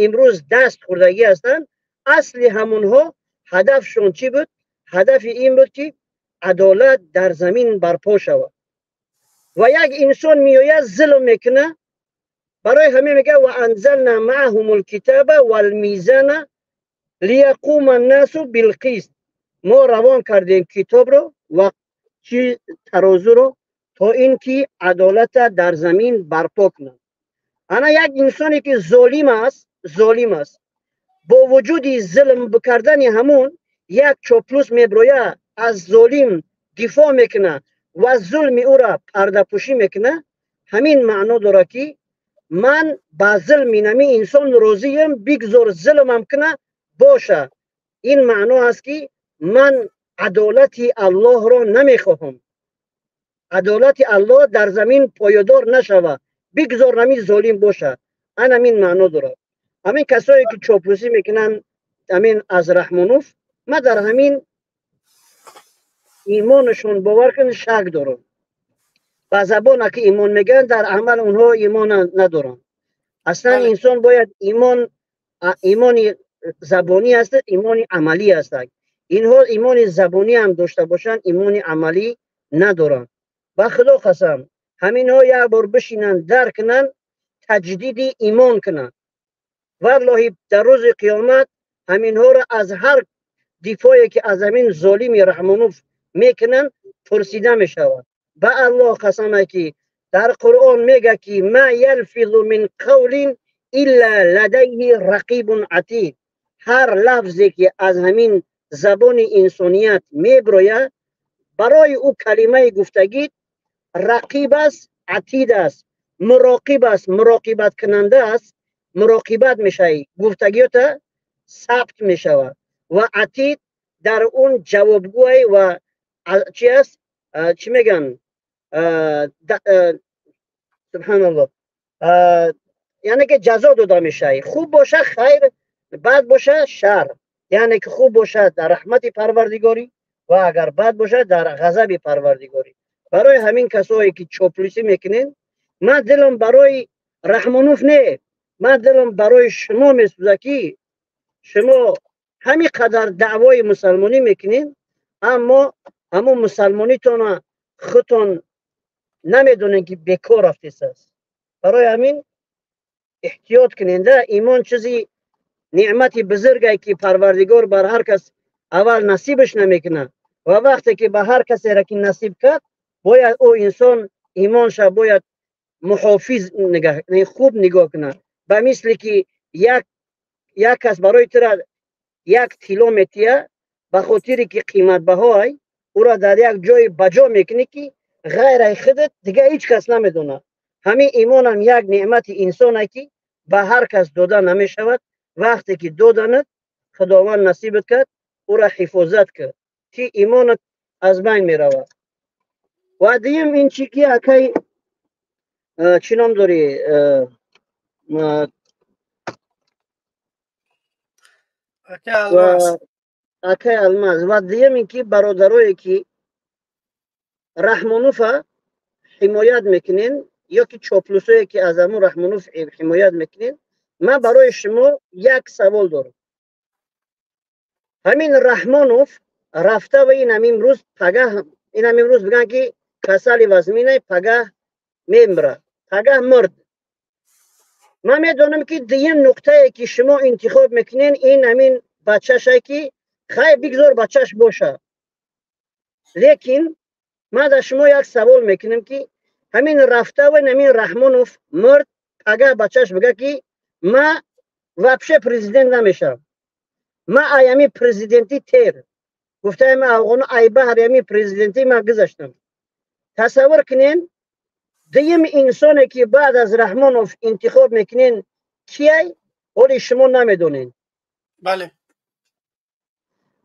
имрӯз даст хӯрдагӣ ҳастанд, асли ҳамонҳо ҳадафшон чӣ буд? Ҳадафи ин буд, ки адолат дар замин барпо шавад. Ва як инсон меояд, зулм мекунад. Барои ҳамин мега: وأنزلنا معهم الكتاب والميزان ليقوم الناس بالقسط. Мо равон кардем китобро ва чи, тарозуро, то ин ки адолата дар замин барпо кунанд. Ана як инсоне ки золим аст, золим аст, бо вуҷуди зулм кардани ҳамун як чоплус меброя, аз золим дифоъ мекуна ва зулми ӯра пардапӯшӣ мекуна. Ҳамин маъно дорад, ки ман ба зулми нами инсон розием, бигзор зулмам куна боша. Ин маъно аст, ки ман адолати Аллоҳро намехоҳам, адолати Аллоҳ дар замин поёдор нашава, бигзор нами золим боша. Ан ҳамин маъно дорад. Ҳамин касое ки чоплусӣ мекунанд ҳамин аз Раҳмонов, ман дар ҳамин имонашон, бовар кун, шак дорам. Ба забона ки имон мегӯянд, дар амал онҳо имон надоранд. Аслан инсон бояд имон, имони забонӣ аст, имони амалӣ аст. Инҳо имони забонӣ ҳам дошта бошанд, имони амалӣ надоранд. Ба Худо қасам, ҳаминҳо як бор бишинанд, дарк кунанд, таҷдиди имон кунанд, валлоҳи, дар рӯзи қиёмат ҳаминҳоро аз ҳар дифое ки аз ҳамин золими Раҳмонов мекунанд, пурсида мешавад. Ба Аллоҳ қасаме, ки дар Қуръон мега, ки ма ялфизу мин қавлин илла ладайҳи рақибун атид. Ҳар лафзе ки аз ҳамин забони инсоният меброяд, барои ӯ калимаи гуфтагӣ рақиб аст, атид аст, муроқиб аст, муроқибаткунанда аст, муроқибат мешавӣ, гуфтагиёта сабт мешавад ва атид дар он ҷавобгӯй ва чи аст, чӣ мегӯянд, субҳаналлоҳ, яъне ки ҷазо дода мешавӣ. Хуб боша хайр, бад боша шар. Яъне ки хуб бошад дар раҳмати Парвардигорӣ ва агар бад бошад дар ғазаби Парвардигорӣ. Барои ҳамин касое ки чоплусӣ мекунед, ман дилам барои Раҳмонов не, ман дилам барои шумо месӯзад, ки шумо ҳамин қадар даъвои мусалмонӣ мекунед, аммо ҳамун мусалмонитона худтон намедонед, ки бекор рафтесааст. Барои ҳамин эҳтиёт кунед. Имон чизи неъмати бузурге, ки Парвардигор бар ҳар кас аввал насибаш намекунад ва вақте ки ба ҳар касеро ки насиб кард, бояд ӯ инсон имонша бояд муҳофиз хуб нигоҳ кунад. Ба мисли ки як кас барои тура як тилло метия, ба хотире ки қиматбаҳоай, ӯро дар як ҷои баҷо мекунӣ, ки ғайр ай худат дига ҳеҷ кас намедонад. Ҳамин имонам як неъмати инсоне, ки ба ҳар кас дода намешавад. Вақте ки доданат, Худованд насибат кард, ӯро ҳифозат кард, ки имонат аз байн меравад. Ва дуюм ин чи ки акай чӣ ном дорӣ? Акай Алмаз. Ва дуюм ин ки бародарое ки Раҳмонуфа ҳимоят мекунен ё ки чоплусое ки аз ҳамун Раҳмонуф ҳимоят мекунен, ман барои шумо як савол дорам. Ҳамин Раҳмонов рафта ва ин ҳамин рӯз пагаҳ, ин ҳамин рӯз бигӯянд, ки касали вазминай, пагаҳ мемирад, пагаҳ мурд. Ман медонам, ки дуюм нуқтае ки шумо интихоб мекунен, ин ҳамин бачаше, ки хайр, бигзор бачаш боша. Лекин ман дар шумо як савол мекунам, ки ҳамин рафта ва ҳамин Раҳмонов мурд, пагаҳ бачаш бигӯяд, ки ман вообще президент намешавам, ман ай ҳамин президентӣ тер гуфтаем, афғоно ай баҳри ҳамин президентӣ ман гузаштам. Тасаввур кунен, дуюм инсоне ки баъд аз Раҳмонов интихоб мекунен кияй, ҳоли шумо намедонед. Бале.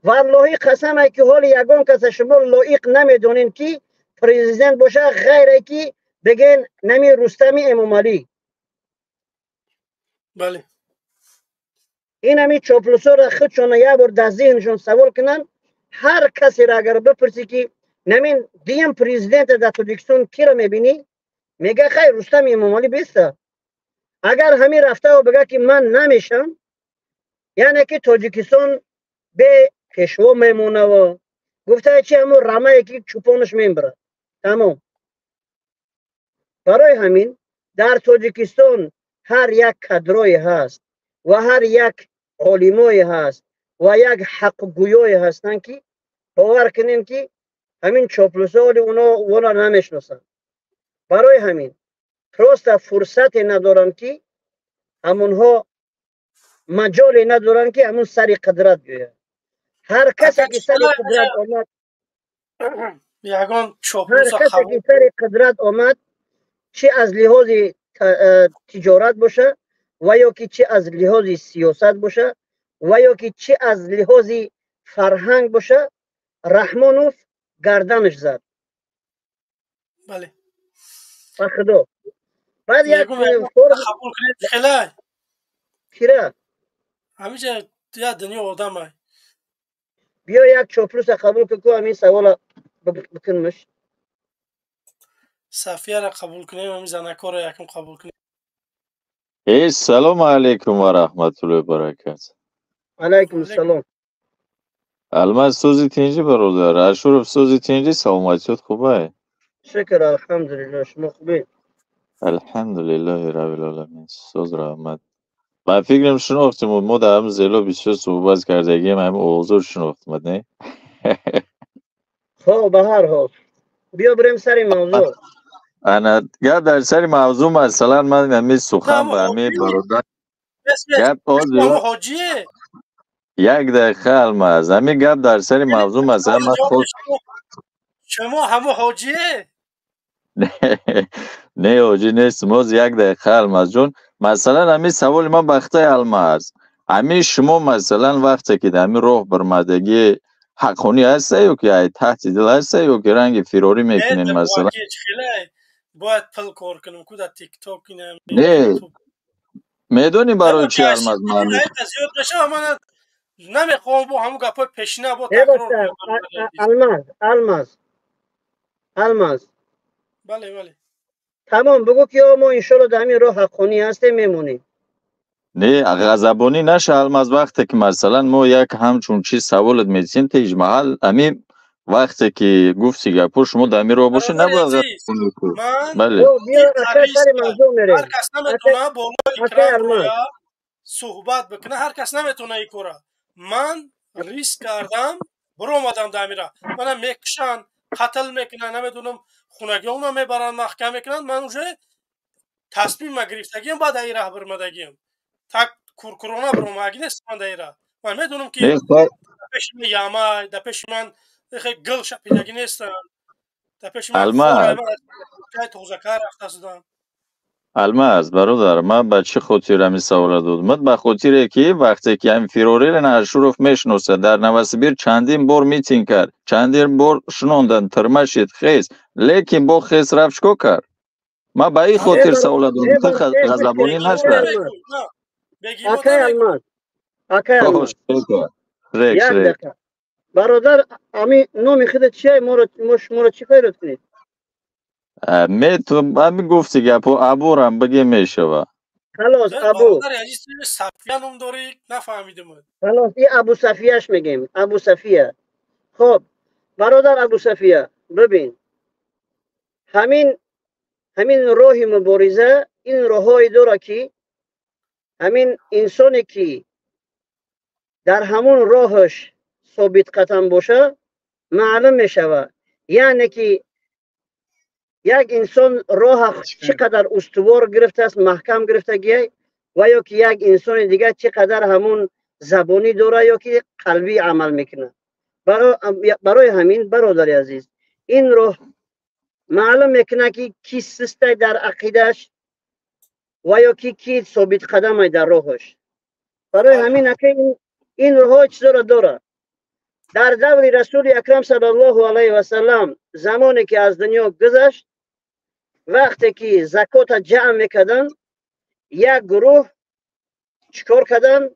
Валлоҳи қасаме, ки ҳоли ягон каса шумо лоиқ намедонед, ки президент боша, ғайре ки бигӯен нами Рустами Эмомалӣ. Бале. Ин ҳами чоплусоро худшона як бор дар зеҳншон савол кунанд. Ҳар касеро агар бипурсӣ, ки намин дуюм президента дар Тоҷикистон киро мебинӣ, мега хайр, Рустами Эмомалӣ беста. Агар ҳамин рафтао бигӯяд, ки ман намешам, яъне ки Тоҷикистон бе пешво мемонаво. Гуфтае чи, ҳамун рамае ки чӯпонаш мебарад, тамом. Барои ҳамин дар Тоҷикистон ҳар як кадрое ҳаст ва ҳар як олимое ҳаст ва як ҳақгӯёе ҳастанд, ки бовар кунем, ки ҳамин чоплусоли оно онро намешиносанд. Барои ҳамин Просто фурсате надоранд, ки ҳамонҳо маҷоле надоранд, ки ҳамун сари қудрат биёяд. Ҳар касе ки сари қудрат омад, ягон ҳар касе ки сари қудрат омад, чӣ аз лиҳози тиҷорат боша ва ё ки чӣ аз лиҳози сиёсат боша ва ё ки чӣ аз лиҳози фарҳанг боша, Раҳмонов гарданаш зад. Бале. Ба худо. Баъд як қабул кунед хелай. Кира? Ҳамиҷа як дунё одамай. Биё, як чоплуса қабул кун, ку ҳамин савола бикунмаш. Сафияро қабул кунем, ҳамин занакоро якум қабул кунем. Эй, салому алейкум ва раҳматуллоҳи баракат. Алайкум салом. Алмаз, сӯзи тинҷӣ, бародар. Ашуров, сӯзи тинҷӣ, саломатиёт хубай? Шукр, алҳамдулиллоҳ, шумо хубед? Алҳамдулиллоҳи раббил оламин. Соз, раҳмат. Ба фикрам, шинохтем, мо дар ҳамин зело бисёр суҳбат кардагием, ҳамин овозо шинохтимад, не? Хоб, ба ҳар ҳол. Биё бирем сари мавзӯъ. Ана, гап дар сари мавзӯъ, масалан, ман ҳамин сухан ба ҳамин бародар гап ҳоҷие. Як дақиқа, Алмаз, ҳамин гап дар сари мавзӯъ, масалан, ман худ Шумо ҳамо ҳоҷие? Не, ҳоҷӣ нестм. Боз як дақиқа, Алмазҷон. Масалан, ҳамин саволи ман ба хитай Алмаз. Ҳамин шумо, масалан, вақте ки дар ҳамин роҳ бармадагӣ ҳаққонӣ ҳаста ё ки ай таҳти дил ҳаста ё ки ранги фирорӣ мекунед, масалан? Бояд пул кор кунам, ку дар тикток. Не, медонӣ барои чи, Алмаз? Зиёд мешава, ман намехоҳам бо ҳамун гапҳои пешина бо такрор. Алмаз, Алмаз, Алмаз. Бале, бале. Тамом, бигӯ ки мо иншоалло дар ҳамин роҳ ҳаққонӣ ҳастем, мемонем. Не, ғазабонӣ наша, Алмаз, вақте ки, масалан, мо як ҳамчун чиз саволат медиҳем, те ҳеҷ маҳал ҳамин вақте ки гуфти гапҳо, шумо дар ҳамин роҳ бошед, набояд ғазабонӣ кунед. Бале. Ҳар кас наметавона болои экран суҳбат бикунад, ҳар кас наметавона ин кора. Ман риск кардам, биромадам дар ҳамин роҳ. Мана мекушанд, қатл мекунанд, намедонам, хунагиҳоно мебаранд, маҳкам мекунанд. Ман уже тасмима гирифтагиам, баъд дар ин раҳ бирмадагиам. Так куркурона биромадаги нест ман дар ин раҳ. Ман медонам, ки дар пеши ман ямай, дар пеши ман гил шапидагӣ нестанд, дар пеши ман тозакар рафта шудам. Алмаз, бародар, ман ба чӣ хотир ҳамин савола додам? Ба хотире ки вақте ки ҳамин фирорира Ашуров мешиносад, дар Новосибир чандин бор митинг кард, чандин бор шунондан, тирма шид, хес, лекин бо хес рафт, чикор кард? Ман ба ин хотир савола додам, ту ғазабонӣ нашавад. Акай Алмаз, акай Алмаз, як дақиқа, бародар. Ами номи худат чия? Мо шуморо чӣ хайрот кунед? Ҳамин гуфти гапо, Абурам бигем, мешава. Халос, Абу. Сафия ном дорӣ, нафаҳмидим. Халос, и Абу Сафияш мегем, Абу Сафия. Хоб, бародар Абу Сафия, бибин, ҳамин роҳи мубориза ин роҳҳое дорад, ки ҳамин инсоне ки дар ҳамон роҳаш собитқадам боша, маълум мешавад. Яъне ки як инсон роҳа чӣ қадар устувор гирифтааст, маҳкам гирифтагиай, ва ё ки як инсони дигар чӣ қадар ҳамун забонӣ дорад ё ки қалбӣ амал мекунад. Барои ҳамин, бародари азиз, ин роҳ маълум мекунад, ки ки систай дар ақидааш ва ё ки собитқадамай дар роҳаш. Барои ҳамин, ака, ин роҳҳо чизоро дорад. Дар даври Расули Акрам саллаллоҳу алайҳи васаллам, замоне ки аз дунё гузашт, вақте ки закота ҷамъ мекарданд, як гурӯҳ чӣ кор карданд?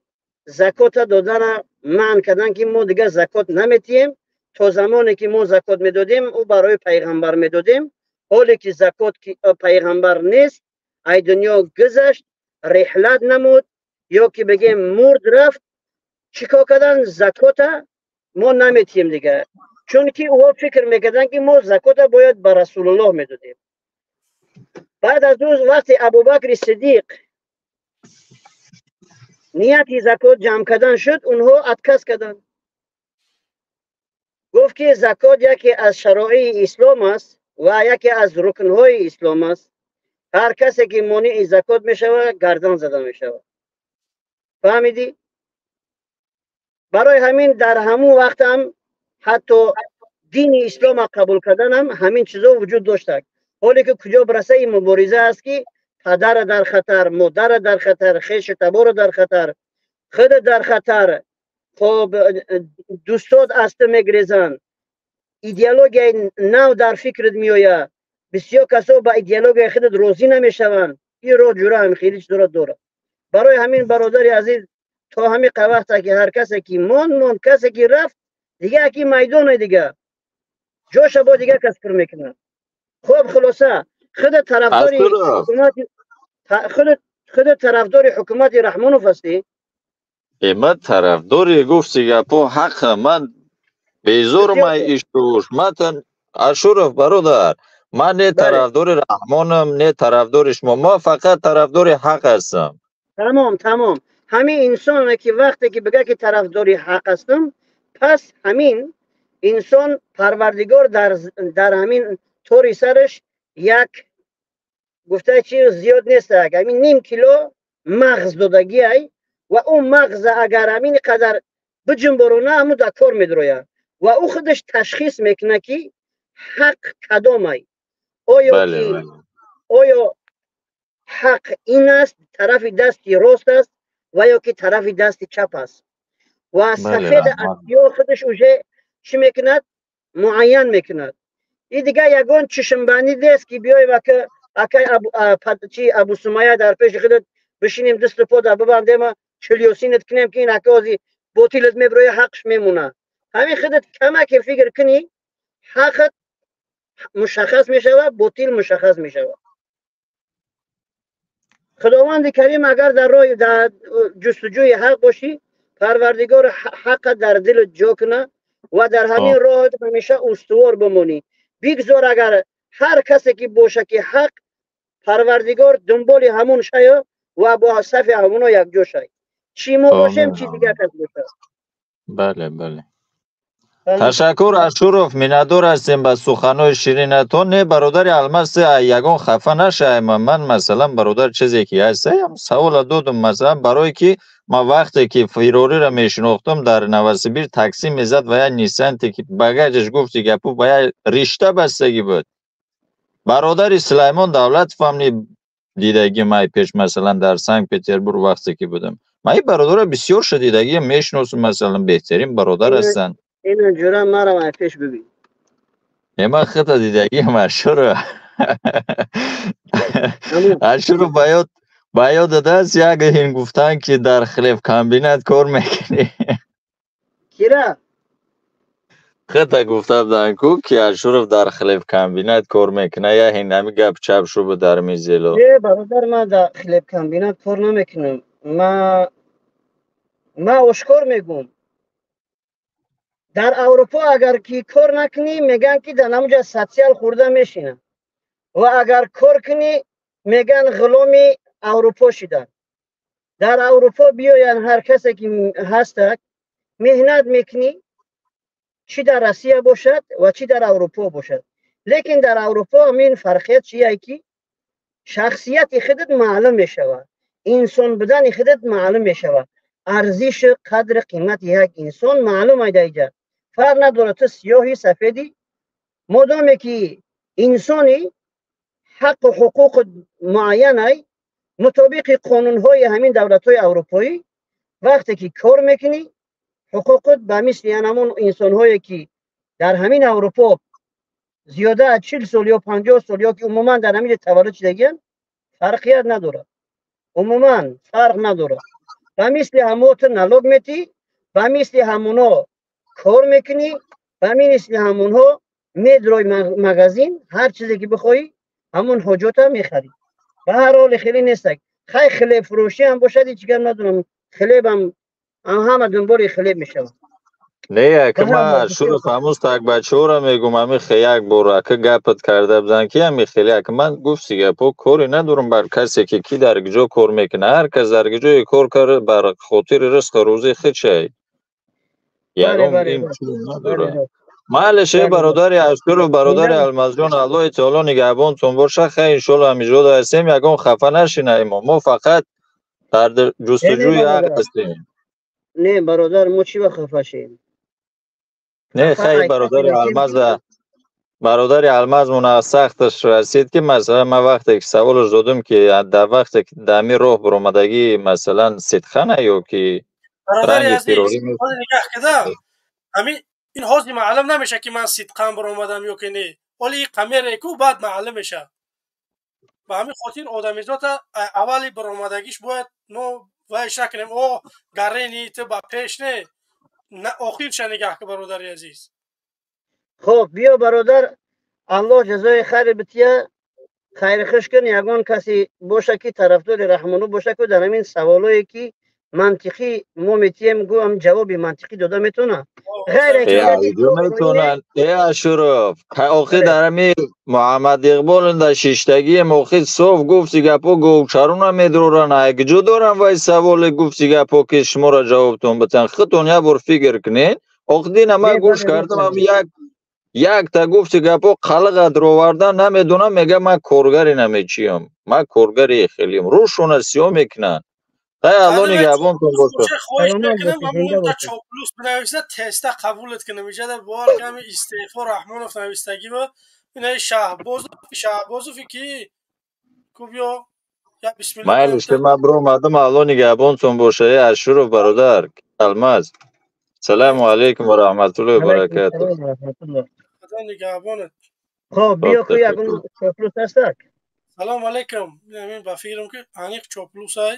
Закота додана манъ карданд, ки мо дигар закот наметиҳем. То замоне ки мо закот медодем, ӯ барои пайғамбар медодем. Ҳоле ки закот пайғамбар нест, ай дунё гузашт, реҳлат намуд ё ки бигем мурд, рафт, чӣ кор карданд? Закота мо наметиҳем дигар, чунки ӯҳо фикр мекарданд, ки мо закота бояд ба Расулуллоҳ медодем. Баъд аз ӯ вақте Абубакри Сиддиқ нияти закот ҷамъ кардан шуд, онҳо отказ карданд. Гуфт, ки закот яке аз шароии ислом аст ва яке аз рукнҳои ислом аст. Ҳар касе ки монеи закот мешавад, гардан зада мешавад. Фаҳмидӣ? Барои ҳамин дар ҳамун вақт ҳам ҳатто дини ислома қабул карданам ҳамин чизо вуҷуд доштак. Ҳоле ки куҷо бираса ин мубориза аст, ки падара дар хатар, модара дар хатар, хешу табора дар хатар, худа дар хатар, хоб дӯстот аз ту мегрезанд, идеологияи нав дар фикрат меояд, бисёр касо ба идеологияи худат розӣ намешаванд. Ин роҳ ҷура ҳам хеле чиз дорад. Барои ҳамин, бародари азиз, то ҳамин вақта ки ҳар касе ки монд, монд, касе ки рафт, дига яки майдоне, дига ҷоша бо дигар кас пур мекунад. Хоб, хулоса, худ тарафдори ҳукумати, худ тарафдори ҳукумати Раҳмонов ҳастӣ? Ман тарафдори, гуфти гапо ҳақ, ман безорам ай иштуш. Ман Ашуров бародар, ман не тарафдори Раҳмонам, не тарафдори шумо, ман фақат тарафдори ҳақ ҳастам. Тамом, тамом. Ҳамин инсоне ки вақте ки бигӯяд ки тарафдори ҳақ ҳастам, пас ҳамин инсон Парвардигор дар ҳамин тори сараш як гуфта чи зиёд нест, ҳамин ним кило мағз додагиай ва ӯ мағза агар ҳамин қадар биҷунборона, ҳамун дар кор медрояд ва ӯ худаш ташхис мекунад ки ҳақ кадомай, оё ки оё ҳақ ин аст, тарафи дасти рост аст ва ё ки тарафи дасти чап аст, ва сафеда аз сиёҳ худаш уже чӣ мекунад, муайян мекунад. И дигар ягон чишмбандӣ нест ки биёй ва акай чи Абусумая дар пеши худат бишинем, дасту по дар бибандема, чилёсинат кунем ки ин ака ози ботилат меброя, ҳақш мемонад. Ҳамин худат камаке фикр кунӣ, ҳақат мушаххас мешавад, ботил мушаххас мешавад. Худованди Карим, агар дар роҳи дар ҷустуҷӯи ҳақ бошӣ, Парвардигор ҳақа дар дилат ҷо кунад ва дар ҳамин роҳ ҳамеша устувор бимонӣ. Бигзор агар ҳар касе ки боша ки ҳақ, Парвардигор дунболи ҳамун шая ва бо сафи ҳамуно якҷо шай, чӣ мо бошем, чӣ дигар кас бошад. Бале, бале, ташаккур, Ашуров, миннатдор ҳастем ба суханҳои ширинатон. Не, бародари Алмаз, ягон хафа нашаем. Ман, масалан, бародар, чизе ки ҳастаям, савола додум, масалан, барое ки ман вақте ки Фирориро мешинохтам, дар Новосибир такси мезад ва як Ниссанте ки багажаш, гуфти гапу, ба як ришта бастагӣ буд. Бародари Сулаймон Давлатовам ни дидагим ай пеш, масалан, дар Санкт Петербург вақте ки будам. Ман ин бародарро бисёр шадидагиам мешиносам, масалан, беҳтарин бародар ҳастанд. Ина ҷура марам ай пеш бибин. Е, ман хита дидагиам, Ашуро. Ашуро, ба ёд додааст, як ин гуфтанд ки дар хлебкомбинат кор мекунӣ. Кира? Хита гуфта буданд ку ки Ашуров дар хлебкомбинат кор мекунад, я ҳин ҳами гап чап шуд дар мизело. Не, бародар, ман дар хлебкомбинат кор намекунам. Ман ошкор мегӯм, дар Аврупо агар ки кор накунӣ, мегӯянд ки дар ҳамуҷа социал хӯрда мешинам, ва агар кор кунӣ, мегӯянд ғуломи Аврупо шидан. Дар Аврупо биёянд, ҳар касе ки ҳастак, меҳнат мекунӣ, чӣ дар Россия бошад ва чӣ дар Аврупо бошад. Лекин дар Аврупо ҳамин фарқият чие ки шахсияти худат маълум мешавад, инсон будани худат маълум мешавад, арзишу қадри қимати як инсон маълум айда. Фарқ надорад ту сиёҳи, сафедӣ, модоме ки инсони, ҳаққу ҳуқуқи муайянай мутобиқи қонунҳои ҳамин давлатҳои аврупоӣ. Вақте ки кор мекунӣ, ҳуқуқут ба мисли ҳамон инсонҳое ки дар ҳамин Аврупо зиёда аз 40 сол ё 50 сол ё ки умуман дар ҳамин ҷо таваллуд шудагиянд, фарқият надорад, умуман фарқ надорад. Ба мисли ҳамо ту налог метӣ, ба мисли ҳамоно кор мекунӣ, ба мисли ҳамонҳо медрои магазин, ҳар чизе ки бихоҳӣ, ҳамон ҳоҷота мехарӣ. Ба ҳар ҳоле хеле нестак. Хай, хлеб фурӯшӣ ҳам бошад, ҳеҷ гап надорам, хлеб ам ҳама дунболи хлеб мешавад. Не, ака, ма Шуров, ҳамуз так бачаҳоро мегум, ҳами як бор ака гапат карда будан ки ҳами хеле ака ман гуфти гапо коре надорам бар касе ки дар ҷо кор мекунад, ҳар кас дар ҷое кор кард, бар хотири ризқу рӯзии худшай, ягон ин чиз надорад. Майлаш, э бародари Ашуров, бародари Алмазҷон, Аллоҳи таоло нигаҳбонтон боша. Хай, иншоалло ҳамиҷода ҳастем, ягон хафа нашинаем. Мо фақат дар ҷустуҷӯи ҳақ ҳастем. Не, бародар, мо чӣ ба хафа шем? Не, хай, бародари Алмаз, бародари Алмаз мона сахташ расид, ки масалан ман вақте ки саволаш додам, ки дар вақте ки дар ҳамин роҳ баромадагӣ, масалан сидқана ё ки бародари азиз, нигаҳ кида, ҳамин ин ҳозир маълум намеша, ки ман сидқан баромадам ё ки не. Ҳоли ин камере ку баъд маълум меша. Ба ҳамин хотир одамизота аввали баромадагиш бояд мо вайш накунем. О гарени ту ба пеш не, охирша нигаҳ ки, бародари азиз. Хоб, биё, бародар, Аллоҳ ҷазои хайр бития, хайри хуш кун. Ягон касе боша, ки тарафдори Раҳмону боша, ку дар ҳамин саволое, ки мантиқӣ мо метиҳем, гӯ ҳам ҷавоби мантиқӣ дода метавона? Метавонанд, э Ашуров. Охи дар ҳами Муҳаммад Иқбол дар шиштагием, охи соф гуфти гапо говчаруна медроран. Айкҷо дорам вай саволе гуфти гапо, ки шуморо ҷавобтон битан? Худтон як бор фикр кунед. Охи дина ман гӯш кардам, ам як якта гуфти гапо қалиға дровардан намедонам, мега ман коргари намечиям, ман коргари хелим, рӯшона сиёҳ мекунанд. Ай, Алло нигаҳбонтон бошад. Хоҳиш мекунам, ҳамонта чоплус бинависа, теста қабулат кунам. Иҷада бовар ками истеъфо Раҳмонов навистагӣ ба инаи Шаҳбозов, Шаҳбозов ки ку биё я бисмилла. Майли, ман биромадам, Алло нигаҳбонтон боша, э Ашуров бародар, Алмаз. Салому алайкум ва раҳматуллоҳи ва баракатуҳ. Худо нигаҳбонат. Хоб, биё, ку ягон чоплус ҳастак. Салому алайкум. Ин ба фикрам, ки аниқ чоплусай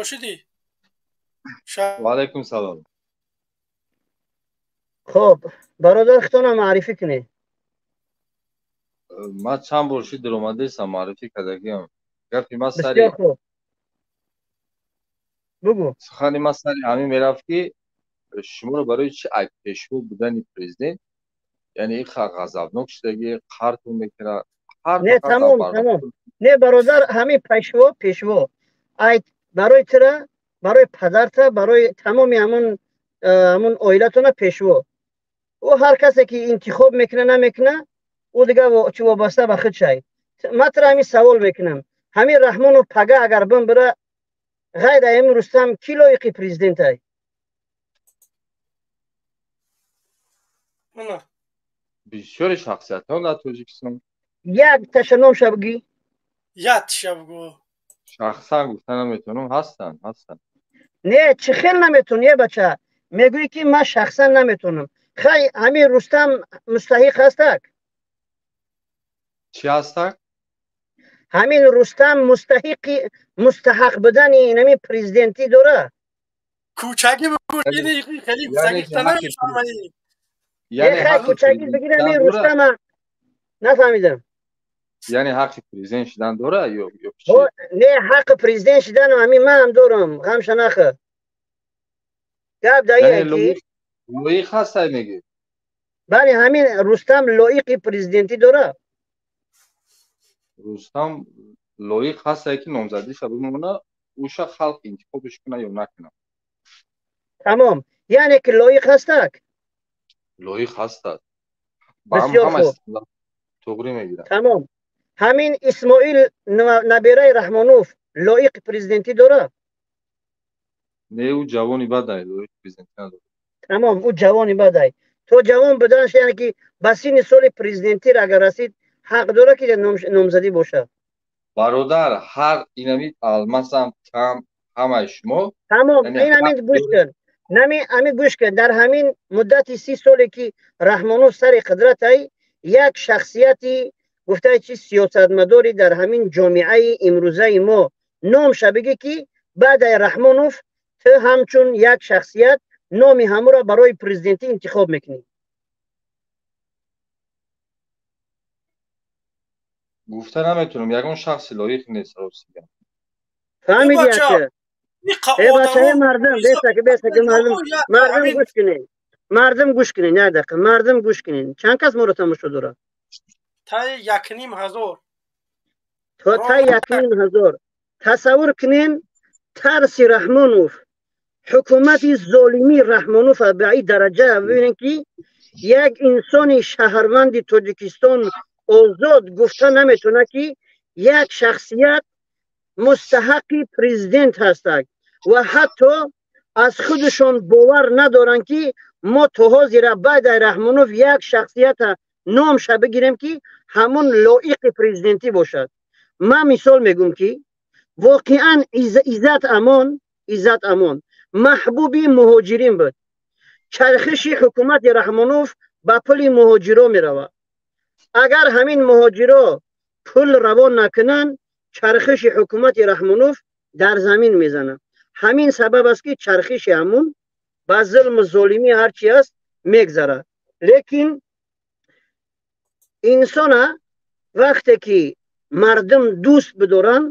шудӣ. Ва алайкум салом. Хоб, бародар, худтонам маърифӣ кунед. Ман чанд бор шуд даромадаистам, маърифӣ кардагиам. Гапи ман сари бугӯ. Сухани ман сари ҳамин мерафт, ки шуморо барои чи ай пешво будани президент, яъне иха ғазабнок шудагӣ, қартон мекунад? Не, тамом, тамом. Не, бародар, ҳамин пешво, пешво ай барои тира, барои падарта, барои тамоми ҳамун оилатона пешво. Ӯ ҳар касе ки интихоб мекуна, намекуна, ӯ дигар чӣ вобаста ба худ шай. Ман тира ҳамин савол мекунам: ҳамин Раҳмонов пага агар бимбира, ғайр аз ҳамин Рустам кӣ лоиқи президентай? Бисёри шахсиятҳо дар Тоҷикистон. Як таша номша бигӣ. Як таша бигӯ. Шахсан гуфта наметавонам, ҳастанд, ҳастанд. Не, чӣ хел наметавонӣ, е бача? Мегӯӣ, ки ман шахсан наметавонам. Хай, ҳамин Рустам мустаҳиқ ҳастак? Чӣ ҳастак? Ҳамин Рустам мустаҳиқи мустаҳақ будани инами президентӣ дора? Кӯчагӣ бигӯ, хеле кӯчагӣ намефаҳмӣ. Хай, кӯчагӣ бигир, ҳамин Рустама нафаҳмидам. Яъне ҳаққи президент шудан дора ё Не, ҳаққи президент шудан ҳамин ман ҳам дорам, ғамша нахӯр. Гап дар ин ки лоиқ ҳастай мегӣ? Бале, ҳамин Рустам лоиқи президентӣ дора? Рустам лоиқ ҳастай, ки номзадиша бимона, ӯша халқ интихобиш куна ё накуна. Тамом, яъне ки лоиқ ҳастак? Лоиқ ҳастад. Бисёр хуб. Туғрӣ мегирам. Тамом, ҳамин Исмоил набераи Раҳмонов лоиқи президентӣ дора? Не, ӯ ҷавони бадай, лоиқи президентӣ надорад. Тамом, ӯ ҷавони бадай. То ҷавон буданаш, яъне ки ба синни соли президентиро агар расид, ҳақ дора, ки номзадӣ бошад? Бародар, ҳар инами Алмасам там ҳамаи шумо. Тамом, ин ҳамин гӯш кун, нами ҳамин гӯш кун. Дар ҳамин муддати 30 соле, ки Раҳмонов сари қудратай, як шахсияти гуфтаи чи сиёсатмадори дар ҳамин ҷомеаи имрӯзаи мо номша бигӣ, ки баъдаи Раҳмонов ту ҳамчун як шахсият номи ҳамуро барои президентӣ интихоб мекунӣ. Гуфта наметавонам, ягон шахси лоиқ нест, рости гап. Фаҳмиди, ака? Э бачаи мардум, бесаки, бесаки, мардум, мардум, гӯш кунед, мардум, гӯш кунед, як дақиқа, мардум, гӯш кунед. Чанд кас моро тамошо дорад? Таи 1500. То таи 1500. Тасаввур кунем, тарси Раҳмонов, ҳукумати золимии Раҳмонов ба ин дараҷа бибинем, ки Як инсони шаҳрванди Тоҷикистон озод гуфта наметавонад, ки як шахсият мустаҳаққи президент ҳастад, ва ҳатто аз худашон бовар надоранд, ки мо то ҳозира баъд аз Раҳмонов як шахсията номша бигирем, ки ҳамун лоиқи президентӣ бошад. Ман мисол мегӯм, ки воқеан Иззат Амон маҳбуби муҳоҷирин буд. Чархиши ҳукумати Раҳмонов ба пули муҳоҷиро меравад. Агар ҳамин муҳоҷиро пул равон накунанд, чархиши ҳукумати Раҳмонов дар замин мезанад. Ҳамин сабаб аст, ки чархиши ҳамун ба зулму золимӣ ҳарчи аст мегзарад. Лекин инсона вақте ки мардум дӯст бидоранд,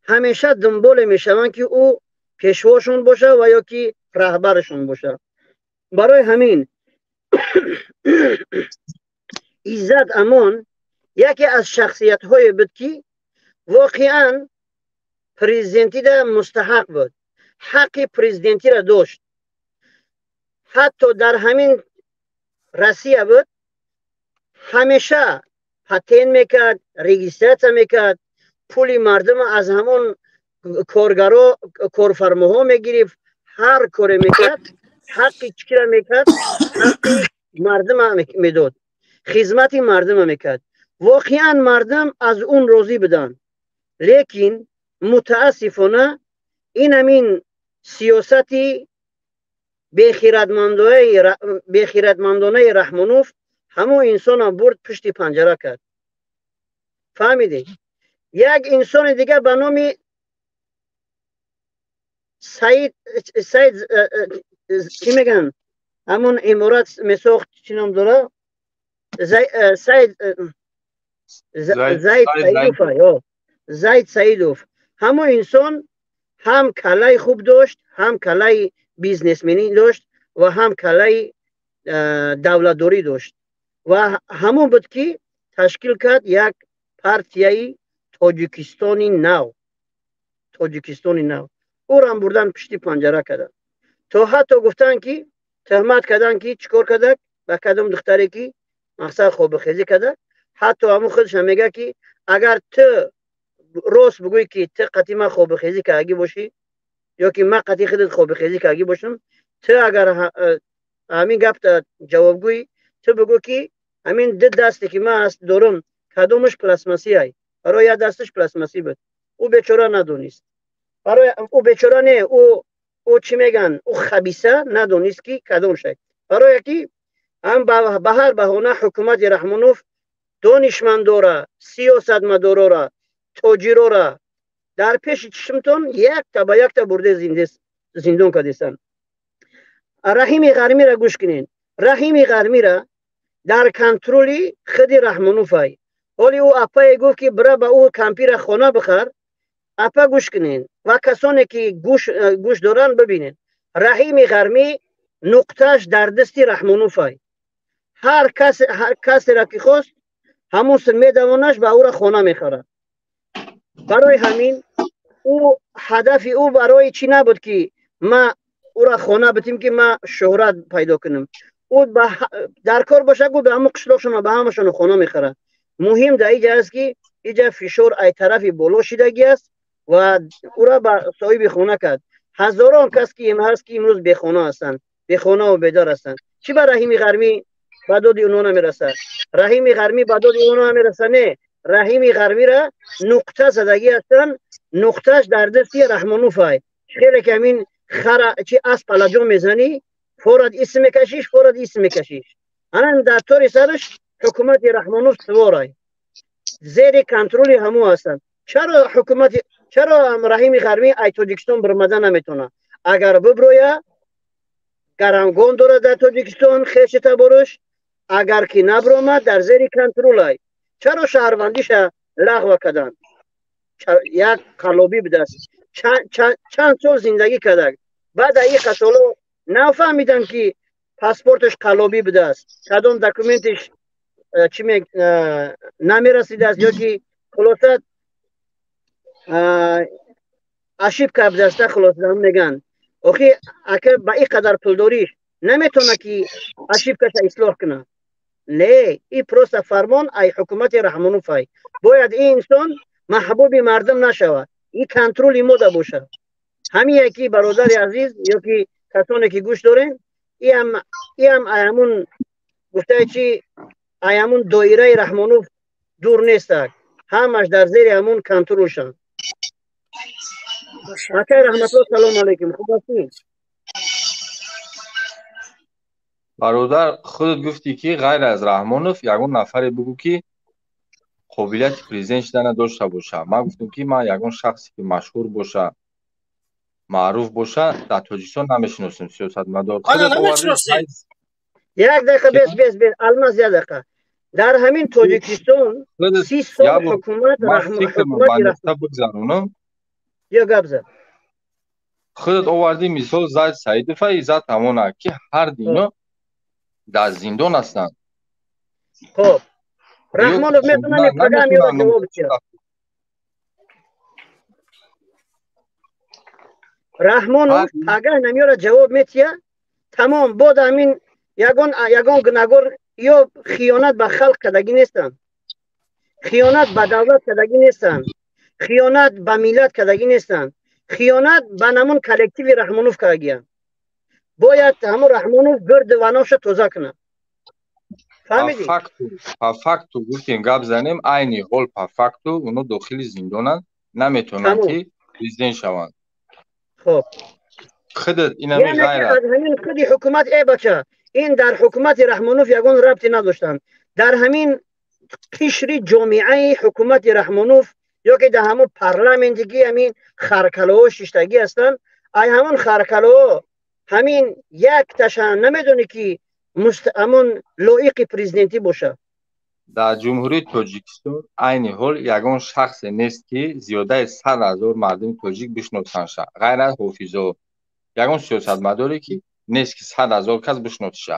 ҳамеша дунболе мешаванд, ки ӯ пешвошон бошад ва ё ки раҳбарашон бошад. Барои ҳамин Иззат Амон яке аз шахсиятҳое буд, ки воқеан президентида мустаҳақ буд, ҳаққи президентиро дошт. Ҳатто дар ҳамин Россия буд, ҳамеша патент мекард, регистрация мекард, пули мардум аз ҳамон коргаро, корфармоҳо мегирифт, ҳар коре мекард, ҳаққи чикира мекард, ҳаққи мардума медод, хизмати мардума мекард. Воқеан мардум аз он розӣ буданд. Лекин мутаассифона ин ҳамин сиёсати бехиратмандонаи Раҳмонов ҳамон инсонам бурд, пушти панҷара кард. Фаҳмидед? Як инсони дигар ба номи Саид, чӣ мегӯянд, ҳамон иморат месохт, чӣ ном дора, Саид Зайд Саидов. Зайд Саидов, ҳамон инсон ҳам каллаи хуб дошт, ҳам каллаи бизнесменӣ дошт ва ҳам каллаи давлатдорӣ дошт, ва ҳамон буд, ки ташкил кард як партияи Тоҷикистони нав. Тоҷикистони нав ӯрам бурдан, пушти панҷара карданд, то ҳатто гуфтанд, ки тӯҳмат карданд, ки чӣ кор кардак, ба кадом духтаре ки мақсад хобихезӣ кардак. Ҳатто ҳамон худашам мегӯяд, ки агар ту рост бигӯӣ, ки ту қатъи ман хобихезӣ кардагӣ бошӣ ё ки ман қатъи худат хобихезӣ кардагӣ бошам, ту агар ҳамин гапта ҷавобгӯӣ, ту бигӯ, ки ҳамин ду дасте ки ман аст дорам, кадомаш пластмассиай? Барои як дасташ пластмассӣ буд. Ӯ бечора надонист. Барои ӯ бечора не, ӯ чӣ мегӯянд, ӯ хабиса надонист, ки кадом шай. Барое ки ҳам ба ҳар баҳона ҳукумати Раҳмонов донишмандора, сиёсатмадорора, тоҷирора дар пеши чишмтон якта ба якта бурде зиндон кардестанд. Раҳими Ғармира гӯш кунед. Раҳими Ғармира дар контроли худи Раҳмоновай. Ҳоли ӯ апае гуфт, ки бира ба ӯ кампира хона бихар. Апа, гӯш кунед ва касоне ки гӯш доранд, бибинед. Раҳими Ғармӣ нуқтааш дар дасти Раҳмоновай. Ҳар касеро ки хост, ҳамон син медавонаш, ба ӯра хона мехарад. Барои ҳамин ӯ ҳадафи ӯ барои чӣ набуд, ки ма ӯра хона битим, ки ма шӯҳрат пайдо кунам. Ӯ дар кор бошад, гу ба ҳамон қишлоқшона, ба ҳамашона хона мехарад. Муҳим дар иҷа аст, ки иҷа фишор ай тарафи боло шидагӣ аст ва ӯра ба соҳиби хона кард. Ҳазорон кас ки ҳаст, ки имрӯз бехона ҳастанд, бехонаву бедар ҳастанд. Чӣ ба Раҳими Ғармӣ ба доди онҳо намерасад? Раҳими Ғармӣ ба доди онҳо намерасад? Не, Раҳими Ғармира нуқта задагӣ ҳастанд, нуқтааш дар дасти Раҳмонуфай. Хеле ки ҳамин хара чи асп алаҷон мезанӣ, форад исм мекашиш, форад исм мекашиш. Ана дар тори сараш ҳукумати Раҳмонуф сиворай, зери контроли ҳамо ҳастанд. Чаро ҳукумати, чаро Раҳими Ғармӣ ай Тоҷикистон бирмада наметавонад? Агар биброя, гарангон дорад дар Тоҷикистон хеши табораш. Агар ки набиромад, дар зери контролай. Чаро шаҳрвандиша лағва карданд? Як қаллобӣ будааст, чанд сол зиндагӣ кардак. Баъд аи қасоло нафаҳмиданд, ки паспорташ қаллобӣ будааст, кадом документиш чи намерасидааст ё ки хулоса ошибка будаста. Хулоса мегӯянд, охи ака ба ин қадар пулдориш Наметавонад ки ошибкаша ислоҳ кунад. Не, и просто фармон ай ҳукумати Раҳмонов ай. Бояд ин инсон маҳбуби мардум нашавад, ин контроли мода бошад. Ҳамин яки, бародари азиз, ё ки касоне ки гӯш дорен, иам ай ҳамун гуфтае чи, ай ҳамун доираи Раҳмонов дур нестак, ҳамаш дар зери ҳамун контролшанд. Акай Раҳматулло, салому алайкум, хуб ҳастӣ? Бародар, худат гуфтӣ, ки ғайр аз Раҳмонов ягон нафаре бигӯ, ки қобилияти президент шудана дошта боша. Ман гуфтам, ки ман ягон шахсе, ки машҳур боша, маъруф боша, дар Тоҷикистон намешиносем сиёсатмадор. Як дақиқа, бес, бес, бес, Алмаз, як дақиқа. Дар ҳамин Тоҷикистон 30 сол ҳукумат бигзаронам. Ё гап зад. Худат овардӣ мисол Зайд Саидова, Иззат ҳамона, ки ҳар дино дар зиндон ҳастанд. Хоб, Раҳмонов метавонад пагам ёро ҷавоб диҳад. Раҳмонов пага намёра ҷавоб метиҳад, тамом. Бод ҳамин ягон гунагор ё хиёнат ба халқ кардагӣ нестанд, хиёнат ба давлат кардагӣ нестанд, хиёнат ба миллат кардагӣ нестанд, хиёнат ба намун коллективи Раҳмонов кардагианд. Бояд ҳамун Раҳмонов гирду ваноша тоза кунад. Фаҳмидӣ? По факту гуфтем, гап занем, айни ҳол по факту оно дохили зиндонанд, наметавонанд, ки президент шаванд. Хоб. Худат инами ғайр аз ҳамин худи ҳукумат, э бача, ин дар ҳукумати Раҳмонов ягон рабте надоштанд. Дар ҳамин қишри ҷомеаи ҳукумати Раҳмонов ё ки дар ҳамун парламенте, ки ҳамин харкалоҳо шиштагӣ ҳастанд, ай ҳамун харкалоҳо ҳамин як таша намедонӣ, ки ҳамун лоиқи президентӣ бошад. Дар Ҷумҳурии Тоҷикистон айни ҳол ягон шахсе нест, ки зиёдаи 100 000 мардуми тоҷик бишносанша. Ғайр аз ҳофизо ягон сиёсатмадоре, ки нест, ки 100 000 кас бишносиша.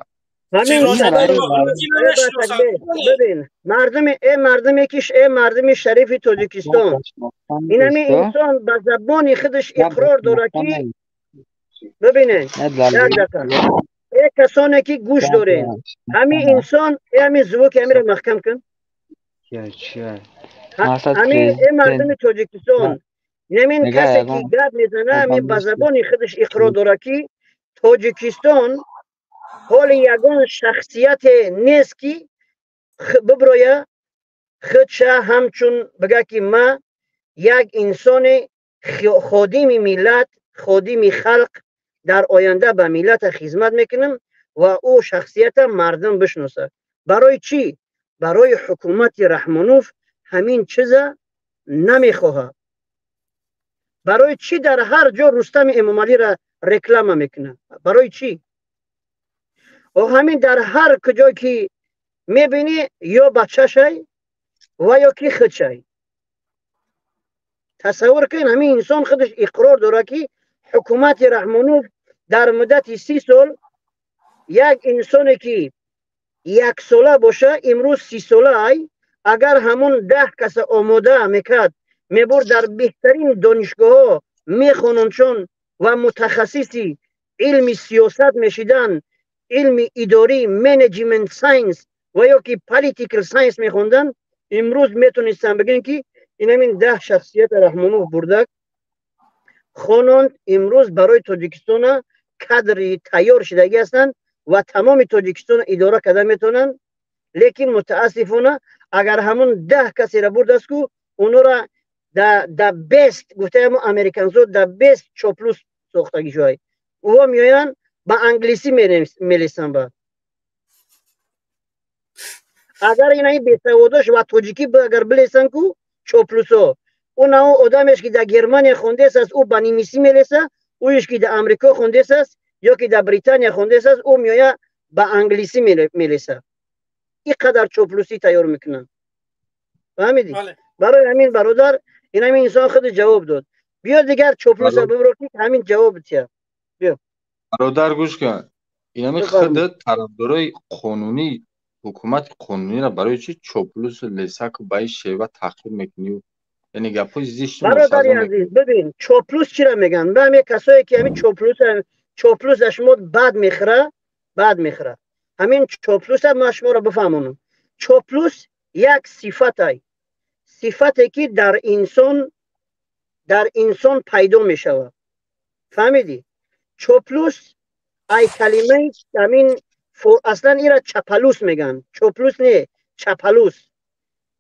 Бибин, мардуми, э мардуме ки, э мардуми шарифи Тоҷикистон, инами инсон ба забони худаш иқрор дорад, ки бибинед, як дақиқа, э касоне ки гӯш доред, ҳамин инсон, э ҳамин звуки ҳамира маҳкам кун. Ҳамин, э мардуми Тоҷикистон, ҳамин касе ки гап мезана, ҳамин ба забони худаш иқрор дорад, ки Тоҷикистон ҳоли ягон шахсияте нест, ки биброя, худша ҳамчун бигӯяд, ки ман як инсони ходими миллат, ходими халқ, дар оянда ба миллата хизмат мекунам ва ӯ шахсията мардум бишносад. Барои чӣ? Барои ҳукумати Раҳмонов ҳамин чиза намехоҳад. Барои чӣ дар ҳар ҷо Рустами Эмомалиро реклама мекунад? Барои чӣ? О ҳамин дар ҳар куҷо ки мебинӣ, ё бачашай ва ё ки худшай. Тасаввур кун, ҳамин инсон худаш иқрор дорад, ки ҳукумати Раҳмонов дар муддати 30 сол як инсоне ки яксола боша, имрӯз 30сола ай, агар ҳамун 10 каса омода мекард, мебурд дар беҳтарин донишгоҳҳо мехонончон ва мутахассиси илми сиёсат мешидан, илми идорӣ, management science ва ё ки political science мехонданд, имрӯз метонистанд бигӯем, ки инамин 10 шахсията Раҳмонов бурдак хононд, имрӯз барои Тоҷикистона кадри тайёр шудагӣ ҳастанд ва тамоми Тоҷикистона идора карда метавонанд. Лекин мутаассифона, агар ҳамун 10 касеро бурдаст ку, онора the best гуфтаемо американзо, the best чоплус сохтагӣ шуай. Ӯҳо меоянд, ба англисӣ мелисанд. Ба агар инаи бесаводош ва тоҷикӣ агар билесанд ку, чоплусо, ӯ на одамеш, ки дар Германия хондест аст, ӯ ба немисӣ мелеса, ӯеш ки дар Амрико хондест аст ё ки дар Британия хондест аст, ӯ меоя, ба англисӣ мелеса. Ин қадар чоплусӣ тайёр мекунанд, фаҳмидӣ? Барои ҳамин, бародар, ин ҳамин инсон худи ҷавоб дод. Биё, дигар чоплуса бибро, ки ҳамин ҷавоб тия, биё. Бародар, гӯш кун, инами худи тарафдорои қонунӣ, ҳукумати қонуниро барои чӣ чоплусу лесаку ба ин шева таҳқир мекунӣ? Яъне гапҳои зишти. Бародари азиз, бибин, чоплус чира мегӯянд? Ба ҳаме касое ки ҳамин чоплус, чоплус аз шумо бад мехӯра. Бад мехӯрад. Ҳамин чоплуса ман шуморо бифаҳмонам. Чоплус як сифатай, сифате ки дар инсон пайдо мешавад. Фаҳмидӣ? Чоплус ай калимаи ҳамин, аслан ира чапалус мегӯянд, чоплус не, чапалус.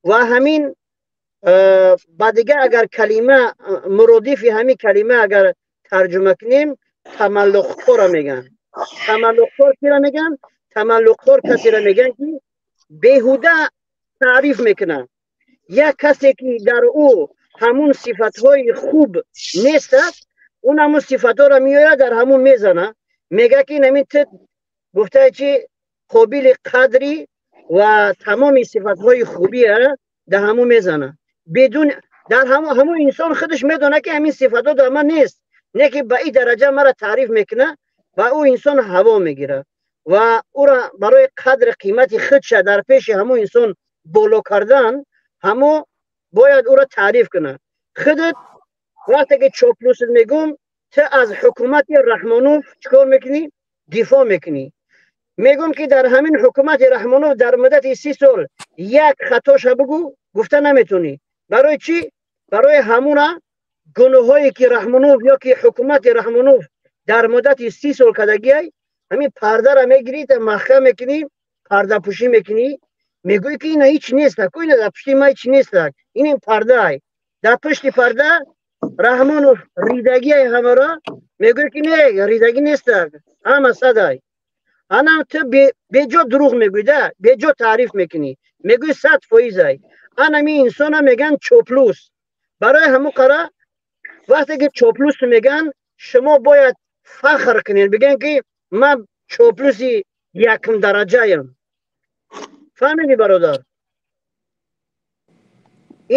Ва ҳамин ба дигар агар калима, муродифи ҳамин калима агар тарҷума кунем, тамаллуқхора мегӯянд. Тамаллуқхор кира мегӯянд? Тамаллуқхор касеро мегӯянд, ки беҳуда таъриф мекунад. Як касе ки дар ӯ ҳамун сифатҳои хуб нест аст, он ҳамун сифатҳоро меояд, дар ҳамун мезана, мегӯяд, ки инамин ту гуфтае, чи қобили қадри, ва тамоми сифатҳои хубия дар ҳамун мезана. Бедун дар ҳамун инсон худаш медонад, ки ҳамин сифатҳо дар ман нест, не ки ба ин дараҷа мара таъриф мекунад, ва ӯ инсон ҳаво мегирад ва ӯра барои қадри қимати худша дар пеши ҳамун инсон боло кардан, ҳамо бояд ӯро таъриф кунад. Худат вақте ки чоплусат мегӯм, ту аз ҳукумати Раҳмонов чӣ кор мекунӣ? Дифоъ мекунӣ. Мегӯм, ки дар ҳамин ҳукумати Раҳмонов дар муддати 30 сол як хатоша бугӯ, гуфта наметонӣ. Барои чӣ? Барои ҳамуна гуноҳҳое ки Раҳмонов ё ки ҳукумати Раҳмонов дар муддати 30 сол кардагиай, ҳамин пардара мегирӣ, маҳкам мекунӣ, пардапӯшӣ мекунӣ, мегӯӣ, ки ина ҳеч нест, ку ина дар пушти ма ҳеч нест, ин пардаай. Дар пушти парда Раҳмонов ридагиай ҳамаро, мегӯӣ, ки не, ридагӣ нест, ҳама садай. Анам ту беҷо дурӯғ мегӯӣ да, беҷо таъриф мекунӣ, мегӯӣ 100%-ай. Анами инсона мегӯянд чоплус. Барои ҳамун қара вақте ки чоплус мегӯянд, шумо бояд фахр кунед, бигӯянд, ки ман чоплуси якум дараҷаям. Фаҳмидӣ, бародар?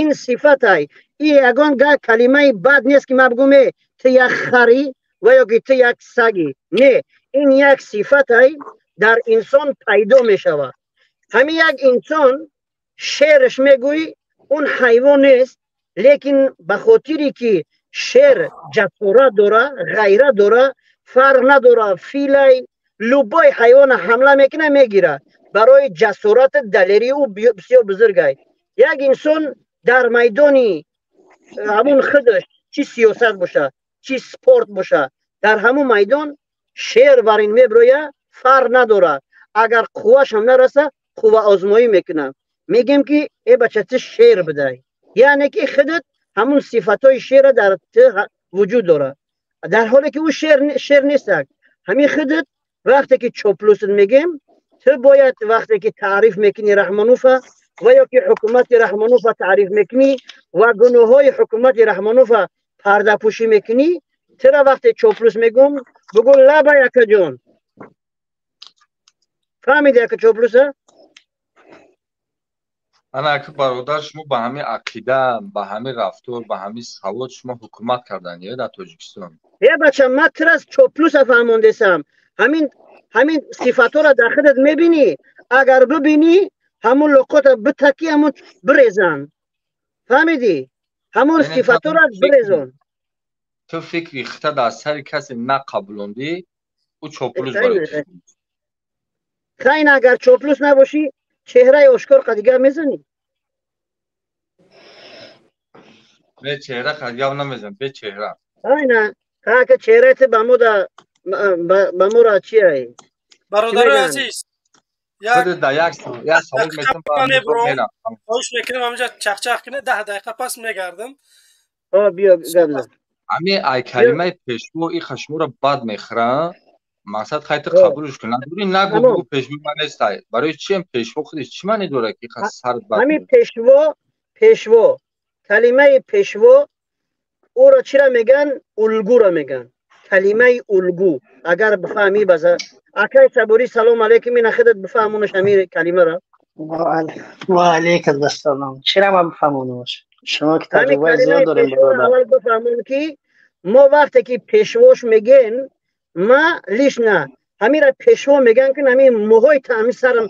Ин сифатай, и ягон га калимаи бад нест, ки ман бигӯм, э, ту як харӣ ва ё ки ту як сагӣ. Не, ин як сифатай, дар инсон пайдо мешавад. Ҳамин як инсон шерш мегӯӣ, он ҳайвон нест, лекин ба хотире ки шер ҷасорат дора, ғайрат дора, фарқ надора филай, любой ҳайвона ҳамла мекуна, мегира, барои ҷасорату далерии ӯ бисёр бузургай. Як инсон дар майдони ҳамун худаш, чӣ сиёсат боша, чӣ спорт боша, дар ҳамун майдон шер барин меброя, фарқ надора, агар қуввашам нараса, қувваозмоӣ мекунад. Мегӯем, ки э бача, ту шер будай, яъне ки худат ҳамун сифатҳои шера дар ту вуҷуд дорад, дар ҳоле ки ӯ шер нестак. Ҳамин худат вақте ки чоплусат мегӯем, ту бояд вақте ки таъриф мекунӣ Раҳмонуфа ва ё ки ҳукумати Раҳмонуфа таъриф мекунӣ ва гуноҳҳои ҳукумати Раҳмонуфа пардапӯшӣ мекунӣ, тура вақте чоплус мегӯм, бугӯ: лабай, акаҷон. Фаҳмиди, ака, чоплуса? Ана ака, бародар, шумо ба ҳамин ақида, ба ҳамин рафтор, ба ҳамин савод шумо ҳукумат кардан ё дар Тоҷикистон? Е бача, ман тура чоплуса фаҳмондесам. Ҳамин сифатҳоро дар худат мебинӣ? Агар бибинӣ, ҳамун луқота битакӣ, ҳамун бирезан. Фаҳмидӣ? Ҳамун сифатҳоро бирезон. Ту фикри хита дар сари касе нақабулондӣ, ӯ чоплус барои Хайн, агар чоплус набошӣ, чеҳраи ошкор қади гап мезанӣ? Бе чеҳра қад гап намезанам, бе чеҳра. Айна ака, чеҳраи ту ба мо да ба моро чи ай? Бародарои азиз, як савол метам. Хоҳиш мекунем, ҳаминҷа чахчах кунед, 10 дақиқа пас мегардам. Биё, гап зан. Ҳамин ай калимаи пешво иха шуморо бад мехӯра. Мақсад, хай, ту қабулш кун, надорӣ, нагӯ, бугӯ пешво ман нестай. Барои чиам пешво худиш чӣ маъне дорад, ки иха сар бад? Ҳамин пешво, пешво, калимаи пешво ӯро чира мегӯянд? Улгуро мегӯянд, калимаи улгу. Агар бифаҳмӣ, база акай Сабурӣ, салом алейкум, ина худат бифаҳмонаш ҳамин калимаро. Ва алейкум ассалом. Чира ман бифаҳмонаш? Шумо ки таҷрибаи зиёд дорем, бародар. Аввал бифаҳмон, ки мо вақте ки пешвош мегӯем, ма лично ҳамира пешво мегӯям, ки ҳамин мӯҳои ҳамин сарам,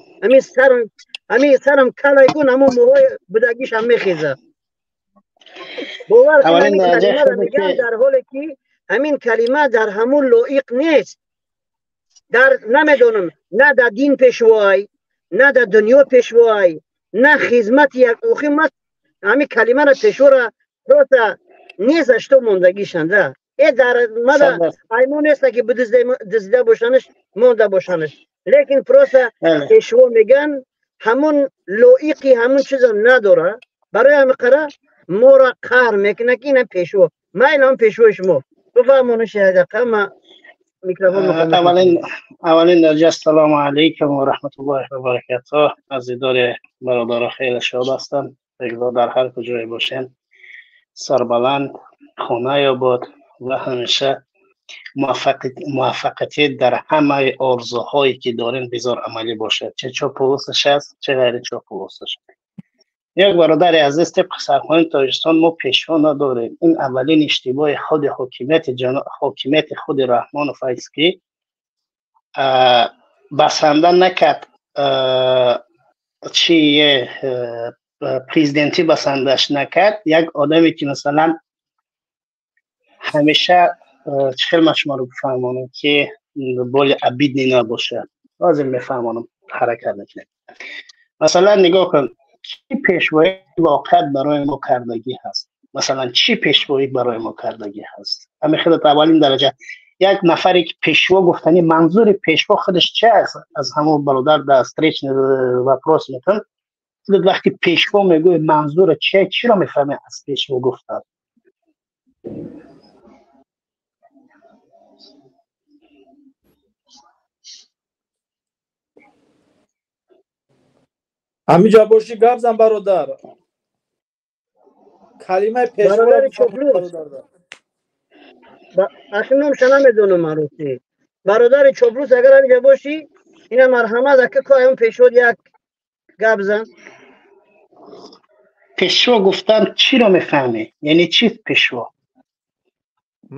ҳамин сарам калай кун, ҳамон мӯҳои будагишам мехезад. Бовар кун, ҳамин калимаро мегӯям, дар ҳоле ки ҳамин калима дар ҳамун лоиқ нест. Дар намедонам, на дар дин пешвоай, на дар дунё пешвоай, на хизмати як охи ма ҳамин калимаро пешвора просто нест что мондагишанда. Э дар мада аймон неста ки бидизда бошанаш, монда бошанаш. Лекин просто пешво меган ҳамон лоиқи ҳамон чиза надора. Барои ҳамин қара моро қаҳр мекунад ки ина пешво. Майли ҳам пешвои шумо. Бифармонед як дақиқа ма микрофон аввалин дарҷа ассалому алайкум ва раҳматуллоҳи ва баракатуҳ. Аз дидори бародаро хеле шод ҳастам. Бегзор дар ҳар куҷое бошем сарбаланд, хона ёбод ва ҳамеша муваффақияти дар ҳамаи орзуҳое ки дорем бизор амалӣ бошад, чӣ чопулусаш аст, чӣ ғайри чопулусаш. Як бародари азиз, тибқи сарқонуни Тоҷикистон мо пешво надорем. Ин аввалин иштибоҳи худи ҳокимияти худи Раҳмонов аст ки басанда накард, чи президентӣ басандаш накард. Як одаме ки масалан ҳамеша чӣ хел ман шуморо бифаҳмонам ки боли обидный набошад, ҳозир мефаҳмонам, ҳаракат мекунем. Масалан нигоҳ кун, чӣ пешвои воқеат барои мо кардагӣ ҳаст? Масалан чӣ пешвоӣ барои мо кардагӣ ҳаст? Ҳамин хелат аввалин дараҷа як нафаре ки пешво гуфтани манзури пешво худаш чи аст? Аз ҳамон бародар дар встречный вопрос мекунам. Худат вақти пешво мегӯӣ манзура чи, чиро мефаҳмӣ аз пешво гуфтан? Ҳамиҷа бошӣ гап зан бародар. Калимаи бародари Чоплус. Ахи номша намедонам марӯси. Бародари Чоплус, агар ҳамиҷа бошӣ, ина марҳамат ака ко ҳамон пешвод як гап зан. Пешво гуфтан чиро мефаҳмӣ? Яъне чист пешво?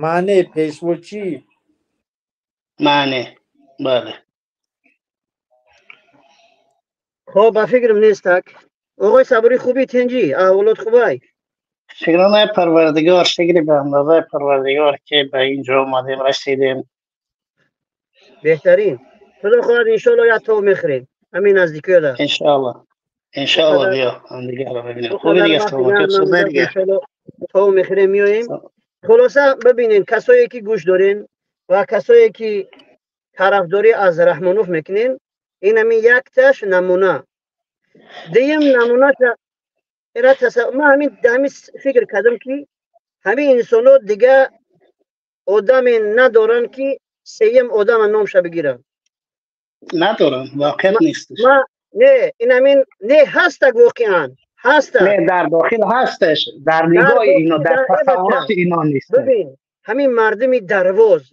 Маъне пешво чӣ? Маъне, бале. Хоб, ба фикрам нестак. Оғои Сабурӣ, хубӣ, тинҷӣ, аҳволот хубай? Шукронаи Парвардигор, шукри ба андозаи Парвардигор ки ба ин ҷо омадем, расидем. Беҳтарин. Худо хоҳад иншоалло як тов мехӯрем. Ҳамин наздикиёда. Иншоалло. Иншоалло биё, ҳамдигарро бибинем. Хуби дига, саломатият сӯзай дига. Тов мехӯрем, меоем. Хулоса бибинед, касое ки гӯш дорен ва касое ки тарафдорӣ аз Раҳмонов мекунен, ин ҳамин якташ намуна. Дуюм намунаша ира ман ҳамин фикр кардам ки ҳамин инсонҳо дига одаме надоранд ки сеюм одама номша бигиранд. Надорам, воқеат нест. Не, ин ҳамин не ҳастак, воқеан ҳастак. Не, дар дохил ҳасташ, дар нигоҳи ино, дар тасаввуроти ино нест. Бибин, ҳамин мардуми Дарвоз,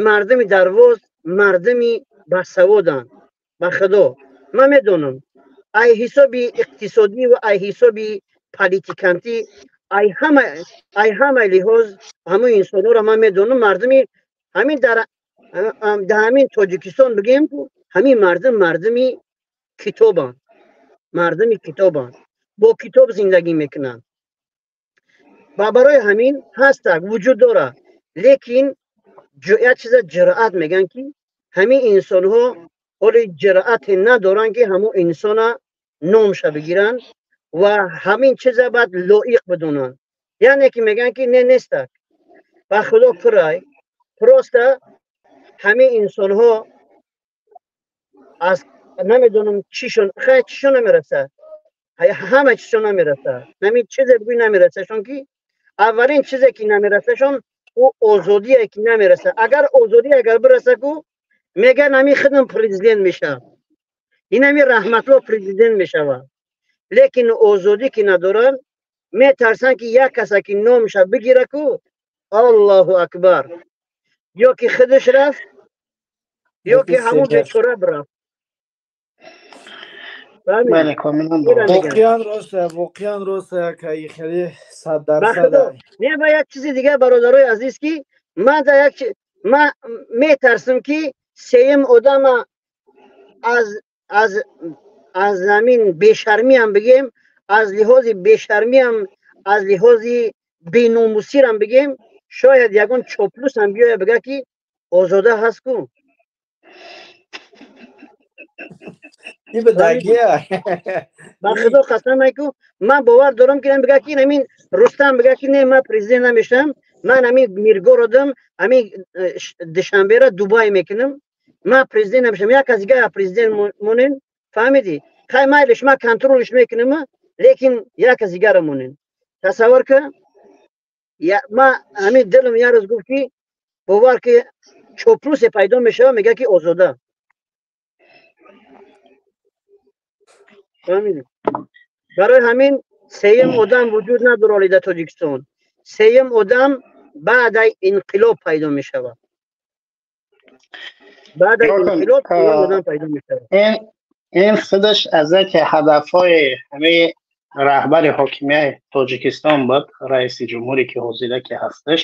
мардуми Дарвоз, мардуми басаводанд. Ба Худо ман медонам, ай ҳисоби иқтисодӣ ва ай ҳисоби политикантӣ, ай ҳама лиҳоз ҳамон инсонҳоро ман медонам. Мардуми ҳамин дар ҳамин Тоҷикистон бигем, ҳамин мардум мардуми китобанд, мардуми китобанд, бо китоб зиндагӣ мекунанд ва барои ҳамин ҳастак, вуҷуд дорад. Лекин як чиза ҷуръат мегӯянд ки ҳамин инсонҳо ҳоли ҷуръате надоранд ки ҳамон инсона номша бигиранд ва ҳамин чиза баъд лоиқ бидонанд. Яъне ки мегӯянд ки не, нестак. Ба Худо пурай, просто ҳамин инсонҳо аз намедонам чишон, хай чишон намерасад, ҳама чизшон намерасад. Ҳамин чизе бигӯй намерасашон ки аввалин чизе ки намерасашон ӯ озодие ки намерасад. Агар озодӣ агар бираса ку мегӯянд ҳамин худам президент мешавад, ин ҳамин Раҳматло президент мешавад. Лекин озодӣ ки надоранд, метарсанд ки як каса ки номша бигира ку, Аллоҳу акбар, ё ки худаш рафт, ё ки ҳамон бечора бирафт. Бале, комилан дуруст. Воқеан рост, воқеан рост, ки хеле 100%. Не, ба як чизи дигар, бародарои азиз, ки ман да як ман метарсам ки сеюм одама аз ҳамин бешармиам бигем, аз лиҳози бешармиам, аз лиҳози беномусирам бигем, шояд ягон чоплусам биёя бига ки Озода ҳаст ку. Ба худо қасам ку, ман бовар дорам ки бигӯяд ки ҳамин Рустам бигӯяд ки не, ман президент намешавам, ман ҳамин Миргородам, ҳамин Душанбера Дубай мекунам, ман президент намешавам, як кас дига президент монен, фаҳмидӣ? Хай, майлиш, ман контролш мекунам, лекин як кас дигара монен. Тасаввур кун, ман ҳамин дилам як рӯз гуфт ки бовар ки чоплусе пайдо мешавад, мегӯяд ки озода. Барои ҳамин сеюм одам вуҷуд надорад дар Тоҷикистон. Сеюм одам баъд аз инқилоб пайдо мешавад. Баъд аз инқилоб сеюм одам пайдо мешавад. Ин худаш аз яке ҳадафҳои ҳамаи раҳбари ҳокимияти Тоҷикистон буд, раиси ҷумҳуре ки ҳозира ки ҳасташ.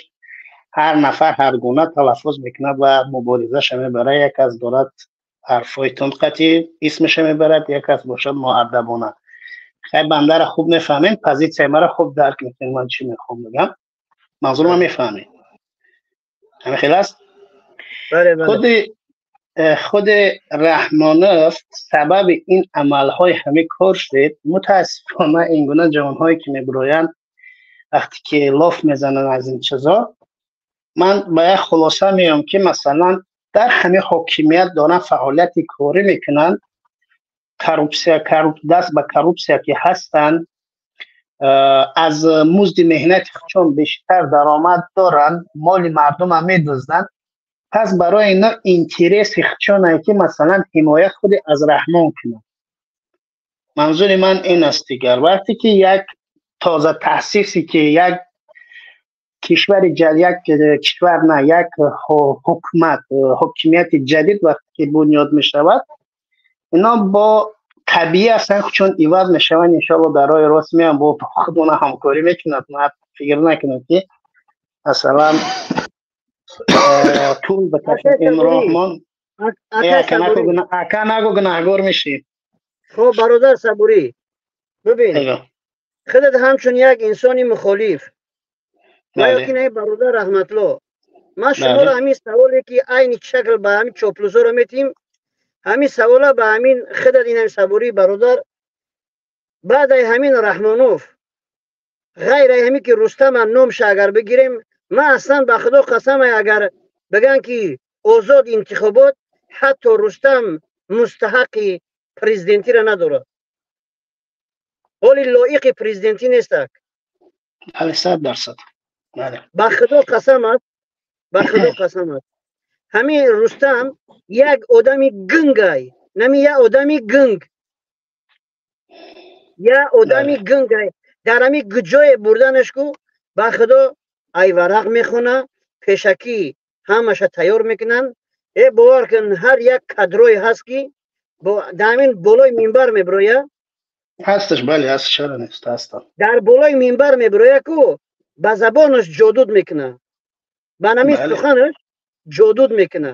Ҳар нафар ҳар гуна талаффуз мекунад ва муборизаша мебарад, як аз дорад ҳарфҳои тундқатӣ исмаша мебарад, як аз бошад муаддабона. Хай, бандара хуб мефаҳмем, позитсияи маро хуб дарк мекунед, ман чӣ мехоҳам бигам, манзур ман мефаҳмед, ҳамин хел аст. Худи Раҳмонов сабаби ин амалҳои ҳамин кор шуд. Мутаассифона ин гуна ҷавонҳое ки мебироянд, вақте ки лоф мезананд аз ин чизо, ман ба як хулоса меоям ки масалан дар ҳамин ҳокимият доранд фаъолияти корӣ мекунанд, коррупсия, даст ба коррупсия ки ҳастанд, аз музди меҳнати худшон бештар даромад доранд, моли мардумам медузданд. Пас барои ино интереси худшонае ки масалан ҳимоят худи аз Раҳмон кунанд. Манзури ман ин аст дигар, вақте ки як тоза таъсисе ки як кишвари як кишвар на як ҳукумат, ҳокимияти ҷадид вақте ки бунёд мешавад, ино бо табиӣ ҳастанд, чун иваз мешаванд, иншоалло дар роҳи рост меоянд, бо худона ҳамкорӣ мекунанд. Ман фикр накунам ки масалан тӯл бикашад ин роҳмон. Ака нагу, гунаҳгор мешӣ. Хоб, бародар Сабурӣ, бибин, худат ҳамчун як инсони мухолиф ва ё ки не, бародар Раҳматло, ман шуморо ҳамин саволе ки айни шакл ба ҳамин чоплусоро метиҳем, ҳамин савола ба ҳамин худат, ин ҳамин Сабурӣ бародар, баъд ай ҳамин Раҳмонов, ғайр ай ҳамин ки Рустама номша агар бигирем, ман аслан ба худо қасам, агар бигӯянд ки озод интихобот, ҳатто Рустам мустаҳаққи президентиро надорад, ҳоли лоиқи президентӣ нестак. Бале, 100%. Ба худо қасам аст, ба худо қасам аст, ҳамин Рустам як одами гунгай, нами як одами гунг, як одами гунгай. Дар ҳамин ҷое бурданаш ку, ба худо айварақ мехона, пешакӣ ҳамаша тайёр мекунанд. Э, бовар кун, ҳар як кадрое ҳаст ки дар ҳамин болои минбар мебироя. Ҳасташ, бале, ҳаст, чаро нест, ҳастам. Дар болои минбар мебироя ку, ба забонаш ҷодуд мекуна, ба ҳамин суханаш ҷодуд мекуна.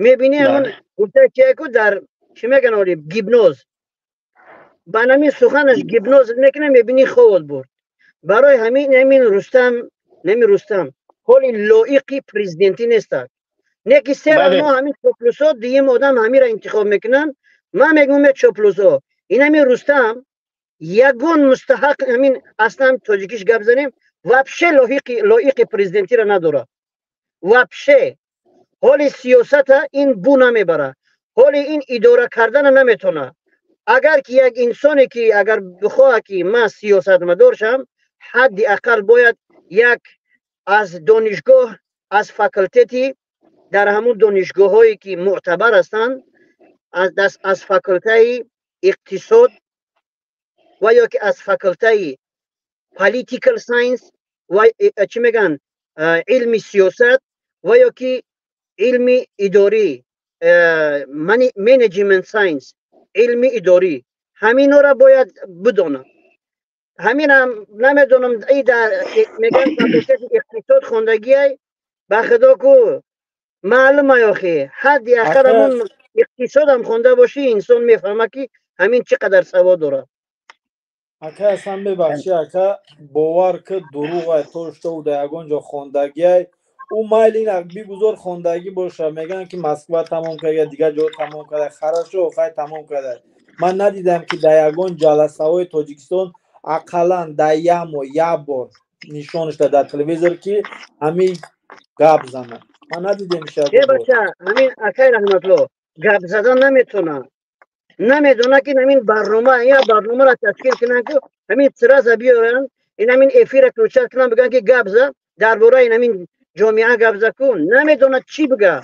Мебинӣ, ҳамон гуфта чия ку, дар чӣ мегӯянд, оли гипноз, ба ҳамин суханаш гипноз мекуна, мебинӣ ховот бурд. Барои ҳамин ҳамин Рустам, нами Рустам ҳоли лоиқи президентӣ нестак. Не ки се мо ҳамин чоплусо дуюм одам ҳамира интихоб мекунанд. Ман мегӯям, чоплусо, ин ҳамин Рустам ягон мустаҳақ, ҳамин аслан тоҷикиш гап занем, вообще лоиқи президентиро надорад. Вообще ҳоли сиёсата ин бу намебара, ҳоли ин идора кардана наметавона. Агар ки як инсоне ки агар бихоҳад ки ман сиёсатмадор шавам, ҳадди ақал бояд як аз донишгоҳ, аз факултети, дар ҳамун донишгоҳҳое ки мӯътабар ҳастанд, аз факултаи иқтисод ва ё ки аз факултаи political science ва чӣ мегӯянд, илми сиёсат ва ё ки илми идорӣ, management science, илми идорӣ, ҳаминора бояд бидонад. Ҳаминам намедонам, мегӯянд факултети иқтисод хондагиай, ба худо ку маълума, охи ҳадди ақал ҳамун иқтисодам хонда бошӣ, инсон мефаҳмад ки ҳамин чӣ қадар савод дорад. Ака, асан мебахшӣ, ака, бовар ки дурӯғай, то шуда дар ягон ҷо хондагиай. Ӯ майли ина бигузор хондагӣ боша, мегӯянд ки Москва тамом карда, дигар ҷо тамом карда, хорошо, хай тамом карда. Ман надидам, ки дар ягон ҷаласаҳои Тоҷикистон ақаллан дар як моҳ як бор нишон шуда дар телевизор, ки ҳамин гап занад. Ман надидем. Э бача, ҳамин акай Раҳматло гап задан наметонад, намедона ки ҳамин барнома, я барномаро ташкил кунанд, ки ҳамин сразу биёранд, ин ҳамин эфира включать кунанд, бигӯянд ки гап за дар бораи ин ҳамин ҷомеа, гап за кун. Намедонад чӣ бига.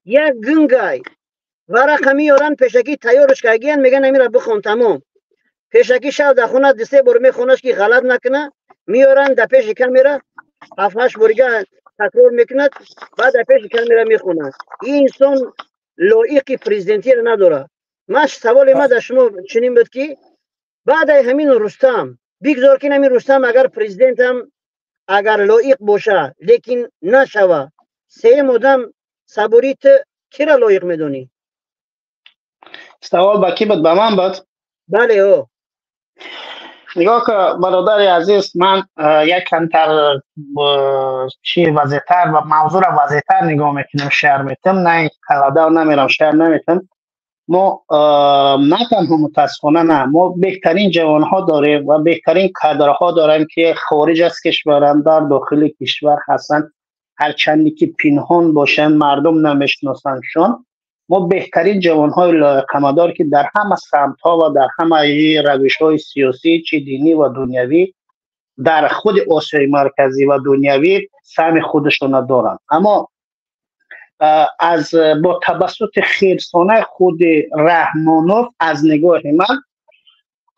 Як гунгай варақа меёранд, пешакӣ тайёрш кардагиянд, мегӯянд ҳаминро бихон, тамом. Пешакӣ шав дар хона дусе бор мехонаш, ки ғалат накуна. Меёранд дар пеши камера, ҳафт ҳашт борига такрор мекунад, баъд дар пеши камера мехонад. Ин инсон лоиқи президентиро надорад. Ман саволи ма дар шумо чунин буд, ки баъдаи ҳамин Рустам, бигзор ки ҳамин Рустам агар президентам агар лоиқ боша, лекин нашава, сеюм одам сабурӣ ту кира лоиқ медонӣ? Савол ба кӣ буд, ба ман буд? Бале, о. Нигоҳ кун, бародари азиз, ман як камтар чи вазеътар ва мавзӯъро вазеътар нигоҳ мекунем, шарҳ метам, на қаладав намерам, шарҳ наметам. Мо на танҳо, мутаассифона, на мо беҳтарин ҷавонҳо дорем ва беҳтарин кадрҳо дорем, ки хориҷ аз кишваранд, дар дохили кишвар ҳастанд, ҳарчанде ки пинҳон бошанд, мардум намешиносандшон. Мо беҳтарин ҷавонҳои лоиқамадор, ки дар ҳама самтҳо ва дар ҳамаи равишҳои сиёсӣ, чи динӣ ва дунявӣ, дар худи Осиёи Марказӣ ва дунявӣ саҳми худашона доранд, аммо аз бо тавассути хирсонаи худи Раҳмонов, аз нигоҳи ман,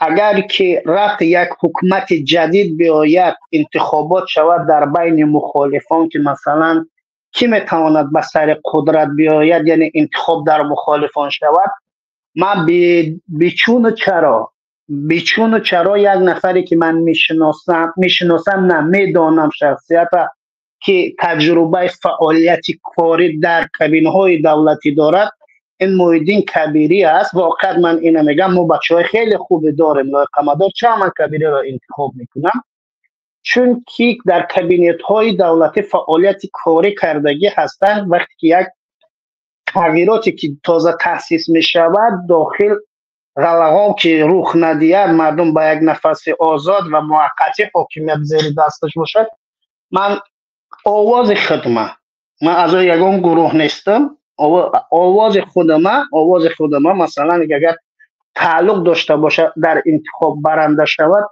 агар ки рафт як ҳукумати ҷадид биёяд, интихобот шавад дар байни мухолифон, ки масалан кӣ метавонад ба сари қудрат биёяд, яъне интихоб дар мухолифон шавад, ман бечуну чаро як нафаре ки ман мешиносам, на медонам шахсията, ки таҷрибаи фаъолияти корӣ дар кабинаҳои давлатӣ дорад, ин Муҳиддин Кабирӣ аст. Воқеат ман ина мегам, мо бачаҳои хеле хубе дорем, лоиқамадор. Чаро ман Кабириро интихоб мекунам? Чунки дар кабинетҳои давлатӣ фаъолияти корӣ кардагӣ ҳастанд. Вақте ки як тағйироте ки тоза таъсис мешавад, дохил ғалағон ки рух надиҳад, мардум ба як нафаси озод ва муваққатӣ ҳокимият зери дасташ бошад. Ман овози худма, ман аъзои ягон гурӯҳ нестам, овози худама, масалан, агар тааллуқ дошта бошад, дар интихоб баранда шавад,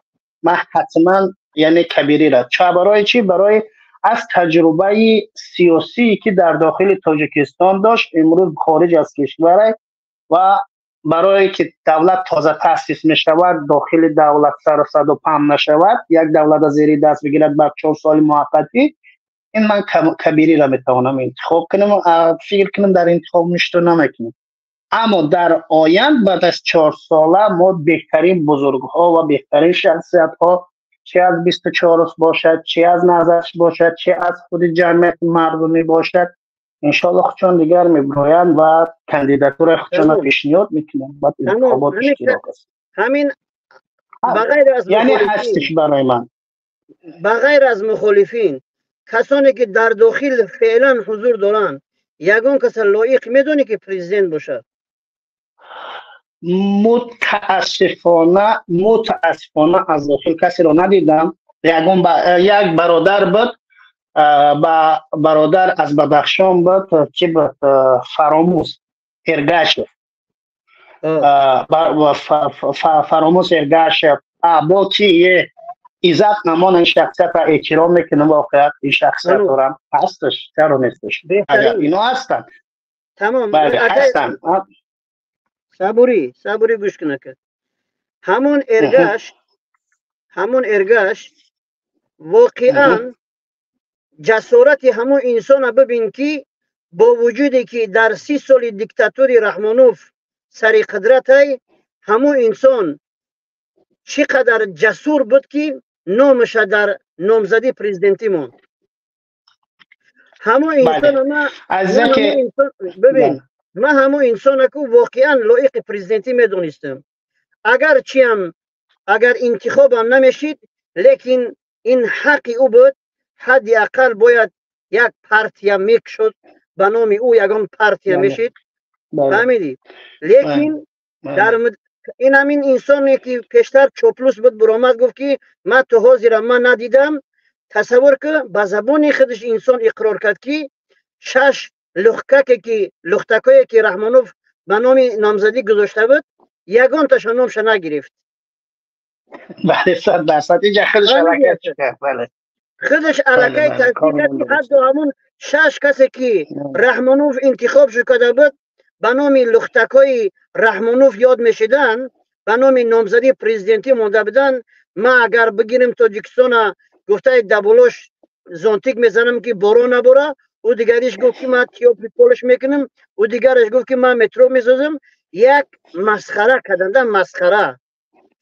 ман ҳатман, яъне Кабириро. Ча барои чӣ? Барои аз таҷрибаи сиёсие ки дар дохили Тоҷикистон дошт, имрӯз хориҷ аз кишвар, ва барое ки давлат тоза таъсис мешавад, дохили давлат сару садо паҳн нашавад, як давлата зери даст бигирад бар 4 соли муваққатӣ, ин ман Кабириро метавонам интихоб кунам. Фикр кунам, дар интихоб мушто намекунам, аммо дар оянд, баъд аз 4 сола, мо беҳтарин бузургҳо ва беҳтарин шахсиятҳо, чи аз 24 бошад, чи аз Назарш бошад, чи аз худи ҷамъияти мардумӣ бошад, иншоалло худшон дигар мебироянд ва кандидатураи худшонро пешниҳод мекунанд, баъд интихобот иштирок аст. Ҳамин ба ғайр аз яъне ҳастиш барои ман. Ба ғайр аз мухолифин, касоне ки дар дохил феълан ҳузур доранд, ягон каса лоиқ медонӣ, ки президент бошад? Мутаассифона, аз дохил касеро надидам. Ягон як бародар буд, ба бародар аз Бадахшон буд, ки буд, Фаромӯз Эргашев, Фаромӯз Эргашев. Бо чи иззат намон, ин шахсиятро эҳтиром мекунам. Воқеат ин шахсиятро ҳасташ, чаро несташ? Ино ҳастанд. Тамом. Бале, ҳастанд. Сабурӣ, сабурӣ, гӯш кунака. Ҳамон Эргаш воқеан ҷасорати ҳамон инсона бибин, ки бо вуҷуде ки дар 30 соли диктатури Раҳмонов сари қудратай, ҳамон инсон чӣ қадар ҷасур буд, ки номаша дар номзадӣ президентӣ монд. Ҳамон инсона бибин. Ман ҳамон инсонаку воқеан лоиқи президентӣ медонистам. Агар чиам, агар интихобам намешид, лекин ин ҳаққи ӯ буд, ҳадди ақал бояд. Як партия мекушод, ба номи ӯ ягон партия мешид, фаҳмидӣ? Лекин дар ин ҳамин инсоне ки пештар чоплус буд, буромад, гуфт ки ман то ҳозира ман надидам. Тасаввур ки, ба забони худаш инсон иқрор кард, ки шаш лухкаке ки лухтакое ки Раҳмонов ба номи номзадӣ гузошта буд, ягонташа номша нагирифт. Бале, 100% инҷа худаш аллакай кард, бале. Худаш аллакай тасдиқ кард, ки ҳатто ҳамун шаш касе ки Раҳмонов интихоб карда буд, ба номи лухтакҳои Раҳмонов ёд мешиданд, ба номи номзадии президентӣ монда буданд. Ман агар бигирем Тоҷикистона, гуфтаи даболош зонтик мезанам, ки борон набора. Ӯ дигариш гуфт, ки ман тёплый полш мекунам. Ӯ дигараш гуфт, ки ман метро месозам. Як масхара карданда, масхара,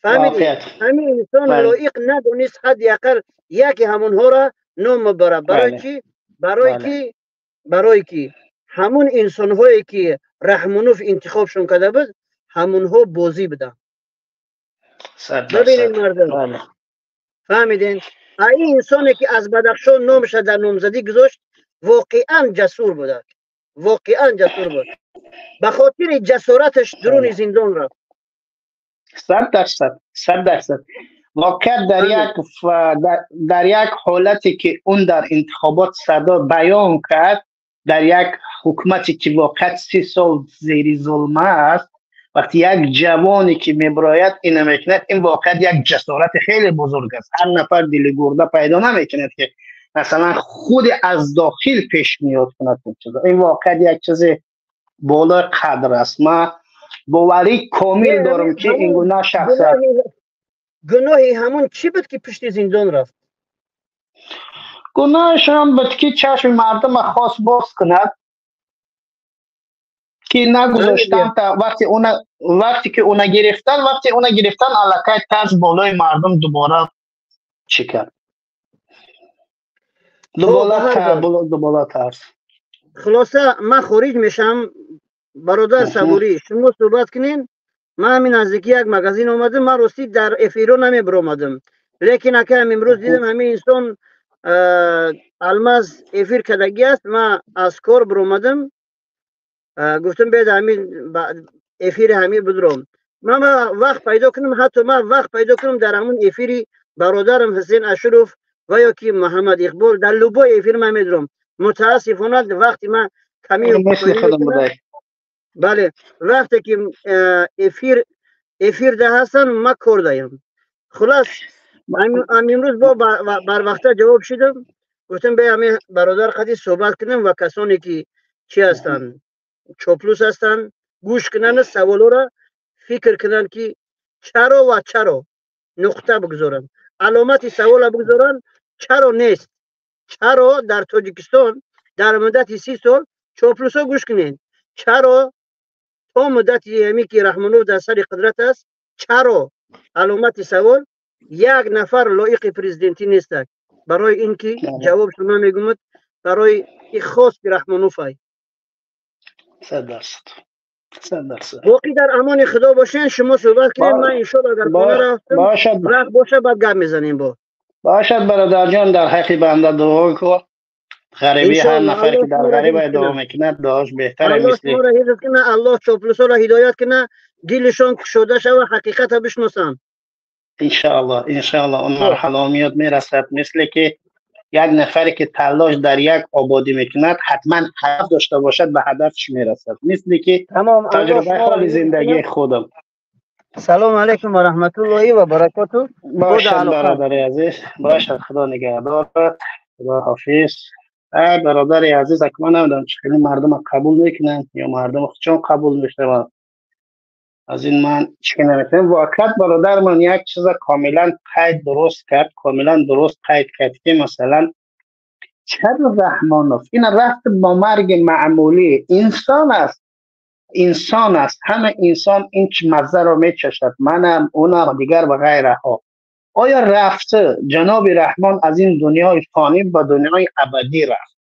фаҳмидӣ? Ҳамин инсон лоиқ надонист ҳадди ақал яке ҳамонҳоро ном мебарад. Барои чӣ? Барои ки ҳамун инсонҳое ки Раҳмонов интихобшон карда буд, ҳамунҳо бозӣ буданд. Бибинед, мардум, фаҳмиден? Ин инсоне ки аз Бадахшон номаша дар номзадӣ гузошт, воқеан ҷасур буда, воқеан ҷасур буд. Ба хотири ҷасораташ дуруни зиндон рафт. 100%, 100%. Воқеат дар як ҳолате ки он дар интихобот садо баён кард, дар як ҳукумате ки воқеат 30 сол зери зулма аст, вақти як ҷавоне ки мебирояд, ина мекунад, ин воқеат як ҷасорати хеле бузург аст. Ҳар нафар дили гурда пайдо намекунад, ки масалан худи аз дохил пешниҳод кунад ин чизо. Ин воқеат як чизи болои қадр аст. Ман боварӣ комил дорам, ки ин гуна шахсият Гуноҳи ҳамон чӣ буд, ки пушти зиндон рафт? Гуноҳашам буд, ки чашми мардума хост боз кунад, ки нагузоштан. Вақте ки уна гирифтан, аллакай тарс болои мардум дубора чӣ кард, дубора тарс. Хулоса, ман хориҷ мешавам, бародар Сабурӣ, шумо суҳбат кунед. Ман ҳамин наздики як магазин омадам. Ман ростӣ дар эфиро намебиромадам, лекин акаам имрӯз дидам, ҳамин инсон Алмаз эфир кардагӣ аст. Ман аз кор биромадам, гуфтам, бед ҳамин эфири ҳамин бидром. Ман вақт пайдо кунам, ҳатто ман вақт пайдо кунам, дар ҳамун эфири бародарам Ҳусен Ашуров ва ё ки Муҳаммад Иқбол, дар любой эфир ман медурам. Мутаассифона, вақти ман ками. Бале, вақте ки эфирда ҳастам, ман кор даям. Хулас, имрӯз бо барвақта ҷавоб шидам, гуфтам, бе ҳамин бародар қади суҳбат кунам ва касоне ки чӣ ҳастанд, чоплус ҳастанд, гӯш кунанд саволҳоро, фикр кунанд, ки чаро ва чаро нуқта бигузоранд, аломати савола бигузоранд, чаро нест, чаро дар Тоҷикистон дар муддати 30 сол, чоплусо гӯш кунед, чаро то муддати ҳамин ки Раҳмонов дар сари қудрат аст, чаро, аломати савол, як нафар лоиқи президентӣ нестак? Барои ин ки ҷавоб шумо мегӯмад, барои и хости Раҳмоновай. 100%, 100%. Боқӣ дар амони Худо бошен. Шумо суҳбат кунед, ман иншоалло агар хона рафтам, вақт боша, баъд гап мезанем бо. Бошад, бародарҷон, дар ҳаққи банда дуо кун. Ғарибӣ, ҳар нафаре ки дар ғариб дуо мекунад, дуош беҳтар. Аллоҳ шуморо ҳифз кунад, Аллоҳ чоплусоро ҳидоят кунад, дилшон кушода шава, ҳақиқата бишносанд. Иншоаллоҳ, иншоаллоҳ, он марҳала меояд, мерасад. Мисле ки як нафаре ки талош дар як ободӣ мекунад, ҳатман ҳадаф дошта бошад, ба ҳадафаш мерасад. Мисле ки таҷрибаи ҳоли зиндагии худам. Салому алайкум ва раҳматуллоҳи ва баракоту. Бошад, бародари азиз, бошад, Худо нигаҳдорат, Худо ҳофиз. Ай бародари азиз, ак ман намедонам, чӣ хеле мардума қабул мекунанд ё мардум худшон қабул мешаванд, аз ин ман чӣ наметавонам. Воқеат, бародар ман як чиза комилан қайд дуруст кард, комилан дуруст қайд кард, ки масалан чаро Раҳмонов ина рафт бо марги маъмулӣ? Инсон аст, инсон аст, ҳама инсон ин маззаро мечашад, манам, унам, дигар ва ғайраҳо. Оё рафта ҷаноби Раҳмон аз ин дунёи фонӣ ба дунёи абадӣ рафт?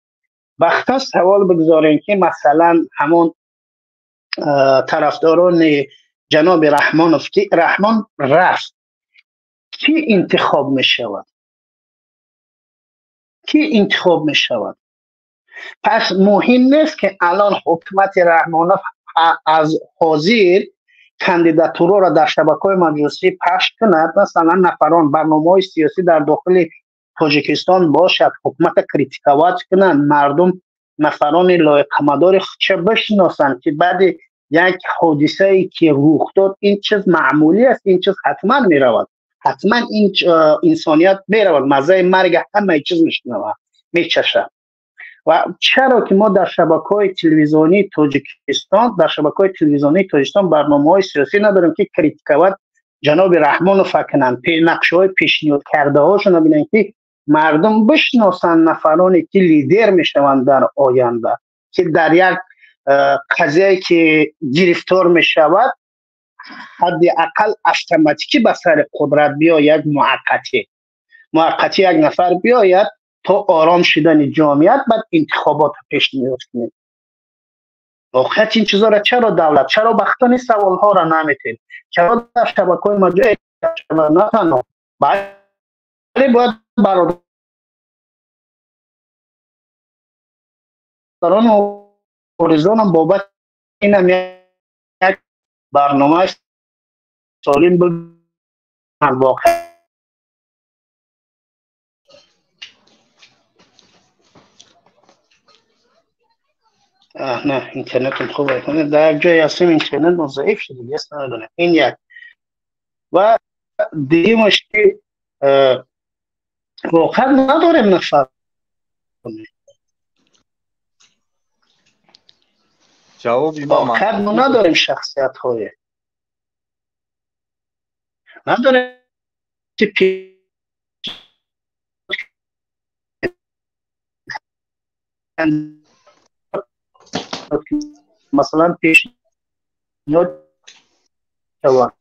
Вақта савол бигзорем, ки масалан ҳамон тарафдорони ҷаноби Раҳмонов, ки Раҳмон рафт, кӣ интихоб мешавад? Кӣ интихоб мешавад? پس مهم نیست که الان حکومت رحمانوف از حاضر کاندیداتورها را در شبکه‌های مجازی پخش کند. مثلا نفران برنامه‌های سیاسی در داخل تاجیکستان باشد، حکومت کریتیکوات کنند، مردم نفران لایق‌مدار چه بشناسند که بعد یک حادثه‌ای که رخ داد این چیز معمولی است، این چیز حتما می‌رود، حتما این انسانیت می‌رود، مزه مرگ همه چیز میشنود، میچشد. و چرا که ما در شبکه‌های تلویزیونی تاجیکستان، در شبکه‌های تلویزیونی تاجیکستان برنامه‌های سیاسی نداریم که کریتیکوات جناب رحمانوف کنند، نقشه‌های پیشنهاد کرده‌هاشون ببینن که مردم بشناسند نفرانی که لیدر میشوند در آینده، که در یک قضیه که گرفتار میشود حداقل اتوماتیکی به سر قدرت بیاید، موقتی یک نفر بیاید تا آرام شدن جامعیت، بعد انتخابات پیش نیاز کنیم. واقعیت این چیزا را چرا دولت، چرا بختانی سوال ها را نمیتیم، چرا در شبکه‌های مجازی نه تنها بله باید برادران اوریزون بابت اینم یک برنامه سالم بود. واقعا نه اینترنتم خوبه، در جایی هستیم اینترنت ما ضعیف شده دیگه، ندونه. این یک و دیگه مشکل واقعا نداریم نفر جواب واقعا نداریم، شخصیت های نداریم که مثلا پیش شود.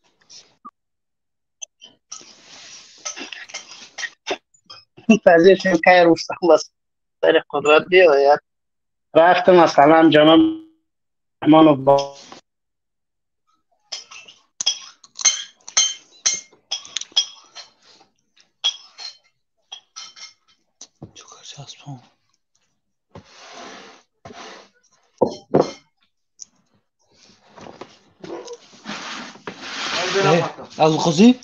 پذیرشیم که رستم با سر قدرت بیاید، رفت مثلا جناب رحمانوف با القزي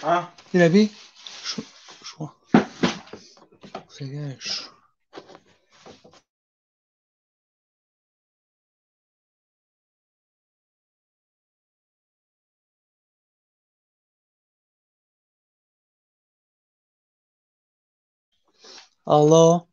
ها نبي شو شو سجاش الله.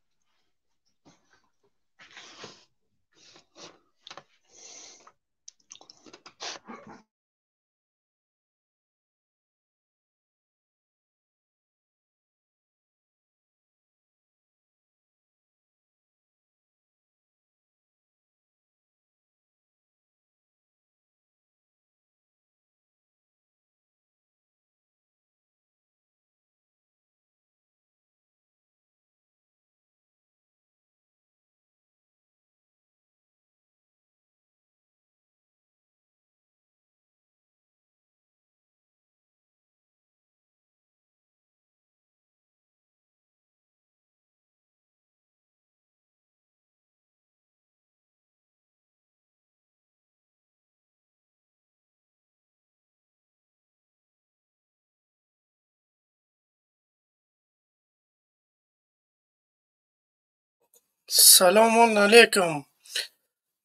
سلام علیکم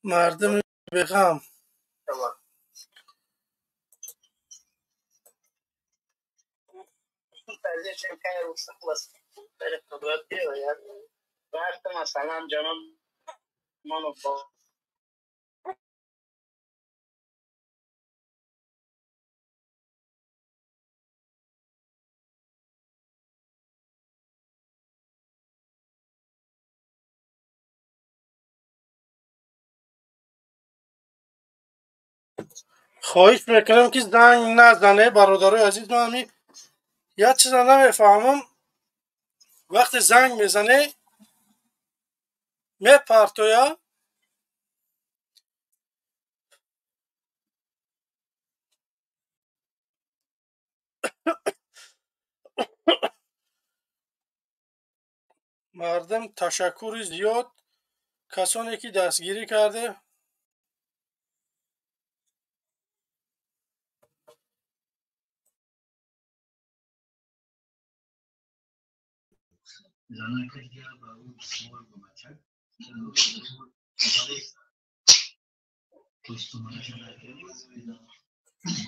مردم بیغم. مثلا جناب خواهش میکنم که زنگ نزنه برادرای عزیز. من همین یک چیز نمیفهمم، وقتی زنگ میزنه میپرتویا Мардум ташаккури зиёд, касоне ки дастгирӣ карде.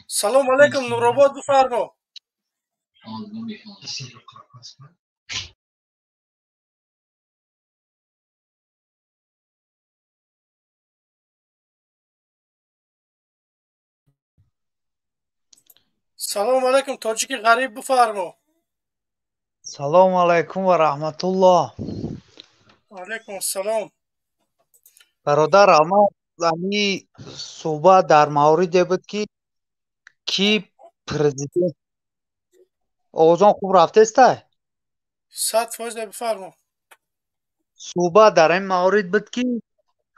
Салом алейкум, Нуробод, бифармо. Салом алейкум, тоҷики ғариб, бифармо. Салому алайкум ва раҳматуллоҳ. Алайкум ассалом. Бародар, ама ами суҳбат дар мавриде буд, ки президент овозон хуб рафтестай? 100%, бифармо. Суҳбат дар ин маврид буд, ки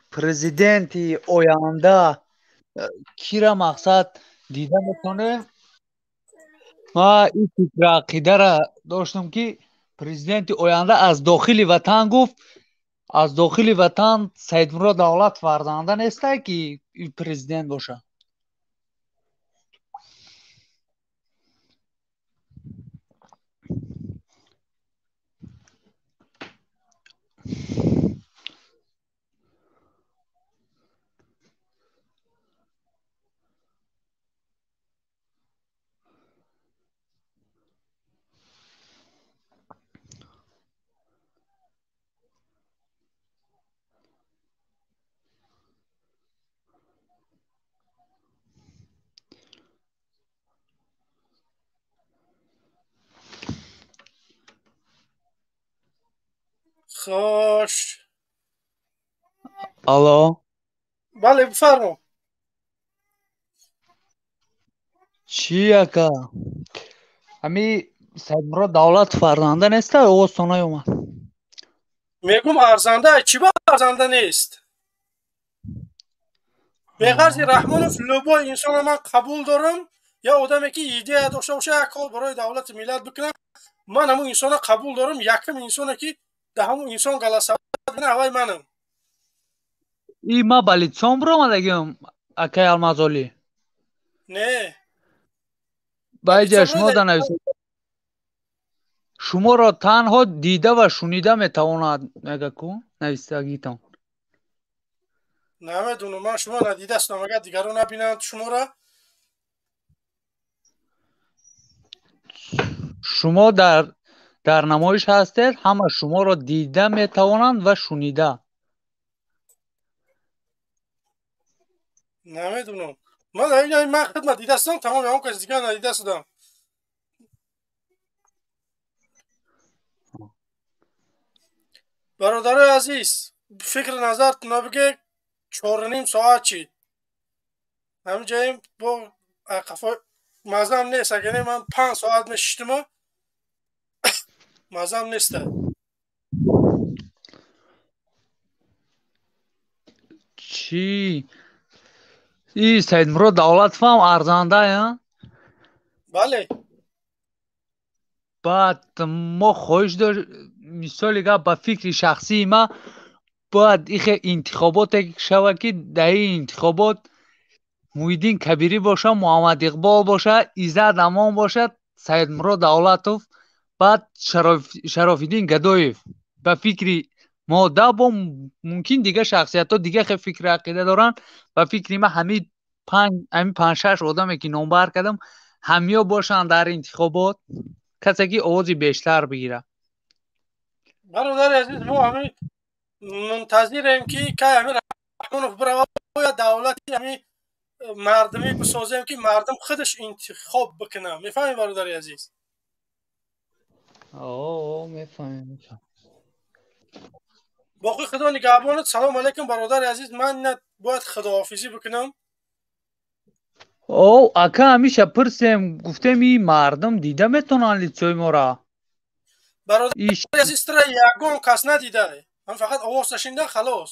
президенти оянда кира мақсад дида метавонем. Ма ин фикр ақидара доштам, ки президенти оянда аз дохили ватан, гуфт, аз дохили ватан Саидмурод Давлат фарзанда нестай, ки президент бошад. Хош. Алло. Бале, бифармо. Чӣ, ака, ами Саидмурод Давлат фарзанда неста? Овозтон наёмад. Мегум, арзанда. Чӣ ба арзанда нест? Беғарзи Раҳмонов любой инсонро ман қабул дорам. Я одаме ки идея дошта боша, як кор барои давлати миллат бикунам, ман ҳамун инсонро қабул дорам. Якум инсоне ки да ҳамун инсон голосовать ҳавай манам. И ма ба лицом биромадагиам, акай Алмазолӣ? Не. Баъди шумо да нависед, шуморо танҳо дида ва шунида метавонад, мега ку нависагитон. Намедунам, ман шумо надидастам. Агар дигарон набинанд шуморо. Шумо дар намоиш ҳастед, ҳама шуморо дида метавонанд ва шунида. Намедунам, ман хидмат дидастам, тамом, ягон кас дигар надидастам. Бародарои азиз, фикри назартона бигӯ. 4:30 соат шид, ҳаминҷаем бо қафо мазам нест. Агар не, ман 5 соат мешиштима, мазам неста. Чӣ, и Саидмурод Давлатовам арзандая? Бале. Баъд мо хоҳиш дошт, мисоли гап, ба фикри шахсии ма, бояд ихе интихоботе шавад, ки дар ин интихобот Муҳиддин Кабирӣ боша, Муҳаммад Иқбол боша, Иззат Амон бошад, Саидмурод Давлатов, баъд Шарофиддин Гадоев. Ба фикри мо да бо мумкин дигар шахсиятҳо дигар хел фикри ақида доранд. Ба фикри ма, ҳамин панҷ-шаш одаме, ки номбар кардам, ҳамиё бошанд дар интихобот, касе ки овози бештар бигирад. Бародари азиз, мо ҳамин мунтазирем, ки кай ҳамин Раҳмонов бирава, давлати ҳамин мардумӣ бисозем, ки мардум худаш интихоб бикунад. Мефаҳмӣ, бародари азиз? Мефаҳмем. Боқӣ худо нигаҳбонат. Салом алейкум, бародари азиз, ман бояд худоҳофизӣ бикунам. О, ака, ҳамиша пурсем, гуфтем, и мардум дида метавонанд лицои моро? Бародари азиз, тра ягон кас надида, ман фақат овоз шунидам, халос.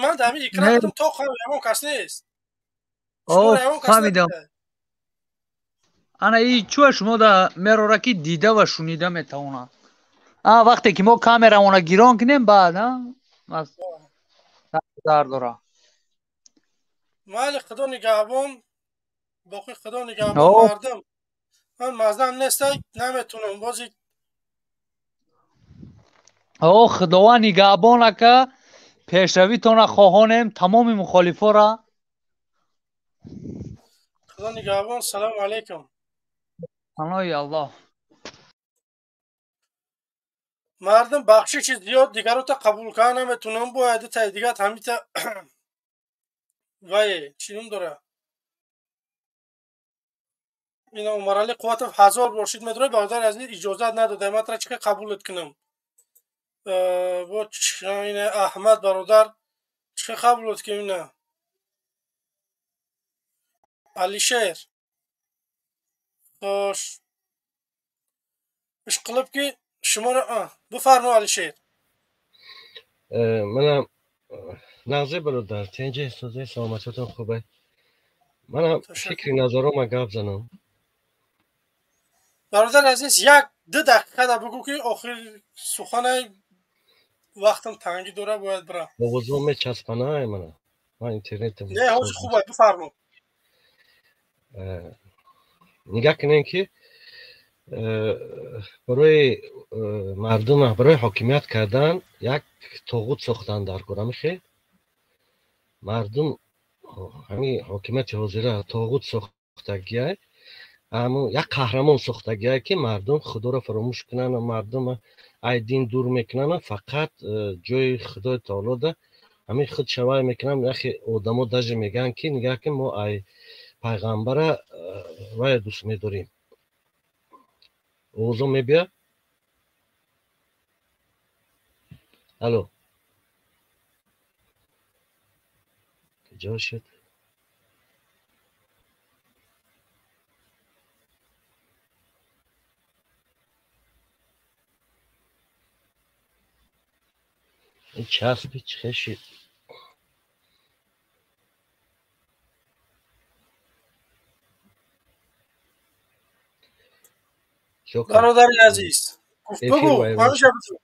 Ман дар ҳамин экран будам, то ягон кас нест. Фаҳмидам. Ана и чӯа шумо да мерора, ки дида ва шунида метавонад? Вақте ки мо камерамона гирон кунем, баъд дар дора. Майли, худо нигаҳбон, боқӣ худо нигаҳбон мардум. Ман маздам нестай, наметунам бози. О, худованд нигаҳбон ака, пешравитона хоҳонем, тамоми мухолифора. Худо нигаҳбон, салому алайкум. Паноҳи Аллоҳ. Мардум, бахшиши зиёд, дигарота қабул карда наметунам, бояд тай дигар ҳамита вай чӣ ном дора? Ина Умарали Қувватов 1000 бор шид медрои, бародар азиз, иҷозат надода, ман тра чӣ қабулат кунам? Бо ина Аҳмад бародар чӣ қабулат кунам ина? Алишер. Хош. Иш қилиб ки шуморо бифармо Алишер. Манам нағзе бародар, тенҷи созе, саломатиятон хубе. Манам фикри назарома гап занам. Бародар азиз, 1-2 дақиқа бугӯ ки охир сухане, вақтам тангӣ дора, бояд бирам. Овозо мечаспана мана. Ман интернетам. Не, ҳозир хуб аст, бифармо. Нигаҳ кунем ки барои мардум, барои ҳокимият кардан як тоғут сохтан дар кор. Ҳамихе мардум ҳамин ҳокимияти ҳозира тоғут сохтагиай, аммо як қаҳрамон сохтагиай ки мардум худоро фаромӯш кунанд, мардум ай дин дур мекунанд, фақат ҷои худои таолода ҳамин худ шавай мекунанд. Яхе одамо даже мегӯянд ки нигаҳ ки мо ай пайғамбара вая дӯст медорем. Овозо мебия? Алло, куҷо шуд? Ин часпи чӣ шуд? Бародари азиз, бигӯ, ҳамеша бигӯ.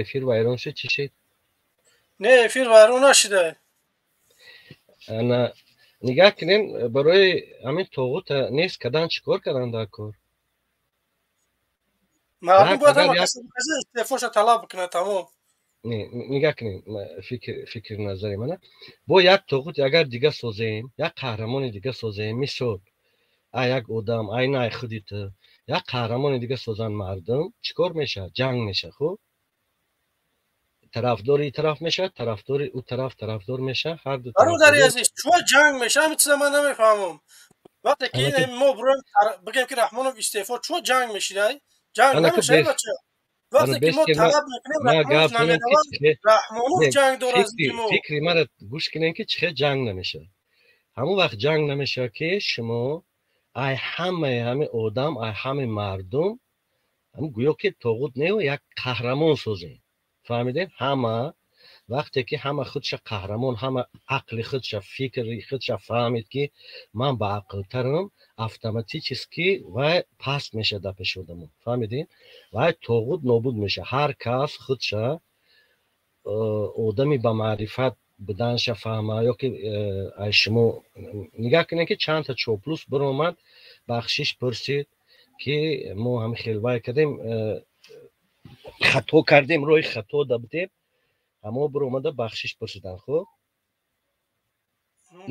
Эфир вайрон шуд, чӣ шуд? Не, эфир вайрон нашуда. Ана нигаҳ кунем, барои ҳамин тоғута нест кардан чӣ кор кардан дар кор? Мардум бояд ҳама касе истеъфоша талаб кунад, тамом. Не, нигаҳ кунем, фикри назари мана. Бо як тоғут агар дига созем, як қаҳрамони дига созем, мисол ай як одам, ай на ай худи ту, як қаҳрамони дига созанд мардум, чӣ кор мешавад? Ҷанг мешавад, хуб? Тарафдори ин тараф мешавад, тарафдори ӯ тараф тарафдор мешавад, ҳар ду Бародари азиз, чӯ ҷанг мешавад? Ҳамин чиза ман намефаҳмам. Вақте ки мо бироем бигем ки Раҳмонов истеъфо, чӯ ҷанг мешидай? Ҷанг намешавад, бача. Вақте ки мо талаб мекунем, Раҳмонов намеравад, Раҳмонов ҷанг дорад зидди мо. Фикри маро гӯш кунем ки чӣ хел ҷанг намешавад. Ҳамон вақт ҷанг намешавад ки шумо ай ҳамаи ҳамин одам, ай ҳамаи мардум гӯё ки тоғут нею як қаҳрамон созем. Фаҳмидем? Ҳама вақте ки ҳама худша қаҳрамон, ҳама ақли худша, фикри худша фаҳмид ки ман ба ақлтарам, автоматически вай паст мешавад дар пеши одамо. Фаҳмидем? Вай тоғут нобуд мешавад. Ҳар кас худша одами ба маърифат буданша фаҳма, ё ки ай шумо нигаҳ кунед ки чандта чоплус биромад, бахшиш пурсид ки мо ҳамин хел вай кардем, хато кардем, роҳи хато да будем, ҳамо биромада бахшиш пурсидан. Хуб,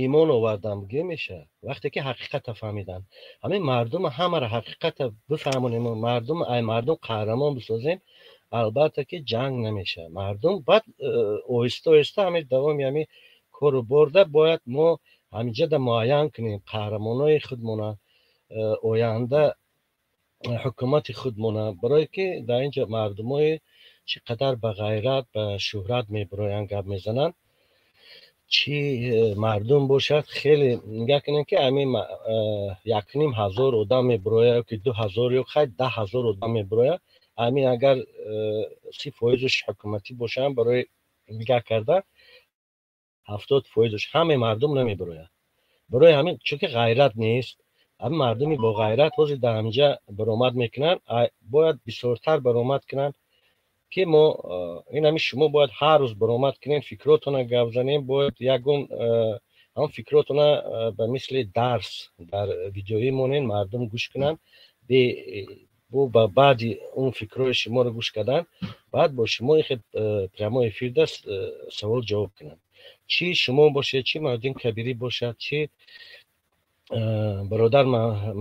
имон овардан бигӯ мешавад вақте ки ҳақиқата фаҳмидан. Ҳамин мардум ҳамаро ҳақиқата бифаҳмонем, мардум ай мардум қаҳрамон бисозем, албатта ки ҷанг намешавад. Мардум баъд оҳиста оҳиста ҳамин давоми ҳамин кору борда бояд мо ҳаминҷода муайян кунем қаҳрамонои худмона, оянда ҳукумати худмона, барое ки дар инҷо мардумои чӣ қадар ба ғайрат, ба шӯҳрат мебироянд, гап мезананд, чӣ мардум бошад. Хеле нигаҳ кунем ки ҳамин 1500 одам мебирояд ё ки 2000 ё хай 10 000 одам мебирояд. Ҳамин агар 30%-аш ҳукуматӣ бошанд, барои нигаҳ карда 70%-аш ҳамаи мардум намебирояд. Барои ҳамин чунки ғайрат нест, Ҳамин мардуми боғайрат ҳозир дар ҳаминҷа баромад мекунанд, бояд бисёртар баромад кунанд, ки мо ин ҳамин шумо бояд ҳар рӯз баромад кунем, фикротона гап занем, бояд ягон ҳам фикротона ба мисли дарс дар видеоӣ монем, мардум гӯш кунанд. Бо ба баъди он фикрҳои шуморо гӯш кардан, баъд бо шумо прямой эфирда савол ҷавоб кунанд. Чӣ шумо бошед, чӣ Муҳиддин Кабирӣ бошад, чӣ бародар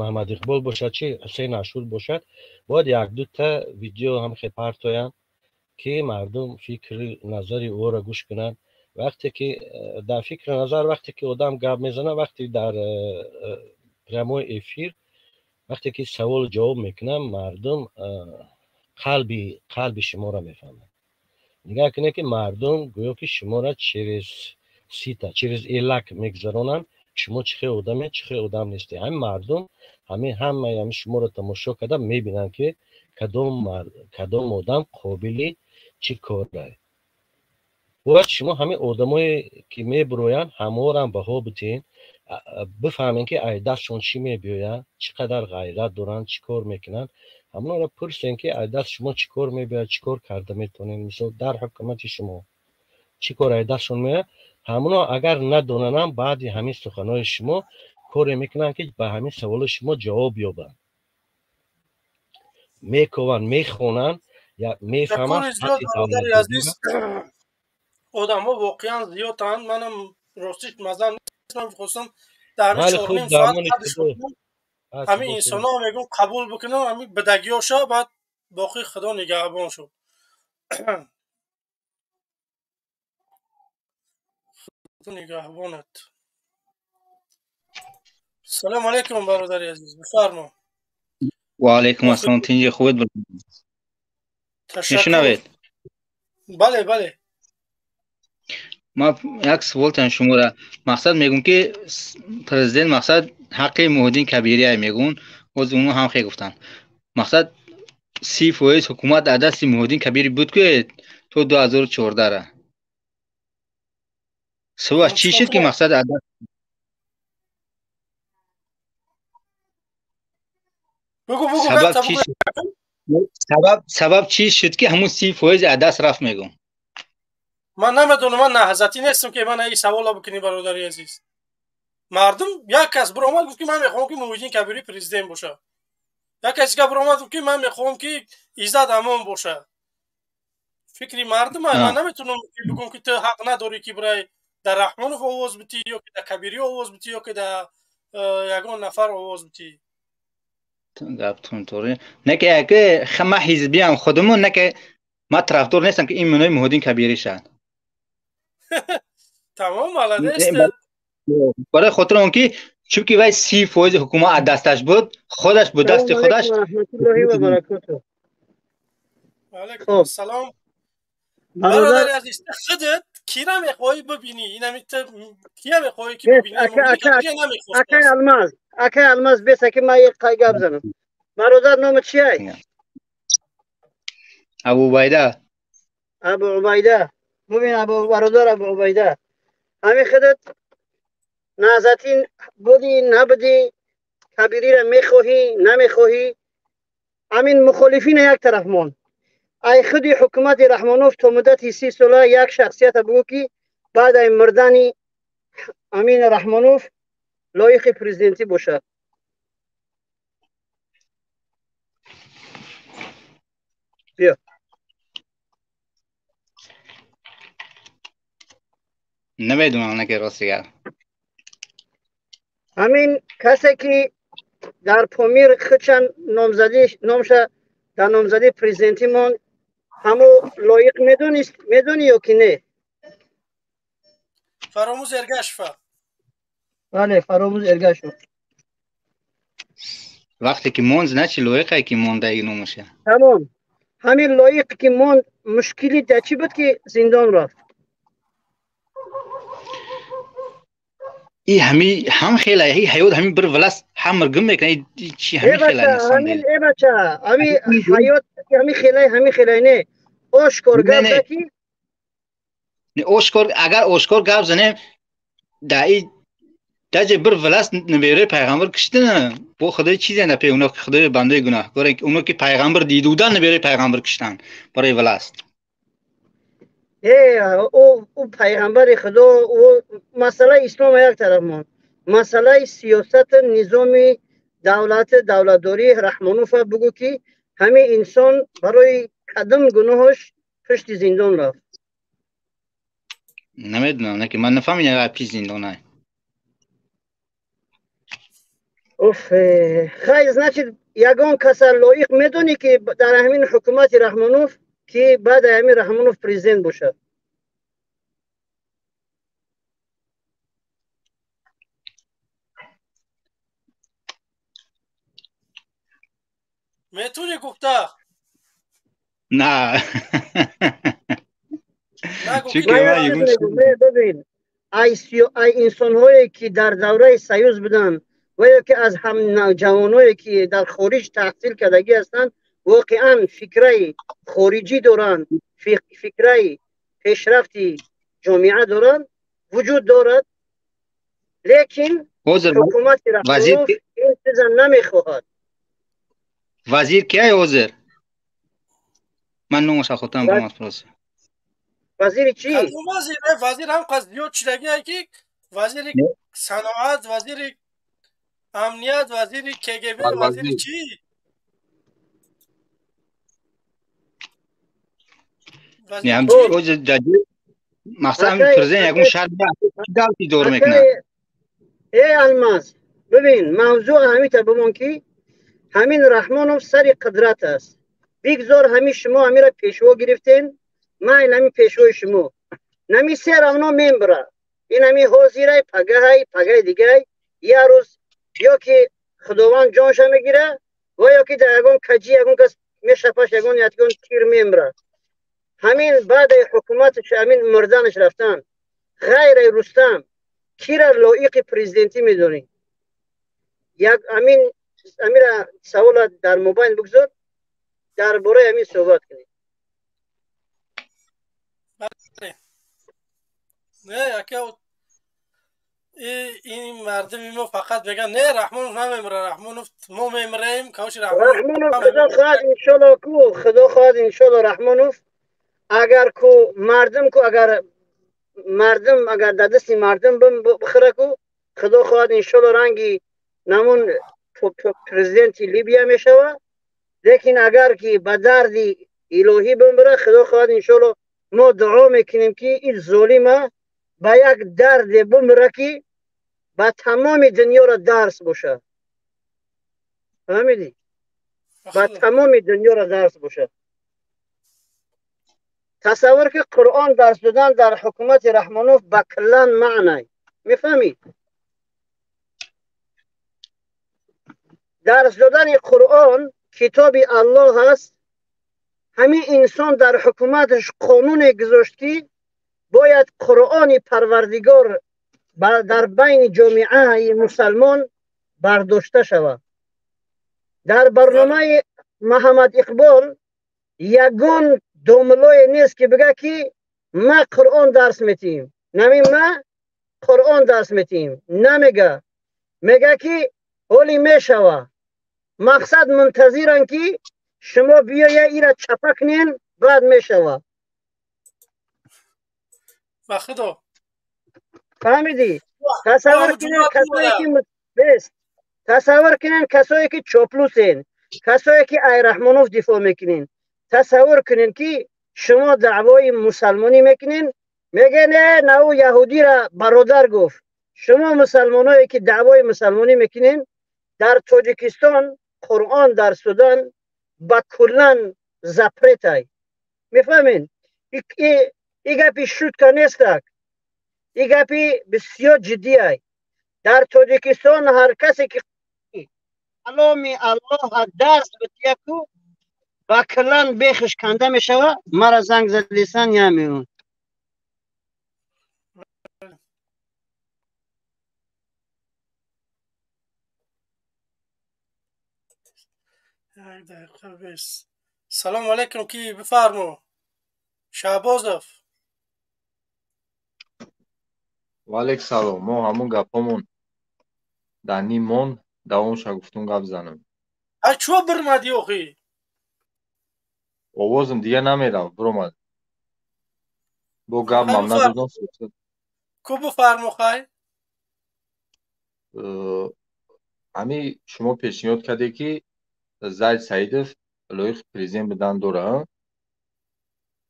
Маҳмад Иқбол бошад, чӣ Ҳусейн Ашур бошад, бояд якдута видео ҳам хел партоянд, ки мардум фикри назари ӯро гӯш кунанд. Вақте ки дар фикри назар, вақте ки одам гап мезанад, вақте дар прямой эфир вақте ки савол ҷавоб мекунанд, мардум қалби шуморо мефаҳманд. Нигоҳ кунед, ки мардум гӯё ки шуморо через сито, через элак мегузаронанд, шумо чӣ хел одаме, чӣ хел одам нестед. Ҳамин мардум ҳамин ҳамаи ҳамин шуморо тамошо карда мебинанд, ки кадом одам қобили чӣ корае. Бояд шумо ҳамин одамое ки мебуроянд, ҳамаорам баҳо бидиҳед, бифаҳмем, ки ай дастшон чӣ мебиёяд, чӣ қадар ғайрат доранд, чӣ кор мекунанд. Ҳамонро пурсем, ки ай даст шумо чӣ кор мебиёяд, чӣ кор карда метавонед, мисол дар ҳукумати шумо чӣ кор ай дастшон меояд. Ҳамоно агар надонанам, баъди ҳамин суханҳои шумо коре мекунанд, ки ба ҳамин саволи шумо ҷавоб ёбанд, мекованд, мехонанд, мефаҳманд. Одамҳо воқеан зиёданд. Манам ростиш мазам нест, ман мехостам дар ҳамин 4.5 соат ҳамин инсонҳо мегӯм қабул бикунам, ҳамин бадагиҳоша, баъд боқӣ худо нигаҳбон шуд. Худо нигаҳбонат. Салому алайкум, бародари азиз, бифармо. Ва алайкум ассалом. Тинҷи хубед? Мешунавед? Бале, бале. Ма як саволтан шуморо мақсад мегӯм, ки президент мақсад ҳаққи Муҳиддин Кабирия мегӯн, боз уно ҳам хе гуфтанд. Мақсад 30% ҳукумат дар дасти Муҳиддин Кабири буд, ки то 2014-ра. Сабаб чӣ шуд, ки мақсад аз сабаб чӣ сабаб чӣ шуд, ки ҳамун 30% аз даст рафт, мегӯм? Ман намедонам, ман наҳзатӣ нестам, ки ман ин савола бикунӣ, бародари азиз. Мардум як кас биромад, гуфт, ки ман мехоҳам, ки Муҳиддин Кабирӣ президент бошад. Як кас дига биромад, гуфт, ки ман мехоҳам, ки Иззат Амон бошад. Фикри мардум, ман наметавонам бигӯм, ки ту ҳақ надорӣ, ки бирай дар Раҳмонов овоз битӣ, ё ки дар Кабирӣ овоз битӣ, ё ки дар ягон нафар овоз битӣ. Гаптон торе не, ки яке ма ҳизбиам худумон, не ки ма тарафдор нестам, ки ин минои Муҳиддин Кабирӣ шад. Тамом, молодец. Барои хотири он ки чунки вай 30% ҳукумат аз дасташ буд, худаш бо дасти худаш. Алайкум ассалом. Бародари азиз, худат кира мехоҳӣ бибинӣ? Инами ту кия мехоҳӣ, ки бибинӣ? Акай Алмаз, акай Алмаз, бес аки ман як қай гап занам. Бародар, номи чиай? Абу Убайда. Абу Убайда. Бубин, Абу бародар Абу Убайда, ҳамин худат наҳзатӣ будӣ, набудӣ, Кабириро мехоҳӣ, намехоҳӣ, ҳамин мухолифина як тараф монд. Ай худи ҳукумати Раҳмонов то муддати 30 сола як шахсията бугӯ, ки баъд ай мурдани амин Раҳмонов лоиқи президентӣ бошад. Биё. Намедонам, не ки рости гап. Ҳамин касе ки дар Помир худшан номзадӣ, номша дар номзадии президентӣ монд, ҳамо лоиқ медонист, медонӣ ё ки не? Фаромӯз Эргашева. Бале, Фаромӯз Эргашев. Вақте ки монд, значит лоиқе ки мондаи номаша. Тамом. Ҳамин лоиқ ки монд, мушкили дар чӣ буд, ки зиндон рафт? И ҳами ҳам хела и ҳаёт ҳами бир власт ҳамр гум мекунад, чи ҳами хела. Ҳамин э бача, ҳами ҳаёт ҳами хелай, ҳами хелай не, ошкор гап ки. Ошкор, агар ошкор гап занем, да и Даже бір власт набераи пайғамбар киштан. Бо худои чизе напе уно ки худои бандаи гунаҳкор, уно ки пайғамбар дидудан набераи пайғамбар киштан барои власт. Ӯ пайғамбари худо, ӯ масъалаи ислом як тараф монд. Масъалаи сиёсати низоми давлати давлатдории Раҳмонова бугӯ ки ҳамин инсон барои кадом гуноҳаш пушти зиндон рафт. Намедонам, не ки ман нафаҳмидам ай пиш зиндонай. Уф, хай, значит, ягон каса лоиқ медонӣ ки дар ҳамин ҳукумати Раҳмонов ки баъд ҳамин Раҳмонов президент бошад? Метуни гуфта? На. Бибин, ай инсонҳое ки дар давраи союз буданд ва ё ки аз ҳамҷавоное ки дар хориҷ таҳсил кардагӣ ҳастанд, воқеан фикраи хориҷӣ доранд, фикраи пешрафти ҷомеа доранд, вуҷуд дорад, лекин ҳукумати Раҳмонов ин чиза намехоҳад. Вазир кияй ҳозир? Ман номаша хотирам бомад просто. Вазири чӣ? Вазир ҳам қас зиёд шидагие ки вазири саноат, вазири амният, вазири КГБ, вазири чӣ? Мақсад президент ягон шаҳр давлати идора мекунад. Э Алмаз, бибин, мавзӯъ ҳамита бимон ки ҳамин Раҳмонов сари қудрат аст. Бигзор ҳамин шумо ҳамира пешво гирифтен, ман ин ҳамин пешвои шумо. Нами се равно мембра. Ин ҳамин ҳозирай, пагаҳай, пагаи дигай, як рӯз ё ки худованд ҷонша мегира ва ё ки дар ягон каҷи ягон кас мешапаш, ягон ягон тир мембра. Ҳамин баъдаи ҳукуматаш ҳамин мурданаш рафтан, ғайраи Рустам кира лоиқи президентӣ медонӣ? Як ҳамин амира савола дар мобайн бигзор, дар бораи ҳамин суҳбат кунем. Не, яке ин мардуми мо фақат мегӯянд не, Раҳмонов намемира, Раҳмонов мо мемираем, кавши Раҳмонов худо хоҳад иншолло ку, худо хоҳад иншолло Раҳмонов агар ку мардум ку, агар мардум агар дар дасти мардум бихӯра ку, худо хоҳад иншолло ранги намун президенти Либия мешавад. Лекин агар ки ба дарди илоҳӣ бимбира, худо хоҳад иншолло мо дуо мекунем ки ин золима ба як дарде бимира ки ба тамоми дунёро дарс бошад. Фаҳмидӣ? Ба тамоми дунёро дарс бошад. Тасаввур ки Қуръон дарс додан дар ҳукумати Раҳмонов ба куллан маънай. Мефаҳмӣ? Дарс додани Қуръон китоби Аллоҳ аст. Ҳамин инсон дар ҳукуматаш қонуне гузошт ки бояд Қуръони Парвардигор дар байни ҷомеаи мусалмон бардошта шавад. Дар барномаи Муҳаммад Иқбол ягон домлое нест ки бигӯяд ки ма Қуръон дарс метиҳем. Нами ма Қуръон дарс метиҳем. Намега. Мега ки ҳоли мешава. Мақсад мунтазиранд ки шумо биёя ира чапа кунен, баъд мешава. Ба худо. Фаҳмидӣ? Тасаввур кунен касое ки бест. Тасаввур кунен касое ки чоплусен, касое ки ай Раҳмонов дифоъ мекунен. Тасаввур кунен ки шумо даъвои мусалмонӣ мекунен, мегӯян э на ӯ яҳудира бародар гуфт. Шумо мусалмоное ки даъвои мусалмонӣ мекунен, дар Тоҷикистон Қуръон дарс додан ба куллан запретай. Мефаҳмед? И гапи шутка нестак. И гапи бисёр ҷиддиай. Дар Тоҷикистон ҳар касе ки каломи Аллоҳ дарс битияку ба куллан бехиш канда мешава, мара занг задисан ямеон. Салом алейкум, ки бифармо. Шаҳбозов. Ва алейк салом. Мо ҳамун гапҳомон Дар ним мон давомша гуфтум гап занам. А чо бирмадӣ охи? Овозам дига намерафт, биромад. Бо гап мам надодам. Ку бифармо хай? Ҳами шумо пешниҳод кардед, ки Зайд Саидов лоиқи президент будан дора.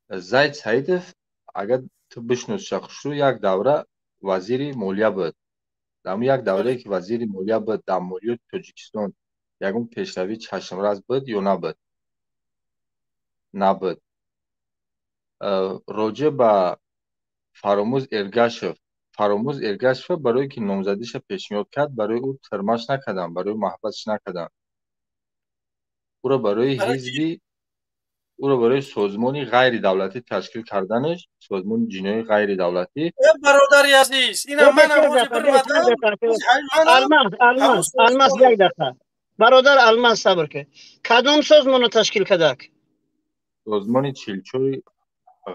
Зайд Саидов, агар ту бишносиша хушрӯ, як давра вазири молия буд. Дар ҳамун як даврае, ки вазири молия буд, дар молиёти Тоҷикистон ягон пешравии чашмрас буд ё набуд? Набуд. Роҷеъ ба Фаромӯз Эргашев, Фаромӯз Эргашев барое ки номзадиша пешниҳод кард, барои ӯ тирмаш накарданд, барои маҳбасш накарданд. Ӯро барои ҳизби, ӯро барои созмони ғайридавлатӣ ташкил карданаш, созмони ҷиноии ғайридавлатӣ. Бародари азиз, ина манам ҳозир бирмадам. Алмаз, Алмаз, Алмаз, як дақиқа. Бародар Алмаз, сабр кун. Кадом созмонро ташкил кардак? Созмони чилчӯи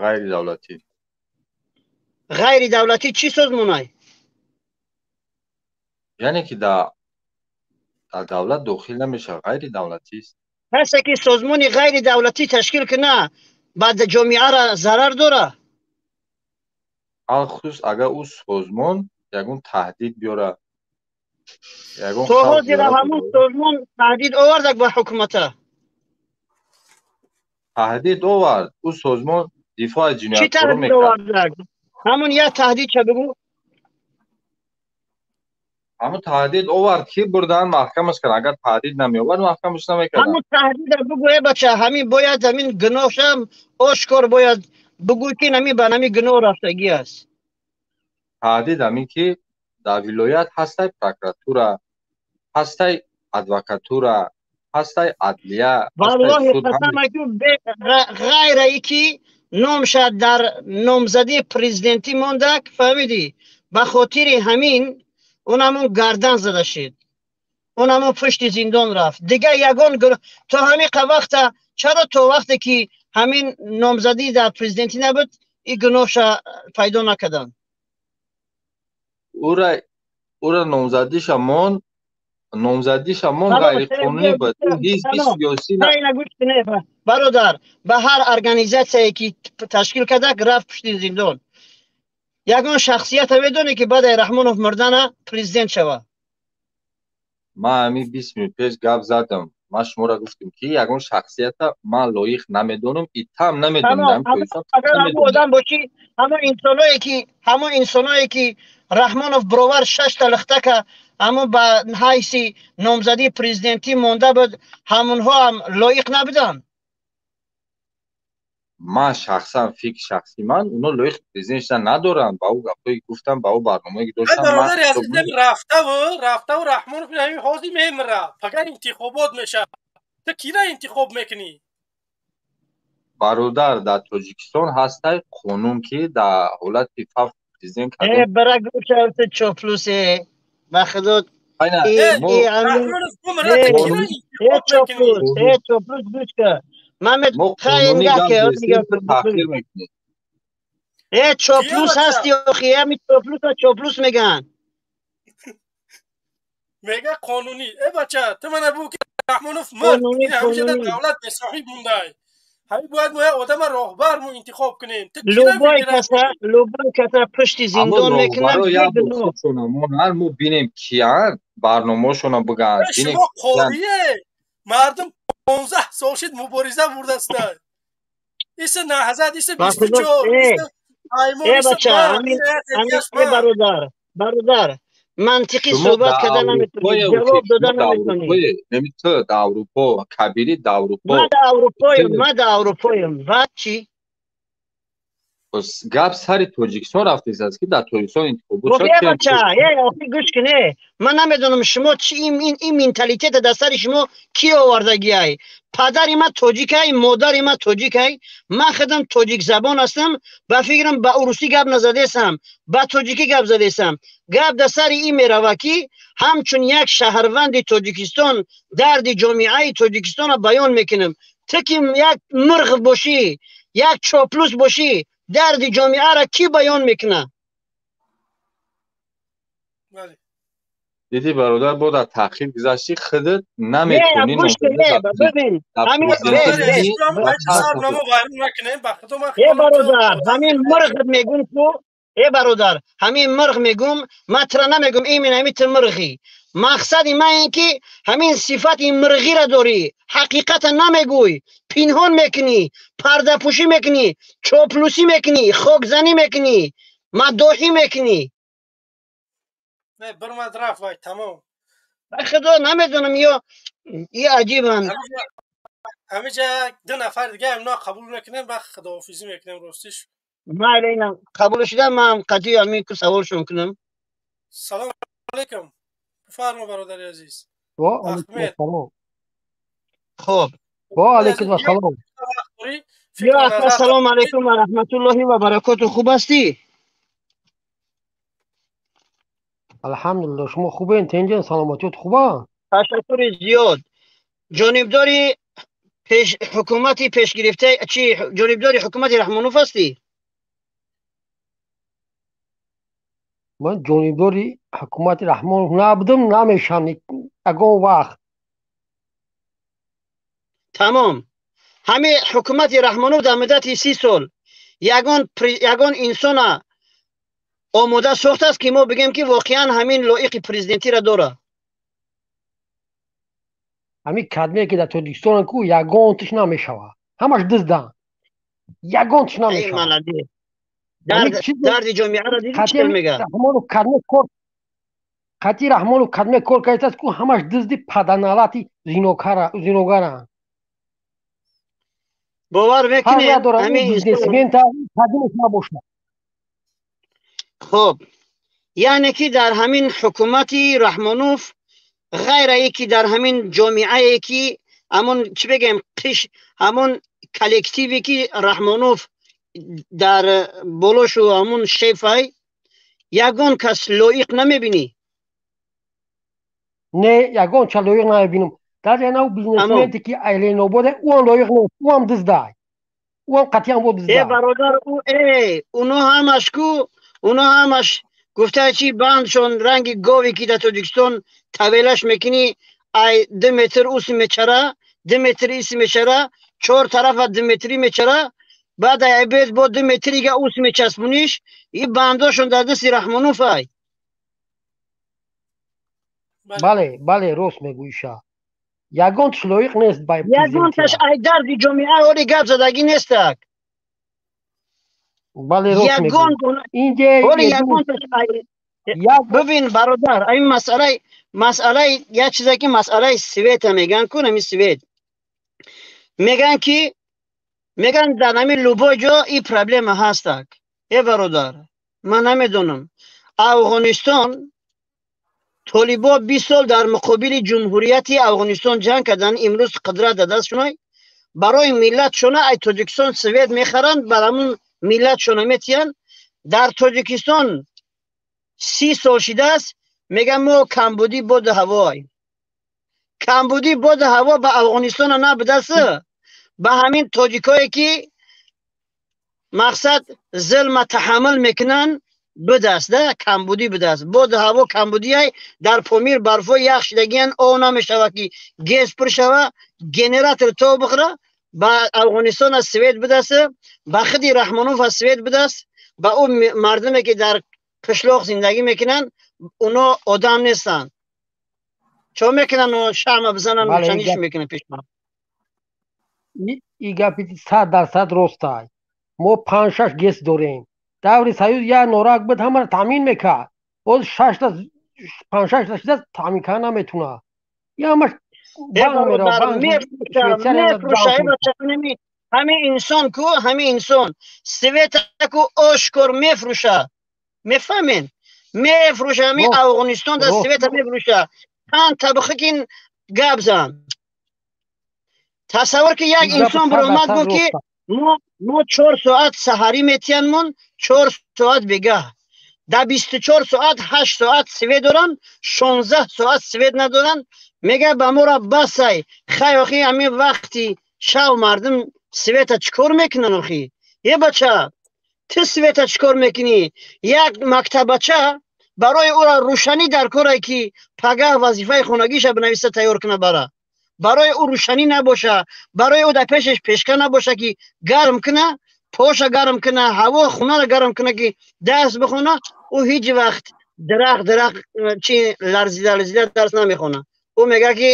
ғайридавлатӣ. Ғайридавлатӣ чӣ созмонай? Яъне ки дар давлат дохил намешавад, ғайридавлатист. Касе ки созмони ғайридавлатӣ ташкил куна, ба ҷомеаро зарар дора? Алхусус агар ӯ созмон ягон таҳдид биёра, ягон То ҳозира ҳамун созмон таҳдид овардак ба ҳукумата? Таҳдид овард. Ӯ созмон дифоъ аз Чӣ ҷинояткоро таҳдид мекард. овардак? Ҳамун як таҳдид ча бигӯ. Ҳамун таҳдид овард, ки бурдан маҳкамаш карданд. Агар таҳдид намеовард, маҳкамаш намекарданд. Ҳамун таҳдида бигӯ, э бача, ҳамин бояд ҳамин гуноҳшам ошкор бояд бигӯ, ки нами ба нами гуноҳ рафтагӣ аст. Таҳдид ҳамин ки дар вилоят ҳастай прокуратура, ҳастай адвокатура, ҳастай адлия, ҳастай Валлоҳи суд. қасам, аку ғайра ки номша дар номзадии президентӣ мондак, фаҳмидӣ? Ба хотири ҳамин он ҳамун гардан зада шид, он ҳамун пушти зиндон рафт. Дигар ягон то ҳамин вақта чаро то вақте ки ҳамин номзадӣ дар президентӣ набуд, ин гуноҳша пайдо накарданд? Ӯра номзадиша мон, номзадиша мон ғайриқонунӣ буд. Ӯ ҳизби сиёсӣ. Бародар, ба ҳар организатсияе ки ташкил кардак, рафт пушти зиндон. Ягон шахсията медонӣ, ки баъд Раҳмонов мурдана президент шава? Ман ҳамин 20 минут пеш гап задам. Ман шуморо гуфтам, ки ягон шахсията ман лоиқ намедонам, итам намедонам. Агар ҳамон одам бошӣ, ҳамон инсоное ки Раҳмонов бировар шашта лихтака ҳамон ба ҳайси номзадии президентӣ монда буд, ҳамонҳо ҳам лоиқ набуданд? Ман шахсан, фикри шахсии ман, оно лоиқи президент шудан надоранд. Ба ӯ гапҳое гуфтам, ба ӯ барномае ки доштам. Бародари азизам, рафтаву рафтаву Раҳмонов ҳамин ҳозир мемира, фақат интихобот мешавад, ту кира интихоб мекунӣ? Бародар, дар Тоҷикистон ҳастай қонун, ки дар ҳолати фавт президент Э, бара гӯшавта, чоплусе, ба худо. Чоплус, чоплус, гӯш ка. Мамед, таъхир мекунед. Э, чоплус ҳасти охи, ҳами чоплуса чоплус мегӯянд. Мега қонунӣ. Э бача, ту мана бу ки Раҳмонов мурд, ҳамеша дар давлат бесоҳиб мондай. Ҳамин бояд мо як одама роҳбар мо интихоб кунем. Любой каса, любой каса пушти зиндон мекунад. Мо бинем киян, барномаошона бигӯянд. Шумо қорие мардум 15 сол шид мубориза бурдаста, иса наҳзат, иса 24. Э бача, бародар, бародар, мантиқӣ суҳбат карда наметавонӣ, ҷавоб дода наметавонӣ. Неми ту дар Аврупо, Кабирӣ дар Аврупо. Ман дар Аврупоем, ман дар Аврупоем, баъд чӣ? Гап сари Тоҷикистон рафтааст, ки дар Тоҷикистон интихобот. Бача, охи, гӯш куне, ман намедонам шумо чи ин менталитета дар сари шумо ки овардагиай. Падари ман тоҷикай, модари ман тоҷикай, ман худам тоҷикзабон ҳастам. Ба фикрам, ба урусӣ гап назадесам, ба тоҷикӣ гап задесам. Гап дар сари ин мерава, ки ҳамчун як шаҳрванди Тоҷикистон дарди ҷомеаи Тоҷикистонро баён мекунам. Ту ки як мурғ бошӣ, як чоплус бошӣ, дарди ҷомеаро кӣ баён мекунад? Диди бародар, бо дар таъхир гузашти, худат наметавонӣ. Бародар, ҳамин мурғ мегум ку, э бародар, ҳамин мурғ мегум, ман тура намегум именно ҳамин ту мурғӣ. Мақсади ман ин ки ҳамин сифати мурғиро дорӣ, ҳақиқата намегӯй, пинҳон мекунӣ, пардапӯшӣ мекунӣ, чоплусӣ мекунӣ, хокзанӣ мекунӣ, маддоҳӣ мекунӣ. Не, бирмад рафт, вай тамом. Худо намедонам, ё и аҷибан. Ҳамиҷа ду нафар дига имно қабул мекунем, ба худоҳофизӣ мекунем, ростиш. Майли, инам қабул шуда, ман қатъи ҳамин ку саволшон кунам. Салом алейкум. Бифармо, бародари азиз. Ва алейкум ассалом. Хоб. Ва алейкум ассалом. Ё ассалому алейкум ва раҳматуллоҳи ва баракоту. Хуб ҳастӣ? Алҳамдулиллоҳ, шумо хубен, тенҷен, саломатиёт хуба? Ташаккури зиёд. Ҷонибдори пеш ҳукумати пешгирифта чи, ҷонибдори ҳукумати Раҳмонов ҳастӣ? Ман ҷонибдори ҳукумати Раҳмонов набудам, намешам ягон вақт. Тамом. Ҳамин ҳукумати Раҳмонов дар муддати 30 сол ягон инсона омода сохтааст, ки мо бигем, ки воқеан ҳамин лоиқи президентиро дорад? Ҳамин кадме ки дар Тоҷикистон ку ягонтиш намешавад, ҳамаш дузданд, ягонтиш намешавад. Дарди ҷомеаро диди чӣ мегӯяд? Қатъи Раҳмонов кадме кор кардааст ку, ҳамаш дузди паданалати зиногаранд. Бовар мекунед, ҳамин бизнесмента кадмеш набошад. Хоб, яъне ки дар ҳамин ҳукумати Раҳмонов, ғайрае ки дар ҳамин ҷомеае ки ҳамон чӣ бигем, қиш, ҳамон коллективе ки Раҳмонов дар болошу ҳамон шефай, ягон кас лоиқ намебинӣ? Не, ягон ча лоиқ намебинам. Даже нав бизнесменте ки Айленободе, ӯам лоиқ нест, ӯам дуздай, ӯам қатъиян бо дуздай. Э бародар, уно ҳамаш ку, уно ҳамаш гуфта чи бандшон ранги гове ки дар Тоҷикистон тавелаш мекунӣ, ай 2 метр уси мечара, 2 метр иси мечара, чор тарафа 2 метрӣ мечара, баъд ай бед бо 2 метрига ус мечаспуниш, и бандошон дар дасти Раҳмонов ай. Бале, бале, рост мегӯиша. Ягонташ лоиқ нест ба ягонташ ай дарди ҷомеа ҳоли гап задагӣ нестак. Бале, рост мегӯӣ. Бибин бародар, ин масъалаи як чизе ки масъалаи света мегӯянд ку, ҳамин свет мегӯянд, ки мегӯянд дар ҳамин любой ҷо ин проблема ҳастак. Э бародар, ман намедонам, Афғонистон толибо 20 сол дар муқобили ҷумҳурияти Афғонистон ҷанг карданд, имрӯз қудрат дар дастшонай, барои миллатшона ай Тоҷикистон свет мехаранд, бар ҳамун миллатшона метиҳанд. Дар Тоҷикистон 30 сол шидааст, мегӯям мо камбудӣ боду ҳавой, камбудӣ боду ҳаво ба Афғонистона набудааст, ба ҳамин тоҷикое ки мақсад зулма таҳаммул мекунанд будааст, да камбудӣ будааст, боду ҳаво камбудиай. Дар Помир барфо ях шидагиян, об намешавад ки гез пур шава, генератор то бихӯра. Ба Афғонистон аз свет будааст, ба худи Раҳмонов аз свет будааст, ба ӯ мардуме ки дар қишлоқ зиндагӣ мекунанд, уно одам нестанд. Чо мекунанд? Шама бизананд, рӯшаниш мекунанд пеш. И гапи 100% ростай. Мо 5-6 ГЭС дорем. Даври Союз як норак буд, ҳамаро таъмин мекард. Боз шашта, панҷ-шашта шида таъмин карда наметавонад. И ҳамаш ҳамин инсон ку, ҳамин инсон света ку ошкор мефурӯша, мефаҳмед, мефурӯша. Ҳамин Афғонистон дар света мефурӯша. Чанд табақа кин гап зан. Тасаввур ки як инсон биромад гуфт ки мо 4 соат саҳарӣ метиҳанмон, 4 соат бегаҳ. Дар 24 соат 8 соат свет доранд, 16 соат свет надоранд. Мегӯяд ба моро басай. Хай охи, ҳамин вақти шав мардум света чӣ кор мекунанд охи? Е бача, ту света чӣ кор мекунӣ? Як мактабача Барои ӯра рӯшанӣ дар коре ки пагаҳ вазифаи хонагиша бинависа, тайёр куна бара. Барои ӯ рӯшанӣ набоша, барои ӯ дар пешаш пешка набоша ки гарм куна, поша гарм куна, ҳаво хонаро гарм куна ки дарс бихона, ӯ ҳеҷ вақт дарах дарах чи ларзида ларзида дарс намехона. Ӯ мега ки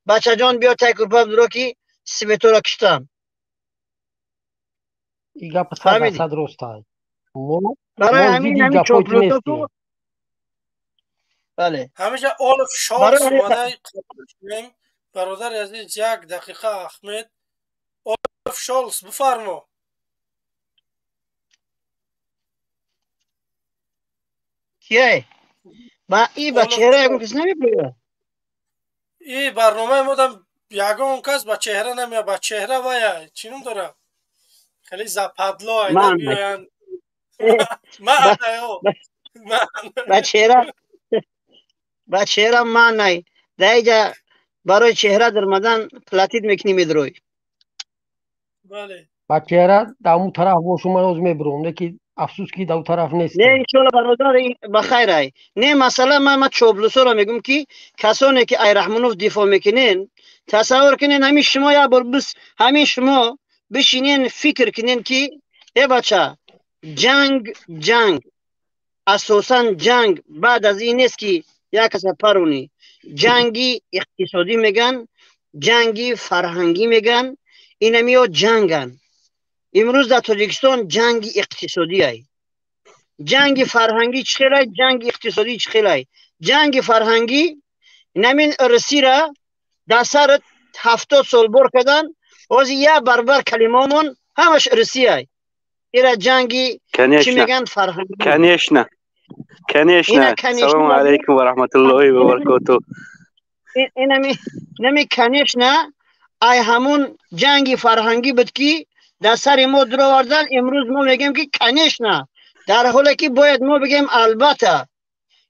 бачаҷон, биё тай курпа дуро ки светора киштам. И гап 100% рост аст. Барои ҳамин ҳамин чоплусо. Бале. Ҳамеша Олаф Шолц омада қабул кунем. Бародари азиз, як дақиқа, Аҳмед. Олаф Шолц, бифармо. Кияй? Ба и ба чеҳра ягон кас намебиёяд? И барномаи модам ягон кас ба чеҳра намеяд, ба чеҳра вая чӣ ном дора? Хеле западло айна биёянд. Ман ба чеҳра, ба чеҳра ман най. Дар барои чеҳра дармадан платить мекунӣ, медрой. Бале. Ба чеҳра дар он тараф бошу, ман ҳозир мебурам, лекин афсӯс ки дар он тараф нест. Не, иншоалло, бародар, ба хайр ай. Не, масалан, ман чоблусоро мегӯм ки касоне ки ай Раҳмонов дифоъ мекунен, тасаввур кунен, ҳамин шумо як бор бис, ҳамин шумо бишинен, фикр кунен ки э бача, ҷанг, ҷанг асосан ҷанг баъд аз ин нест ки як каса паронӣ. Ҷанги иқтисодӣ меган, ҷанги фарҳангӣ меган, инамиё ҷанган. Имрӯз дар Тоҷикистон ҷанги иқтисодӣ ай. Ҷанги фарҳангӣ чӣ хелай, ҷанги иқтисодӣ чӣ хелай? Ҷанги фарҳангӣ инамин русира дар сар 70 сол бор кардан, ҳозир як барбар калимаомон ҳамаш русияй. Ира ҷанги чӣ меган? Фарҳангӣ. Конечно. Конечно. Салому алейкум ва раҳматуллоҳи ва баракоту. Инами конечно ай ҳамун ҷанги фарҳангӣ буд ки дар сари мо дуровардан. Имрӯз мо мегӯем ки конечно, дар ҳоле ки бояд мо бигӯем албатта.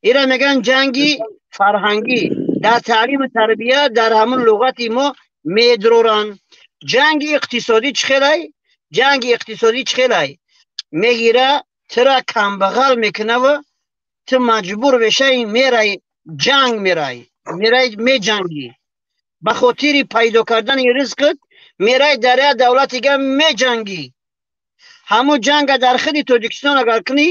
Ира мегӯянд ҷанги фарҳангӣ. Дар таълиму тарбия, дар ҳамун луғати мо медроранд. Ҷанги иқтисодӣ чӣ хелай? Ҷанги иқтисодӣ чӣ хелай? Мегира, тура камбағал мекунаву ту маҷбур мешавӣ, мерай ҷанг, мерай, мерай меҷангӣ ба хотири пайдо кардани ризқат, мерай дар як давлати дига меҷангӣ. Ҳамун ҷанга дар худи Тоҷикистон агар кунӣ,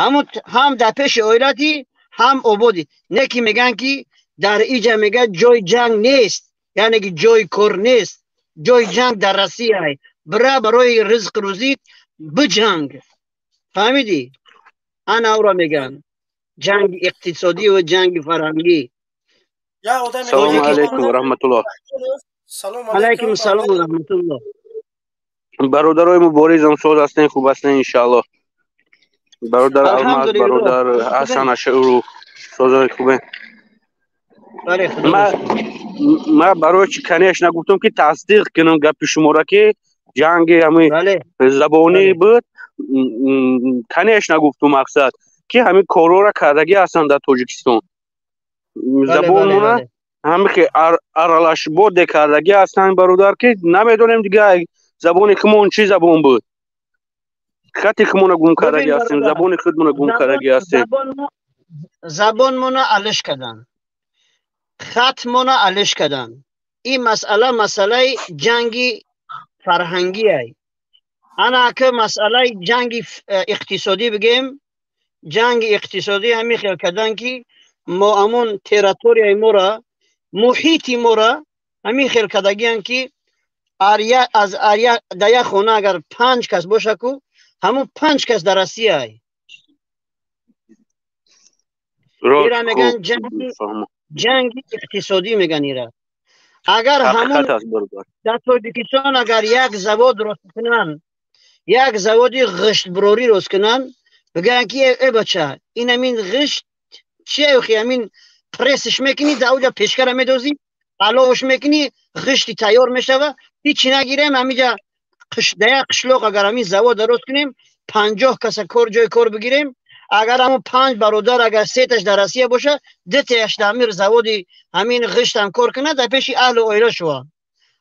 ҳамун ҳам дар пеши оилатӣ, ҳам ободӣ. Не ки мегӯянд ки дар иҷа мегӯяд ҷои ҷанг нест, яъне ки ҷои кор нест, ҷои ҷанг дар Россия. Бира барои ризқ рӯзӣ биҷанг. Фаҳмидӣ? Ана ӯро мегӯянд ҷанги иқтисодӣ ва ҷанги фарҳангӣ. Салому алейкум ва раҳматуллоҳ. Алайкум салом ва раҳматуллоҳ. Бародарои муборизам, соз ҳастен, хуб ҳастен, иншааллоҳ. Бародар Алмаз, бародар Ҳасан Ашуру, созои хубе. Ма барои чи конечно гуфтам ки тасдиқ кунам гапи шуморо ки ҷанги ҳамин забонӣ буд. Конечно гуфтум, мақсад ки ҳамин корҳоро кардагӣ ҳастанд дар Тоҷикистон. Забонмона ҳамин ки аралашбоде кардагӣ ҳастанд, бародар, ки намедонем дига забони хумон чӣ забон буд. Хати хумона гум кардагӣ ҳастем, забони худмона гум кардагӣ ҳастем. Забонмона алиш кардан, хатмона алиш кардан. Ин масъала масъалаи ҷанги фарҳангиай. Ана ки масъалаи ҷанги иқтисодӣ бигем, ҷанги иқтисодӣ ҳамин хел кардан ки мо ҳамон территорияи мора, муҳити мора ҳамин хел кардагиянд ки аз дар як хона агар панҷ кас боша ку, ҳамун панҷ кас дар Россияй. Ира мегӯянд ҷанги иқтисодӣ мегӯянд ира. Агар ҳамун дар Тоҷикистон агар як завод рост кунанд, як заводи ғиштбурорӣ рост кунанд, бигӯянд ки э бача, ин ҳамин ғишт чие, охи ҳамин прессш мекунӣ, дар оҷа пешкара медозӣ, аловш мекунӣ, ғишти тайёр мешава, ҳичи нагирем, ҳамиҷа дар як қишлоқ агар ҳамин завод рост кунем, 50 каса кор ҷои кор бигирем, агар ҳамун панҷ бародар агар сеташ дар Россия боша, дутааш дар ҳамин заводи ҳамин ғиштам кор кунад, дар пеши аҳлу оила шава.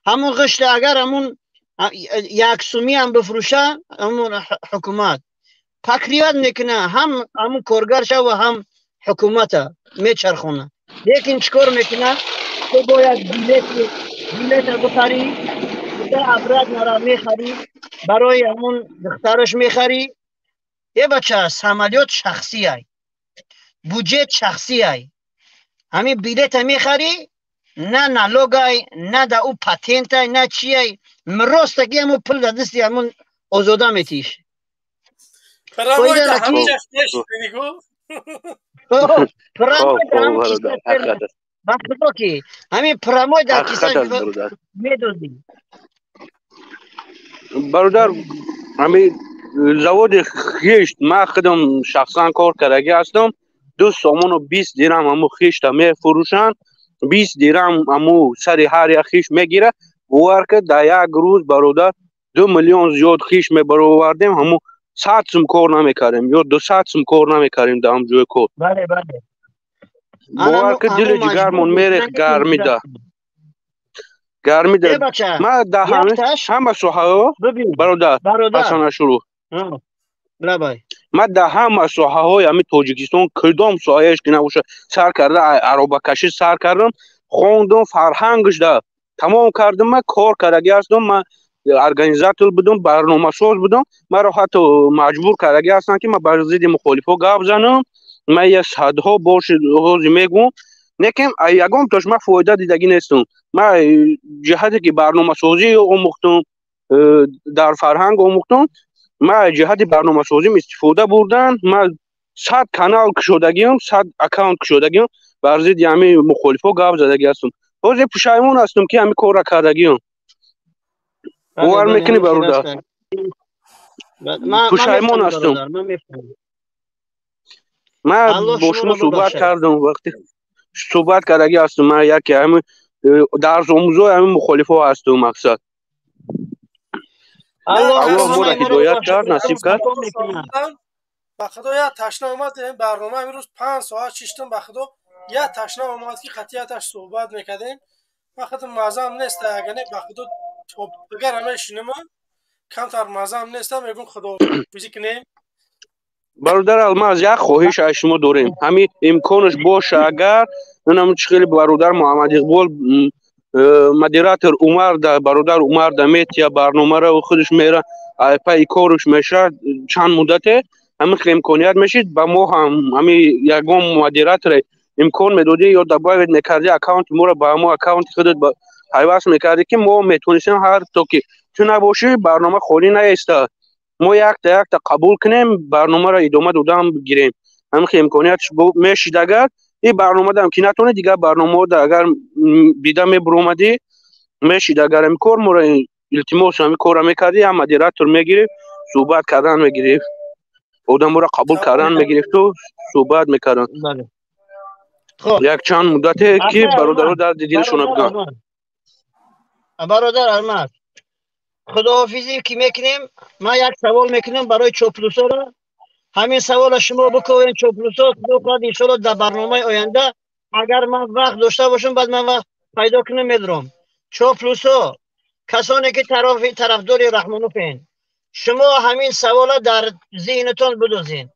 Ҳамун ғишта агар ҳамун як сумиам бифурӯша, ҳамун ҳукумат покриват мекуна, ҳам ҳамун коргар шава, ҳам Ҳукумата мечархона, лекин чӣ кор мекуна? Ту бояд билета бихарӣ, обратно ра мехарӣ, барои ҳамун духтараш мехарӣ. Е бача, самолёт шахсиай, буҷет шахсиай. Ҳамин билета мехарӣ, на налог ай, на да ӯ патентай, на чиай. Ростаги ҳамун пул да дасти ҳамун озода метиш. Прямой да ҳамҷаш пеш мегу. Прямой да ҳам киса, ба худо ки ҳамин прямой дар киса медодӣ. Бародар, ҳамин заводи хишт ман худам шахсан кор кардагӣ ҳастам. 2 сомону 20 дирам ҳаму хишта мефурӯшанд, 20 дирам ҳаму сари ҳар як хиш мегирад. Бовар ки, дар як рӯз, бародар, 2 миллион зиёд хиш мебаровардем. Ҳаму 100 сум кор намекардем ё 200 сум кор намекардем дар ҳам ҷои кор. Бале, бале. Бовар ки, дили ҷигармон мерехт гармида, гармида. Ман дар ҳама соҳаҳо, бародар Ҳасан Ашуров, ман дар ҳама соҳаҳои ҳамин Тоҷикистон, кудом соҳаеш ки набошад, сар карда аробакашӣ сар кардам, хондум, фарҳангш да тамом кардам, ман кор кардагӣ ҳастам, ман организатор будам, барномасоз будам. Маро ҳатто маҷбур кардагӣ ҳастанд, ки ман бар зидди мухолифҳо гап занам. Ман я садҳо боши ҳозир мегӯм, лекин ягон тош ман фоида дидагӣ нестам. Ман ҷиҳате ки барномасозӣ омӯхтум, дар фарҳанг омӯхтум, ман ҷиҳати барномасозим истифода бурдан. Ман 100 канал кушодагиам, 100 аккаунт кушодагиам, бар зидди ҳамин мухолифҳо гап задагӣ ҳастам. Ҳозир пушаймон ҳастам, ки ҳамин корра кардагиам. Бовар мекунӣ, бародар, пушаймон ҳастам. Ман бо шумо суҳбат кардам, вақте суҳбат кардагӣ ҳастам, ман яке ҳамин дарсомӯзои ҳамин мухолифҳо ҳастам. Мақсад, Аллоҳ моро ҳидоят кард, насиб кард. Ба худо, як ташна омад. Барнома имрӯз 5 соат шиштам, ба худо, як ташна омад, ки қатъияташ суҳбат мекардем. Ман худам маззаам нест, агар не, ба худо, агар мешинам, камтар маззаам неста, мегӯм худофизӣ кунем. Бародар Алмаз, як хоҳиш аз шумо дорем. Ҳамин имконаш боша, агар инам чӣ хеле бародар Муҳаммад Иқбол модератор Умар да, бародар Умар да метия барномаро, худаш мера пайи корш меша чанд муддате, ҳамин хел имконият мешид, ба мо ҳам ҳамин ягон модераторе имкон медодӣ ё добавить мекардӣ аккаунти моро, ба ҳамо аккаунти худат пайваст мекардӣ, ки мо метонистем ҳар то ки ту набошӣ, барнома холӣ наиста, мо якта якта қабул кунем, барномаро идома додам бигирем. Ҳамин хел имконият мешид, агар ин барномадам ки натонӣ, дигар барномаҳода агар бида мебуромадӣ, мешид, агар ҳамин кор моро, илтимос, ҳамин корро мекардӣ, ҳам модератор мегирифт, суҳбат кардан мегирифт, одаморо қабул кардан мегирифту суҳбат мекарданд як чанд муддате, ки бародаро дарди дилшона бигӯянд. Бародар Алмаз, худоҳофизӣ ки мекунем, ман як савол мекунам барои чоплусоро. Ҳамин савола шумо бикунед, чоплусо. Худо хоҳад, иншоалло, дар барномаи оянда, агар ман вақт дошта бошам, баъд ман вақт пайдо кунам, медурам. Чоплусо, касоне ки тарафдори Раҳмоновен, шумо ҳамин савола дар зеҳнатон бидозед: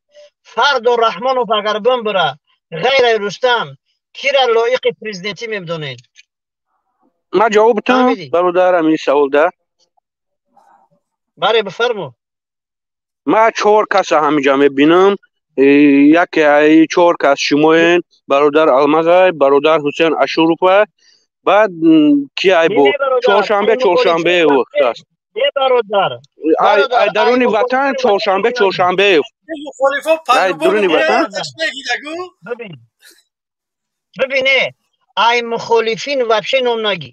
фардо Раҳмонов агар бимбура, ғайраи Рустам кира лоиқи президентӣ медонед? Ман ҷавоб битам, бародар, ҳамин савол да? Бале, бифармо. Ман чор каса ҳаминҷа мебинам. Яке чор кас шумоен, бародар Алмазай, бародар Ҳусен Ашурова, баъд ки ай бо чоршанбе, чоршанбеев аст. Даруни ватан чоршанбе, чоршанбеев, дуруни ватан. Бибине, ай мухолифин вообще ном нагӣ.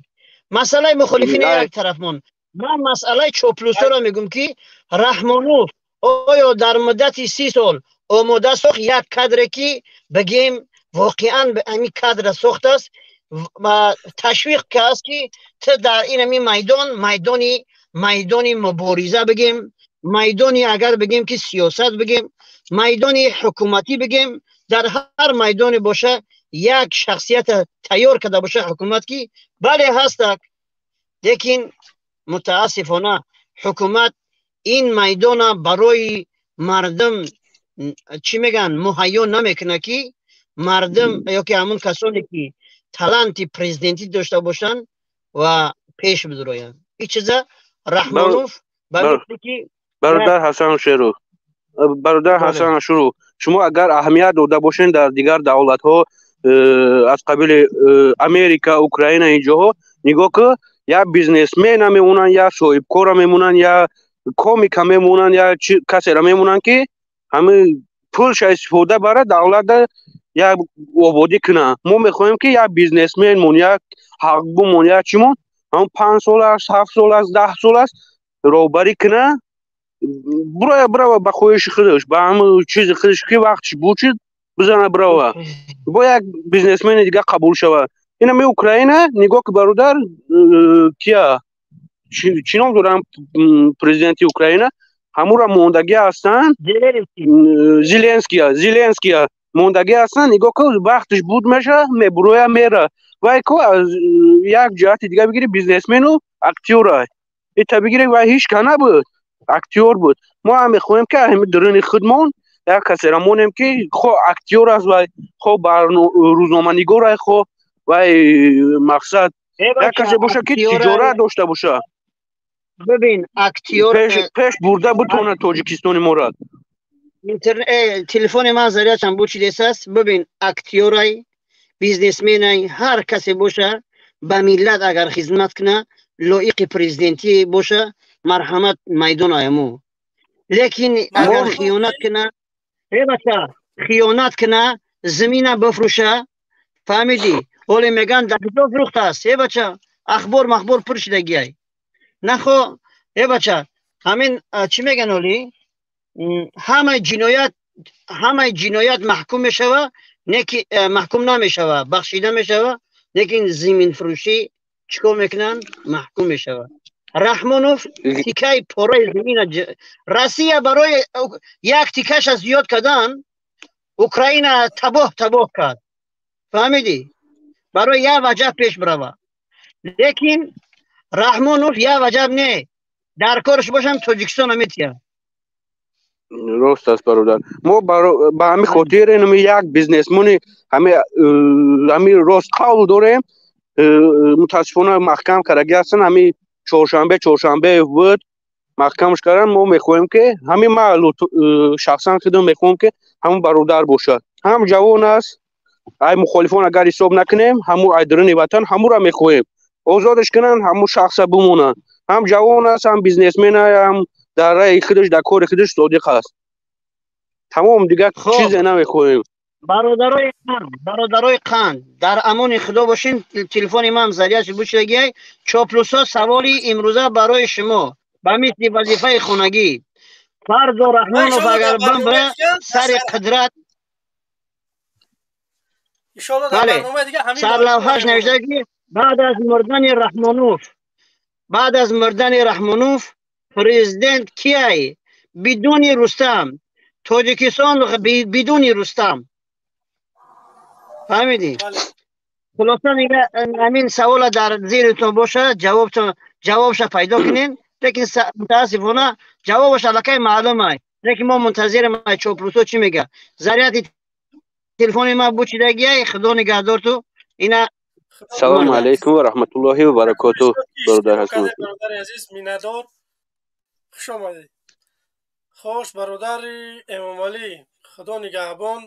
Масъалаи мухолифин як тарафмон. Ман масъалаи чоплусоро мегӯм, ки Раҳмонов оё дар муддати 30 сол омода сохт як кадре, ки бигем, воқеан ҳамин кадра сохтааст ва ташвиқ кааст, ки ту дар ин ҳамин майдон, майдони мубориза бигем, майдони, агар бигем, ки сиёсат бигем, майдони ҳукуматӣ бигем, дар ҳар майдоне боша, як шахсията тайёр карда боша ҳукумат, ки бале, ҳастак. Лекин мутаассифона ҳукумат ин майдона барои мардум, чӣ мегӯянд, муҳайё намекунад, ки Мардум ёки ҳамун касоне ки таланти президентӣ дошта бошанд ва пеш бидроянд. Ин чиза Раҳмонов ба мисли ки Бародар Ҳасан Шеров, бародар Ҳасан Ашуров, шумо агар аҳамият дода бошед, дар дигар давлатҳо аз қабили Америка, Украина, ин ҷоҳо нигоҳ ки, як бизнесмена мемонанд, як соҳибкора мемонанд, як комика мемонанд, як касеро мемонанд, ки ҳамин пулша истифода бара, давлата як ободӣ кунад. Мо мехоҳем, ки як бизнесменмон, як ҳақгумон, як чимон ҳамн 5 сол аст, 7 сол аст, 10 сол аст, роҳбарӣ кунад, бурая, бирава ба хоҳиши худаш, ба ҳамн чизи худаш, ки вақтш бучид, бизана, бирава, бо як бизнесмени дига қабул шавад. Ина ми Украина нигоҳ ки, бародар, кия, чӣ ном дорам, президенти Украина, ҳамура мондагӣ ҳастанд, Зеленския, Зеленския мондагӣ ҳастанд. Нигоҳ ки, вақтш буд меша, мебуроя, мера. Вай ко аз як ҷиҳати дига бигири, бизнесмену актёра ита бигири, вай ҳеҷ ка набуд, актёр буд. Мо ҳам мехоҳем, ки ҳами дуруни худмон як касеро монем, ки хо актёр аст вай, хо рӯзноманигор ай, хо вай, мақсад, як касе боша, ки тиҷорат дошта боша. Бибин, актёр пеш бурда бутонад Тоҷикистони мора. Телефони ман зарядшам бучидесаст. Бибин, актёрай, бизнесменай, ҳар касе боша, ба миллат агар хизмат куна, лоиқи президентӣ боша, марҳамат, майдон аямо. Лекин агар хиёнат куна, э бача, хиёнат куна, замина бифрӯша, фаҳмидӣ? Ҳоле меган дар куҷо фурӯхтааст, э бача, ахбор махбор пур шидагиай нахо. Э бача, ҳамин чӣ меган, ҳоли ҳамаи ҷиноят маҳкум мешава, не ки маҳкум намешава, бахшида мешава, лекин зиминфурӯшӣ чӣ кор мекунанд? Маҳкум мешава. Раҳмонов тикаи пораи замина Россия барои як тикаша зиёд кардан Украина табоҳ табоҳ кард, фаҳмидӣ? Барои як ваҷаб пеш бирава. Лекин Раҳмонов як ваҷаб не, дар корш бошам, Тоҷикистона метиҳад. Рост аст, бародар. Мо ба ҳамин хотир инми як бизнесмони ҳами рост қавл дорем. Мутаассифона, маҳкам кардаги ҳастанд. Ҳами чоршанбе буд, маҳкамаш кардан. Мо мехоҳем, ки ҳамин, ма шахсан худам мехоҳем, ки ҳамун бародар бошад, ҳам ҷавон аст, ай мухолифон агар ҳисоб накунем, ҳамун ай дуруни ватан ҳамура мехоҳем, озодаш кунанд, ҳамун шахса бимонанд. Ҳам ҷавон аст, ҳам бизнесмен, ҳам дар раи худаш, дар кори худаш содиқ аст. Тамом, дигар чизе намехоҳем. Бародарои қанд, бародарои қанд, дар амони Худо бошин. Телефони ман зарядш бучидагиай. Чоплусо, саволи имрӯза барои шумо ба мисли вазифаи хонагӣ: фардо Раҳмонов агар бимра сари қудрат, бале, сарлавҳаш навишта, ки баъд аз мурдани Раҳмонов, баъд аз мурдани Раҳмонов президент кияй? Бидуни Рустам, Тоҷикистон бидуни Рустам, фаҳмидӣ? Хулоса, ҳамин савола дар зеҳнатон боша, ҷавобша пайдо кунен. Лекин мутаассифона, ҷавобаш аллакай маълум ай, лекин мо мунтазирем, ай чоплусо чӣ мега. Заряди телефони ман бучидагиай. Худо нигаҳдор ту ина. Салому алайкум ва раҳматуллоҳи ва баракоту, бародар Ҳасан. Бародари азиз, миннатдор, хуш омадед. Хош, бародари Эмомалӣ, Худо нигаҳбон.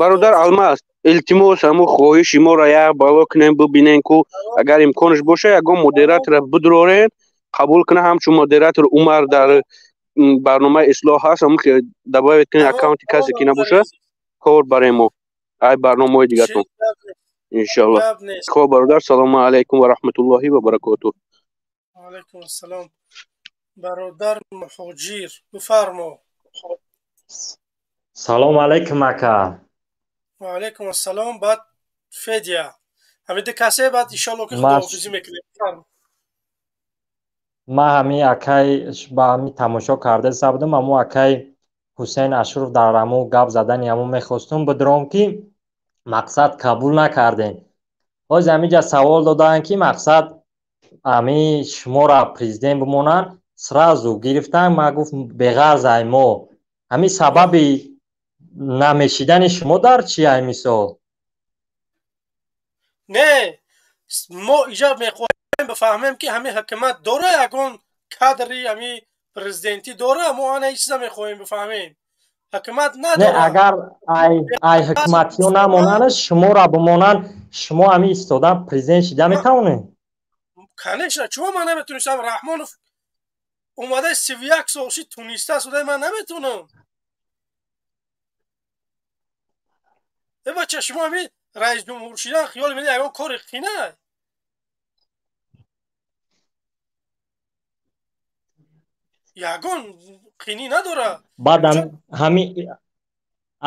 Бародар Алмаз, илтимос, ҳамун хоҳиши моро як бало кунем, бибинем ку, агар имконаш боша, ягон модератора бидурорен, қабул кунам ҳамчун модератор. Умар дар барномаи ислоҳ ҳаст, ҳамун добавить кунем аккаунти касе ки набоша, кор барем мо ай барномаҳои дигартон, иншоалло. Хоб, бародар, салому алайкум ва раҳматуллоҳи ва баракоту. Алайкум ассалом. Бародар Муҳоҷир, бифармо. Салому алайкум, ака. Ва алайкум ассалом. Баъд Федя, ҳамида касе, баъд иншоалло ки худоҳофизӣ мекунем. Ман ҳамин акай ба ҳамин тамошо кардаиста будам, ҳамун акай Ҳусейн Ашуров дар ҳамун гап задани ҳамун мехостум бидром, ки мақсад қабул накардем. Ҳозир ҳаминҷа савол додаанд, ки мақсад ҳамин шуморо президент бимонанд, сразу гирифтан. Ма гуфт, беғарз ай мо ҳамин сабаби Намешидани шумо дар чи ай мисол? Не, мо иҷа мехоҳем бифаҳмем, ки ҳамин ҳукумат дора ягон кадри ҳамин президентӣ дора. Мо ана ин чиза мехоҳем бифаҳмем. Ҳукумат надорад. Не, агар ай ҳукуматиё намонанд, шуморо бимонанд, шумо ҳамин истода президент шида метавонед? Конечно, чумо ман наметонистам? Раҳмонов омада 31 сол шид, туниста судай, ман наметонам? Э бача, шумо ҳамин раисҷумҳур шидан хиёл медиҳед ягон кори қина? Ягон қинӣ надорад. Баъд ҳами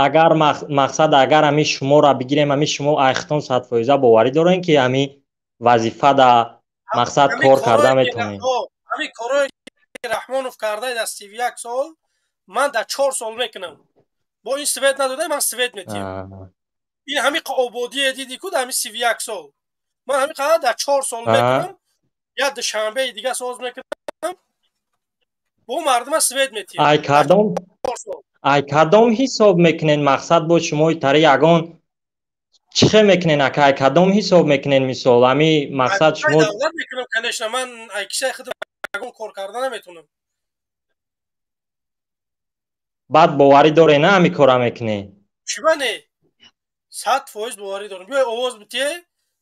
агар мақсад, агар ҳами шуморо бигирем, ҳами шумо айхтон 100% боварӣ дорем, ки ҳами вазифа да мақсад кор карда метавонед? Ҳамин корое ки Раҳмонов карда дар 31 сол, ман дар 4 сол мекунам. Бо ин свет надода, ман свет метиҳам. Ин ҳамин ободие диди ку дар ҳамин 31 сол, ман ҳамин қадар дар 4 сол мекунам. Як Душанбеи дига соз мекунам, бо мардума свет метиҳам. Ай кадом ҳисоб мекунен, мақсад бо шумои тари ягон чӣ хел мекунен, ака? Ай кадом ҳисоб мекунен, мисол, ҳами мақсад шумо? Давлат мекунам, конечно. Ман ай кисаи худам ягон кор карда наметонам. Баъд боварӣ доре, на, ҳами кора мекунед? Чиба не, 100% боварӣ дорам. Биёй, овоз битие,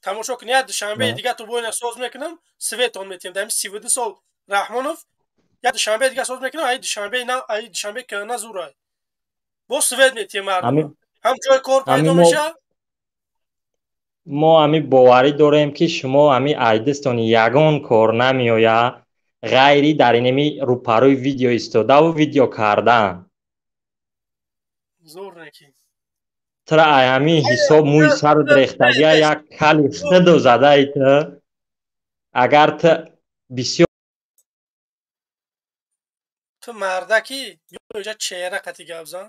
тамошо кунӣ. Як Душанбеи дига ту боина соз мекунам, светон метиҳам. Дар 32 сол Раҳмонов як Душанбеи дига соз мекунам, ай Душанбеи на, ай Душанбе кӯҳна зурай. Бо свет метиҳем мардум, ҳам ҷои кор пайдо мешавад. Мо ҳами боварӣ дорем, ки шумо ҳами айдистони ягон кор намеояд, ғайри дар инеми рӯпарӯи видео истодаву видео кардан. Зур неки. Тра ай ҳамин ҳисоб мӯи сару рехтагия як кали хиду задаи ту, агар ту бисёр Ту мардаки, биё, чеҳра қати гап зан.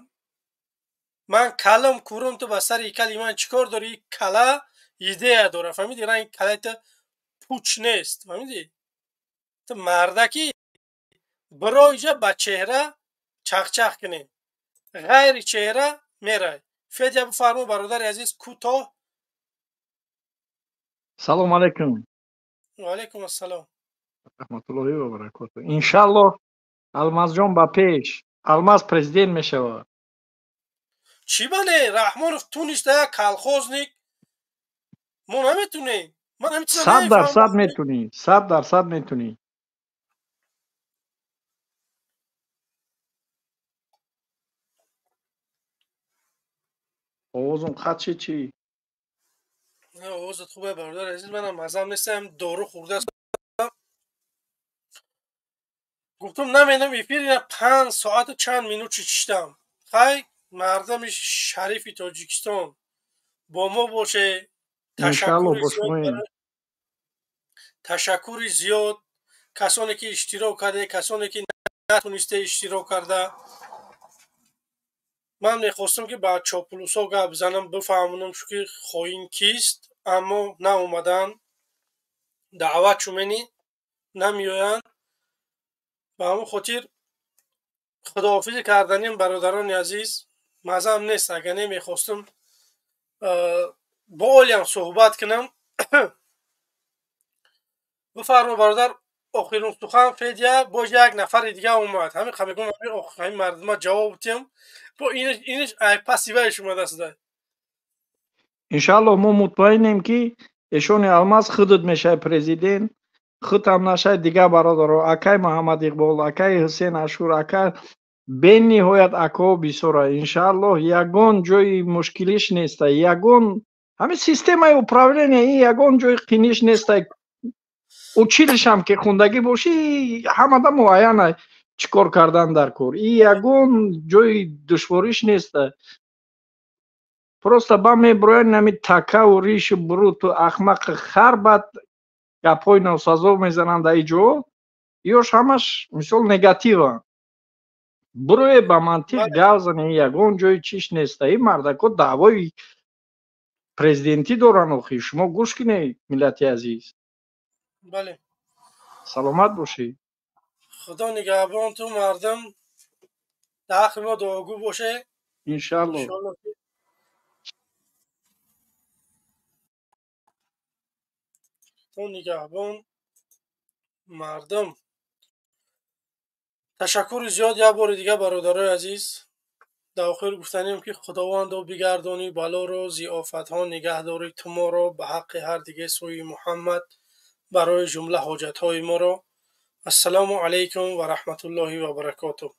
Ман калам курум, ту ба сари кали ман чӣ кор дорӣ? Кала идея дора, фаҳмиди? Ранги калаи ту пуч нест, фаҳмиди? Ту мардаки, биро иҷа ба чеҳра чахчах кунем, ғайри чеҳра мерай. Федя, бифармо, бародари азиз, кӯтоҳ. Салому алайкум. Ваалайкум ассалом. Раҳматуллоҳи ва баракоту. Иншаллоҳ, Алмазҷон ба пеш, Алмаз президент мешавад. Чӣ бале, Раҳмонов туниста, як колхозник, мо наметунем? Ман ҳамин чиза 100% метунӣ, 100% метунӣ. Овозум қатъ шид чӣ? Овозат хубе, бародари азиз. Манам мазам нестам, дору хӯрда гуфтум, наменам эфир. Ина 5 соату чанд минут чиштам. Хай, мардами шарифи Тоҷикистон, бо мо боше. Ташаккури зиёд касоне ки иштирок карде, касоне ки натуниста иштирок карда. Ман мехостам, ки ба чоплусо гап занам, бифаҳмонам, ки хоин кист, аммо наомаданд. Даъват чумени намеоянд. Ба ҳамон хотир худоҳофизӣ карданим, бародарони азиз. Мазам нест, агар не, мехостам бо олиам суҳбат кунам. Бифармо, бародар, охирин сухан, Федя. Боз як нафари дига омад. Ҳамин мегӯм, ҳамин мардума ҷавоб диҳам. Бо иниш ай паси вайш омадааст. Иншаллоҳ, мо мутмаинем, ки эшони Алмаз худат мешавӣ президент. Худам нашай, дигар бародаро, акай Муҳаммад Иқбол, акай Ҳусен Ашур, ака, бениҳоят акаҳо бисёра. Иншааллоҳ, ягон ҷои мушкилиш неста, ягон ҳамин системаи управления ин ягон ҷои қиниш неста. Училищам ки хундагӣ бошӣ, ҳамада муайяна чӣ кор кардан дар кор. И ягон ҷои душвориш неста. Просто ба меброян ҳами такаву ришу буруту ахмақи хар, бад гапҳои носазо мезананд дар ҷо. Ёш ҳамаш мисол негатива. Бурое, ба мантиқ гап зане, ягон ҷои чиш неста. Ин мардако даъвои президентӣ доранд. Охи шумо гӯш кунед, миллати азиз. Бале. Саломат бошед. Худо нигаҳбон ту, мардум. Дар ҳаққи мо дуогӯ боше. Иншалло. То нигаҳбон мардум. Ташаккури зиёд як бори дига, бародарои азиз. Дар охир гуфтанем, ки худовандо, бигардонӣ балоро, зиёфатҳо нигаҳ дорӣ ту моро, ба ҳаққи ҳар диге сӯи Муҳаммад, барои ҷумла ҳоҷатҳои моро. Ассалому алайкум ва раҳматуллоҳи ва баракотуҳ.